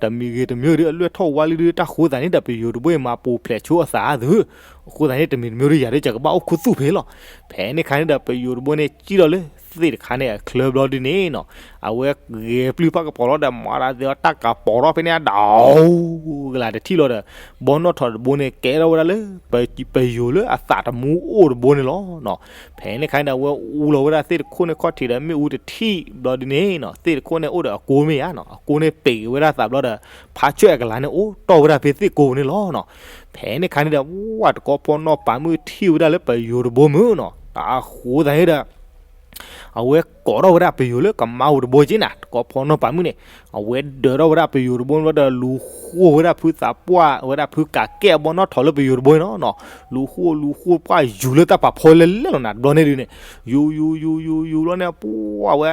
တမံၤဂ့ၤတမံၤဒု အလွဲၢ်ထီၣ်ဝါလံဒု တၢ်ဃိသးန့ၣ်ဒီး ပယိၤတဘိအံၤမၤပူၤဖျဲးဆိအသးသု အဃိသတးန့ၣ်တမံၤတမံၤဒု ယၤဒု ယကဘၣ်အိၣ်ခူသူၣ်ဖဲလီၤ. ဖဲန့ၣ်ခါန့ၣ်ဒီး ပယိၤတဘိန့ၣ် စံၣ်ထီၣ်လၢသ့ၣ်တခါန့ၣ်အချၢဘျီဒုန့ၣ်နီၤ အဝဲဂဲၤပျုၢ်ပာ်ကပီၤလီၤဒီး မၤဒၣ်သ့ၣ်အီၤတၢ်ကပီၤထီၣ်ဖဲန့ၣ်အဒၣ် ကလၤတထံၣ်လီၤဒီး ဘီနီၣ်ထိးတဘိန့ၣ် ကဲထီၣ်ဝဲဒၣ်လၢ ပယိၤလၢအသးတမူအိၣ်တဘိန့ၣ်လီၤနီၤ. ဖဲန့ၣ်ခါန့ၣ်ဒီး အဝဲအူလီၤဝဲဒၣ်သ့ၣ်တခိၣ်န့ၣ်ခီၣ်ထံးဒီးမ့ၣ်အူတထံၣ်ဘျီဒုန့ၣ်နီၤ သ့ၣ်တခိၣ်န့ၣ်အိၣ်ဒီးအကိမ့ၢ်ဧါနီၤ အကိန့ၣ်ပ့ၤက့ၤဝဲဒၣ်သးဘျီဒီး ဖါဆွဲၣ်အကလၤန့ၣ်အိၣ်တီၢ်ဝဲဒၣ်ဖဲသ့ၣ်ကိပူၤန့ၣ်လီၤနီၤ. ဖဲန့ၣ်ခါန့ၣ်ဒီး ဝဲတကိးဖီၣ်နီၣ်ပၤမုၣ်ထံၣ်ဝဲဒၣ်လၢပယိၤတဘိမုၢ်နီၤ တၢ်ဃိသးန့ၣ်ဒီး အဝဲကိးထီၣ်ဝဲဒၣ်ပယိၤလၢကမါပူၤတဘိက့ၢ်နၤ တကိးဖီၣ်နီၣ်ပၤမုၣ်န့ၣ် အဝဲဒၢးထီၣ်ဝဲဒၣ်ပယိၤတဘိန့ၣ်ဘျီဒီး လူၤဃိၣ်ဝဲဒၣ်ဖုသးပှၢ် အဝဲဒၣ်ဖုကးကဲၣ်အဘီနီၣ်ထိးလၢပယိၤတဘိန့ၣ်နီၤ လူၤဃိၣ်လူၤဃိၣ်ပှၢ်ယူၤလၢတၢ်ပာ်ဖီလဲၣ်လဲၣ်လီၤနၤ တဘျီန့ၣ်ဒုန့ၣ် ယူၤယူၤယူၤယူၤယူၤဘျီန့ၣ် ပှၤဝဲ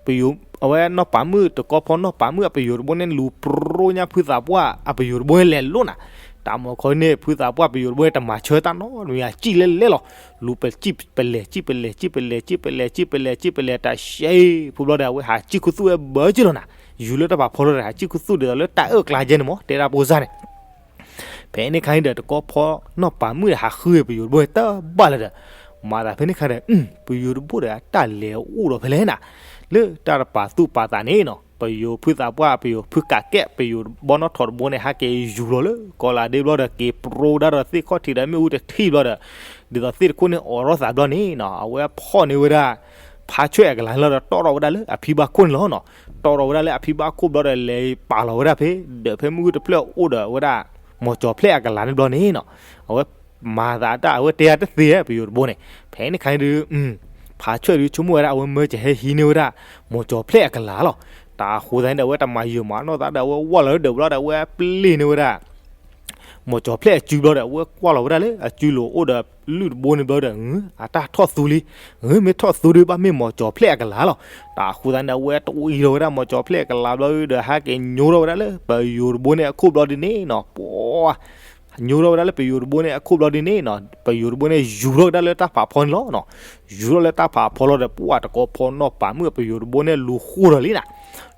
ပယိၤ အဝဲနီၣ်ပၤမုၣ် တကိးဖီၣ်နီၣ်ပၤမုၣ်အပယိၤတဘိန့ၣ် လူၤပြိညါဖုသးပှၢ်အပယိၤတဘိန့ၣ်လဲၤလိၤနၤ တၢ်မၢခီန့ၣ် ဖုသးပှၢ်ပယိၤတဘိန့ၣ် တမၤဆၢတၢ်နီတမံၤ စံၣ်လဲၣ်လဲၣ်လီၤ လူၤပစံၣ်ပလဲၤ စံၣ်ပလဲၤ စံၣ်ပလဲၤ စံၣ်ပလဲၤ စံၣ်ပလဲၤ တၢ်ရှဲအံၤ ဖုဘျီဒီး အဝဲဟးစံၣ်ခူသူၣ်ဝဲဘၢက့ၢ်လီၤနၤ ယူၤလၢတၢ်ပာ်ဖီလီၤဒီး ဟးစံၣ်ခူသူၣ်ဒ်သိးလၢတၢ်အၢၣ်ကျါကဲန့ၣ်မး တဲဒၣ်ဖိစၢ်န့ၣ် ဖဲန့ၣ်ခါန့ၣ်ဒီး တကိးဖီၣ်နီၣ်ပၤမုၣ်ဒီး ဟးဃုပယိၤတဘိန့ၣ်တဘၣ်လၢၤဒီး မၤသးဖဲန့ၣ်ခါဒီး ပယိၤတဘိဒီး အတၢ်လဲၤအိၣ်ဒီးဖဲလဲၣ်နၤ လၢတၢ်တပာ်သူၣ်ပာ်သးန့ၣ်နီၤ ပယိၤဖုသးပှၢ် ပယိၤဖုကးကဲၣ် ပယိၤဘီနီၣ်ထိးတဘိန့ၣ် ဟးက့ၤယူၤလီၤလၢကီးလးဒ့ဘျီဒီး က့ၤပြိဒၣ်ဒီးသ့ၣ်ခီၣ်ထံးဒီးမ့ၣ်အူတထံၣ်ဘျီဒီး ဒ်သိးသ့ၣ်တခိၣ်န့ၣ်အိးထီၣ်သးဘျီန့ၣ်နီၤ အဝဲဖီၣ်န့ၢ်ဝဲဒၣ် ဖါဆွဲၣ်အကလၤန့ၣ်လီၤဒီး တီၣ်ထီၣ်ဝဲဒၣ်လၢအဖံဘၣ်ခိၣ်န့ၣ်လီၤနီၤ တီၣ်ထီၣ်ဝဲဒၣ်လၢအဖံဘၣ်ခိၣ်ဘျီဒီး လဲၤပာ်လီၤဝဲဒၣ်ဖဲ ဒီးဖဲမ့ၣ်အူတဖျၢၣ်အိၣ်ဒီးဝဲဒၣ် မီၤကၠီၤဖျဲၣ်အကလၤန့ၣ်ဘျီန့ၣ်နီၤ အဝဲမၤသးတၢ် အဝဲတဲတသ့ ပယိၤတဘိန့ၣ် ဖဲန့ၣ်ခါန့ၣ်ဒုး ဖါဆွဲၣ်ဒုး ဆိကမိၣ်ဝဲဒၣ်အဝဲမၢကဟဲဟံးန့ၢ်ဝဲဒၣ် မီၤကၠီၤဖျဲၣ်အကလၤလီၤ တၢ်ဃိသတးန့ၣ်ဒီး အဝဲတမၤယၢၤမၤနီၢ်သးဒီး အဝဲဝၢ်လီၤလၢဒၢးဘျီဒီး အဝဲပျ့ၤန့ၢ်ဝဲဒၣ် မီၤကၠီၤဖျဲၣ်အစုဘျီဒီး အဝဲကွၢ်လီၤဝဲဒၣ်လၢအစုလိၤအိၣ်ဒီးလုၢ်တဘိန့ၣ်ဘျီဒီး အတၢ်ထီၣ်သူလံ မ့ၢ်ထီၣ်သူဒုး ဘၣ်မ့ၢ်မီၤကၠီၤဖျဲၣ်အကလၤလီၤ တၢ်ဃိသတးန့ၣ်ဒီး အဝဲတအံၤလီၤဝဲဒၣ်မီၤကၠီၤဖျဲၣ်အကလၤဘျီဒီး ဟဲက့ၤညိထီၣ်ဝဲဒၣ်လၢ ပယိၤတဘိန့ၣ်အခိၣ်ဘျီဒုးန့ၣ်နီၤ ပှၤ ညိထီၣ်ဝဲဒၣ်လၢပယိၤတဘိန့ၣ်အခိၣ်ဘျီဒ်န့ၣ်နီၤ, ပယိၤတဘိန့ၣ်ယူၤထီၣ်ကဒါလၢတၢ်ဖးဖီန့ၣ်လီၤနီၤ. ယူၤထီၣ်လၢတၢ်ဖးဖီလီၤဒီး ပှၢ်တကီဖီနီၢ်ပာ်မုၣ်အပယိၤတဘိန့ၣ်လူၤဃိၢ်ဒီးလံနၤ.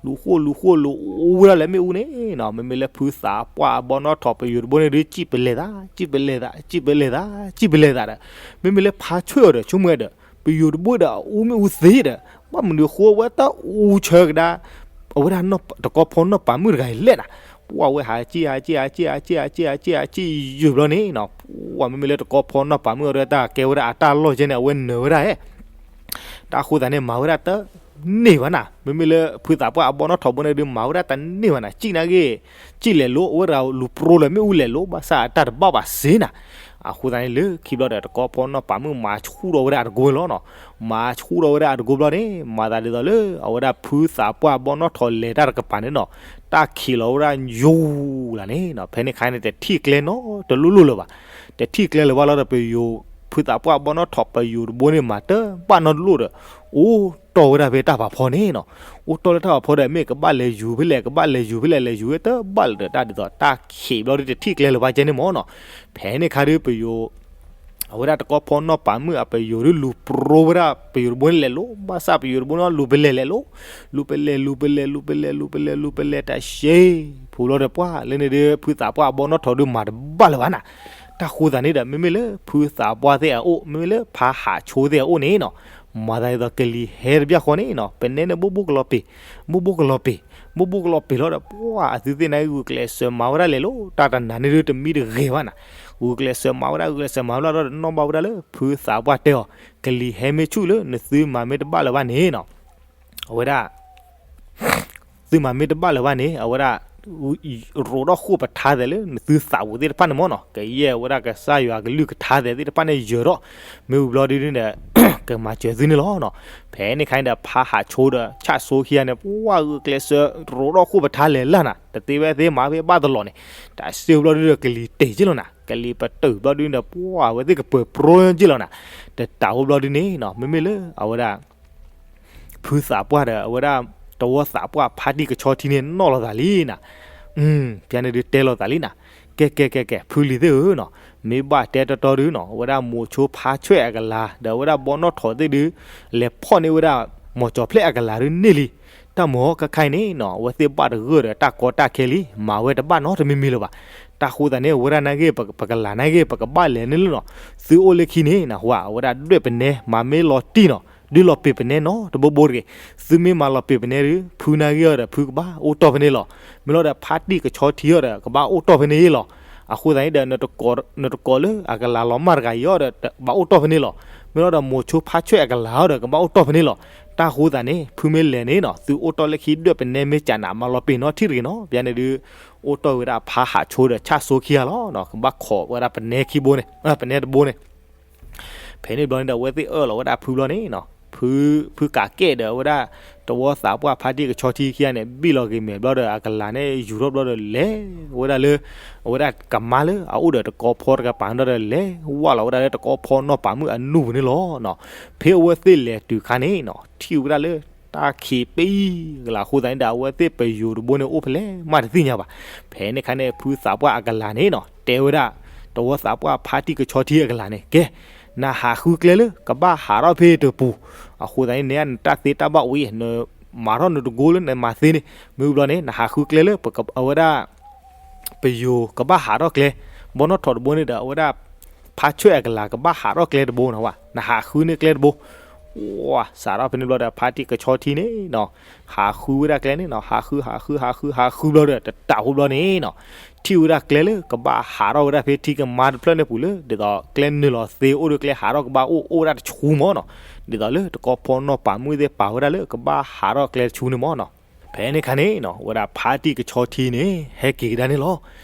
လူၤဃိၢ်လူၤဃိၢ်လူၤအိၣ်ဝဲဒၣ်လၢမ့ၣ်အူန့ၣ်နီၤ. မ့မ့ၢ်လၢဖုသးပှၢ်အဘီနီၣ်ထိးပယိၤတဘိန့ၣ်ဒုး စံၣ်ပလဲၤသး စံၣ်ပလဲၤသး စံၣ်ပလဲၤသးဒီး မ့မ့ၢ်လၢဖါဆွဲၣ်အီၤဒီး ဆိကမိၣ်ဝဲဒီး ပယိၤတဘိဒီးအအူမ့ၣ်အူသ့ဒီး ဘၣ်မနုၤဃိအဝဲတၢ်အူဆၢကဒါ အဝဲဒၣ်တကီဖီနီၢ်ပာ်မုၣ်တဂၤအံၤလဲၣ်နၤ. ပှၢ်ဝဲဟးစံၣ်ဟးစံၣ်ဟးစံၣ်ဟးစံၣ်ဟးစံၣ်ဟးစံၣ် ဟးစံၣ်ယုာ်ဘျီန့ၣ်နီၤ. ပှၢ်မ့မ့ၢ်လၢတကီဖီနီၢ်ပာ်မုၣ်အီၤဒီး တၢ်ကဲဝဲဒၣ်အတၢ်လီၢ်ကဲန့ၣ် အဝဲနၢၤဝဲဒၣ်ဧဲ တၢ်အဃိသတးန့ၣ် မၤဝဲဒၣ်တန့ၢ်ဘၣ်နၤ. မ့မ့ၢ်လၢဖုသးပှၢ်အဘီနီၣ်ထိးဘိန့ၣ်ဒုး မၤဝဲဒၣ်တန့ၢ်ဘၣ်နၤ. စံၣ်နာ်က့ စံၣ်လဲၤလိၤ အဝဲတဂၤလူၤပြိလၢမ့ၣ်အူလဲၤလိၤ ဘၣ်ဆၣ်အတၢ်တဘၣ်ဘၣ်စ့နၤ. အဃိသတးန့ၣ် လၢခံဘျီဒီး တကီဖီနီၢ်ပာ်မုၣ်မၤဆူၣ်ထီၣ်ဝဲဒၣ်အတကိလီၤနီၤ. မၤဆူၣ်ထီၣ်ဝဲဒၣ်အတကိဘျီန့ၣ် မၤသးဒ်သိးလၢ အဝဲဒၣ်ဖုသးပှၢ်အဘီနီၣ်ထိးလဲၤတၢ်တကပၤန့ၣ်နီၤ, တၢ်ခံးလီၤဝဲဒၣ်ယိာ်လၢ်န့ၣ်နီၤ. ဖဲန့ၣ်ခါန့ၣ် တထံၣ်ကျဲနီတလိၣ်လိၣ်လၢၤဘၣ်. တထံၣ်ကျဲလၢၤဘၣ်လီၤဒီး ပယိၤ ဖုသးပှၢ်အဘီနီၣ်ထိးပယိၤတဘိန့ၣ် မၤတဘၣ်နီတလိၣ်ဒီး အိၣ်တီၢ်ဝဲဒၣ်ဖဲတၢ်ဖးဖီန့ၣ်နီၤ. အိၣ်တီၢ်လၢတၢ်ဖးဖီဒီး မ့ၢ်ကဘၣ်လဲၤယူၤဖဲလဲၣ် ကဘၣ်လဲၤယူၤဖဲလဲၣ် လဲၤယူၤဝဲတဘၣ်လၢၤဒီး တၢ်ဒ်သိးတၢ်ခံးဘျီဒုး တထံၣ်ကျဲလၢၤဘၣ်ကဲန့ၣ်မ့ၢ်နီၤ. ဖဲန့ၣ်ခါဒုး ပယိၤ အဝဲဒၣ်တကီဖီနီၢ်ပာ်မုၣ်အပယိၤဒုး လူၤပြိဝဲဒၣ်ပယိၤတဘိန့ၣ်လဲၤလိၤ ဘၣ်ဆၣ်ပယိၤတဘိန့ၣ်လူၤပလဲၤလဲၤလိၤ, လူၤပလဲၤ လူၤပလဲၤ လူၤပလဲၤ လူၤပလဲၤ လူၤပလဲၤ တၢ်ရှဲ ဖိလီၤဒီး ပှၢ်လၢန့ၣ်ဒုး ဖုသးပှၢ်အဘီနီၣ်ထိးဒုး မၤတဘၣ်လၢၤဘၣ်နၤ. တၢ်ဃိသတးန့ၣ်ဒီး မ့မ့ၢ်လၢဖုသးပှၢ်သ့ၣ်အအိၣ် မ့မ့ၢ်လၢဖါဟးဆိသ့ၣ်အအိၣ်န့ၣ်နီၤ, မၤသးဒ်သိးကလံၤဟဲတဘျီဃီန့ၣ်နီၤ, ပနဲန့ၣ်ဘိၣ်ဘိၣ်ကလီၤပ့ၤ, ဘိၣ်ဘိၣ်ကလီၤပ့ၤ, ဘိၣ်ဘိၣ်ကလီၤပ့ၤလီၤဒီး ပှၢ်အသုသ့ၣ်န့ၣ် ဂုာ်ကျဲးစၢးမၤဝဲဒၣ်လဲၤလိၤ တၢ်တနၤန့ၣ်ဒုးတမံတဂ့ၤဘၣ်နၤ. ဂုာ်ကျဲးစၢးမၤဝဲဒၣ် ဂုာ်ကျဲးစၢးမၤဝဲဒၣ်ဒီး နီၣ်ဘၣ်ဝဲဒၣ်လၢ ဖုသးပှၢ်တဲအီၤ, ကလံၤဟဲမ့ၢ်ဆူၣ်လၢ နသုမၤမ့ၢ်တဘၣ်လၢၤဘၣ်န့ၣ်နီၤ, အဝဲဒၣ် သုမၤမ့ၢ်တဘၣ်လၢၤဘၣ်န့ၣ် အဝဲဒၣ် ရိးထီၣ်ဃိာ်ပထါသဲးလၢ နသုသးဝံၤသ့ၣ်တဖၣ်န့ၣ်မ့ၢ်နီၤ, ကယဲၢ်ဝဲဒၣ်ကစၢ်ယွၤကလုၢ်ကထါသဲးသ့ၣ်တဖၣ်န့ၣ်ယၢၤထီၣ်, မ့ၢ်ဝံၤဘျီဒုးန့ၣ်ဒီး ကမၤစၢၤသုန့ၣ်လီၤနီၤ. ဖဲန့ၣ်ခါန့ၣ်ဒီး ဖါဟးဆိဒီး ဆၣ်ဆိခံဂၤန့ၣ် ပှၢ်ဂုာ်ကျဲးစၢး ရိးထီၣ်ဃိာ်ပထါလဲၤလၢ်နၤ, တသ့ဝဲသ့မၤဖဲဘၣ်တလီၢ်န့ၣ်, တၢ်စ့ဘျီဒုးဒီး ကလံၤတ့ၢ်က့လီၤနၤ, ကလံၤပတုာ်ဘျီဒုးန့ၣ်ဒီး ပှၢ်အဝဲသ့ၣ်ကပၢၤပြိက့လီၤနၤ, တတၢ်အိၣ်ဘျီဒုးန့ၣ်နီၤ, မ့မ့ၢ်လၢအဝဲဒၣ် ဖုသးပှၢ်ဒီး အဝဲဒၣ် တဝီသးပှၢ်ဖါတံၢ်ကဆီထံန့ၣ် နီၣ်လီၤသးလံနၤ, ဖဲန့ၣ်ဒုးတဲလီၤသးလံနၤ, ကဲကဲကဲကဲ ဖုလံၤသ့ၣ်ဧၢနီၤ, မ့ၢ်ဘၣ်တဲတီတီဒုးနီၤ, အဝဲဒၣ်မိၤဆိဖါဆွဲၣ်အကလၤ ဒီးအဝဲဒၣ်ဘီနီၣ်ထိးသ့ၣ်ဒုး လဲၤဖီၣ်န့ၢ်ဝဲဒၣ် မိၤကၠီၤဖျဲၣ်အကလၤဒုးန့ၢ်လံ, တၢ်မၤအီၤခါခါအံၤန့ၣ်နီၤ, အဝဲသ့ၣ်ဘၣ်တဂၢၢ်ဒီးတၢ်ကီတၢ်ခဲလံ, မၤဝဲတဘၣ်နီတမံၤမံၤလၢၤဘၣ်. တၢ်ဃိသတးန့ၣ် အဝဲဒၣ်နာ်က့ ပကလၤနာ်က့ ပကဘၣ်လဲၤန့ၣ်လၢနီၤ, သုအိၣ်လၢခံန့ၣ်နဟူဧါ, အဝဲဒၣ်ဒွဲၣ်ပနဲမၤမ့ၢ်လီၤတံၢ်နီၤ, ဒုးလီၤပ့ၤပနဲနီတဘိဘိတဂ့ၤ, သုမ့ၢ်မၤလီၤပ့ၤပနဲဒုး ဖုနာ်ဂ့ၤအီၤဒီး ဖုကဘၣ်အိၣ်တီၢ်ဖဲန့ၣ်လီၤ. မ့ၢ်လီၤဒီး ဖါတံၢ်ကဆီထံအီၤဒီး ကဘၣ်အိၣ်တီၢ်ဖဲန့ၣ်လီၤ. အဃိသတးန့ၣ်ဒီး နတကိးလၢအကလၤလီၤမၢ်တဂၤအံၤအီၤဒီး ကဘၣ်အိၣ်တီၢ်ဖဲန့ၣ်လီၤ. မ့ၢ်လီၤဒီး မိၤဆိဖါဆွဲၣ်အကလၤအီၤဒီး ကဘၣ်အိၣ်တီၢ်ဖဲန့ၣ်လီၤ. တၢ်ဃိသတးန့ၣ် ဖုမ့ၢ်လဲၤန့ၣ်နီၤ, သုအိၣ်တီၢ်လၢခံဒွဲၣ်ပနဲမ့ၢ်ကနးမၤလီၤပ့ၤနီထံၣ်တဂ့ၤနီၤ. ဘၣ်န့ၣ်ဒုး အိၣ်တီၢ်ဝဲဒၣ်ဖါဟးဆိဒီး ဆၣ်ဆိခံဂၤလီၤ. ကဘၣ်ခိးဝဲဒၣ်ပနဲခံဘိန့ၣ်, ပနဲတဘိန့ၣ် ဖဲန့ၣ်ဘျီန့ၣ်ဒီး အဝဲသ့ၣ်အၢၣ်လီၤဝဲဒၣ်ဖုဘျီန့ၣ်နီၤ, ဖုကးကဲၣ်ဒီး အဝဲဒၣ် တဝီသးပှၢ်ဖါတံၢ်ကဆီထံခံဂၤန့ၣ် ဘံၣ်လီၤဂ့ၤမဲာ်ဘျီဒီး အကလၤန့ၣ် ယူၤထီၣ်ဘျီဒီး လဲၤဝဲဒၣ်လၢ အဝဲဒၣ်ကမါလၢအအိၣ်ဒီးတကီဖီတကပၤဒီး လဲၤဝၢ်လီၤဝဲဒၣ်လၢတကီဖီနီၢ်ပာ်မုၣ်အနူၢ်ပူၤန့ၣ်လီၤ. ဖဲအဝဲသ့ၣ်လဲၤတုၤခါန့ၣ်နီၤ, ထံၣ်ဝဲဒၣ်လၢ တၢ်ခံးပ့အံၤကလၤအဃိသတးန့ၣ်ဒီး အဝဲသ့ၣ်ပယိၤတဘိန့ၣ် အိၣ်ဖဲလဲၣ်မးတသ့ၣ်ညါဘၣ်. ဖဲန့ၣ်ခါန့ၣ် ဖုသးပှၢ်အကလၤန့ၣ်နီၤ တဲဝဲဒၣ် တဝီသးပှၢ်ဖါတံၢ်ကဆီထံအကလၤန့ၣ်, ကဲ နဟးဃုကျဲလၢ ကဘၣ်ဟးထီၣ်ဖဲတပူၤ, အဃိသတးန့ၣ် နတၢ်သ့တၢ်ဘၣ်အိၣ်အံၤ နမၤထီၣ်နတကိလၢနမၤသ့န့ၣ်, မ့ၢ်ဝံၤဘျီန့ၣ် နဟးဃုကျဲလၢ အဝဲဒၣ် ပယိၤကဘၣ်ဟးထီၣ်ကျဲ, ဘီနီၣ်ထိးတဘိန့ၣ်ဒီး အဝဲဒၣ် ဖါဆွဲၣ်အကလၤကဘၣ်ဟးထီၣ်ကျဲတဘိနီၤ, နဟးဃုန့ၢ်ကျဲတဘိ. ဝါ စးထီၣ်ဖဲန့ၣ်ဘျီဒီး ဖါတံၢ်ကဆီထံန့ၣ်နီၤ, ဟးဃုဝဲဒၣ်ကျဲန့ၣ်နီၤ, ဟးဃု ဟးဃု ဟးဃု ဟးဃုဘျီဒီး တတးဖိဘျီန့ၣ်နီၤ, ထံၣ်ဝဲဒၣ်ကျဲလၢကဘၣ်ဟးထီၣ်ဝဲဒၣ်ဖဲထံကမါတဖျၢၣ်န့ၣ်ပူၤလၢ ဒ်သိးကျဲနုာ်လီၤသ့အိၣ်ဒီး ကျဲဟးထီၣ်ကဘၣ်အိၣ်အိၣ်ဝဲဒၣ်တဆူမ့ၢ်နီၤ, ဒ်သိးလၢတကီဖီနီၢ်ပာ်မုၣ်သ့ၣ်ပာ်ဝဲဒၣ်လၢကဘၣ်ဟးထီၣ်ကျဲတဆူန့ၣ်မ့ၢ်နီၤ. ဖဲန့ၣ်ခါန့ၣ်နီၤ အဝဲဒၣ်ဖါတံၢ်ကဆီထံန့ၣ် ဟဲက့ၤကဒါန့ၣ်လီၤ.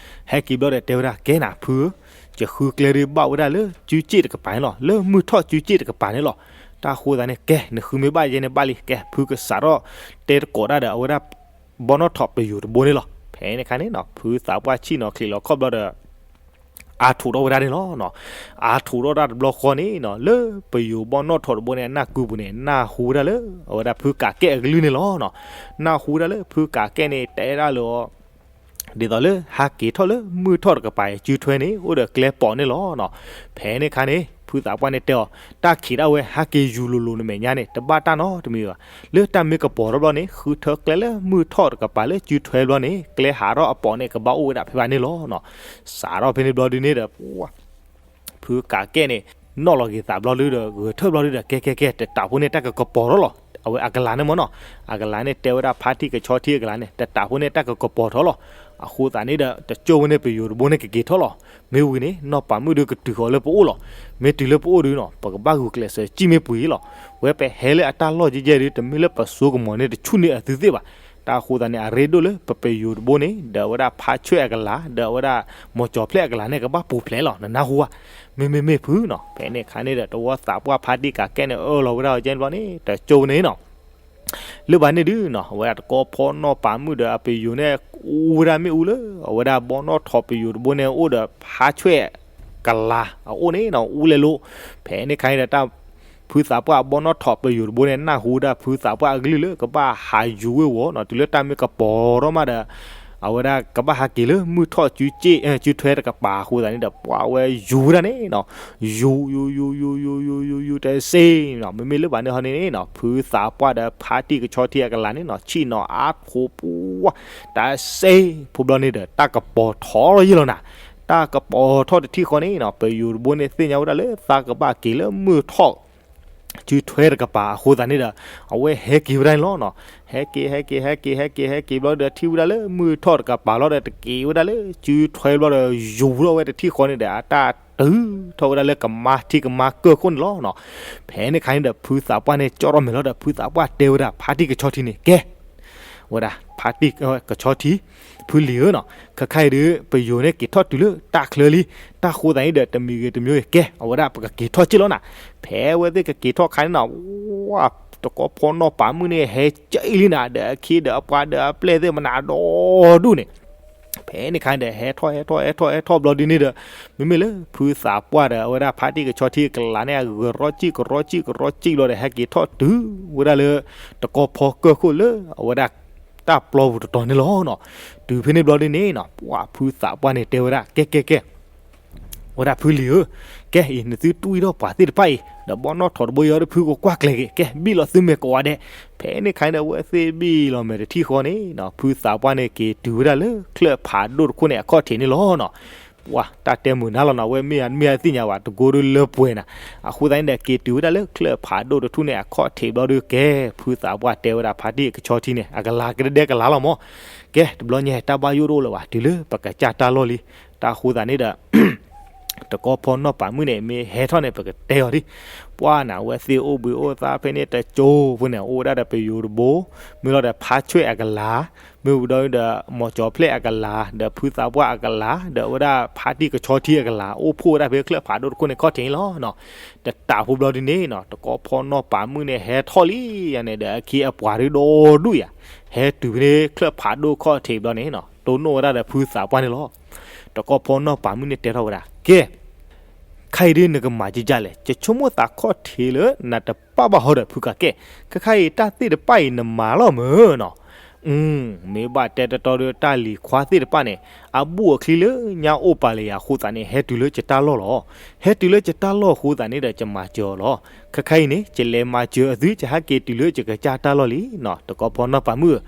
ဟဲက့ၤဘျီဒီးတဲဝဲဒၣ် ကဲနၤဖုဧၢ, ယဃုကျဲဒုးဘၣ်ဝဲဒၣ်လၢစုစ့ၣ်တကပၤန့ၣ်လီၤ, လၢမုၢ်ထီၣ်စုစ့ၣ်တကပၤန့ၣ်လီၤ. တၢ်ဃိသတးန့ၣ် ကဲ နဃုမ့ၢ်ဘၣ်ယဲန့ၣ်ဘၣ်လံ, ကဲ ဖုကစးထီၣ်တဲတကိးတၢ်ဒီး အဝဲဒၣ် ဘီနီၣ်ထိးပယိၤတဘိန့ၣ်လီၤ. ဖဲန့ၣ်ခါန့ၣ်နီၤ ဖုသးပှၢ်ဆံၣ်နီၤချံးလီၤခီၣ်ဘျီဒီး အါထူးထီၣ်ဝဲဒၣ်န့ၣ်လီၤ. အါထူးထီၣ်တၢ်တဘျီဃီန့ၣ်နီၤ လၢပယိၤဘီနီၣ်ထိးတဘိန့ၣ် အနၢ်ကုပူၤန့ၣ် နၢ်ဟူဝဲဒၣ်လၢ အဝဲဒၣ်ဖုကးကဲၣ်အကလုၢ်န့ၣ်လီၤ. နၢ်ဟူဝဲဒၣ်လၢဖုကးကဲၣ်န့ၣ် တဲဒၣ်လၢအီၤ ဒ်သိးလၢဟးက့ၤထီၣ်လၢမုၢ်ထီၣ်တကပၤအံၤ စုထွဲန့ၣ် အိၣ်ဒီးကျဲပိာ်န့ၣ်လီၤနီၤ. ဖဲန့ၣ်အခါန့ၣ် ဖုသးပှၢ်န့ၣ်တဲအီၤ, တၢ်ခံးဒၣ်ဝဲဟးက့ၤယူၤလိၤလိၤနမဲာ်ညါန့ၣ် တဘၣ်တၢ်နီတမံၤဘၣ်. လၢတၢ်မ့ၢ်ကပီၤထီၣ်ဘျီန့ၣ် ဃုထၢကျဲလၢမုၢ်ထီၣ်တကပၤလၢစုထွဲဘျီန့ၣ် ကျဲဟးထီၣ်အပိာ်န့ၣ် ကဘၣ်အိၣ်ဝဲဒၣ်ဖဲဘၣ်န့ၣ်လီၤနီၤ. စးထီၣ်ဖဲန့ၣ်ဘျီဒုန့ၣ်ဒီး ဖုကးကဲန့ၣ် နီၣ်လီၤက့ၤသးဘျီဒုဒီး ဂဲၤထၢၣ်ဘျီဒုဒီး ကဲကဲကဲ တတးဖိန့ၣ်တၢ်ကကပီၤထီၣ်လီၤ. အဝဲအကလၤန့ၣ်မ့ၢ်နီၤ, အကလၤန့ၣ်တဲဝဲဒၣ်ဖါတံၢ်ကဆီထံအကလၤန့ၣ် တတးဖိန့ၣ်တၢ်ကကပီၤထီၣ်လီၤ. အဃိသတးန့ၣ်ဒီး တကၠိဝဲန့ၣ် ပယိၤတဘိန့ၣ်ကက့ၤထီၣ်လီၤ. မ့ၢ်ဝံၤန့ၣ် နီၢ်ပၤမုၣ်ဒုကတုၤဃီၤလၢပအိၣ်လီၤ. မ့ၢ်တုၤလၢပအိၣ်ဒုနီၤ ပကဘၣ်ဂုာ်ကျဲးစၢးစံၣ်မ့ၢ်ပှ့ၤလီၤ. ဝဲပဟဲလၢအတၢ်လီၢ်ယဲၢ်ယဲၢ်ဒု တမ့ၢ်လၢပစိကမီၤန့ၣ် တဆူၣ်န့ၢ်အသုသ့ၣ်ဘၣ်. တၢ်အဃိသတးန့ၣ် အရ့ဒိၣ်လၢပပယိၤတဘိန့ၣ် ဒီးအဝဲဒၣ်ဖါဆွဲၣ်အကလၤ ဒီးအဝဲဒၣ် မီၤကၠီၤဖျဲၣ်အကလၤန့ၣ် ကဘၣ်ပူၤဖျဲးလီၤ နနၢ်ဟူဧါ. မ့မ့ၢ်မ့ၢ်ဖုနီၤ. ဖဲန့ၣ်အခါန့ၣ်ဒီး တဝီသးပှၢ်ဖါတံၢ်ကးကဲန့ၣ် အၢၣ်လီၤဝဲဒၣ်အီၤကဲန့ၣ်ဘျီန့ၣ် တကၠိန့ၣ်နီၤ လၢဘၣ်န့ၣ်ဒုနီၤ အဝဲဒၣ်တကီဖီနီၢ်ပၤမုၣ်ဒီးအပယိၤန့ၣ် အူဝဲဒၣ်မ့ၣ်အူလၢ အဝဲဒၣ်ဘီနီၣ်ထိးပယိၤတဘိန့ၣ် အိၣ်ဒီးဖါဆွဲၣ်ကလၤအအိၣ်န့ၣ်နီၤ အူလဲၤလိၤ. ဖဲန့ၣ်အခါန့ၣ်ဒီး တၢ် ဖုသးပှၢ်အဘီနီၣ်ထိးပယိၤတဘိန့ၣ် နၢ်ဟူဝဲဒၣ်ဖုသးပှၢ်အကလုၢ်လၢ ကဘၣ်ဟးယူၤဝ့ၢ်ဝီၤနီၤ တုၤလၢတၢ်မ့ၢ်ကပီၤထီၣ်မးဒီး အဝဲဒၣ်ကဘၣ်ဟးက့ၤလၢမုၢ်ထီၣ်စုထွဲတကပၤအဃိသတးန့ၣ်ဒီး ပှၤဝဲယူၤဝဲဒၣ်န့ၣ်နီၤ ယူၤ ယူၤ ယူၤ ယူၤ ယူၤ ယူၤ ယူၤ ယူၤ တစ့နီၤ. မ့မ့ၢ်လၢဘၣ်န့ၣ်ဟီန့ၣ်နီၤ ဖုသးပှၢ်ဒီးဖါတံၢ်ကဆီထံအကလၤန့ၣ်နီၤ ဆံၣ်နီၤအါထီၣ်ပှၤ တစ့ ဖိဘျီန့ၣ်ဒီး တၢ်ကပီၤထီၣ်လီၤယံၤလီၤနၤ. တၢ်ကပီၤထီၣ်တထံၣ်ဃီန့ၣ်နီၤ ပယိၤတဘိန့ၣ်သ့ၣ်ညါဝဲဒၣ်လၢသးကဘၣ်က့ၤလၢမုၢ်ထီၣ် စုထွဲတကပၤအဃိသတးန့ၣ်ဒီး အဝဲဟဲက့ၤဝဲဒၣ်န့ၣ်လီၤနီၤ. ဟဲက့ၤ ဟဲက့ၤ ဟဲက့ၤ ဟဲက့ၤ ဟဲက့ၤဘျီဒီး ထံၣ်ဝဲဒၣ်လၢမုၢ်ထီၣ်တကပၤလီၤဒီး တက့ၤဝဲဒၣ်လၢစုထွဲဘျီဒီး ယူၤထီၣ်ဝဲတထံၣ်ဃီန့ၣ်ဒီး အတၢ်တုၤထီၣ်ဝဲဒၣ်လၢကမါထံကမါကၢၢ်ခိၣ်န့ၣ်လီၤနီၤ. ဖဲန့ၣ်အခါန့ၣ်ဒီး ဖုသးပှၢ်န့ၣ် ကၠီထီၣ်မဲာ်လီၤဒီး ဖုသးပှၢ်တဲဝဲဒၣ်ဖါတံၢ်ကဆီထံန့ၣ် ကဲ ဝဲဒၣ်ဖါတံၢ်ကဆီထံ ဖုလံၤဧၢနီၤ, ခဲခါအံၤဒုး ပယိၤန့ၣ်က့ၤထီၣ်တုၤလၢတၢ်ချၢလံ, တၢ်ဃိသးန့ၣ်ဒီး တမံၤဂ့ၤတမံၤဂ့ၤ ကဲ အဝဲဒၣ်ပကက့ၤထီၣ်စ့ၢ်လီၤနၤ. ဖဲအဝဲသ့ၣ်ကက့ၤထီၣ်ခါန့ၣ်နီၤ, ဝါ တကီဖီနီၢ်ပၤမုၣ်န့ၣ် ဟဲကၠံလံနၤ, ဒီးအခ့ဒီးအပှၤဒီးအပျဲၢ်သ့ၣ်မနၤဒီဒူၣ်န့ၣ် ဖဲန့ၣ်ခါဒီး ဟဲထီၣ်ဟဲထီၣ်ဟဲထီၣ်ဟဲထီၣ်ဘျီဒုန့ၣ်ဒီး မ့မ့ၢ်လၢဖုသးပှၢ်ဒီး အဝဲဒၣ်ဖါတံၢ်ကဆီထံအကလၤန့ၣ် အဂုၤကရီစံၣ်ကရီစံၣ်ကရီစံၣ်ဘျီဒီး ဟဲက့ၤထီၣ်တုၤဝဲဒၣ်လၢ တကီဖီကၢၢ်ခိၣ်လၢ အဝဲဒၣ်တၢ်ပျီပူၤတတီၤန့ၣ်လီၤနီၤ. တုၤဖဲန့ၣ်ဘျီဒုန့ၣ်နီၤ, ပှၤဖုသးပှၢ်န့ၣ်တဲဝဲဒၣ် ကဲကဲကဲ ဝဲဒၣ်ဖုလံၤဧၢ, ကဲအံၤ နသုတွံၢ်ထီၣ်ပှၤသ့ၣ်တဖၣ်အံၤ ဒီးဘီနီၣ်ထိးတဘိအံၤဒီး ဖုကကွၢ်ကျဲၤက့ၤ, ကဲ ဘံၣ်လီၤသုမဲာ်ကိးဂၤဒဲး. ဖဲန့ၣ်ခါန့ၣ်ဒီး အဝဲသ့ၣ်ဘံၣ်လီၤမဲာ်တထံၣ်ဃီန့ၣ်နီၤ, ဖုသးပှၢ်န့ၣ်က့ၤတုၤဝဲဒၣ်လၢချၢၣ်ဖးဒိၣ်တခိၣ်န့ၣ် အခီၣ်ထံးန့ၣ်လီၤနီၤ. ပှၤတၢ်တဲမုာ်နါလီၤနီၤ, အဝဲမ့ၢ်မ့ၢ်အသ့ၣ်ညါဘၣ် တကိးဒုလၢပှဲၤနၤ. အဃိသတးန့ၣ်ဒီး က့ၤတုၤဝဲဒၣ်လၢချၢၣ်ဖးဒိၣ်တထူၣ်န့ၣ် အခီၣ်ထံးဘျီဒု ကဲ ဖုသးပှၢ်တဲဝဲဒၣ်ဖါတံၢ်ကဆီထံန့ၣ် အကလၤကဒဲကလၤလီၤမး, ကဲ တဘျီညါ တၢ်ဘၣ်ယိၣ်တအိၣ်လၢၤဘၣ်, တုၤလၢပကစၢ်တၢ်လီၢ်လံ. တၢ်ဃိသတးန့ၣ်ဒီး တကီဖီနီၢ်ပၤမုၣ်န့ၣ် မ့ၢ်ဟဲထီၣ်န့ၣ် ပကတဲအီၤဒ်, ပှၤနၤ အဝဲသ့ၣ်အိၣ်ဘှံးအိၣ်သါဖဲန့ၣ်တကၠိဖိန့ၣ် အိၣ်ဝဲဒၣ်ဒီးပယိၤတဘိ, မ့ၢ်လီၤဒီးဖါဆွဲၣ်အကလၤ, မ့ၢ်ဝံၤဒီး မီၤကၠီၤဖျဲၣ်အကလၤ, ဒီးဖုသးပှၢ်အကလၤ, ဒီးအဝဲဒၣ်ဖါတံၢ်ကဆီထံအကလၤ, အိၣ်ဖှိၣ်ဝဲဒၣ်ဖဲချၢၣ်ဖးဒိၣ်တခိၣ်န့ၣ်ခီၣ်ထံးန့ၣ်လီၤ. တတးဖိဘျီဒုန့ၣ်နီၤ, တကီဖီနီၢ်ပၤမုၣ်န့ၣ် ဟဲထီၣ်လံယၤန့ၣ်ဒီး အခ့အပှၤဒုဒီဒူၣ်ယၤ, ဟဲတုၤဖဲန့ၣ်ချၢၣ်ဖးဒိၣ်ခီၣ်ထံးဘျီန့ၣ်နီၤ, တိၢ်နီၣ်ဝဲဒၣ်ဒီးဖုသးပှၢ်န့ၣ်လီၤ. တကီဖီနီၢ်ပၤမုၣ်န့ၣ်တဲထီၣ်ဝဲဒၣ် ကဲ ခဲအံၤဒုးနကမၤကကလဲၣ်, ယဆိကမိၣ်သးခီၣ်ထံးလၢနတပာ်ဘၣ်ဟီဒီးဖုကးကဲ, ခဲခါအံၤတၢ်သ့ၣ်တဖၣ်အံၤနမၤလီၤမၢ်နီၤ. မ့ၢ်ဘၣ်တဲတတီဒီး တၢ်လံၤခွါသ့ၣ်တဖၣ်န့ၣ် အဘူၣ်အချံလၢညါအိၣ်ပာ်လၢယၤအဃိသတးန့ၣ် ဟဲတုၤလၢယတၢ်လီၢ်လီၤ. ဟဲတုၤလၢယတၢ်လီၢ်အဃိသတးန့ၣ်ဒီး ယမၤစၢၤအီၤလီၤ. ခဲခါအံၤန့ၣ် ယလဲၤမၤစၢၤအသု ယဟဲက့ၤတုၤလၢယကစၢ်တၢ်လီၢ်လံနီၤ. တကီဖီနီၢ်ပၤမုၣ်ဧၢ,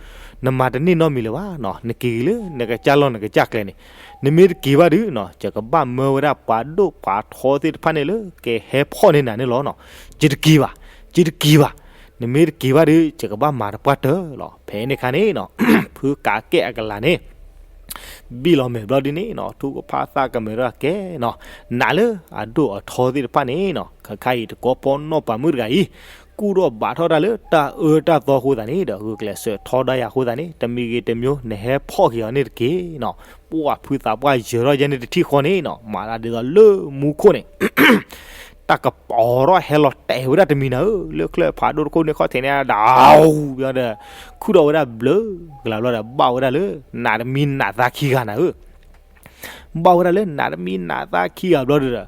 နမၤတန့ၢ်နီတမံၤလၢၤဘၣ်နီၤ, နက့ၤလၢနကစၢ်လီၢ်နကစၢ်ကျဲန့ၣ်, နမ့ၢ်တက့ၤဘၣ်ဒုးနီၤ ယကဘၣ်မၢဝဲဒၣ်ပှၤဒိၣ်ပှၤထီသ့ၣ်တဖၣ်န့ၣ်လၢကဟဲဖီၣ်န့ၢ်နၤန့ၣ်လီၤနီၤ. ယတက့ၤဘၣ်, ယတက့ၤဘၣ်, နမ့ၢ်တက့ၤဘၣ်ဒုး ယကဘၣ်မၤတပှၢ်တၢၢ်လီၤ. ဖဲန့ၣ်ခါန့ၣ်နီၤ ဖုကးကဲအကလၤန့ၣ် ဘံၣ်လီၤမဲာ်ဘျီဒုန့ၣ်နီၤ, ထူကဖၣ်သးကမဲာ်ထီၣ်ကဲနီၤ, နးလၢအဒိၣ်အထီသ့ၣ်တဖၣ်န့ၣ်နီၤ, ခဲခါအံၤတကီဖီနီၢ်ပၤမုၣ်တဂၤအံၤ ကူၣ်ထီၣ်ဘးထီၣ်တၢ်လၢတၢ်အၢတၢ်သီအဃိသတးန့ၣ်ဒီး ဂုာ်ကျဲးစၢးထီဒါယၤအဃိသတးန့ၣ် တမံၤဂ့ၤတမံၤ နဟဲဖီၣ်က့ၤအီၤန့ၣ်တက့ၢ်နီၤ. ပှၤဖုသးပှၢ်ယၢၤထီၣ်ယဲန့ၣ်တထံၣ်ဃီန့ၣ်နီၤ, မၤတၢ်ဒ်သိးလၢမူခိၣ်န့ၣ် တၢ်ကပီၤထီၣ်ဟဲလီၤတဲာ်ဝဲဒၣ်တမံၤနၤဧၢ, လၢချၢၣ်ဖးဒိၣ်တခိၣ်န့ၣ်ခီၣ်ထံးန့ၣ် ဒၣ် ဒီး ခူၣ်ထီၣ်ဝဲဒၣ်ဘျၢကလၤဘျီဒီး ဘၣ်ဝဲဒၣ်လၢ နးတမံနးသးခံဂၤနၤဧၢ, ဘၣ်ဝဲဒၣ်လၢနးတမံနးသးခံဂၤဘျီဒီး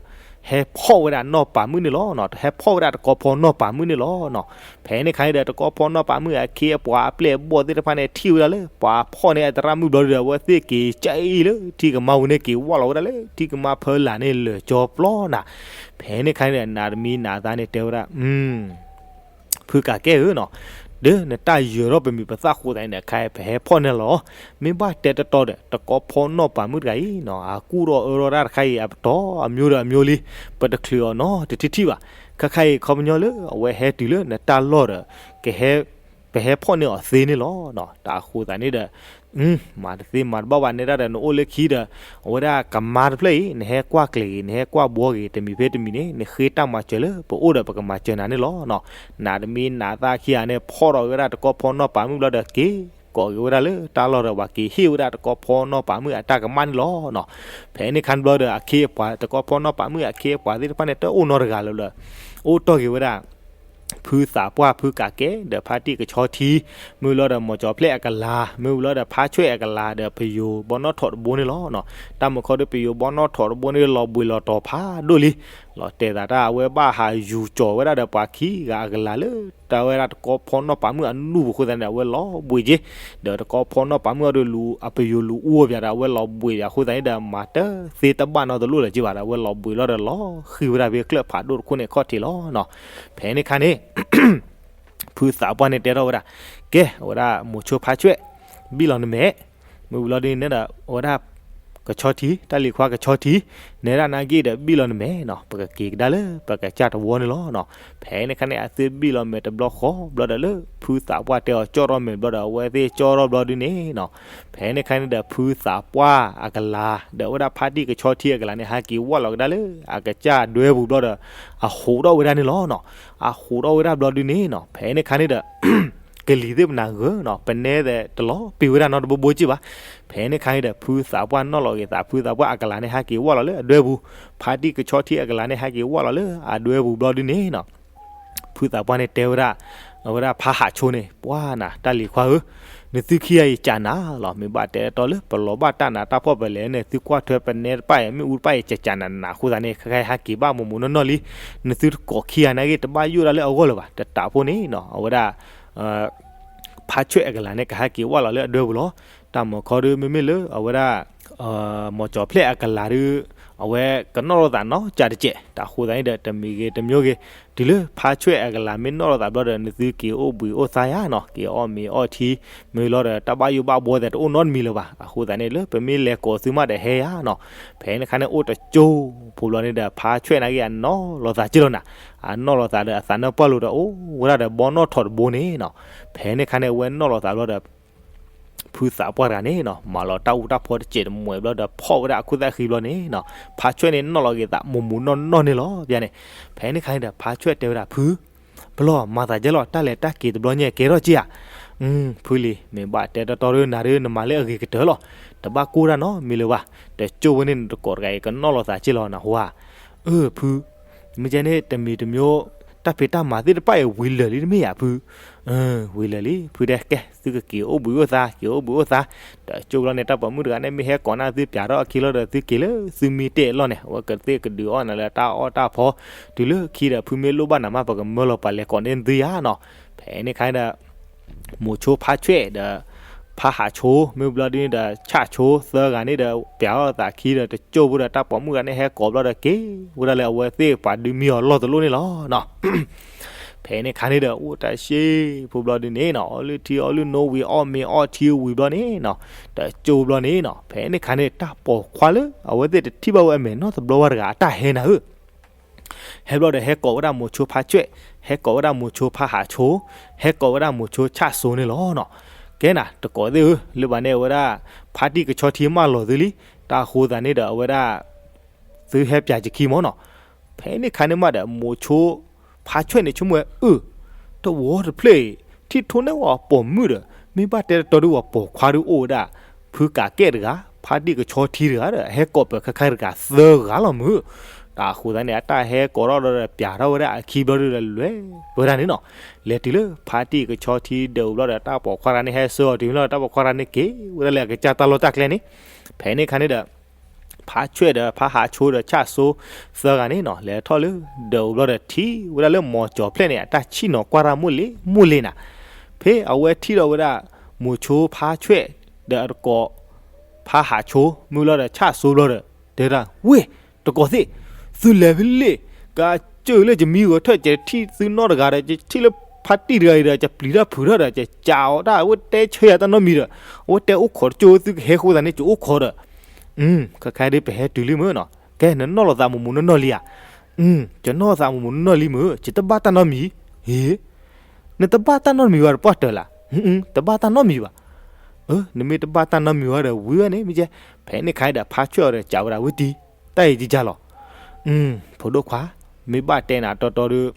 ဟဲဖီၣ်ဝဲဒၣ်နီၢ်ပၤမုၣ်န့ၣ်လီၤနီၤ, ဟဲဖီၣ်ဝဲဒၣ်တကီဖီနီၢ်ပၤမုၣ်န့ၣ်လီၤနီၤ. ဖဲန့ၣ်ခါန့ၣ်ဒီး တကီဖီနီၢ်ပၤမုၣ်အခ့အပှၤအပျဲၢ်အဘီၣ်သ့ၣ်တဖၣ်န့ၣ် ထံၣ်ဝဲဒၣ်လၢပှၤဖီၣ်န့ၢ်အသရၣ်မုၣ်ဘျီဒီး အဝဲသ့ၣ်က့ၤကၢအံၤလၢထံကမါပူၤန့ၣ် က့ၤဝၢ်လီၤဝဲဒၣ်လၢထံကမါဖီလာ်န့ၣ် လၢာ်ကၠီပျီနၤ. ဖဲန့ၣ်ခါန့ၣ်ဒီး နးတမံနးသးန့ၣ်တဲဝဲဒၣ် ဖုကးကဲဧၢနီၤ, ဒီးနတၢ်ယၢၤထီၣ်ပမံၤပသၣ်ဃိသးန့ၣ်ဒီး ခဲအံၤပဟဲဖီၣ်န့ၢ်လီၤ. မ့ၢ်ဘၣ်တဲတတီဒီး တကီဖီနီၢ်ပၤမုၣ်တဂၤအံၤနီၤ အကူၣ်ထီၣ်အၢထီၣ်တၢ်တခါအံၤ အပတီၢ်အမျိၤဒီးအမျိၤလံ, ပတချုးအီၤနီတထံၣ်ထံၣ်ဘၣ်. ခဲခါအံၤခီပညီလၢအဝဲဟဲတုၤလၢနတၢ်လီၢ်ဒီး ကဟဲ ပဟဲဖီၣ်န့ၢ်အီၤသ့န့ၣ်လီၤ. တၢ်အဃိသးန့ၣ်ဒီး မၤတသ့မၤတဘၣ်ဘၣ်န့ၣ်ဒၣ်ဒီး နအိၣ်လၢခံဒီး အဝဲဒၣ်ကမါတဖျၢၣ်အံၤ နဟဲကွၢ်ကျဲၤဂ့ၤ နဟဲကွၢ်ဘှီဂ့ၤ တမံၤဖဲတမံၤန့ၣ် နဃ့တၢ်မၤစၢၤလၢပအိၣ်ဒီးပကမၤစၢၤနၤန့ၣ်လီၤ. နးတမံနးသးခံဂၤန့ၣ် ဖီၣ်ထီၣ်ဝဲဒၣ်တကီဖီနီၢ်ပၤမုၣ်ဘျီဒီး က့ၤကိးက့ၤဝဲဒၣ်လၢတၢ်လီၢ်ဒီး ပှၤက့ၤဟ့ၣ်ဝဲဒၣ်တကီဖီနီၢ်ပၤမုၣ်အတၢ်ကမၣ်န့ၣ်လီၤ. ဖဲန့ၣ်ခါန့ၣ်ဘျီဒီး အခ့အပှၤ တကီဖီနီၢ်ပၤမုၣ်အခ့အပှၤသ့ၣ်တဖၣ်န့ၣ် တအိၣ်နီတဂၤလၢၤဘၣ်, အိၣ်တီၢ်က့ၤဝဲဒၣ် ဖုသးပှၢ် ဖုကးကဲ ဒီးဖါတံၢ်ကဆီထံ, မ့ၢ်ဝံၤလီၤဒီး မီၤကၠီၤဖျဲၣ်အကလၤ, မ့ၢ်ဝံၤလီၤဒီး ဖါဆွဲၣ်အကလၤ ဒီးပယိၤဘီနီၣ်ထိးတဘိန့ၣ်လီၤ. တၢ်မုၢ်ခီဒီး ပယိၤဘီနီၣ်ထိးတဘိန့ၣ် လီၤဘှံးလီၤတီၤဖးဒိၣ်လံ. လီၤတဲာ်သးတၢ် အဝဲဘၣ်ဟးယူၤကၠီၤဝဲဒၣ်ဒီးပှၤခံဂၤအကလၤလၢ တၢ်ဝဲဒၣ်တကီဖီနီၢ်ပၤမုၣ်အနူၢ်ပူၤအဃိသတးန့ၣ်ဒီး အဝဲလီၤဘှံးက့ၤ, ဒီးတကီဖီနီၢ်ပၤမုၣ်အီၤဒီး လူၤ အပယိၤလူၤအူအီၤပၠးဒီး အဝဲလီၤဘှံးပၠးအဃိသတးန့ၣ်ဒီး မၤတသ့တဘၣ်နီတလိၣ်လၢၤက့ၤဘၣ်ဒီး အဝဲလီၤဘှံးလီၤဒီး လီၤဃံၤဝဲဒၣ်ဖဲကျၢၢ်ဖးဒိၣ်တခိၣ်န့ၣ်ခီၣ်ထံးလီၤနီၤ. ဖဲန့ၣ်ခါန့ၣ် ဖုသးပှၢ်န့ၣ်တဲထီၣ်ဝဲဒၣ်, ကဲ အဝဲဒၣ်မိၤဆိဖါဆွဲၣ် ဘံၣ်လီၤနမဲာ်, မ့ၢ်ဝံၤလီၤဒ်န့ၣ်ဒီး အဝဲဒၣ် ကဆီထံ တၢ်လံၤခွါကဆီထံ နဲဒၣ်နၢ်က့ၢ်ဒီး ဘံၣ်လီၤနမဲာ်နီၤ, ပကက့ၤကဒါလၢပကစၢ်တဝီန့ၣ်လီၤနီၤ. ဖဲန့ၣ်ခါန့ၣ် အသုဘံၣ်လီၤမဲာ်တဘျီဃီဘျီဒီး လၢဖုသးပှၢ်တဲအီၤကၠီၣ်ထီၣ်မဲာ်ဘျီဒီး အဝဲသ့ၣ်ကၠီၣ်ထီၣ်ဘျီဒ်န့ၣ်နီၤ. ဖဲန့ၣ်ခါန့ၣ်ဒီး ဖုသးပှၢ်အကလၤ ဒီးအဝဲဒၣ်ဖါတံၢ်ကဆီထံအကလၤန့ၣ် ဟဲက့ၤဝၢ်လီၤကဒါလၢအကစၢ်ဒွဲပူၤဘျီဒီး အဟူးထီၣ်ဝဲဒၣ်န့ၣ်လီၤနီၤ. အဟူးထီၣ်ဝဲဒၣ်ဘျီဒ်န့ၣ်နီၤ, ဖဲန့ၣ်ခါန့ၣ်ဒီး ကလံၤသ့ၣ်ပနၢ်ဂၢၢ်နီၤ, ပနဲသ့ၣ်တလီၤပံာ်ဝဲဒၣ်နီတဘိဘိက့ၢ်ဘၣ်. ဖဲန့ၣ်ခါန့ၣ်ဒီး ဖုသးပှၢ်နီၣ်လီၤက့ၤသး ဖုသးပှၢ်အကလၤန့ၣ် ဟဲက့ၤဝၢ်လီၤလၢအဒွဲပူၤ, ဖါတံၢ်ကဆီထံအကလၤန့ၣ် ဟဲက့ၤဝၢ်လီၤလၢအဒွဲပူၤဘျီဒ်န့ၣ်နီၤ. ဖုသးပှၢ်န့ၣ်တဲဝဲဒၣ် အဝဲဒၣ်ဖါဟးဆိန့ၣ် ပှၢ်နၤ တၢ်လံၤခွါဧၢ, နသုခံဂၤအံၤကးနၤလီၤ. မ့ၢ်ဘၣ်တဲတီလၢပလီၤဘၣ်တၢ်နၤတၢ်ဖှီၣ်ပလဲၤန့ၣ် သုကွၢ်ထွဲပနဲတဖၣ်အံၤ မ့ၣ်အူတဖၣ်အံၤ ကးကးနးနးအဃိသတးန့ၣ် ခဲခါဟဲက့ၤဘၣ်မိၢ်မိၢ်နီၢ်နီၢ်လံ. နသုတကိးခံဂၤနာ်က့ တဘၣ်ယိၣ်ဒၣ်လၢအဂီၢ်လၢၤဘၣ်. တတးဖိန့ၣ်နီၤ အဝဲဒၣ် ဖါဆွဲၣ်အကလၤန့ၣ် ကဟဲက့ၤဝၢ်လီၤလၢအဒွဲပူၤလီၤ. တၢ်မုၢ်ခီဒုး မ့မ့ၢ်လၢအဝဲဒၣ် မီၤကၠီၤဖျဲၣ်အကလၤဒုး အဝဲကနီၣ်လိာ်သးနီတစဲးတကဲး, တၢ်ဃိသတးန့ၣ်ဒီး တမံၤဂ့ၤတမံၤဂ့ၤ တုၤလၢဖါဆွဲၣ်အကလၤမ့ၢ်နီၣ်လိာ်သးဘျီဒီး နသုက့ၤအိၣ်ဘှံးအိၣ်သါယါနီၤ, က့ၤအီၣ်မ့ၤအီထံ, မ့ၢ်လီၤဒီး တၢ်ဘၣ်ယိၣ်ဘၣ်ဘှီသ့ၣ်တအိၣ်နီတမံၤလၢၤဘၣ်. အဃိသတးန့ၣ် လၢပမ့ၢ်လဲၤကိးသုမးဒီးဟဲယါနီၤ. ဖဲန့ၣ်ခါန့ၣ် အိၣ်တကၠိဖိဘျီန့ၣ်ဒီး ဖါဆွဲၣ်နာ်က့ အနီၣ်လိာ်သးက့ၢ်လီၤနၤ, အနီၣ်လိာ်သးဒီးအသးနၢၣ်ပှၢ်လိာ်ဒီး အိၣ်ဝဲဒၣ်ဒီးဘီနီၣ်ထိးတဘိန့ၣ်နီၤ. ဖဲန့ၣ်ခါန့ၣ် အဝဲနီၣ်လိာ်သးဘျီဒီး ဖုသးပှၢ်တဂၤန့ၣ်နီၤ မၤလီၤတၢ်အူတၢ်ဖီတစဲးတမှဲးဘျီဒီး ဖီၣ်ဝဲဒၣ်အခိၣ်သၣ်ဃံဘျီန့ၣ်နီၤ, ဖါဆွဲၣ်န့ၣ်နီၣ်လီၤက့ၤသးမိၢ်မိၢ်နီၢ်နီၢ်န့ၣ်လီၤ. ဘၣ်န့ၣ် ဖဲန့ၣ်ခါန့ၣ်ဒီး ဖါဆွဲၣ်တဲဝဲဒၣ် ဖု ပလီၢ်မၤသးဒ်လဲၣ် တၢ်လဲၤတၢ်က့ၤတဘျီညါကဲထီၣ်က့ၢ်ဧါ. ဖုလံၤ မ့ၢ်ဘၣ်တဲတီတီဒီး နၤဒုးနမၤလၢအဂ့ၤကတၢၢ်လီၤ. တဘၣ်ကိၢ်တၢ်နီတမံၤလၢၤဘၣ်. တကၠိဖိန့ၣ် နတကိးတဂၤအံၤ ကနီၣ်လိာ်သးက့ၢ်လီၤနဟူဧါ. အၢ ဖု မ့ၢ်ကဲန့ၣ် တမံၤတမံၤ တၢ်ဖံးတၢ်မၤသ့ၣ်တဖၣ်အံၤ ဝံၤလၢာ်လံတမ့ၢ်ဧါ ဖု. ဝံၤလၢာ်လံ ဖုတဲ ကဲ သုကက့ၤအိၣ်ဘှံးအိၣ်သါ က့ၤအိၣ်ဘှံးအိၣ်သါ. ဒီးကၠိဖိလီၤန့ၣ် တၢ်ပိာ်မုၣ်တဂၤန့ၣ် မ့ၢ်ဟဲကိးနၤသုပၠးထီၣ်အခံလီၤဒီး သုက့ၤလၢသုမံတ့ၢ်အလီၢ်န့ၣ် အဝဲကသ့ၣ်ကဒုးအီၣ်နၤလၢတၢ်အီၣ်တၢ်ဖီ, တုၤလၢခံဒီး ဖုမ့ၢ်လိၣ်ဘၣ်နၤမး ပကမၢလီၤပှၤလဲၤကိးန့ၢ်သုယါနီၤ. ဖဲန့ၣ်ခါန့ၣ်ဒီး မိၤဆိဖါဆွဲၣ်ဒီး ဖါဟးဆိ မ့ၢ်ဘျီဒ်န့ၣ်ဒီး ဆၣ်ဆိသၢဂၤန့ၣ်ဒီး ပၠးထီၣ်သးခံဒီး တကၠိဖိဒီး တၢ်ပိာ်မုၣ်တဂၤန့ၣ် ဟဲကိးဘျီဒီး က့ၤဝဲဒၣ်လၢအဝဲသ့ၣ်ပှၤဒုးမံအီၤလီၢ်တလီၢ်န့ၣ်လီၤနီၤ. ဖဲန့ၣ်ခါန့ၣ်ဒီး အိၣ်တၢ်စ့ဖိဘျီဒ်န့ၣ်နီၤ အီလုၢ်ထံအီလုၢ်နိဝံၤ အီၣ်မ့ၤအီထံဝံၤဘျီန့ၣ်နီၤ တကၠိဘျီန့ၣ်နီၤ ဖဲန့ၣ်ခါန့ၣ် တၢ်ပိာ်ခွါလၢ အဝဲသ့ၣ်တထံၣ်ဘၣ်ဝဲအမဲာ်နီတဘျီဝဲတဂၤ အတၢ်ဟဲနၤဧၢ ဟဲဘျီဒီး ဟဲကိးဝဲဒၣ်မိၤဆိဖါဆွဲၣ်, ဟဲကိးဝဲဒၣ်မိၤဆိဖါဟးဆိ, ဟဲကိးဝဲဒၣ်မိၤဆိဆၣ်စိန့ၣ်လီၤနီၤ. ကဲနၤ တကိးသ့ၣ်ဧၢ, လၢဘၣ်န့ၣ် အဝဲဒၣ် ဖါတံၢ်ကဆီထံမၢလီၤသုလံ, တၢ်အဃိသတးန့ၣ်ဒီး အဝဲဒၣ် သုဟဲပၠးစခံမၢနီၤ. ဖဲန့ၣ်ခါန့ၣ်မးဒီး မိၤဆိဖါဆွဲၣ်န့ၣ် ဆိကမိၣ်ဝဲ အၢ တဝီတဖျၢၣ်အံၤ ထံၣ်ထိးန့ၢ်ဝဲပိာ်မုၣ်ဒီး မ့ၢ်ဘၣ်တဲတတီဒုး ဝဲပိာ်ခွါဒုးအိၣ်ဝဲဒၣ် ဖုကးကဲၣ်တဂၤ, ဖါတံၢ်ကဆီထံတဂၤဒီး ဟဲကိးပၢၤခဲခါတဂၤသၢဂၤလီၤမုၢ်. တၢ်အဃိသတးန့ၣ် အတၢ်ဟဲကိးထီၣ်ဒီး ပၠးထီၣ်ဝဲဒၣ်အခံဘျီဒုးဒီး လဲၤဝဲဒၣ်န့ၣ်နီၤ. လဲၤတုၤလၢဖါတံၢ်ကဆီထံဒၢးဘျီဒီး တၢ်ပိာ်ခွါတဂၤန့ၣ် ဟဲဆှၢအီၤတုၤလီၤ တၢ်ပိာ်ခွါတဂၤန့ၣ် က့ၤဝဲဒၣ်လၢအကစၢ်တၢ်လီၢ်တၢ်ကျဲန့ၣ်. ဖဲန့ၣ်ခါန့ၣ်ဒီး ဖါဆွဲၣ်ဒီးဖါဟးဆိဒီးဆၣ်စိသၢဂၤန့ၣ်နီၤ လဲၤထီၣ်လၢဒၢးအိၣ်ဘျီဒီးထံၣ်ဝဲဒၣ်လၢမိၤကၠီၤဖျဲၣ်န့ၣ် အတၢ်ဆံၣ်နီၤကွၢ်တၢ်မိၢ်လ့မိၢ်လ့နၤ, ဖဲအဝဲထံၣ်ဒီးဝဲဒၣ် မိၤဆိဖါဆွဲၣ် ဒီးအတကိး ဖါဟးဆိ မ့ၢ်လီၤဒီးဆၣ်စိဘျီဒီး တဲဒၣ် ဝ့ၢ် တကိးသ့ၣ်, သုလဲၤဖဲလဲၣ်, ကစၢၢ်လၢကမံဂီၤထၢၣ် ကထံၣ်သုနီတဂၤဒီး ကထံၣ်လၢဖါတံၢ်တဂၤအံၤဒီး ကပျံၤတၢ်ဖုးထီၣ်ဒီး ကစးအီၤတၢ် အဝဲတဲဆၢယၤတၢ်နီတမံၤဒီး အဝဲတဲအိၣ်ခိးတကၠိ သုကဟဲဃိသးန့ၣ် ကအိၣ်ခိးဒီး ခါခါဒ်ပဟဲတုၤလံမ့ၢ်နီၤ, ကဲ နနီၢ်လီၤသးမူးမူးနီၢ်နီၢ်လံဧါ, ကနီၢ်သးမူးမူးနီၢ်နီၢ်လံမ့ၢ် ယတဘၣ်တၢ်နီတမံၤ, ဟ့ နတဘၣ်တၢ်နီတမံၤဘၣ်တပှၢ်တၢၢ်လၢ်, တဘၣ်တၢ်နီတမံၤဘၣ်, နမ့ၢ်တဘၣ်တၢ်နီတမံၤဘၣ်ဒီး ဝံၤဝဲန့ၣ် မ့ၢ်ကဲ, ဖဲန့ၣ်ခါဒီး ဖါဆွဲၣ်အီၤဒီး ကးဝဲဒၣ်ဝံၤတံၢ်, တၢ်အံၤကကၢ်လီၤ, ဖိဒိၣ်ခွါ, မ့ၢ်ဘၣ်တဲနၤတီတီဒီး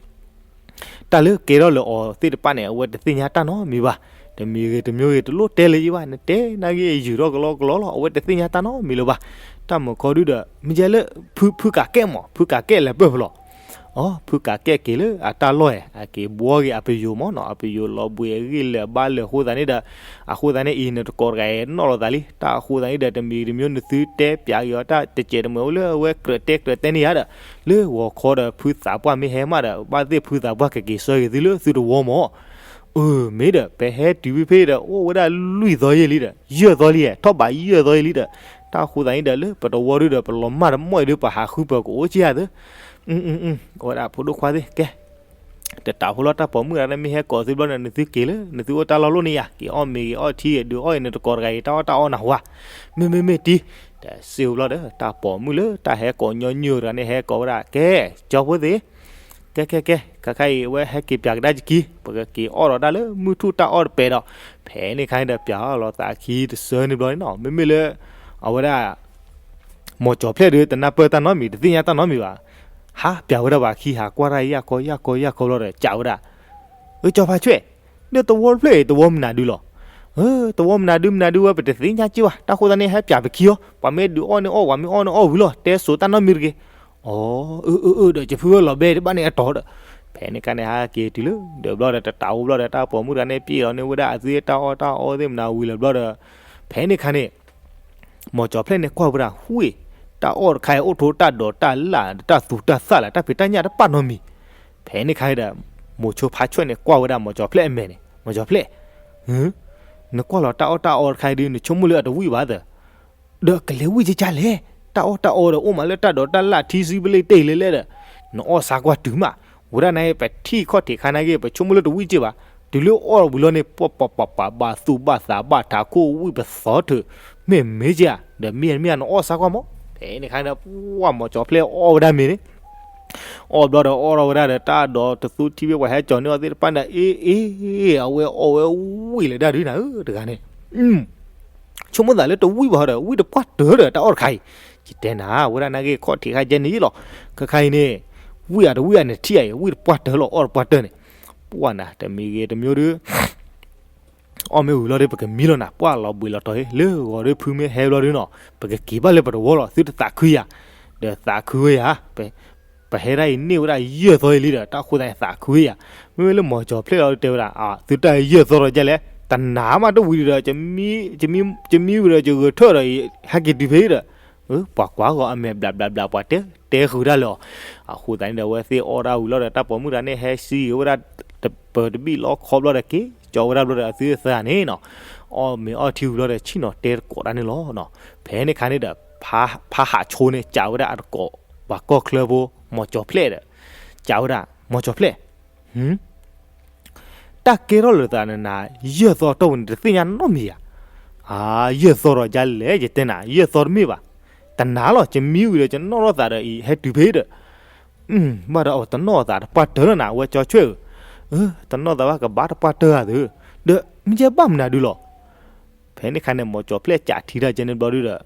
တၢ်လၢကဲထီၣ်လၢအီၤသ့ၣ်တဖၣ်န့ၣ် အဝဲတသ့ၣ်ညါတၢ်နီတမံၤဘၣ်, တမံၤဂ့ၤတမံၤဂ့ၤ တလိၣ်တဲလၢၤဘၣ်, နတဲနာ်က့ ယုာ်ထီၣ်ကလီကလီလီၤ, အဝဲတသ့ၣ်ညါတၢ်နီတမံၤလၢၤဘၣ်, တၢ်မုာ်ခီဒုဒီး မ့ၢ်ကဲလၢ ဖုကးကဲၣ်မး ဖုကးကဲၣ်လဲၤပၢၢ်ဖဲလဲၣ် အီ ဖုကးကဲၣ်က့ၤလၢအတၢ်လီၢ်ဧါ, အက့ၤဘှီက့ၤအပယိၤမးနီၤ, အပယိၤလီၤဘှံးအဂ့ၢ်လၢာ်ဘါလၢာ်အဃိသတးန့ၣ်ဒီး, အဃိသတးန့ၣ်အံၤ နတကိးတဂၤအံၤနီၣ်လီၤသးလံ, တၢ်အဃိသတးန့ၣ်ဒီး တမံၤတမံၤနသုတဲပၠးက့ၤအီၤတၢ်တစဲးတမှဲၤအိၣ်လၢအဝဲကြၢးတဲကြၢးတဲန့ၢ်ယၤဒီး, လၢဂီၤခီဒီးဖုသးပှၢ်မ့ၢ်ဟဲမးဒီး ဘၣ်သ့ၣ်ဖုသးပှၢ်ကက့ၤဆှၢက့ၤသုလၢသုတဝီမး အၢ မ့ၢ်ဒီး ပဟဲတုၤဖဲဒီး အိၣ်ဝဲဒၣ်လွံၢ်သီယဲၢ်လံဒီး ယဲၢ်သီလံဧါ, ထီၣ်ဘးယဲၢ်သီယဲၢ်လံဒီး, တၢ်ဃိသးန့ၣ်ဒီး လၢပတဝီဒုဒီး ပလီၤမၢ်တမီၢ်အံၤဒု ပဟးဃုပၢၤကအိၣ်က့ၤဧါသၢ, အဝဲဒၣ်ဖိဒိၣ်ခွါသ့ၣ် ကဲ, တတးဖိလီၤ တၢ်ပိာ်မုၣ်တဂၤန့ၣ် မ့ၢ်ဟဲကိးသုဘျီန့ၣ် နသုက့ၤလၢ နသုအိၣ်တၢ်လီၢ်လိၣ်န့ၣ်ယၤ, က့ၤအီၣ်မ့ၤက့ၤအီၣ်ထံ ဒုးအီၣ်အံၤ နတကိးတဂၤအံၤ တၢ်အီၣ်တၢ်အီနၢ်ဟူဧါ, မ့မ့မ့ၢ်တံၢ်, တစ့ၢ်ဘျီဒီး တၢ်ပိာ်မုၣ်လၢတၢ်ဟဲကိးညီနုၢ်တဂၤန့ၣ် ဟဲကိးဝဲဒၣ် ကဲ, ကၠီဖိသ့ၣ် ကဲကဲကဲ ခါခါအံၤ အဝဲဟဲက့ၤပၠးကဒါက့ၤခံ, ပကက့ၤအီၣ်ဒီးတၢ်လၢမုၢ်ထူၣ်တၢ်အီၣ်တပဲာ်ဒီး, ဖဲန့ၣ်ခါန့ၣ်ဒီး ပၠးအီၣ်လီၤသးခံတစၢန့ၣ်ဘျီန့ၣ်နီၤ, မ့မ့ၢ်လၢ အဝဲဒၣ် မိၤကၠီၤဖျဲၣ်ဒီး တနၢ်ပၢၢ်တၢ်နီတမံၤ တသ့ၣ်ညါတၢ်နီတမံၤဘၣ်, ဟးပၠးဝဲဒၣ်ပှၤခံ ဟးကွၢ်တၢ်ယၢ်ကီယၢ်ကီယၢ်ကီဘျီဒီး ကးဝဲဒၣ်, အၢ ကၠီဖါဆွဲၣ်, ဒီးတဝီတဖျၢၣ်အံၤ တဝီမနုၤဒုလီၤ, တဝီမနုၤဒုမနုၤဒုဝဲ ပတသ့ၣ်ညါက့ဘၣ်, တၢ်ဃိသတးန့ၣ် ဟဲပၠးပခံအီၤ, ပှၤမ့ၢ်ဒုးအီၣ်န့ၣ်အီၣ် ပှၤမ့ၢ်အီၣ်န့ၣ်အီၣ်ဝံၤလီၤ, တဲစိၤတၢ်နီတမံၤတဂ့ၤ, အီ အၢ အၢ အၢ ဒီး ယဖုဝဲလီၤဘဲတဘၣ်န့ၣ်အတီၤဒီး, ဖဲန့ၣ်ခါန့ၣ် ဟဲက့ၤတုၤလၢ ဒီးဘျီဒီး တတးအိၣ်ဘျီဒီး တၢ်ပိာ်မုၣ်တဂၤန့ၣ် ပျဲလီၤန့ၢ်ဝဲဒၣ်အသုတၢ်အီၣ်တၢ်အီသ့ၣ်မနုၤဝံၤလီၤဘျီဒီး, ဖဲန့ၣ်ခါန့ၣ် မိၤကၠီၤဖျဲၣ်န့ၣ်ကွၢ်ဝဲဒၣ် ဝ့ၢ်, တၢ်အီၣ်တခါအံၤ အိၣ်ထိးတၢ်ဒိးတၢ်လၣ် တၢ်သူတၢ်သၣ်လၢ တၢ်ဖံးတၢ်ညၣ်တပာ်နီတမံၤ, ဖဲန့ၣ်ခါဒီး မိၤဆိဖါဆွဲၣ်န့ၣ် ကွၢ်ဝဲဒၣ်မိၤကၠီၤဖျဲၣ်အမဲာ်န့ၣ် မိၤကၠီၤဖျဲၣ်, နကွၢ်လီၤတၢ်အီၣ်တၢ်အီတခါအံၤဒု နဆိကမိၣ်လၢအတဝံၣ်ဘၣ်သၢ, ဒီးကလဲၤဝံၣ်ကကလဲၣ်, တၢ်အီၣ်တၢ်အီဒီး အိၣ်မးလၢတၢ်ဒိးတၢ်လၣ်ထံဆံဘျ့တ့ၢ်လဲၣ်လဲၣ်ဒီး, နအီၣ်ဆါကွၢ်တုၤမး, ဝဲဒၣ်န့ၣ် ပထံၣ်ခီၣ်ထံးခါန့ၣ်က့ၤ ပဆိကမိၣ်လၢတဝံၣ်က့ၤဘၣ်, တုၤလၢအီၣ်ဝံၤလီၤန့ၣ် ပှၤပှၤပှၤပှၤ ဘၣ်သူၣ်ဘၣ်သးဘၣ်ထးခိၣ်ဝံၣ်ပသီထုး, မ့ၢ်မ့ၢ်က့ၤဧါ, ဒီးမ့ၢ်မ့ၢ်နအီၣ်ဆါကွၢ်မး, ဖဲန့ၣ်ခါဒီး ပှၤမိၤကၠီၤဖျဲၣ်အီၣ်ဝဲဒၣ်မ့ၤန့ၣ် အီၣ်ဘျီဒီးအီၣ်ထီၣ်ဝဲဒၣ်ဒီး တၢ်ဒိးတသူထံဘ့ၣ်ပှၤဟဲကၠီၤန့ၢ်အီၤသ့ၣ်တဖၣ်န့ၣ် အ့ အ့ အဝဲအီၣ်ဝဲဝံၣ်လၢဒၣ်ဒုနၤဧၢ တဂၤန့ၣ်, ဆိကမိၣ်သးလၢတဝံၣ်ဘၣ်ဒီး ဝံၣ်တပှၢ်တၢၢ်ဒီးတၢ်အီၣ်တခါအံၤ, ယတဲနၤ ဝဲဒၣ်နာ်က့ၤခီၣ်ထံးခါကဲန့ၣ်လီၤ, ခဲခါအံၤန့ၣ်, ဝံၣ်အတဝံၣ်အနထံၣ်အံၤ ဝံၣ်တပှၢ်တၢၢ်လီၤ အီၣ်တပှၢ်တၢၢ်န့ၣ်, ပှၢ်နၤ တမံၤဂ့ၤတမံၤဒု အီၣ်မ့ၢ်ဝံၤလီၤဒီး ပကမံလီၤနၤ ပှၢ်လီၤဘှံးလီၤတီၤဟ့ လၢဂီၤဒီးဖုမ့ၢ်ဟဲဘျီဒုနီၤ ပကက့ၤဘၣ်လၢပတဝီလီၤ သုတသးခုယၤ, ဒီးသးခုဝဲယၤ, ပဟဲဒၣ်အံၤန့ၢ်ဝဲဒၣ်ယဲၢ်သီအံၤလံဒီး တၢ်ဃိသတးန့ၣ်သးခုဝဲယၤ, မ့မ့ၢ်လၢမိၤကၠီၤဖျဲၣ်လီၤတဲဝဲဒၣ် သုတၢ်ယဲၢ်သီဒီးဒ်လဲၣ် တနၤမးတဝံၤဒီး ကမံဝံၤဒီးကဂဲၤထၢၣ်ဒီး ဟဲက့ၤတုၤဖဲဒီး ပှၤကွၢ်ဂီၤအမဲာ်ဘျးဘျးဘျး ပှၤတဲတဲဃုာ်တၢ်လၢအီၤ, အဃိသတးန့ၣ်ဒီး အဝဲသ့ၣ်အီၣ်ဒၣ်ဝံၤလီၤဒီး တၢ်ပိာ်မုၣ်တဂၤန့ၣ် ဟဲစံးဂ့ၤဝဲဒၣ် တပၢၤတဘံၣ်လီခီဘျီဒီး က့ၤကၠီဝဲဒၣ်ဘျီဒီး အသုသၢဂၤန့ၣ်နီၤ, အီၣ်မ့ၤအီၣ်ထံဝံၤလီၤဒီး ဆ့ၣ်နီၤတဲတကိးတၢ်န့ၣ်လီၤနီၤ, ဖဲန့ၣ်ခါန့ၣ်ဒီး ဖါဟးဆိန့ၣ် ကးဝဲဒၣ်အတကိး ပှၤကီၢ်ချၢဖိ မိၤကၠီၤဖျဲၣ်ဒီး ကးဝဲဒၣ် မိၤကၠီၤဖျဲၣ် တၢ်ကဲထီၣ်လၢသးနၤ ယဲၢ်သီတီၢ်ပူၤန့ၣ် တသ့ၣ်ညါနီတမံၤဧါ, အါ ယဲၢ်သီဒီးဒ်လဲၣ် ယတဲနၤ ယဲၢ်သီတမ့ၢ်ဘၣ်, တနၤလီၤ ကမံဝံၤဒီး ကနီၣ်ထီၣ်သးဒီးအံၤ ဟဲတုၤဖဲဒီး ဘၣ်ဒီးအဝဲတနီၣ်သးတပှၢ်တၢၢ်လီၤနၤ အဝဲကၠီဆွဲၣ်ဧၢ, တနီၣ်သးဘၣ်ကဘၣ်တပှၢ်တၢၢ်ဧါသၢ, ဒီးမ့ၢ်ကဲဘၣ်မနုၤဒုလီၤ, ဖဲန့ၣ်ခါန့ၣ် မိၤကၠီၤဖျဲၣ်ကးထံတၢ်ကဲန့ၣ်ဘျီဒုဒီး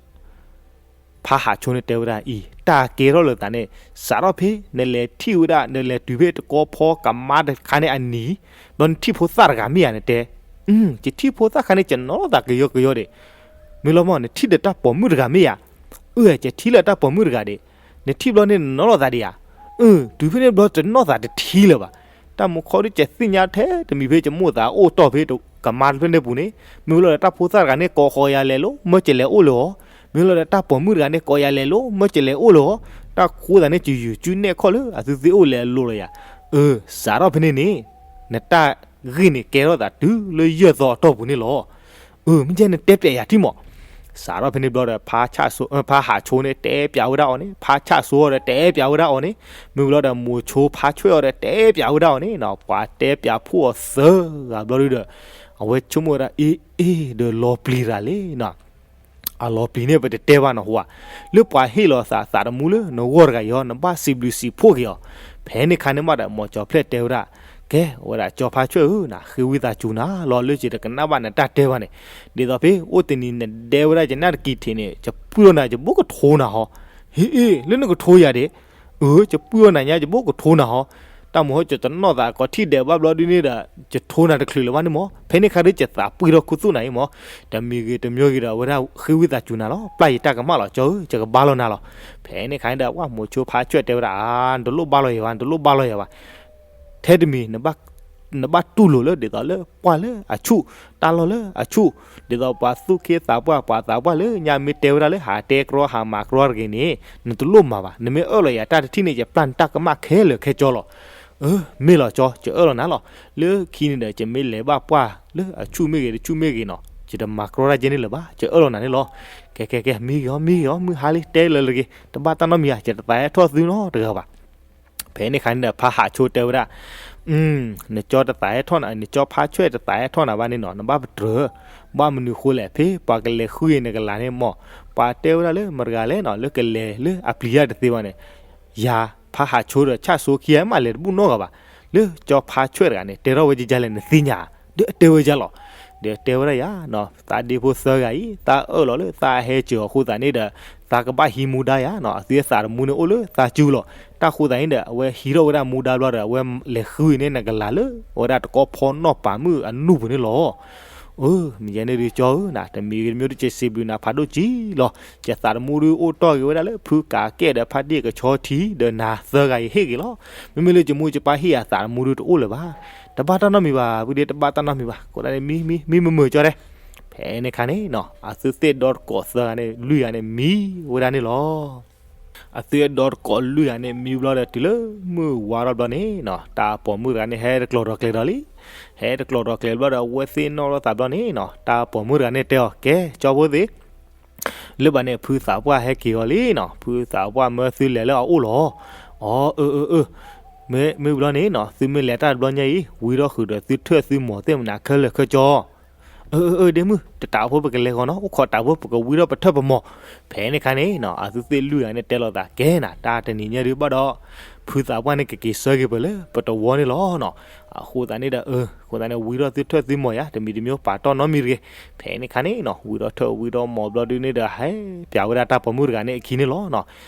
ဖါဟးဆိန့ၣ်တဲဝဲဒၣ်အံၤ တၢ်ကဲထီၣ်လၢသးန့ၣ် စးထီၣ်ဖဲ နလဲၤထံၣ်ဝဲဒၣ် နလဲၤတုၤဖဲတကီဖီကမါတခါန့ၣ်အနံၤ, ဒီးနထံၣ်ဖိသၣ်တဂၤမ့ၢ်ဧါ နတဲ, ယထံၣ်ဖိသၣ်ခါန့ၣ် ကနီၣ်လီၤသးကယီကယီဒံး, မ့ၢ်လီၤမး နထံၣ်ဒီးတၢ်ပိာ်မုၣ်တဂၤမ့ၢ်ဧါ, အၢ ယထံၣ်လၢတၢ်ပိာ်မုၣ်တဂၤဒံး, နထံၣ်ဘျီန့ၣ်နနီၣ်လီၤသးဒံးဧါ, အၢ တုၤဖဲန့ၣ်ဘျီ တနီၣ်သးတထံလၢၤဘၣ်, တၢ်မူခီဒုး ကသ့ၣ်ညါထဲတမံၤဖဲ ကမိၣ်သးအိၣ်တီၢ်ဖဲကမါတဖျၢၣ်န့ၣ်ပူၤန့ၣ်, မ့ၢ်ဝဲလီၤဒီးတၢ်ဖိသၣ်တဂၤန့ၣ် ကိးဃီၤယၤလဲၤလိၤ မၢကလဲၤအိၣ်လၢၤအီၤ, မ့ၢ်လီၤဒီးတၢ်ပိာ်မုၣ်တဂၤန့ၣ် ကိးယၤလဲၤလိၤ မ့ၢ်ကလဲၤအိၣ်လၢၤအီၤ, တၢ်ဃိသးန့ၣ် ကယူၤကၠူနဲၣ်ခီၣ်လၢအသုသ့ၣ်အိၣ်လဲၤအလိၤလီၤယၤ. အၢ စးထီၣ်ဖဲန့ၣ်န့ၣ် နတၢ်ဂ့ၢ်န့ၣ်ကဲထီၣ်သးတုၤလၢယဲၢ်သီအတီၢ်ပူၤန့ၣ်လီၤ. အၢ မ့ၢ်ကဲန့ၣ်တဲပျးယၤထံၣ်မး. စးထီၣ်ဖဲန့ၣ်ဘျီဒီး ဖါဆၣ်စိ ဖါဟးဆိန့ၣ် တဲပျးဝဲဒၣ်အီၤန့ၣ်, ဖါဆၣ်စိဒီးတဲပျးဝဲဒၣ်အီၤန့ၣ်, မ့ၢ်ဝံၤလီၤဒီး မိၤဆိဖါဆွဲၣ်အီၤဒီးတဲပျးဝဲဒၣ်အီၤန့ၣ်နီၤ, ပှၤတဲပျးဖှိၣ်အီၤသၢဂၤဘျီဒုဒီး အဝဲဆိကမိၣ်ဝဲဒၣ် အ့ အ့ၣ် ဒီးလီၤပျံၤတၢ်လံနီၤ. အလီၤပျံၤန့ၣ် ပတတဲဘၣ်နီၤဟူဧါ, လၢပှၤဟ့ၣ်လီၤသးသးတမူလၢနဂီၢ်တဂၤအံၤဟီ နဘၣ်စံးဘျုးစံးဖှိၣ်က့ၤအီၤ. ဖဲန့ၣ်ခါန့ၣ်မးဒီး မိၤကၠီၤဖျဲၣ်တဲဝဲဒၣ်, ကဲ အဝဲဒၣ်ကၠီဖါဆွဲၣ်ဧၢနီၤ, ဃ့ဝံသးစူၤနၤလီၤ, လၢယတကနၣ်ဘၣ်နတၢ်တဲဘၣ်န့ၣ်, ဒ်သိးဖဲအိၣ်တနံၤနဒဲဝဲဒၣ်ယနၢ်တကံၤထံးန့ၣ် ယပုၢ်အီၤနၤ ယဘိၣ်ကထိနၤဟီ, ဟ့ၣ်အ့ၣ် လၢနကထိယၤဒ့ၣ်, အၢ ယပုၢ်အီၤနၤညါ ယဘိၣ်ကထိနၤဟီ, တၢ်မုၢ်ဟီ ယတနီၣ်သးကိးထံၣ်ဒဲးဘၣ်ဘျီဒုန့ၣ်ဒီး ယထိနၤတချုးလၢၤဘၣ်န့ၣ်မး, ဖဲန့ၣ်ခါဒုးယသးပှံၢ်ထီၣ်ခူသူၣ်နၤအံၤမး, တမံၤဂ့ၤတမံၤဂ့ၤဒီး အဝဲဒၣ်ဃ့ဝံသးစူၤနၤလီၤ, ပျၢ်ယတၢ်ကမၣ်လီၤကၠီဧၢ, ယကဘါလီၤနၤလီၤ. ဖဲန့ၣ်ခါန့ၣ်ဒီး ပှၤမိၤဆိဖါဆွဲၣ်တဲဝဲဒၣ် အါ နတလိၣ်ဘါလီၤယၤဘၣ်, နတလိၣ်ဘါလီၤယၤဘၣ် ထဲတမံၤ နဘၣ်တူၢ်လိာ်လၢဒ်သိးလၢပှၢ်လၢအဆူၣ်, တၢ်လီၢ်လၢအဆူၣ်, ဒ်သိးပှၤသူၣ်က့သးပှၢ် ပှၤသးပှၢ်လၢညါမ့ၢ်တဲဝဲဒၣ်လၢ ဟးတဲကြီဟးမၤကြီတဂ့ၤန့ၣ် နတလိၣ်မၤဘၣ်, နမ့ၢ်အၢၣ်လီၤယၤတၢ်တထံၣ်န့ၣ် ယပျၢ်နတၢ်ကမၣ်ခဲလၢာ်ခဲဆ့လီၤ. အၢ မ့ၢ်လီၤကၠီ, ယအၢၣ်လီၤနၤလီၤ. လၢခံန့ၣ်ဒီး ယမ့ၢ်လဲၤဘၣ်ပှၢ်လၢအဆူၣ်မ့ၢ်ဂ့ၤ တဆူၣ်မ့ၢ်ဂ့ၤနီၤ, ယတမၤကြီတၢ်ကဲန့ၣ်လၢၤဘၣ်, ယအၢၣ်လီၤနၤန့ၣ်လီၤ. ကဲ ကဲ ကဲ မံဂ့ၤအီၤ မံဂ့ၤအီၤ, မုၢ်ဟါလံ တဲလၢၤလၢၤဂ့ၤ, တဘၣ်တၢ်နီတမံၤဧါ, ယတသးဟဲထီၣ်သုနီတဂၤဘၣ်. ဖဲန့ၣ်ခါန့ၣ်ဒီး ဖါဟးဆိတဲဝဲဒၣ်, နကၠီတသးဟဲထီၣ်နၤ, နကၠီဖါဆွဲၣ်တသးဟဲထီၣ်နၤဘၣ်န့ၣ်နီၤ, နဘၣ်ပတြၢၤ, ဘၣ်မနုၤဃိလဲၣ်, ဖဲပှၤကလဲၤဃုအံၤနကလၤန့ၣ်မး, ပှၤတဲဝဲဒၣ်လၢမတၤတဂၤလဲၣ်နီၤ လၢကလဲၤလၢအပျံၤယၤတသ့ဘၣ်န့ၣ်, ယၤ ဖါဟးဆိဒီးဆၣ်စိခံဂၤမး လဲၤတဘူၣ်နီတဂၤဘၣ်, လၢကၠီဖါဆွဲၣ်တဂၤန့ၣ် တဲထီၣ်ဝဲကယၤလဲၣ် နသ့ၣ်ညါ, ဒီးအတဲဝဲယၤလီၤ. ဒီးတဲဝဲဒၣ်ယၤနီၤ, သးဒ့ဖိသၢဂၤအံၤ သးအၢၣ်လီၤလၢသးဟဲစၢၤအဃိသတးန့ၣ်ဒီး သးကဘၣ်ဟံးမူဒါယၤနီၤ, အသုသးတမူန့ၣ်အိၣ်လၢသးစုလီၤ. တၢ်ဃိသတးန့ၣ်ဒီး အဝဲဟံးထီၣ်ဝဲဒၣ်မူဒါဘျီဒီး အဝဲလဲၤဃုအံၤန့ၣ် နကလၤလၢ အဝဲဒၣ်တကီၢ်ဖီနီၣ်ပာ်မုၢ်အနူၢ်ပူၤန့ၣ်လီၤ. အၢ မ့ၢ်ယဲန့ၣ်ဒုးကၠီဧၢနီၤ, တမံၤဂ့ၤတမံၤဒုး ယစံးဘျုးနၤဖးဒိၣ်ကံလီၤ. ယသးတမူဒုးအိၣ်တီၢ်ဂ့ၤဝဲဒၣ်လၢ ဖုကးကဲၣ်ဒီးဖါတံၢ်ကဆီထံ ဒီးနၤသၢဂၤအံၤဟ့ၣ်ဂ့ၤလီၤ. မ့မ့ၢ်လၢယမိၢ်ယပၢ်ဟ့ၣ်ယၤသးတမူဒုးတအိၣ်လၢၤဘၣ်. တဘၣ်တၢ်နီတမံၤဘၣ်, ပဒ့တဘၣ်တၢ်နီတမံၤဘၣ်, ကိးဒၣ်န့ၣ် မံ မံ မံမုာ်မုာ်ကၠီတဲ. ဖဲန့ၣ်ခါန့ၣ်နီၤ, အသုသ့ၣ်ဒီတကိးသၢဂၤန့ၣ် လွံၢ်ဂၤန့ၣ်မံဝဲဒၣ်န့ၣ်လီၤ. အသုအဲၣ်ဒီတကိးလွံၢ်ဂၤန့ၣ် မံဘျီဒီးတုၤလၢမုၢ်ဝါထီၣ်ဘျီန့ၣ်နီၤ, တၢ်ပိာ်မုၣ်တဂၤန့ၣ် ဟဲတကျိၤဒီးကျဲၤဒီးလံ. ဟဲတကျိၤဒီးကျဲၤဘျီဒီး အဝဲသ့ၣ်နီၣ်ထီၣ်သးဘျီန့ၣ်နီၤ, တၢ်ပိာ်မုၣ်တဂၤန့ၣ်တဲအီၤ, ကဲ ကၠီဖိသ့ၣ်, လၢဘၣ်န့ၣ် ဖုသးပှၢ်ဟဲက့ၤအီၤလံနီၤ, ဖုသးပှၢ်မၢသုလဲၤလၢအအိၣ်လီၤ. အီ အၢ အၢ အၢ, မ့ၢ် မ့ၢ်ဘျီန့ၣ်နီၤ, သုမ့ၢ်လဲၤတၢ်တဘျီညါအံၤ ဝံထီၣ်ဃုာ်ဒီးသုထၢၣ်သုမိၢ်သ့ၣ်မနၤခဲလၢာ်ခဲဆ့. အၢ အၢ အၢ ဒ့မုၣ်, တတးဖိပကလဲၤဂီၤနီၤ, အိၣ်ခိးတးဖိပကဝံထီၣ်ပထၢၣ်ပမိၢ်. ဖဲန့ၣ်ခါန့ၣ်နီၤ, အသုသ့ၣ်လွံၢ်ဂၤန့ၣ်တဲလိာ်သး, ကဲနၤ, တၢ်တနံၤညါဒုးဘၣ်ဒီး ဖုသးပှၢ်န့ၣ်ကက့ၤဆၢက့ၤပၢၢ်လၢပတဝီန့ၣ်လီၤနီၤ. အဃိသတးန့ၣ်ဒီး အၢ အဃိသတးန့ၣ် ဝံထီၣ်သုထၢၣ်သုမိၢ်ယၤ, တမံၤတမံၤပာ်တီၢ်နီတမံၤတဂ့ၤ. ဖဲန့ၣ်ခါန့ၣ်နီၤ, ဝံထီၣ်ထၢၣ်ဝံထီၣ်မိၢ်ဘျီဒုန့ၣ်ဒီး ဟဲပျးဝဲဒၣ်တၢ်ပိာ်မုၣ်တဂၤန့ၣ်အခံန့ၣ်လီၤနီၤ.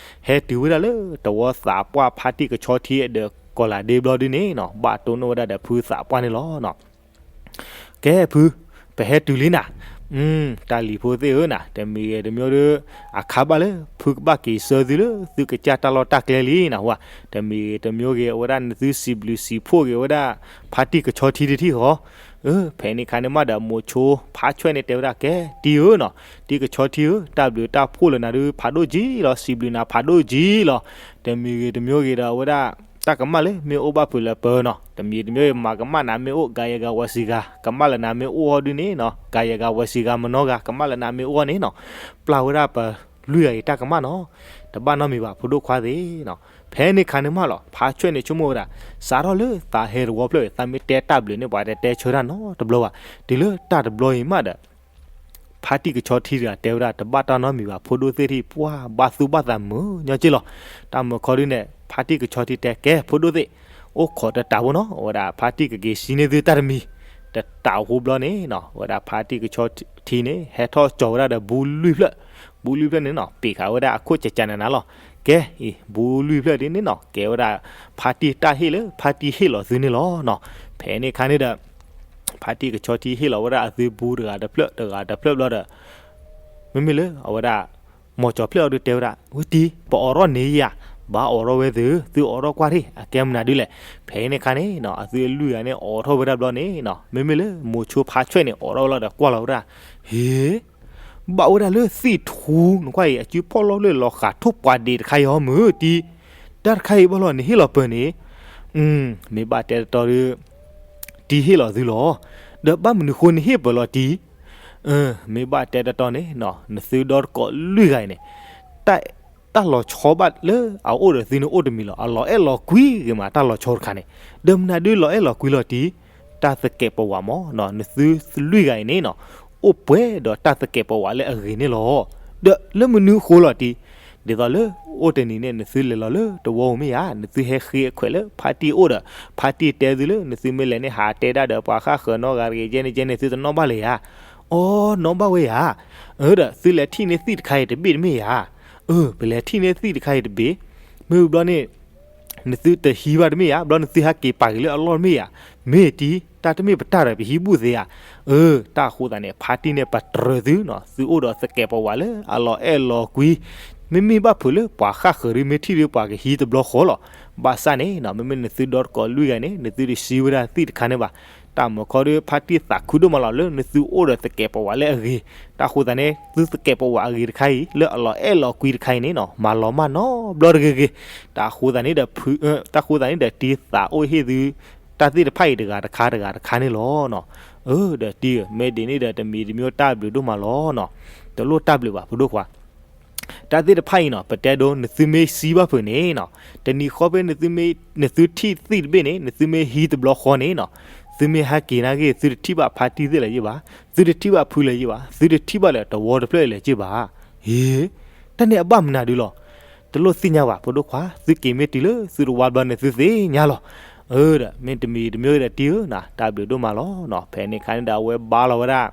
ဟဲတုၤဝဲဒၣ်လၢတဝီသးပှၢ်ဖါတံၢ်ကဆီထံဒီးကီၤလၤဒ့ဘျီဒုန့ၣ်နီၤ, ဘၣ်တိၢ်နီၣ်ဝဲဒၣ်ဒီးဖုသးပှၢ်န့ၣ်လီၤနီၤ. ကဲဖု, ပဟဲတုၤလံနၤ. တၢ်လံၤဖိသ့ၣ်ဧၢနၤ, တမံၤဂ့ၤတမံၤဒီး အခါဘၣ်လၢ ဖုကဘၣ်က့ၤဆၢသုလၢ သုကစၢ်တၢ်လီၢ်တၢ်ကျဲလံနၤဟူဧါ. တမံၤဂ့ၤတမံၤဂ့ၤ အဝဲဒၣ်နသုစံးဘျုးစံးဖှိၣ်ဂ့ၤဝဲဒၣ် ဖါတံၢ်ကဆီထံတထံၣ်ဃီ. အၢ ဖဲန့ၣ်ခါန့ၣ်မးဒီး မိၤဆိဖါဆွဲၣ်န့ၣ်တဲဝဲဒၣ် ကဲ တံၢ်ဧၢနီၤ, တံၢ်ကဆီထံဧၢ, တၢ်ဘျုးတၢ်ဖှိၣ်လၢနၤဒုးဖးဒိၣ်ကံလီၤ, စံးဘျုးနၤဖးဒိၣ်ကံလီၤ. တမံၤဂ့ၤတမံၤဂ့ၤဒီးအဝဲဒၣ် တၢ်ကမၣ်လၢမ့ၢ်အိၣ်ဘၣ်ဖုးလၢပၢၤနီၤ, တမံၤတမံၤဂ့ၤ မၤကမၣ်နၤမ့ၢ်အိၣ် ဂၤယဲၢ်ဂၤဝဲစံးဂၤ, ကမၣ်လၢနၤမ့ၢ်အိၣ်ဟီဒုန့ၣ်နီၤ, ဂၤယဲၢ်ဂၤဝဲစံးဂၤမနီၤဂၤ, ကမၣ်လၢနၤမ့ၢ်အိၣ်န့ၣ်နီၤ, ပျၢ်ဝဲဒၣ်ပလွံၢ်ဂၤအံၤတၢ်ကမၣ်နီၤ. တဘၣ်နီတမံၤဘၣ် ဖိဒိၣ်ခွါသ့ၣ်နီၤ. ဖဲန့ၣ်ခါန့ၣ်မးလီၤ, ဖါဆွဲၣ်န့ၣ်ဆိကမိၣ်ဝဲဒၣ်, စးထီၣ်လၢသးဟဲတဝီဖျၢၣ် သးမ့ၢ်တဲတၢ်ဘျုးန့ၣ် ပှၤတတဲဆၢတၢ်နီတဘျီဘၣ်. တုၤလၢတၢ်တဘျီအံၤမးဒီး ဖါတံၢ်ကဆီထံတဂၤတဲဝဲဒၣ် တဘၣ်တၢ်နီတမံၤဘၣ် ဖိဒိၣ်သ့ၣ်ထံၣ် ပှၢ်ဘၣ်သူၣ်ဘၣ်သးမုာ်ညီက့လီၤ. တၢ်မုာ်ခီဒုန့ၣ် ဖါတံၢ်ကဆီထံတဲ ကဲဖိဒိၣ်သ့ၣ်, အိၣ်ခိးတတးဖိနီၤ, အဝဲဒၣ်ဖါတံၢ်ကက့ၤစံးန့ၢ်သုတၢ်တမံၤ, တတးဖိဘျီန့ၣ်နီၤ, အဝဲဒၣ်ဖါတံၢ်ကဆီထံန့ၣ် ဟဲထီၣ်ကၠီၤဝဲဒၣ်ဒီးဘူးလွံၢ်ဖျၢၣ်, ဘူးလွံၢ်ဖျၢၣ်န့ၣ်နီၤ ပ့ၤဃာ်ဝဲဒၣ်အခိၣ်ကကနးနးလီၤ. ကဲအံၤ ဘူးလွံၢ်ဖျၢၣ်ဒ်န့ၣ်နီၤ ကဲဝဲဒၣ် ဖါတံၢ်တၢ်ဟ့ၣ်လၢ ဖါတံၢ်ဟ့ၣ်လီၤသုန့ၣ်လီၤနီၤ. ဖဲန့ၣ်ခါန့ၣ်ဒီး ဖါတံၢ်ကဆီထံဟ့ၣ်လီၤဝဲဒၣ်အသုဘူးတဂၤတဖျၢၣ် တဂၤတဖျၢၣ်ဘျီဒီး မ့မ့ၢ်လၢအဝဲဒၣ် မိၤကၠီၤဖျဲၣ်အီၤဒုးတဲဝဲဒၣ် ဝဲတံၢ် ပအိးထီၣ်န့ၢ်ယၤ, ဘၣ်အိးထီၣ်ဝဲသု, သုအိးထီၣ်ကွၢ်ထံၣ် အကဲမနုၤဒ်လဲၣ်. ဖဲန့ၣ်ခါန့ၣ်နီၤ အသုအလွံၢ်ဂၤန့ၣ် အိးထီၣ်ဝဲဒၣ်ဘျီန့ၣ်နီၤ မ့မ့ၢ်လၢမိၤဆိဖါဆွဲၣ်န့ၣ် အိးထီၣ်ဝဲလီၤဒီးကွၢ်လီၤဝဲဒၣ် ဟ့ၣ် ဘၣ်ဝဲဒၣ်လၢသ့ၣ်ထူ နကွၢ်အံၤ အစုဖီၣ်လီၤလၢလီၤဃာ်ထိၣ်ပှာ်ဒ့းတခါအံၤဟီမုၢ်တံၢ်, တၢ်တခါအံၤဘၣ်လီၤ နဟ့ၣ်လီၤပၢၤန့ၣ်, မ့ၢ်ဘၣ်တဲတတီဒီး တံၤဟ့ၣ်လီၤသုလီၤ. ဒီးဘၣ်မနုၤဃိနဟ့ၣ်ပၢၤလီၤတံၤ, မ့ၢ်ဘၣ်တဲတတီန့ၣ် နသုဒီတကိးလွံၢ်ဂၤအံၤန့ၣ် တၢ်လီၤဆီဘၣ်လၢအအိၣ်ဒီးသုန့ၣ်အိၣ်တမံၤလီၤ. အလီၤအဲၣ်လီၤကွံဂ့ၤမး တၢ်လီၤဆီတခါန့ၣ်. ဒီးမနုၤဒုးလီၤအဲၣ်လီၤကွံလီၤတံၢ်, တၢ်သကဲးပဝးမး, နသုလွံၢ်ဂၤအံၤန့ၣ် အိၣ်ပှဲၤဒီးတၢ်သကဲးပဝးလၢအဂ့ၤန့ၣ်လီၤ. ဒီးလၢမနုၤအဃိလီၤတံၢ်, ဒ်သိးလၢအိၣ်တနံၤန့ၣ် နသုလဲၤလီၤလၢတဝီဧိၤမ့ၢ်ဧါ, နသုဟဲဃ့အခွဲးလၢဖါတံၢ်အိၣ်ဒီး ဖါတံၢ်တဲသုလၢ နသုမ့ၢ်လဲၤန့ၣ် ဟးတဲဒၣ်ဒီးပှၤဃၣ်ဃၢၤနီတဂၤတဂ့ၤ ကဲန့ၣ်ကဲန့ၣ် သုတနီၣ်ဘၣ်လၢၤဧါ. အီ နီၣ်ဘၣ်ဝဲဧါ. အၢ ဒီးသုလဲၤထံၣ်န့ၢ်သ့ၣ်တခါအံၤတဘ့ၣ်တမ့ၢ်ဧါ. အၢ ပလဲၤထံၣ်န့ၢ်သ့ၣ်တခါအံၤတဘ့ၣ်, မ့ၢ်ဘျီန့ၣ် နသုတဟံးဘၣ်တမ့ၢ်ဧါ, ဘျီနသုဟဲက့ၤပာ်က့ၤလၢအလီၢ်တမ့ၢ်ဧါ. မ့ၢ်တံၢ် တၢ်တမ့ၢ်ပတၢ်ဒီးပဟံးဘူၣ်သ့ဧါ. အၢ တၢ်အဃိသတးန့ၣ် ဖါတံၢ်န့ၣ် ပတြၢၤသုနီၤ, သုအိၣ်ဒီးသကဲးပဝးလၢအလီၤအဲၣ်လီၤကွံ, မ့မ့ၢ်ဘၣ်ဖုးလၢပှၤဃၣ်ဃၢၤဒုး မ့ၢ်ထံၣ်ဒုးပှၤကဟံးတဘျီဃီလီၤ. ဘၣ်ဆၣ်န့ၣ်နီၤ မ့မ့ၢ်နသုဒီတကိးလွံၢ်ဂၤန့ၣ် နသုတစံးဝဲဒၣ်သ့ၣ်တခါန့ၣ်ဘၣ်. တၢ်မၤခီဒုး ဖါတံၢ်သးခုဒိၣ်မးလီၤ လၢနသုအိၣ်ဒီးသကဲးပဝးလၢအဂ့ၤ. တၢ်အဃိသတးန့ၣ် သုသကဲးပဝးအဂ့ၤတခါအံၤ လၢအလီၤအဲၣ်လီၤကွံတခါအံၤန့ၣ်နီၤ မၤလီၤမၢ်နီတဘျီတဂ့ၤဂ့ၤ. တၢ်အဃိသတးန့ၣ်ဒီး တၢ်အဃိသတးန့ၣ်ဒီး တံၢ်သးအိၣ်ဟ့ၣ်သု တၢ်သ့ၣ်တဖၣ်အံၤတဂၤတခါတဂၤတခါန့ၣ်လီၤနီၤ. အၢ ဒီးတံၢ်ဧၢ မ့ၢ်ဒ်န့ၣ်ဒီး တမံၤတမံၤတၢ်ဘျုးဒိၣ်မးလီၤနီၤ. တလိၣ်တၢ်ဘျုးဘၣ် ဖိဒိၣ်ခွါ. တၢ်သ့ၣ်တဖၣ်အံၤနီၤ ပတဲဒိ နသုမ့ၢ်စံးဘၣ်ဖုးန့ၣ်နီၤ, တနံၤဃီဖဲ နသုထံၣ်သ့ၣ်တဘ့ၣ်န့ၣ် နသုမ့ၢ်ဟံးတဘျီဃီန့ၣ်နီၤ, သုမ့ၢ်ဟဲက့ၤနာ်က့ သုတထံၣ်ဘၣ်ဖါတံၢ်သ့ၣ်လၢၤယ့ၢ်ဘၣ်, သုတထံၣ်ဘၣ်ဖုလၢၤယ့ၢ်ဘၣ်, သုတထံၣ်ဘၣ်လၢတဝီတဖျၢၣ်လၢၤယ့ၢ်ဘၣ်. ဟ့, တၢ်န့ၣ်အဘၣ်မနုၤဒုလီၤ. တလိၣ်သ့ၣ်ညါဘၣ် ဖိဒိၣ်ခွါ, သုက့ၤမ့ၢ်တုၤလၢသုတဝီဘျီန့ၣ် သုသ့ၣ်ညါလီၤ. အၢ ဒီးမ့ၢ်တမံၤတမံၤဒီးတံၢ်ဧၢနီၤ တၢ်ဘျုးဒိၣ်မးလီၤနီၤ. ဖဲန့ၣ်အခါန့ၣ်ဒီး အဝဲဘါလီၤဝဲဒၣ်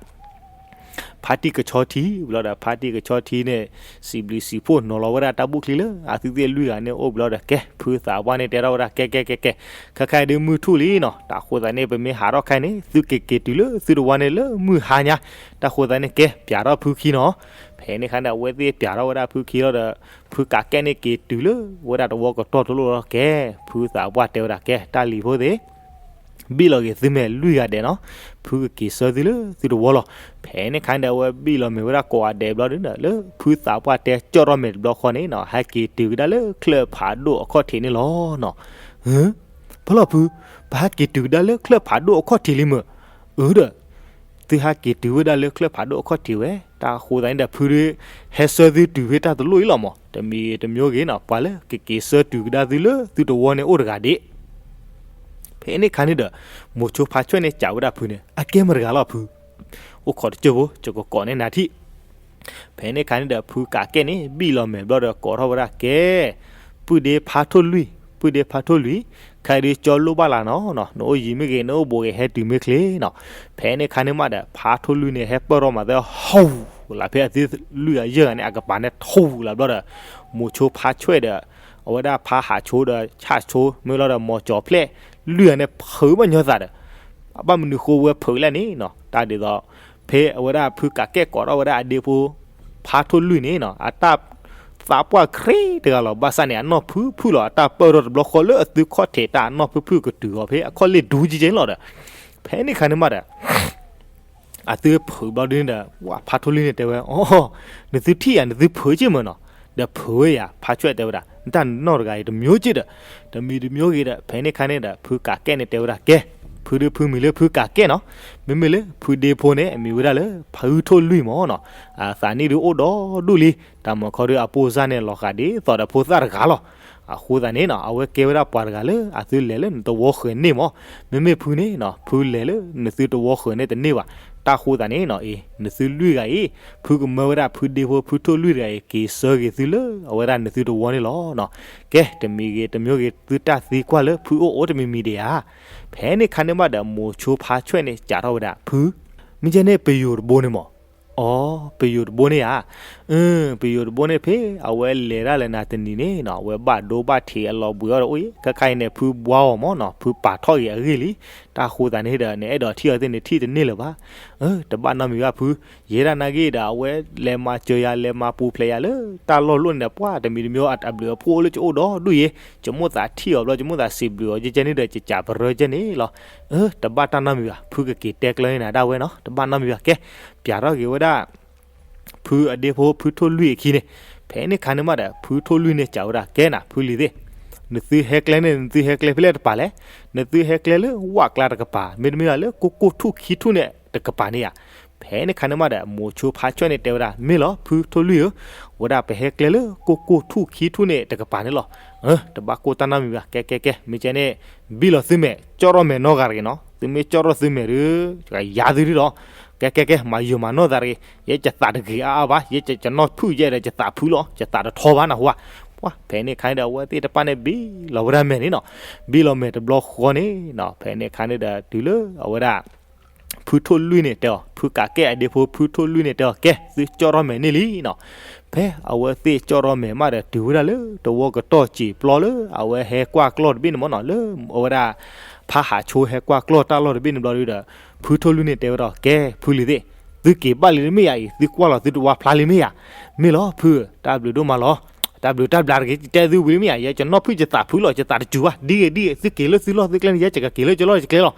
ဖါတံၢ်ကဆီထံ ဘျီဒီး ဖါတံၢ်ကဆီထံန့ၣ် စံးဘျုးစံးဖှိၣ်နီၤလီၤဝဲဒၣ်တၢ်ဘူၣ်ချံလၢအသုသ့ၣ်လွံၢ်ဂၤန့ၣ်အိၣ်ဘျီဒီး ကဲ ဖုသးပှၢ်န့ၣ်တဲထီၣ်ဝဲဒၣ် ကဲကဲကဲကဲ, ခဲခါအံၤဒုးမုၢ်ထူၣ်လံနီၤ, တၢ်ဃိသတးန့ၣ် ပမ့ၢ်ဟးထီၣ်ခဲအံၤန့ၣ် သုကက့ၤတုၤလၢသုတဝီန့ၣ်လၢမုၢ်ဟါညါ, တၢ်ဃိသတးန့ၣ် ကဲ ပျးထီၣ်ဖုခံနီၤ. ဖဲန့ၣ်အခါန့ၣ် အဝဲသ့ၣ်ပျးထီၣ်ဝဲဒၣ်ဖုခံလီၤဒီး ဖုကးကဲန့ၣ်က့ၤတုၤလၢဝဲဒၣ်တဝီကတီၢ်တလိၣ်လီၤ ကဲ ဖုသးပှၢ်တဲဝဲဒၣ် ကဲ တၢ်လံၤဖိသ့ၣ် ဘံၣ်လီၤက့ၤသုမဲာ်လွံၢ်ဂၤဒဲးနီၤ, ဖုကက့ၤဆှၢသုလၢသုတဝီလီၤ. ဖဲန့ၣ်အခါန့ၣ်ဒီး အဝဲဘံၣ်လီၤမဲာ်ဝဲဒၣ်ကိးဂၤဒဲးဘျီဒုး လၢဖုသးပှၢ်တဲကၠီၣ်ထီၣ်မဲာ်တဘျီဃီန့ၣ်နီၤ ဟဲက့ၤတုၤကဒါလၢချၢၣ်ဖးဒိၣ်အခီၣ်ထံးန့ၣ်လီၤနီၤ. ဟ့, ဖဲလီၤဖု, ပဟဲက့ၤတုၤကဒါလၢချၢၣ်ဖးဒိၣ်အခီၣ်ထံးလံမ့ၢ်, အၢဒီး သုဟဲက့ၤတုၤဝဲဒၣ်လၢချၢၣ်ဖးဒိၣ်အခီၣ်ထံးဝဲ, တၢ်ဃိသတးန့ၣ်ဒီး ဖုဒုး ဟဲဆှၢသုတုၤဖဲတၢ်တလိၣ်အံၤလီၤမး, တမံၤတမံၤဂ့ၤနီၤ ပှၤလၢကက့ၤဆှၢတုၤကဒါသုလၢသုတဝီန့ၣ်အိၣ်တဂၤဒံး. ဖဲန့ၣ်အခါန့ၣ်ဒီး မိၤဆိဖါဆွဲၣ်န့ၣ်စံးဝဲဒၣ်ဖုန့ၣ် အကဲမတၤတဂၤလီၤဖု, အိၣ်ခိးတကၠိၢ်ဖိ ယကကိးန့ၢ်နၤထံၣ်. ဖဲန့ၣ်အခါန့ၣ်ဒီး ဖုကးကဲန့ၣ် ဘံၣ်လီၤမဲာ်ဘျီဒီးကိးထီၣ်ဝဲဒၣ် ကဲ ပုၢ်ဒ့ဖါထိၣ်လွံၢ်, ပုၢ်ဒ့ဖါထိၣ်လွံၢ်, ခဲအံၤဒုးကၠီလိၣ်ဘၣ်လၢနီၤ, နအိၣ်ယံၤမ့ၢ်ဂ့ၤ နအိၣ်ဘူးဂ့ၤ ဟဲတုၤမ့ၢ်ချ့နီၤ. ဖဲန့ၣ်အခါန့ၣ်မးဒီး ဖါထိၣ်လွံၢ်န့ၣ် ဟဲပၢၢ်ထီၣ်မးသၢ ဟူးလၢဖဲအသ့ၣ်လွံၢ်ဂၤယဲၢ်ဂၤန့ၣ် အကပၤန့ၣ်ထူးလၢဘျီဒီး မိၤဆိဖါဆွဲၣ်ဒီး အဝဲဒၣ်ဖါဟးဆိဒီး ဆၣ်ဆိ မ့ၢ်လီၤဒီး မိၤကၠီၤဖျဲၣ် လွံၢ်ဂၤန့ၣ် ဖုးဘၣ်ညီသးဒီး ဘၣ်မနုၤဃိဝဲဖုးလဲၣ်န့ၣ်နီၤ, တၢ်ဒ်သိး ဖဲအဝဲဒၣ်ဖုကးကဲကိးထီၣ်ဝဲဒၣ်အဒ့ဖိ ဖါထိၣ်လွံၢ်န့ၣ်နီၤ အတၢ်သးပှၢ်ခရံာ်တဂၤလီၤ. ဘၣ်ဆၣ်န့ၣ် အနီၢ်ဖုဖုလီၤ. အတၢ်ပၢၢ်ထီၣ်တဘျီဃီလၢအသုခီၣ်ထံး တၢ်အနီၢ်ဖုဖုကတုၤအီၤဖဲအခီၣ်လ့ၣ်ဒူကဲကဲန့ၣ်လီၤဒီး ဖဲန့ၣ်အခါန့ၣ်မးဒီး အသုဖုးဘျီဒုန့ၣ်ဒီး ဝဲဖါထိၣ်လွံၢ်န့ၣ်တဲဝဲ အိ နသုထံၣ်ယၤ နသုဖုးက့ၢ်မးနီၤ, ဒီးဖုးဝဲယၤ ဖါဆွဲၣ်တဲဝဲဒၣ် နတၢ်နီၢ်တဂၤအံၤတမံၤက့ၢ်ဒီး တမံၤတမံၤဂ့ၤဒီး ဖဲန့ၣ်အခါန့ၣ်ဒီး ဖုကးကဲန့ၣ်တဲဝဲဒၣ် ကဲ ဖုဒုးဖုမံၤလၢဖုကးကဲနီၤ, မ့မ့ၢ်လၢဖုဒ့ဖိန့ၣ် အမံၤဝဲဒၣ်လၢ ဖုထိၣ်လွံၢ်မးနီၤ, အသးနံၣ်ဒုးအိၣ်ဒီဒူၣ်လံ, တၢ်မၤခီဒုးအပိၢ်စၢ်န့ၣ် လီၤဃာ်ဒ်သိးဒီးဖိသၣ်တဂၤလီၤ. အဃိသတးန့ၣ်နီၤ အဝဲကဲဝဲဒၣ်ပှၤတဂၤလၢ အသုလဲၤလၢနတဝီဃၢၤန့ၣ်မး, မ့မ့ၢ်ဖုန့ၣ်နီၤ ဖုလဲၤလၢနသုတဝီဃၢၤန့ၣ်တန့ၢ်ဘၣ်. တၢ်ဃိသတးန့ၣ်နီၤ အံၤ နသုလွံၢ်ဂၤအံၤ ဖုကမၢဝဲဒၣ်ဖုဒ့ဖိ ဖုထိၣ်လွံၢ်တဂၤအံၤ က့ၤဆှၢက့ၤသုလၢအဝဲဒၣ်နသုတဝီန့ၣ်လီၤ. ကဲ တမံၤဂ့ၤတမံၤဂ့ၤ သုတၢ်သံကွၢ်လၢဖုအိၣ်အိၣ်တမံၤမံၤဒံးဧါ. ဖဲန့ၣ်အခါန့ၣ်မးဒီး မိၤဆိဖါဆွဲၣ်န့ၣ် စံးထီၣ်ဝဲဒၣ် ဖု မ့ၢ်ကဲန့ၣ် ပယိၤတဘိန့ၣ်မး. အီ ပယိၤတဘိန့ၣ်ဧါ. အၢ ပယိၤတဘိန့ၣ် ဖဲအဝဲလဲၤတၢ်လၢနၤတနံၤန့ၣ်နီၤ အဝဲဘၣ်ဒိဘၣ်ထံးအလီၤဘှံးအီၤဒီးအိၣ်အံၤ ခဲခါအံၤန့ၣ် ဖုဘှါအီၤမးနီၤ ဖုပာ်ထီၣ်က့ၤအဂ့ၢ်လံ. တၢ်ဃိသတးန့ၣ်ဒီး နအဲၣ်ဒိးထံၣ်အီၤသ့ၣ်န့ၣ် ထံၣ်တန့ၢ်လၢၤဘၣ်. အၢ တဘၣ်နီတမံၤဘၣ်ဖု, ယဲဒၣ်နာ်က့ဒီး အဝဲလဲၤမၤစၢၤယၤ လဲၤမၤပူၤဖျဲးယၤလၢတၢ်လီၢ်လိၣ်န့ၣ်ဒီး ပှၤတမံၤတမံၤ အတၢ်ဘျုးအဖှိၣ်အိၣ်လၢကအိၣ်ဒီဒူၣ်အံၤ, ယမိၣ်သးထံၣ်အီၤဘျီ ယမိၣ်သးစံးဘျုးအီၤ ကဲကဲန့ၣ်ဒီး ကစၢ်ပရၢကဲန့ၣ်လီၤ. အၢ တဘၣ်တၢ်နီတမံၤဘၣ် ဖုကက့ၤတဲကျၢၤန့ၢ်နၤဒၣ်ဝဲနီၤ တဘၣ်နီတမံၤဘၣ်. ကဲ ပျးထီၣ်က့ၤဝဲဒၣ် ဖုအဒ့ဖိဖုထိၣ်လွံၢ်အခံန့ၣ်, ဖဲန့ၣ်ခါန့ၣ်မးဒီး ဖုထိၣ်လွံၢ်န့ၣ်စံးဝဲဒၣ် ကဲနၤ ဖုလံၤသ့ၣ်, နသုဟဲကျဲန့ၣ် နသုဟဲကျဲဖဲလဲၣ်တပၤလဲၣ်, နသုဟဲကျဲလၢဝၣ်ကျါတကပၤ မ့တမ့ၢ်ဒီးလၢကိၢ်ကိၢ်ထူၣ်ခံထူၣ်န့ၣ်တကပၤန့ၣ်ဧါ. ဖဲန့ၣ်ခါန့ၣ်မးဒီး မိၤဆိဖါဆွဲၣ်န့ၣ်တဲဝဲဒၣ် မ့ၢ်လီၤ ဖုထိၣ်လွံၢ်ဧၢ, ဝဲဒၣ်ပဟဲကျဲလၢကိၢ်ကိၢ်ထူၣ်ခံထူၣ်န့ၣ် တကပၤန့ၣ်လီၤ. တဘၣ်ကိၢ်တၢ်နီတမံၤဘၣ်, ကဲကဲကဲ မ့ၢ်ကဲန့ၣ် ဘံၣ်လီၤသုမဲာ် ကၠီၣ်ထီၣ်မဲာ်နီတဂၤတဂ့ၤနီၤ, သုမ့ၢ်ကၠီၣ်ထီၣ်သုမဲာ်ဒီး ယၤသုဒ်ဒီး, ကဲကဲကဲ မၤယိၤမၤနီၢ်သးတဂ့ၤ, ယဲယသးတဂ့ၤအါအါဘၣ်, ယဲယနီၢ်ဖုၣ်ယဲဒီး ယသးဖုလီၤ, ယသးတထီဘၣ်နၢ်ဟူဧါ. ပှၤ ဖဲန့ၣ်ခါန့ၣ်ဒီး အဝဲသ့ၣ်တဖၣ်န့ၣ် ဘံၣ်လီၤဝဲဒၣ်မဲာ်န့ၣ်နီၤ, ဘံၣ်လီၤမဲာ်တဘျီဃီန့ၣ်နီၤ, ဖဲန့ၣ်ခါန့ၣ်ဒီး တုၤလၢအဝဲဒၣ် ဖုထိၣ်လွံၢ်န့ၣ်တဲအီၤ, ဖုကးကဲၣ်အဒ့ဖိ ဖုထိၣ်လွံၢ်န့ၣ်တဲအီၤ ကဲ သုကၠီၣ်ထီၣ်မဲာ်န့ၣ်လံနီၤ. ဖဲအဝဲသ့ၣ်ကၠီၣ်ထီၣ်မဲာ်မးဒီး တုၤဝဲဒၣ်လၢတဝီကတီၢ်စံာ်ပျီလၢ အဝဲဟဲကွၢ်ကျီၢ်တဘ့ၣ်န့ၣ်မးနီၤ, လၢအဝဲဒၣ် ဖါဟးဆိဟဲကွၢ်ကျီၢ်တၢ်လီၢ်တဘ့ၣ်န့ၣ်ဘျီဒီး ဖုထိၣ်လွံၢ်န့ၣ်တဲဝဲဒၣ် ကဲ ဖုလံၤသ့ၣ်, သုက့ၤဘၣ်လံတမ့ၢ်ယၤအံၤ သုကွၢ်လီၤသုတဝါဖျါလံမ့ၢ်ယၤ, မ့ၢ်လီၤဖု, တၢ်ဘျုးဒိၣ်မးလီၤ, တၢ်ဘျုးတၢ်ဘျါတဂ့ၤ တဲသုဝံၤလံမ့ၢ်ယၤ, ယဲယနီၢ်ဖုၣ်ယသးဖုလီၤ ယသးတစူၤဘၣ်, ဒ်ဂ့ၤဒ်ဂ့ၤ သုက့ၤလၢသုလီၢ်သုကျဲန့ၣ် ယဲယကက့ၤလၢယလီၢ်ယကျဲလီၤ,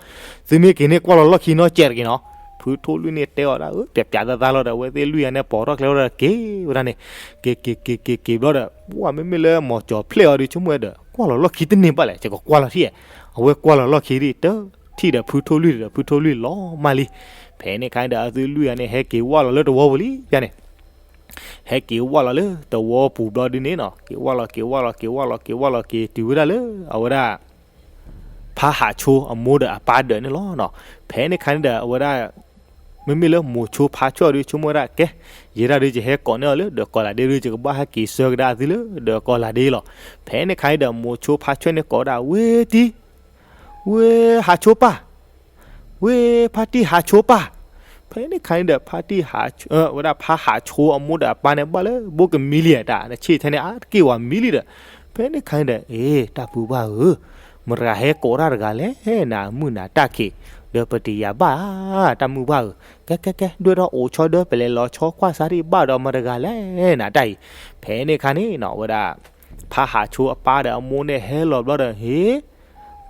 သုမ့ၢ်က့ၤန့ၣ်ကွၢ်လီၤလီၢ်ခံနီတစဲးတဂ့ၤနီၤ. ဖုထိၣ်လွံၢ်န့ၣ်တဲအီၤဒၣ် ပျးပျးသးသးလီၤဒီး အဝဲသ့ၣ်လွံၢ်ဂၤန့ၣ် ပိာ်ထီၣ်ကျဲလီၤဒီးက့ၤဝဲဒၣ်န့ၣ်, က့ၤက့ၤက့ၤက့ၤက့ၤဘျီဒီး ပှၤမ့မ့ၢ်လၢမိၤကၠီၤဖျဲၣ်အီၤဒီး ဆိကမိၣ်ဝဲဒီး ကွၢ်လီၤလီၢ်ခံတန့ၢ်ဘၣ်လဲၣ် ယကကွၢ်လီၤထံၣ်, အဝဲကွၢ်လီၤလီၢ်ခံဒ်တထံၣ်ဒီး ဖုထိၣ်လွံၢ်ဒီး ဖုထိၣ်လွံၢ်လီၤမၢ်လံ. ဖဲန့ၣ်ခါန့ၣ်ဒီး အသုလွံၢ်ဂၤန့ၣ် ဟဲက့ၤဝၢ်လီၤလၢတဝီပူၤလံယါန့ၣ်, ဟဲက့ၤဝၢ်လီၤလၢတဝီပူၤဘျီဒ်န့ၣ်နီၤ, က့ၤဝၢ်လီၤ က့ၤဝၢ်လီၤ က့ၤဝၢ်လီၤ က့ၤဝၢ်လီၤ က့ၤတုၤဝဲဒၣ်လၢ အဝဲဒၣ် ဖါဟးဆိအမိၢ်ဒီးအပၢ်ဒၢးန့ၣ်လီၤ. ဖဲန့ၣ်ခါန့ၣ်ဒီး အဝဲဒၣ် မ့မ့ၢ်လၢမိၤဆိဖါဆွဲၣ်အီၤဒီး ဆိကမိၣ်ဝဲဒၣ် ကဲ ယဲဒၣ်ဒီးယဟဲကိးန့ၢ်အီၤလၢဒီးကီၢ်လၤဒ့ဒီး ယကဘၣ်ဟဲက့ၤဆှၢကဒါအသုလၢဒီးကီၢ်လၤဒ့လီၤ. ဖဲန့ၣ်ခါန့ၣ်ဒီး မိၤဆိဖါဆွဲၣ်န့ၣ်ကိးဝဲဒၣ် ဝ့တံၢ်, ဝ့ဟးဆိပၢ်, ဝ့ဖါတံၢ်ဟးဆိပၢ်. ဖဲန့ၣ်ခါန့ၣ်ဒီး ဖါတံၢ်ဟးဆိ ဝဲဒၣ်ဖါဟးဆိအမိၢ်ဒီးအပၢ်န့ၣ် ဘၣ်လၢဘိကမံလံဧါတၢ် နဆ့ၣ်ထဲန့ၣ် အါတက့ၢ်ဝဲမံလံဒီး, ဖဲန့ၣ်ခါန့ၣ်ဒီး အ့ တၢ်ပုၢ်ဘၣ်ဧၢ, မတၤဂၤဟဲကိးတၢ်တဂၤလဲၣ် နမုၢ်နၤတၢ်ခံး ဒီးပတယၤဘၣ်ဧါ တၢ်မုၢ်ဘၣ်ဧၢ, ကဲကဲကဲ ဒွဲၣ်ထီၣ်အိၣ်ဆီဒီး ပလဲၤလီၤဆီကွၢ်စးထံၣ်ဘၣ်ဒီးမတၤတဂၤလဲၣ် နတၢ်အံၤ. ဖဲန့ၣ်ခါန့ၣ်နီၤ ဝဲဒၣ် ဖါဟးဆိအပၢ်ဒီးအမိၢ်န့ၣ်ဟဲလီၤဘျီဒီး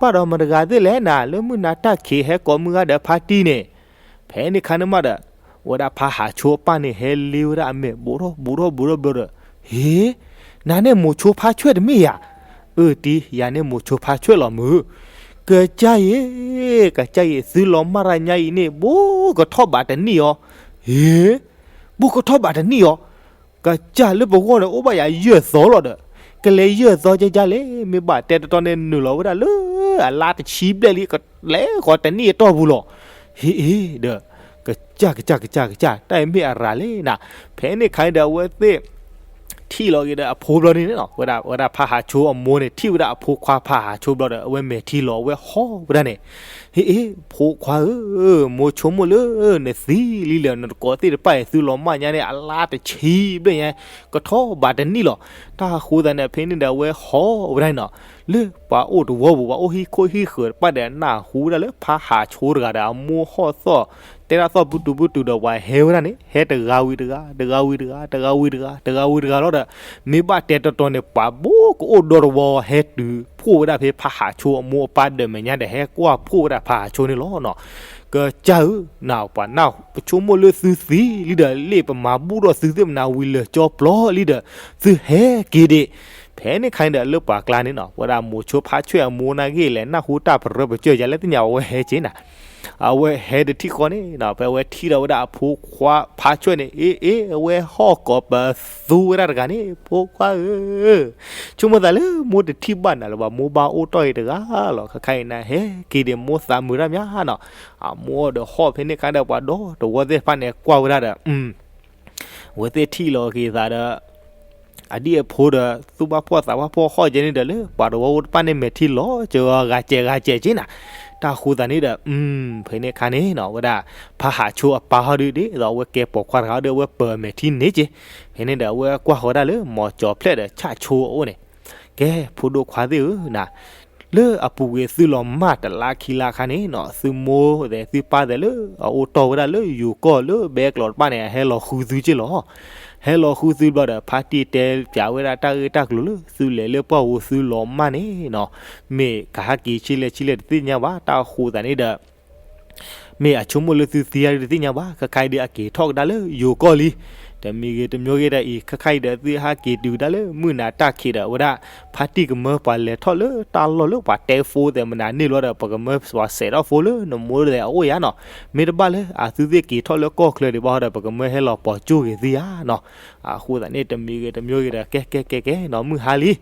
ဟ့ ဘၣ်ဒီးမတၤတဂၤသ့ၣ်လဲၣ်နၤ လၢမုၢ်နၤတၢ်ခံးဟဲကိးမုၢ်ဂၤဒီးဖါတံၢ်န့ၣ်. ဖဲန့ၣ်ခါန့ၣ်မးဒီး ဝဲဒၣ်ဖါဟးဆိအပၢ်န့ၣ် ဟဲလ့ဝဲဒၣ်အမဲာ် ဘူးထီၣ်ဘူးထီၣ်ဘူးထီၣ်ဘျီဒီး, ဟ့ နၤန့ၣ်မိၤဆိဖါဆွဲၣ်တမ့ၢ်ယၤ, အၢတံၢ် ယၤန့ၣ်မိၤဆိဖါဆွဲၣ်လီၤမုၢ်, ကစၢ်ယ့ၣ်, ကစၢ်ယ့ၣ် သုလီၤမၢ်တၢ်ညါအံၤန့ၣ် ဘူးကထီၣ်ဘးတနံၣ်အီၤ, ဟ့ ဘူးကထီၣ်ဘးတနံၣ်အီၤ, ကစၢ်လၢပဂီၢ်န့ၣ် အိၣ်ဘၣ်ယၤယဲၢ်သီလီၤဒီး, ကလဲၤယဲၢ်သီကဲကၢ်လဲၣ် မ့ၢ်ဘၣ်တဲတတီန့ၣ် နုာ်လီၤဝဲဒၣ်လၢအလါတဆံဘျဲၣ်လံ ကလဲၤဃီၤတနံၣ်အတီၢ်ပူၤလီၤ. ဟ့အ့ဒီး ကစၢ်ကစၢ်ကစၢ်ကစၢ် တၢ်အံၤမ့ၢ်အရၤလဲၣ်နၤ. ဖဲန့ၣ်ခါန့ၣ်ဒီး အဝဲသ့ၣ် ထံၣ်လီၤက့ၤဒီးအဖိဘျီန့ၣ်နီၤ, ဝဲဒၣ် ဝဲဒၣ်ဖါဟးဆိအမိၢ်န့ၣ် ထံၣ်ဝဲဒၣ်အဖိခွါဖါဟးဆိဘျီဒီး အဝဲမဲာ်ထံလီၤ အဝဲဟီၣ်ဝဲဒၣ်န့ၣ်, ဟ့အ့ ဖိခွါဧၢ, မိၤဆိကမိၣ်လၢနသံလံလၢာ် နတကိးသ့ၣ်တဖၣ်အံၤ သုလီၤမၢ်ညါန့ၣ် အလါတဆံဘျဲၣ်ညါ ကထီၣ်ဘးတနံၣ်လီၤ. တၢ်ဃိသးန့ၣ် ဖဲန့ၣ်ဒီး အဝဲဟီၣ်ဝဲဒၣ်န့ၣ်နီၤ, လၢပှၤအိၣ်တဝီပူၤ ပှၤအိၣ်ဟံၣ်ခိၣ်ဟံၣ်ဃၢၤတဖၣ်ဒီး နၢ်ဟူဝဲဒၣ်လၢဖါဟးဆိတဂၤဒီး အမိၢ်ဟီၣ်သီၣ် တဲဒၣ်သီၣ်ပူတူပူတူဒီး ပှၤဟဲဝဲဒၣ်န့ၣ် ဟဲတဂၤဝံၤတဂၤ တဂၤဝံၤတဂၤ တဂၤဝံၤတဂၤ တဂၤဝံၤတဂၤလီၤဒီး မ့ၢ်ဘၣ်တဲတတီန့ၣ် ပှၤဘူးကအိၣ်ဒီတဝီ ဟဲတုၤဖှိၣ်ဝဲဒၣ်ဖဲဖါဟးဆိအမိၢ်အပၢ်ဒၢးမဲာ်ညါဒီး ဟဲကွၢ်ဖှိၣ်ဝဲဒၣ်ဖါဟးဆိန့ၣ်လီၤနီၤ. ကစၢ်ဧၢ, နပှၤနၢ် ပဆိကမိၣ်လၢသုသံလံဒီး လ့ၣ်ပမၤဘူၣ်ဒီးသုသ့ၣ်မနၤဝံၤလၢာ်ကၠီပျီလံဒီး သုဟဲက့ၤဒံး. ဖဲန့ၣ်ခါန့ၣ်ဒီး လၢပှၤကျါန့ၣ်နီၤ ဝဲဒၣ်မိၤဆိဖါဆွဲၣ်အမိၢ်နာ်က့လဲၣ် နၢ်ဟူတၢ်ပရၢပစၢၢ်ယၤလၢသ့ၣ်ညါ အဝဲဟဲက့ၤနၤ အဝဲဟဲတထံၣ်ဃီန့ၣ်နီၤ ဖဲအဝဲထံၣ်ဒီးဝဲဒၣ်အဖိခွါဖါဆွဲၣ်န့ၣ် အ့ အ့ အဝဲဟီၣ်ကိးပသူဝဲဒၣ်တဂၤန့ၣ် ဖိခွါဧၢ, ဆိကမိၣ်သးလၢမိၢ်တထံၣ်ဘၣ်နၤလၢၤဘၣ် မိၢ်ဘၣ်အိၣ်တီၢ်အံၤတဂၤလီၤ ခဲခါအံၤနဟဲက့ၤဒံးမိၢ်သးမုာ်တၢ်မးနီၤ. အမိၢ်ဒီးဟီၣ်ဖဲန့ၣ်ခါဒီး ပှၤဒီတဝီသ့ၣ်တဖၣ်န့ၣ် ကွၢ်ဝဲဒၣ်ဒီး အဝဲသ့ၣ်ထံၣ်လီၤက့ၤသးဒီး အဒံၣ်အဖိဒီး သူၣ်ဘၣ်ဖှီၣ်သးဘၣ်ဖှီၣ်ဟီၣ်ကဲန့ၣ်ဒီး လၢပှၤတဝီဖိတဖၣ်န့ၣ် မဲာ်ထံလီၤကၢဂၤကဲဂၤကဲက့နၤ. တၢ်ဃိသးန့ၣ်ဒီး ဖဲန့ၣ်ခါန့ၣ်နီၤ ဝဲဒၣ် ဖါဟးဆိအပၢ်ဟီၣ်ဒုးဒ်သိး အဝဲကဲပိာ်ခွါတဂၤဒီး အဝဲပၢၤမဲာ်ထံန့ၣ်က့. ဖဲန့ၣ်ဒီး အဝဲကွၢ်ဃီၤဒၣ်လၢ မိၤကၠီၤဖျဲၣ်ဒီး ဆၣ်ဆိအအိၣ်န့ၣ်, ကဲ ဖိဒိၣ်ခွါသ့ၣ်ဧၢနၤ လၢအပူၤကွံာ်သုလီၤမၢ်တလါခံလါခါန့ၣ်နီၤ သုမိၢ်သဲးသုပၢ်သဲးလၢအအိၣ်တီၢ်ဝဲဒၣ်လၢယိၤကီၢ်လၢဘဲကျိးတဖၣ်န့ၣ် ဟဲလီၤဃုသုက့လီၤ. ဟဲလီၤဃုသုဘျီဒီး ဖါတံၢ်တဲပၠးဝဲဒၣ်တၢ်ဂ့ၢ်တၢ်ကျိၤလၢသုလဲၤလၢပှၢ်ဧိၤသုလီၤမၢ်န့ၣ်နီၤ မ့ၢ်ကဟဲက့ၤဆံလဲၣ်ဆံလဲၣ်တသ့ၣ်ညါဘၣ် တၢ်ဃိသးန့ၣ်ဒီး မ့ၢ်အဆိကမိၣ်လၢသုသံယါဒုးတသ့ၣ်ညါဘၣ် ခဲခါအံၤဒုးအက့ၤထီၣ်ကဒါလၢယိၤကီၢ်လံ. တမံၤဂ့ၤတမံၤဂ့ၤဒီးအံၤ ခါခါအံၤဒီး သုဟးက့ၤတုၤကဒါလၢမုၢ်နၤတၢ်ခံးဒီး အဝဲဒၣ် ဖါတံၢ်ကမၢပှၤလဲၤထီၣ်လၢတၢ်လီၢ်လၢပှၤတဲဖိသဲးမနၤန့ၣ်လီၤဒီး ပကမၢပှၤစဲးထီၣ်ဖိလၢနမိၢ်ဒီးအအိၣ်ယါနီၤ. မ့ၢ်တဘၣ်လၢအသုသ့ၣ်က့ၤထီၣ်လၢကီၢ်ချၢဒံးဘၣ်ဒီး ပကမၢဟဲလီၤပိာ်ကၠိဂ့ၤသုဧါနီၤ. အဃိသတးန့ၣ် တမံၤဂ့ၤတမံၤဂ့ၤဒီး ကဲကဲကဲကဲနီၤ မုၢ်ဟါလံ.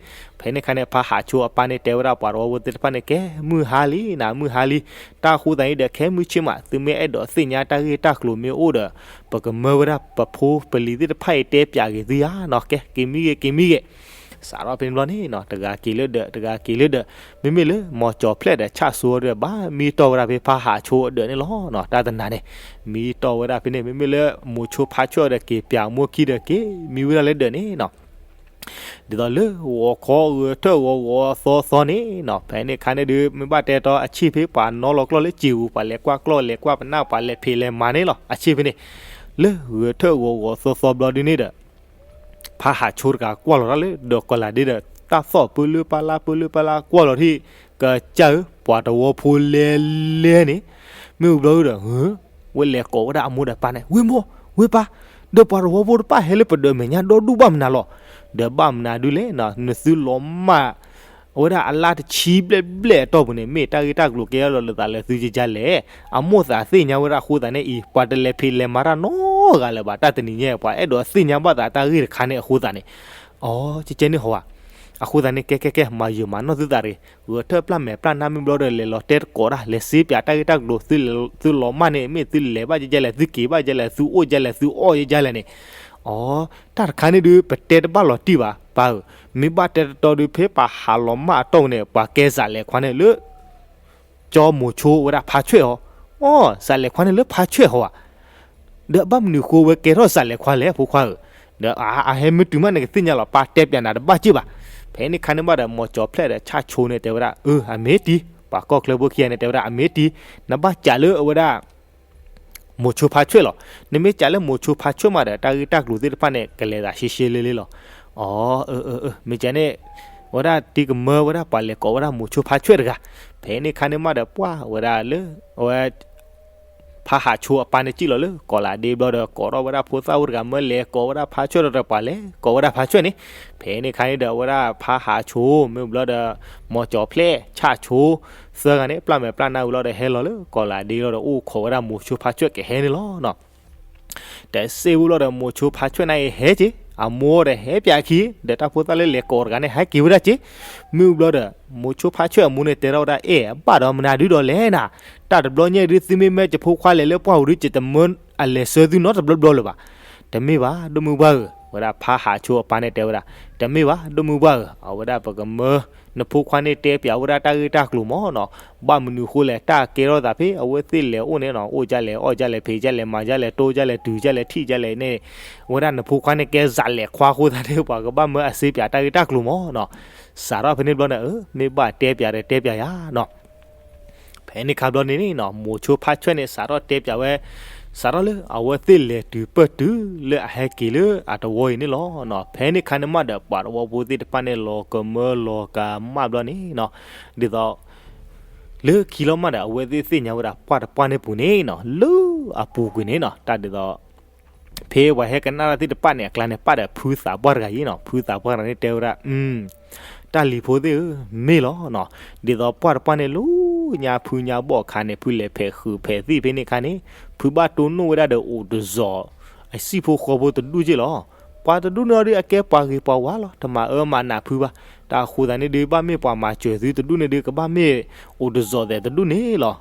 ဖဲန့ၣ်ခါန့ၣ် ဖါဟးဆိအပၢ်န့ၣ်တဲဝဲဒၣ်ပှၤတဝီဖိသ့ၣ်တဖၣ်န့ၣ် ကဲမုၢ်ဟါလံနၤ မုၢ်ဟါလံ. တၢ်အဃိသတးန့ၣ်ဒီး ခဲမုၢ်ဆ့ၣ်မး သုမ့ၢ်အဲၣ်ဒိးသ့ၣ်ညါတၢ်ဂ့ၢ်တၢ်ကျိၤမ့ၢ်အိၣ်ဒီး ပကမၢဝဲဒၣ်ပဖိပလံၤသ့ၣ်တဖၣ်အံၤတဲပၠးဂ့ၤသုဧါနီၤ. ကဲ က့ၤမံဂ့ၤ က့ၤမံဂ့ၤ. စးထီၣ်ဖဲန့ၣ်ဘျီန့ၣ်နီၤ တဂၤက့ၤလၢဒၢး တဂၤက့ၤလၢဒၢး. မ့မ့ၢ်လၢ မီၤကၠီၤဖျဲၣ်ဒီးဆၣ်ဆိဒီး ဘၣ်မံတီၢ်ဝဲဒၣ်ဖဲဖါဟးဆိအဒၢးန့ၣ်လီၤနီၤ. တၢ်တနၤန့ၣ် မံတီၢ်ဝဲဒၣ်ဖဲန့ၣ် မ့မ့ၢ်လၢမိၤဆိဖါဆွဲၣ်ဒီး က့ၤပၠးမိၢ်ခံဒီး က့ၤမံဝဲဒၣ်လၢဒၢးန့ၣ်နီၤ. ဒ်သိးလၢ ဂီၤခီဂီၤထၢၣ်ဂီၤဂီၤသီသီန့ၣ်နီၤ ဖဲန့ၣ်ခါန့ၣ်ဒုး မ့ၢ်ဘၣ်တဲတီအဆံၣ်ဖဲပှၤနီၤလီၤကျီၢ်လၢစံာ်ပူၤ ပှၤလဲၤကွၢ်ကျီၢ်လဲၤကွၢ်ပနၢ် ပှၤလဲၤဖံးလဲၤမၤန့ၣ်လီၤ အဆံၣ်ဖဲန့ၣ် လၢဂီၤထၢၣ်ဂီၤဂီၤသီသီဘျီဒုးန့ၣ်ဒီး ဖါဟးဆိတဂၤကွၢ်လီၤတၢ်လၢဒီးကီၤလၤဒ့ဒီး တၢ်သီၣ်ပၢလၢပၢ်လၢ်ပၢလၢပၢ်လၢ်ကွၢ်လီၤထံၣ် ကစၢ်ဧၢ ပှၤတဝီဖိလဲၤလဲၤန့ၣ် မ့ၢ်ဝံၤဘျီဒီး ဝဲလဲၤကိးဝဲဒၣ်အမိၢ်ဒီးပၢ်န့ၣ် ဝ့ၢ်မိၢ် ဝ့ၢ်ပၢ် ဒီးပှၤတဝီဖိတဖၣ်ဟဲလၢပဒၢးမဲာ်ညါဒီဒူၣ်ဘၣ်မနုၤလီၤ. ဒီးဘၣ်မနုၤဒုးလဲၣ်နီၤ နသုလီၤမၢ် အဝဲဒၣ်အလါတဆံဘျဲၣ်ဘျဲၣ်အတီၢ်ပူၤန့ၣ် မ့ၢ်တၢ်ဂ့ၢ်တၢ်ကျိၤကဲထီၣ်လိာ်သးလၢသုကကလဲၣ်. အမိၢ်သးသ့ၣ်ညါဝဲဒၣ်အဃိသတးန့ၣ်အံၤ ပှၤတလဲၤဖံးလဲၤမၤတၢ်နီတဂၤလၢၤဘၣ် တၢ်တနံၤညါ ပှၤအဲၣ်ဒိးသ့ၣ်ညါဘၣ်သးတၢ်ဂ့ၢ်တခါန့ၣ်အဃိသတးန့ၣ် အိ ကဲကဲန့ၣ်ဟီဧါ. အဃိသတးန့ၣ် ကဲကဲကဲ မၤယုာ်မၤနီၢ်သုသးတဂ့ၤ. ဂဲၤထၢၣ်ပျၢ်မဲာ်ပျၢ်နါမ့ၢ်ဘျီဒီး လဲၤလီၤတဲသကိးတၢ် လဲၤစ့ပၠးတၢ်ဂ့ၢ်တၢ်ကျိၤ သုလီၤမၢ်န့ၣ် မ့ၢ်သုလဲၤဘၣ်ယဲလဲၣ် သုက့ၤဘၣ်ယဲလဲၣ် သုအိၣ်ယဲလဲၣ် သုအီၣ်ယဲလဲၣ်န့ၣ် အိ တၢ်တခါန့ၣ်ဒုး ပတဲတဘၣ်လီၤတံၢ်ဘၣ် ပၢ်ဧၢ. မ့ၢ်ဘၣ်တဲတတီဒုး ဖဲပှၤဟးလီၤမၢ်အတီၢ်ပူၤန့ၣ် ပှၤကဲစးလဲၤခွါန့ၣ်လၢ ကၠီမိၤဆိဝဲဒၣ်ဖါဆွဲၣ်ဟီ. အိ စးလဲၤခွါန့ၣ်လၢဖါဆွဲၣ်ဟီဧါ. ဒီးအဘၣ်မနုၤဃိဝဲကဲထီၣ်စးလဲၤခွါလဲၣ် ဖိခွါဧၢ. ဒီးအဟဲမ့ၢ်တုၤမးန့ၣ် ကသ့ၣ်ညါလီၤ ပၢ်တဲပၠးနၤတဘၣ်စ့ၢ်ဘၣ်. ဖဲန့ၣ်ခါန့ၣ်ဘၣ်ဒီး မိၤကၠီၤဖျဲၣ်ဒီးဆၣ်ဆိန့ၣ်တဲဝဲဒၣ် အၢ အမ့ၢ်တံၢ် ပှၤကီၢ်ချၢဖိခံဂၤန့ၣ် တဲဝဲဒၣ် အမ့ၢ်တံၢ် နဘၣ်စးလၢအဝဲဒၣ် မိၤဆိဖါဆွဲၣ်လီၤ. နမ့ၢ်စးလၢမိၤဆိဖါဆွဲၣ်မးဒီး တၢ်ဂ့ၢ်တၢ်ကျိၤသ့ၣ်တဖၣ်န့ၣ် ကလဲၤသးရှဲရှဲလ့လ့လီၤ. အိ အၢ အၢ အၢ မ့ၢ်ကဲန့ၣ် ဝဲဒၣ်တံၢ်ကမၢဝဲဒၣ်ပှၤလဲၤကိးဝဲဒၣ်မိၤဆိဖါဆွဲၣ်တဂၤ. ဖဲန့ၣ်ခါန့ၣ်မးဒီး ပှၢ်ဝဲဒၣ်လၢ အဝဲ ဖါဟးဆိအပၢ်န့ၣ်စံၣ်လီၤလၢကီၤလၤဒ့ဘျီဒီး ကိးထီၣ်ဝဲဒၣ်ဖိသၣ်အိၣ်တဂၤမၢလဲၤကိးဝဲဒၣ်ဖါဆွဲၣ်ဒီး ပှၤလဲၤကိးဝဲဒၣ်ဖါဆွဲၣ်န့ၣ်. ဖဲန့ၣ်ခါန့ၣ်ဒီး အဝဲဒၣ်ဖါဟးဆိ မ့ၢ်ဘျီဒီး မိၤကၠီၤဖျဲၣ် ဆၣ်ဆိ သၢဂၤန့ၣ် ပျၢ်မဲာ်ပျၢ်နါဝံၤလီၤဒီးဟဲလီၤလၢကီၤလၤဒ့လီၤဒီး အိၣ်ခိးဝဲဒၣ်မိၤဆိဖါဆွဲၣ်ကဟဲန့ၣ်လီၤ. တစ့ဝံၤလီၤဒီး မိၤဆိဖါဆွဲၣ်န့ၣ်အံၤဟဲက့ၤ အမိၢ်ဒီးဟဲပၠးခံ ဒီးတၢ်ဖိသၣ်လၢလဲၤကိးတဂၤန့ၣ် ဟဲက့ၤဝဲဒၣ်က့ၤ. မ့ၢ်ဝံၤဘျီဒီး မိၤဆိဖါဆွဲၣ်အမိၢ်န့ၣ်တဲထီၣ်ဝဲဒၣ် အဲၣ် ဘၣ်ဒီးမနုၤဒုဒီးလဲၣ်နၤ, တၢ်တဘျီညါဒုး သုမ့ၢ်မၢကၠီၤဖိခွါလဲၤလၢပှၢ်ပူၤဒုး ကၠီၤတမၢအလဲၤဆှၢသုနီတဘျီဘျီလၢၤဘၣ်. တမ့ၢ်ဘၣ် ဒိၣ်မုၢ်ပှၢ်ဧၢ, ဝဲဒၣ်ဖါဟးဆိအပၢ်န့ၣ်တဲဝဲဒၣ်, တမ့ၢ်ဘၣ် ဒိၣ်မုၢ်ပှၢ်ဧၢ, အဝဲဒၣ်ပကမၢ နဖိခွါန့ၣ်တဲပၠးဝဲဒၣ်တၢ်ဂ့ၢ်တၢ်ကျိၤမးနီၤ, ဘၣ်မနုၤဃိလဲၣ် တၢ်ကဲထီၣ်သးဖဲအဝဲသ့ၣ်လဲၤအိၣ်န့ၣ်နီၤ, အိၣ်ဒ်လဲၣ် အီၣ်ဒ်လဲၣ် ဖံးဒ်လဲၣ် မၤဒ်လဲၣ် တိၢ်ဒ်လဲၣ် တုၤဒ်လဲၣ် ထံၣ်ဒ်လဲၣ်န့ၣ်, အဝဲဒၣ်နဖိခွါန့ၣ်ကဲစးလဲၤခွါအဃိသတးန့ၣ် ပှၤကဘၣ်မၢအစ့ပၠးတၢ်ဂ့ၢ်တၢ်ကျိၤမးနီၤ. စးထီၣ်ဖဲန့ၣ်ဘျီန့ၣ် အၢ မ့ၢ်ဘၣ်တဲပၠးဒီးတဲပၠးယၤနီၤ. ဖဲန့ၣ်ခါဘျီန့ၣ်နီၤ မိၤဆိဖါဆွဲၣ်န့ၣ် စးထီၣ်တဲပၠးဝဲ, စးထီၣ်လၢအဝဲသ့ၣ်လဲၤတုၤပၢၢ်တုၤလၢအဟဲက့ၤလၢအတဝီအံၤန့ၣ်လီၤ. ဖဲန့ၣ်ခါန့ၣ်မးဒီး ပှၤတဝီဖိသ့ၣ်တဖၣ်န့ၣ် လီၤကမၢလီၤကမၣ်ဘျီန့ၣ်နီၤ, ဒ်သိး လၢခံလီၤမးဒီး အဝဲသ့ၣ်သ့ၣ်ညါဝဲဒၣ်ပှၢ်တပှၢ်န့ၣ်ပူၤန့ၣ်နီၤ, လၢအပူၤကွံာ်န့ၣ်နီၤ, တၢ်ဒ်သိး ဖဲပှၤဟဲကနၣ်တၢ်သ့ၣ်တဖၣ်န့ၣ် အကျါန့ၣ် ပၣ်ဒီးဖုသးပှၢ်တဂၤအံၤနီၤ, ဖုသးပှၢ်တဂၤန့ၣ်တဲဝဲဒၣ်, တၢ်လံၤဖိသ့ၣ်ဧၢ, မ့ၢ်လီၤနီၤ, ဒ်သိးပှၢ်တပှၢ်န့ၣ် လၢညါဖုညါဘီၣ်အခါန့ၣ် ဖုလဲၤဖဲးဃုာ်ဖဲးသံၣ်ဖဲန့ၣ်အခါန့ၣ် ဖုဘၣ်တိၢ်နီၣ်ဝဲဒၣ်ဒီးအိၣ်တစီၤ အစံၣ်ဖိဃီဖိတဒူၣ်က့ၢ်လီၤ. ပှၤတဒူၣ်န့ၣ်ဒီးအကဲပှၤဂ့ၤပှၤဝါလီၤ, တမၤအၢမၤနးဖုဘၣ်. တၢ်အဃိသတးန့ၣ်ဒုး ဘၣ်မ့ၢ်ပှၤမၤစၢၤသုတဒူၣ်န့ၣ်ဒုး ကဘၣ်မ့ၢ်အိၣ်တစီၤသဲးတဒူၣ်န့ၣ်လီၤ.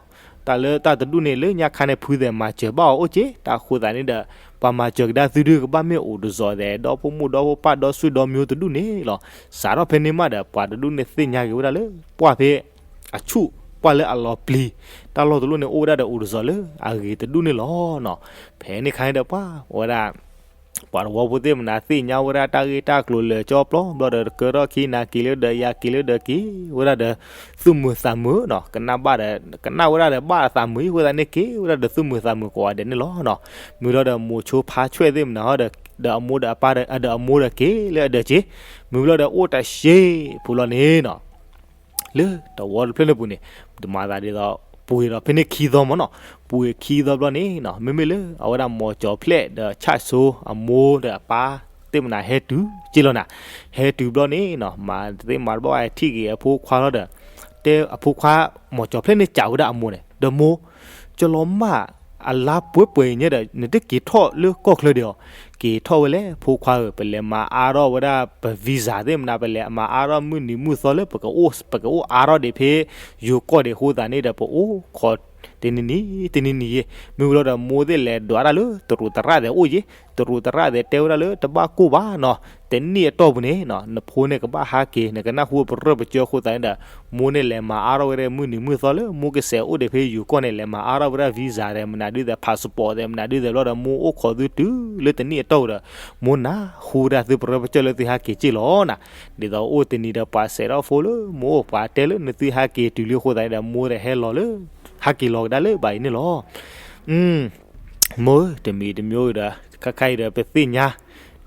တၢ်လၢတၢ်တဒူၣ်န့ၣ် လၢညါခါန့ၣ် ဖုသဲးမၤစၢၤဘၣ်အီၤအိၣ်က့ၢ်. တၢ်အဃိသတးန့ၣ်ဒီး ပှၤမၤစၢၤကဒါသုဒုး ကဘၣ်မ့ၢ်အိၣ်တစီၤသဲး ဒီဖိမိၢ်ဒီဖိပၢ်ဒီဆွေဒီမျိုးတဒူၣ်န့ၣ်လီၤ. စးထီၣ်ဖဲန့ၣ်မးဒီး ပှၤတဒူၣ်န့ၣ်သ့ၣ်ညါက့ၤဝဲဒၣ်လၢ ပှၢ်ဖဲ အဆူၣ် ပှၢ်လၢအလီၤပျံၤ တၢ်လီၢ်တလီၢ်န့ၣ် အိၣ်ဝဲဒၣ်ဒီးအိၣ်တစီၤလၢအဂ့ၤတဒူၣ်န့ၣ်လီၤနီၤ. ဖဲန့ၣ်ခါန့ၣ်ဒီးပှၢ်ဝဲဒၣ် ပှၤတဝီဖိသ့ၣ်မနုၤသ့ၣ်ညါဝဲဒၣ်တၢ်ဂ့ၢ်တၢ်ကျိၤလၢာ်ကၠီပျီဘျီဒီး တကၢထီၣ်ခံနၤက့ၤလၢဒီးယၤက့ၤလၢဒီးက့ၤဝဲဒၣ်ဒီး သူၣ်မုာ်သးမုာ်နီၤ, ကနၣ်ဘၣ်ဒီး ကနၣ်ဝဲဒၣ်ဒီးဘၣ်သးမုာ်အံၤအဃိသတးန့ၣ် က့ၤဝဲဒၣ်ဒီးသူၣ်မုာ်သးမုာ်ကိးဂၤဒဲးန့ၣ်လီၤနီၤ. မုၢ်လီၤဒီးမိၤဆိဖါဆွဲၣ်သ့ၣ်မနုၤဟီဒီး ဒီးအမိၢ်ဒီးအပၢ်ဒီး ဒီးအမိၢ်ဒီးက့ၤလၢအဒၢးက့ၤ, မုၢ်လီၤဒီးအိၣ်တဆံးဖိလီၤန့ၣ်နီၤ. လၢတဝီတဖျၢၣ်န့ၣ်ပူၤန့ၣ် တမၤသးဒ်သိး ပှ့ၤဒီးဖဲန့ၣ်ခံသီမ့ၢ်နီၤ, ပှ့ၤခံသီဘျီန့ၣ်နီၤ မ့မ့ၢ်လၢအဝဲဒၣ်မီၤကၠီၤဖျဲၣ်ဒီးဆၣ်စိအမိၢ်ဒီးအပၢ်သ့ၣ်မနၤဟဲတုၤက့လီၤနၤ, ဟဲတုၤဘျီန့ၣ်နီၤ မၤသ့ၣ်မၤတဘၣ်ဝဲ ထံၣ်က့ၤအဖိခွါလီၤဒီး တဲအဖိခွါ မီၤကၠီၤဖျဲၣ်န့ၣ်စံးဝဲဒၣ်အမိၢ်န့ၣ် ဒီးမိၢ် ကလီၤမၢ်အလါပှဲၤပှဲၤအံၤညါဒီး နတက့ၤထီၣ်လၢကီၢ်ချၢဒံးဧါ, က့ၤထီၣ်ဝဲလဲၣ် ဖိခွါဧၢ, ပလဲၤမၤအါထီၣ်ဝဲဒၣ်ပ visa သ့ၣ်မနၤ ပလဲၤမၤအါထီၣ်မုၢ်နံၤမုၢ်သီလၢပကအိၣ် ပကအိၣ်အါထီၣ်ဒံးဖဲယိၤကီၢ်ဒံးအဃိသတးန့ၣ်ဒီး ပအိၣ်ခိးတနံၤနံၤ တနံၤနံၤယဲ, မ့ၢ်ဝံၤလီၤဒီးမိၢ်သ့ၣ်လဲၤဒွးတၢ်လၢတရူးသရၣ်သဲးအိၣ်ယဲ, တရူးသရၣ်သဲးတဲဝဲဒၣ်လၢတဘၣ်ကိၢ်ဘၣ်နီၤ, တနံၣ်အတီၢ်ပူၤန့ၣ်နီၤ နဖိန့ၣ်ကဘၣ်ဟးက့ၤ နကနၢ်ဟူပရၢပကျဲအဃိသတးန့ၣ်ဒီး မိၢ်န့ၣ်လဲၤမၤအါထီၣ်ဝဲဒၣ်မုၢ်နံၤမုၢ်သီလၢမိၢ်ကစဲးအိၣ်ဒံးဖဲယိၤကီၢ်န့ၣ် လဲၤမၤအါထီၣ်ဝဲဒၣ် visa သဲးမနုၤဒုသဲး passport သဲးမနုၤဒုသဲးဘျီဒီး မိၢ်အိၣ်ခိးသုတုၤလၢတနံၣ်အတီၢ်ပူၤဒီး မိၢ်နၢ်ဟူဝဲဒၣ်သုပရၢပကျဲလၢသုဟးက့ၤက့လီၤနၤ, ဒ်သိးအိၣ်တနံၤဒီးပှၤစဲးထီၣ်ဖိလၢမိၢ်အိၣ်ပှၤတဲလၢနသုဟးက့ၤတုၤလံအဃိသတးန့ၣ်ဒီး မိၢ်ဒီးဟဲလီၤလၢ ဟးက့ၤလီၤကဒါလၢဘၣ်အံၤန့ၣ်လီၤ. မိၢ်ဧၢ တမံၤတမံၤဒီး ခါခါအံၤဒီးပသ့ၣ်ညါ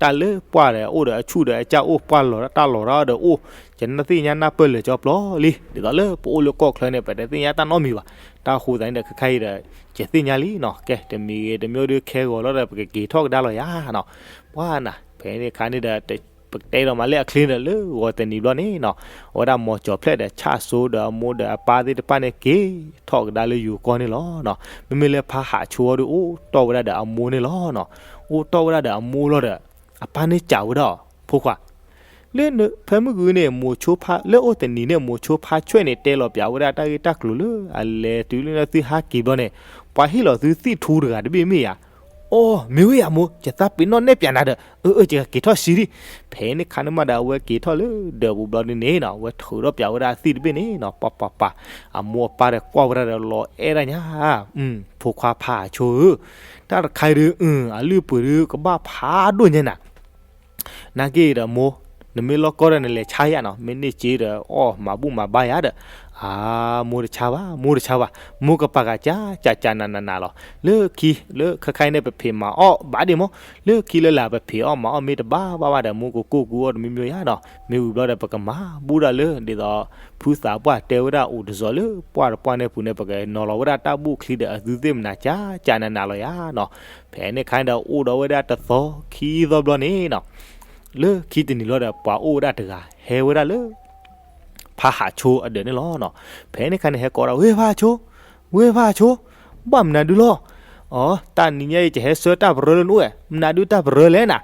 တၢ်လၢပှၢ်ဒီးအိၣ်ဒီးအဆူၣ်ဒီးအကၢ်အိၣ် ပှၢ်လီၤတၢ်လီၤတၢ်ဒီးအိၣ်, ယနၢ်သ့ၣ်ညါနၢ်ပၢၢ်လၢာ်ကၠီပျီလံ, ဒ်သိးလၢပအိၣ်လၢကီၢ်ချၢန့ၣ် ပတသ့ၣ်ညါတၢ်နီတမံၤဘၣ်, တၢ်ဃိသတးန့ၣ်ဒီး ခါခါအံၤဒီး ယသ့ၣ်ညါလံနီၤ, ကဲ တမံၤဂ့ၤတမံၤဒီး ခဲဂီၤလီၤဒီး ပကက့ၤထီၣ်ကဒါလီၤယၤနီၤ, ပှၤနၤ ဖဲန့ၣ်ခါန့ၣ်ဒီး ပကတဲဒီးမၤလၢအချ့ဒီး လၢဂီၤတနံၤဘျီန့ၣ်နီၤ, အဝဲဒၣ်မီၤကၠီၤဖျဲၣ်ဒီး ဆၣ်စိဒီးအမိၢ်ဒီးအပၢ်သ့ၣ်တဖၣ်န့ၣ် က့ၤထီၣ်ကဒါလၢယိၤကီၢ်န့ၣ်လီၤ. မ့မ့ၢ်လၢဖါဟးဆိဒီး အိၣ်တီၢ်ဝဲဒၣ်ဒီးအမိၢ်န့ၣ်လီၤ. အိၣ်တီၢ်ဝဲဒၣ်ဒီးအမိၢ်လီၤဒီး အပၢ်န့ၣ်စံးဝဲဒၣ်အီၤ ဖိခွါ လၢဖဲမုၢ်ဂီၤန့ၣ် မိၤဆိဖါ လၢအိၣ်တနံၤန့ၣ် မိၤဆိဖါဆွဲၣ်န့ၣ် တဲလီၤပၠးဝဲဒၣ်တၢ်ဂ့ၢ်တၢ်ကျိၤလၢအလဲၤတုၤလၢသုဟးက့ၤဘျီန့ၣ် ပှၤဟ့ၣ်လီၤသုသံၣ်ထူတဂၤတဘ့ၣ်မ့ၢ်ဧါ. အိ မ့ၢ်ဝဲယၤမိၢ် ယသးပ့ၤနီၣ်နဲၣ်ပၠးနၤဒီး အၢ အၢ ယကက့ၤထီၣ်ဆံးဒံး. ဖဲန့ၣ်ခါန့ၣ်မးဒီး အဝဲက့ၤထီၣ်လၢဒၢးပူၤဘျီဒ်န့ၣ်နီၤ အဝဲထုးထီၣ်ပၠးဝဲဒၣ်သံၣ်တဘ့ၣ်န့ၣ်နီၤ ပှၤပှၤပှၤ အမိၢ်အပၢ်ဒီးကွၢ်ဝဲဒၣ်ဒီးလီၤအဲၣ်ဒၣ်ညါ ဖိခွါဖါဟးဆိဧၢ, တၢ်တခါအံၤဒီး အလုၢ်အပှ့ၤဒီးကဘၣ်ဖးဒိၣ်ညါနၤ နာ်က့ဒီးမိၢ်, နမ့ၢ်လီၢ်ကီၢ်ဒီးနလဲၤဆါယၤနီၤ မ့ၢ်န့ၢ်စ့ဒီးအီၣ်မၤဘူၣ်မၤဘါယၤဒီး, အါ, မိၢ်တဆါဘၣ် မိၢ်တဆါဘၣ်, မိၢ်ကပာ်ဃာ်ကၠးကၠးကၠးနးနးနးလီၤ. လၢခံ လၢခဲခါအံၤန့ၣ် ပဖံးမၤအီၣ်ဘၣ်ဒ့ၣ်မိၢ်, လၢခံလၢလာ်ပဖံးအီၣ်မၤအီၣ်မ့ၢ်တဘၣ်ဘၣ်ဘၣ်ဒီး မိၢ်ကကိၢ်ကူအီၣ်တမံၤမံၤယၤနီၤ, မ့ၢ်ဝံၤဘျီဒီး ပကမၤဘူၣ်ဒၣ်လၢ ဒ်သိး ဖုသးပှၢ်တဲဝဲဒၣ်အိၣ်တစီၤလၢပှၢ်တပှၢ်န့ၣ်ပူၤန့ၣ် ပကနီၤလီၤဝဲဒၣ်တၢ်ဘူၣ်ချံဒီးအသုသ့ၣ်မနၤကၠးကၠးနးနးလီၤယၤနီၤ. ဖဲန့ၣ်ခါန့ၣ်ဒီး အိၣ်ဒီးဝဲဒၣ်တသီခံသီဘျီန့ၣ်နီၤ, လၢခံတနံၤလီၤဒီး ပှၤအိၣ်ဝဲဒၣ်တဂၤ ဟဲဝဲဒၣ်လၢ ဖါဟးဆိအဒၢးန့ၣ်လီၤနီၤ. ဖဲန့ၣ်ခါန့ၣ် ဟဲကိးဒၣ် ဝ့ၢ်ဖါဟးဆိ, ဝ့ၢ်ဖါဟးဆိ, ဘၣ်မနုၤဒုလီၤ. အီ တၢ်နံၤညါအံၤ ယဟဲဆှၢတၢ်ပရၢလၢနအိၣ်ဝဲ မနုၤဒုတၢ်ပရၢလဲၣ်နၤ.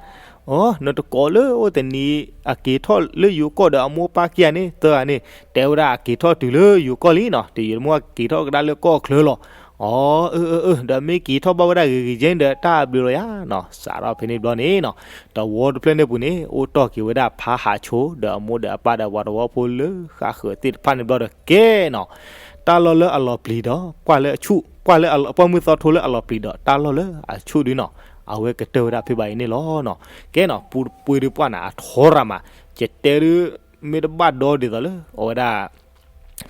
အီ နတကိးလၢအိၣ်တနံၤ အက့ၤထီၣ်လၢယိၤကီၢ်ဒီးအမိၢ်ပၢ်ခံဂၤန့ၣ် သၢဂၤန့ၣ် တဲဝဲဒၣ်အက့ၤထီၣ်တုၤလၢယိၤကီၢ်လံနီၤ, တယံာ်တမီၢ်က့ၤထီၣ်ကဒါလၢကီၢ်ချၢလီၤ. အီ အၢ အၢ အၢ ဒီးမ့ၢ်က့ၤထီၣ်ဘၣ်ဝဲဒၣ်ဂ့ၤဂ့ၤယဲၢ်ဒီး တၢ်ဘျုးလီၤယၤနီၤ. စးထီၣ်ဖဲန့ၣ်ဘျီန့ၣ်နီၤ, တဝီတဖျၢၣ်န့ၣ်ပူၤန့ၣ် အိၣ်တီၢ်က့ၤဝဲဒၣ်ဖါဟးဆိ ဒီးအမိၢ်ဒီးအပၢ်ဒီးပှၤသဝီဖိလၢဃၣ်ဃၢၤသ့ၣ်တဖၣ်န့ၣ်ဘျီဒီးကဲနီၤ, တၢ်လီၢ်လၢအလီၤပျံၤဒီး ပှၢ်လၢအဆူၣ်, ပှၢ်လၢအလီၤ, ပှၢ်မုၢ်သီထိလၢအလီၤပျံၤဒီး တၢ်လီၢ်လၢအဆူၣ်ဒုနီၤ, အဝဲကတၢၢ်ဝဲဒၣ်ဖဲဘၣ်အံၤန့ၣ်လီၤနီၤ. ကဲနီၤ ပူတပှ့ၤဒုပှၢ်နၤ အထီရၤမး, ယတဲဒု မ့ၢ်တဘၣ်ဒီဒ်သိးလၢ အဝဲဒၣ်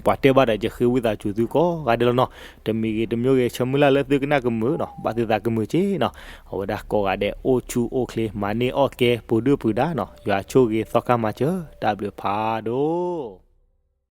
ပှၤတဲဘၣ်ဒီး ယဃ့ဝံသးစူၤသုကိးဂၤဒဲးလီၤနီၤ. တမံၤဂ့ၤတမံၤဂ့ၤ ဆၢမုၢ်လၢ်လၢသုကနၣ်ကမုာ်နီၤ, ဘၣ်သုသးကမုာ်က့နီၤ. အဝဲဒၣ်ကိးဂၤဒဲး အိၣ်ဆူၣ်အိၣ်ချ့ မၤန့ၢ်အီၣ်ကဲ ပူၤဒုၣ်ပူၤဒါနီၤ, ယွၤဆိၣ်ဂ့ၤသီခါမၤစၢၤ တၢ်ဘျုးဖးဒိၣ်.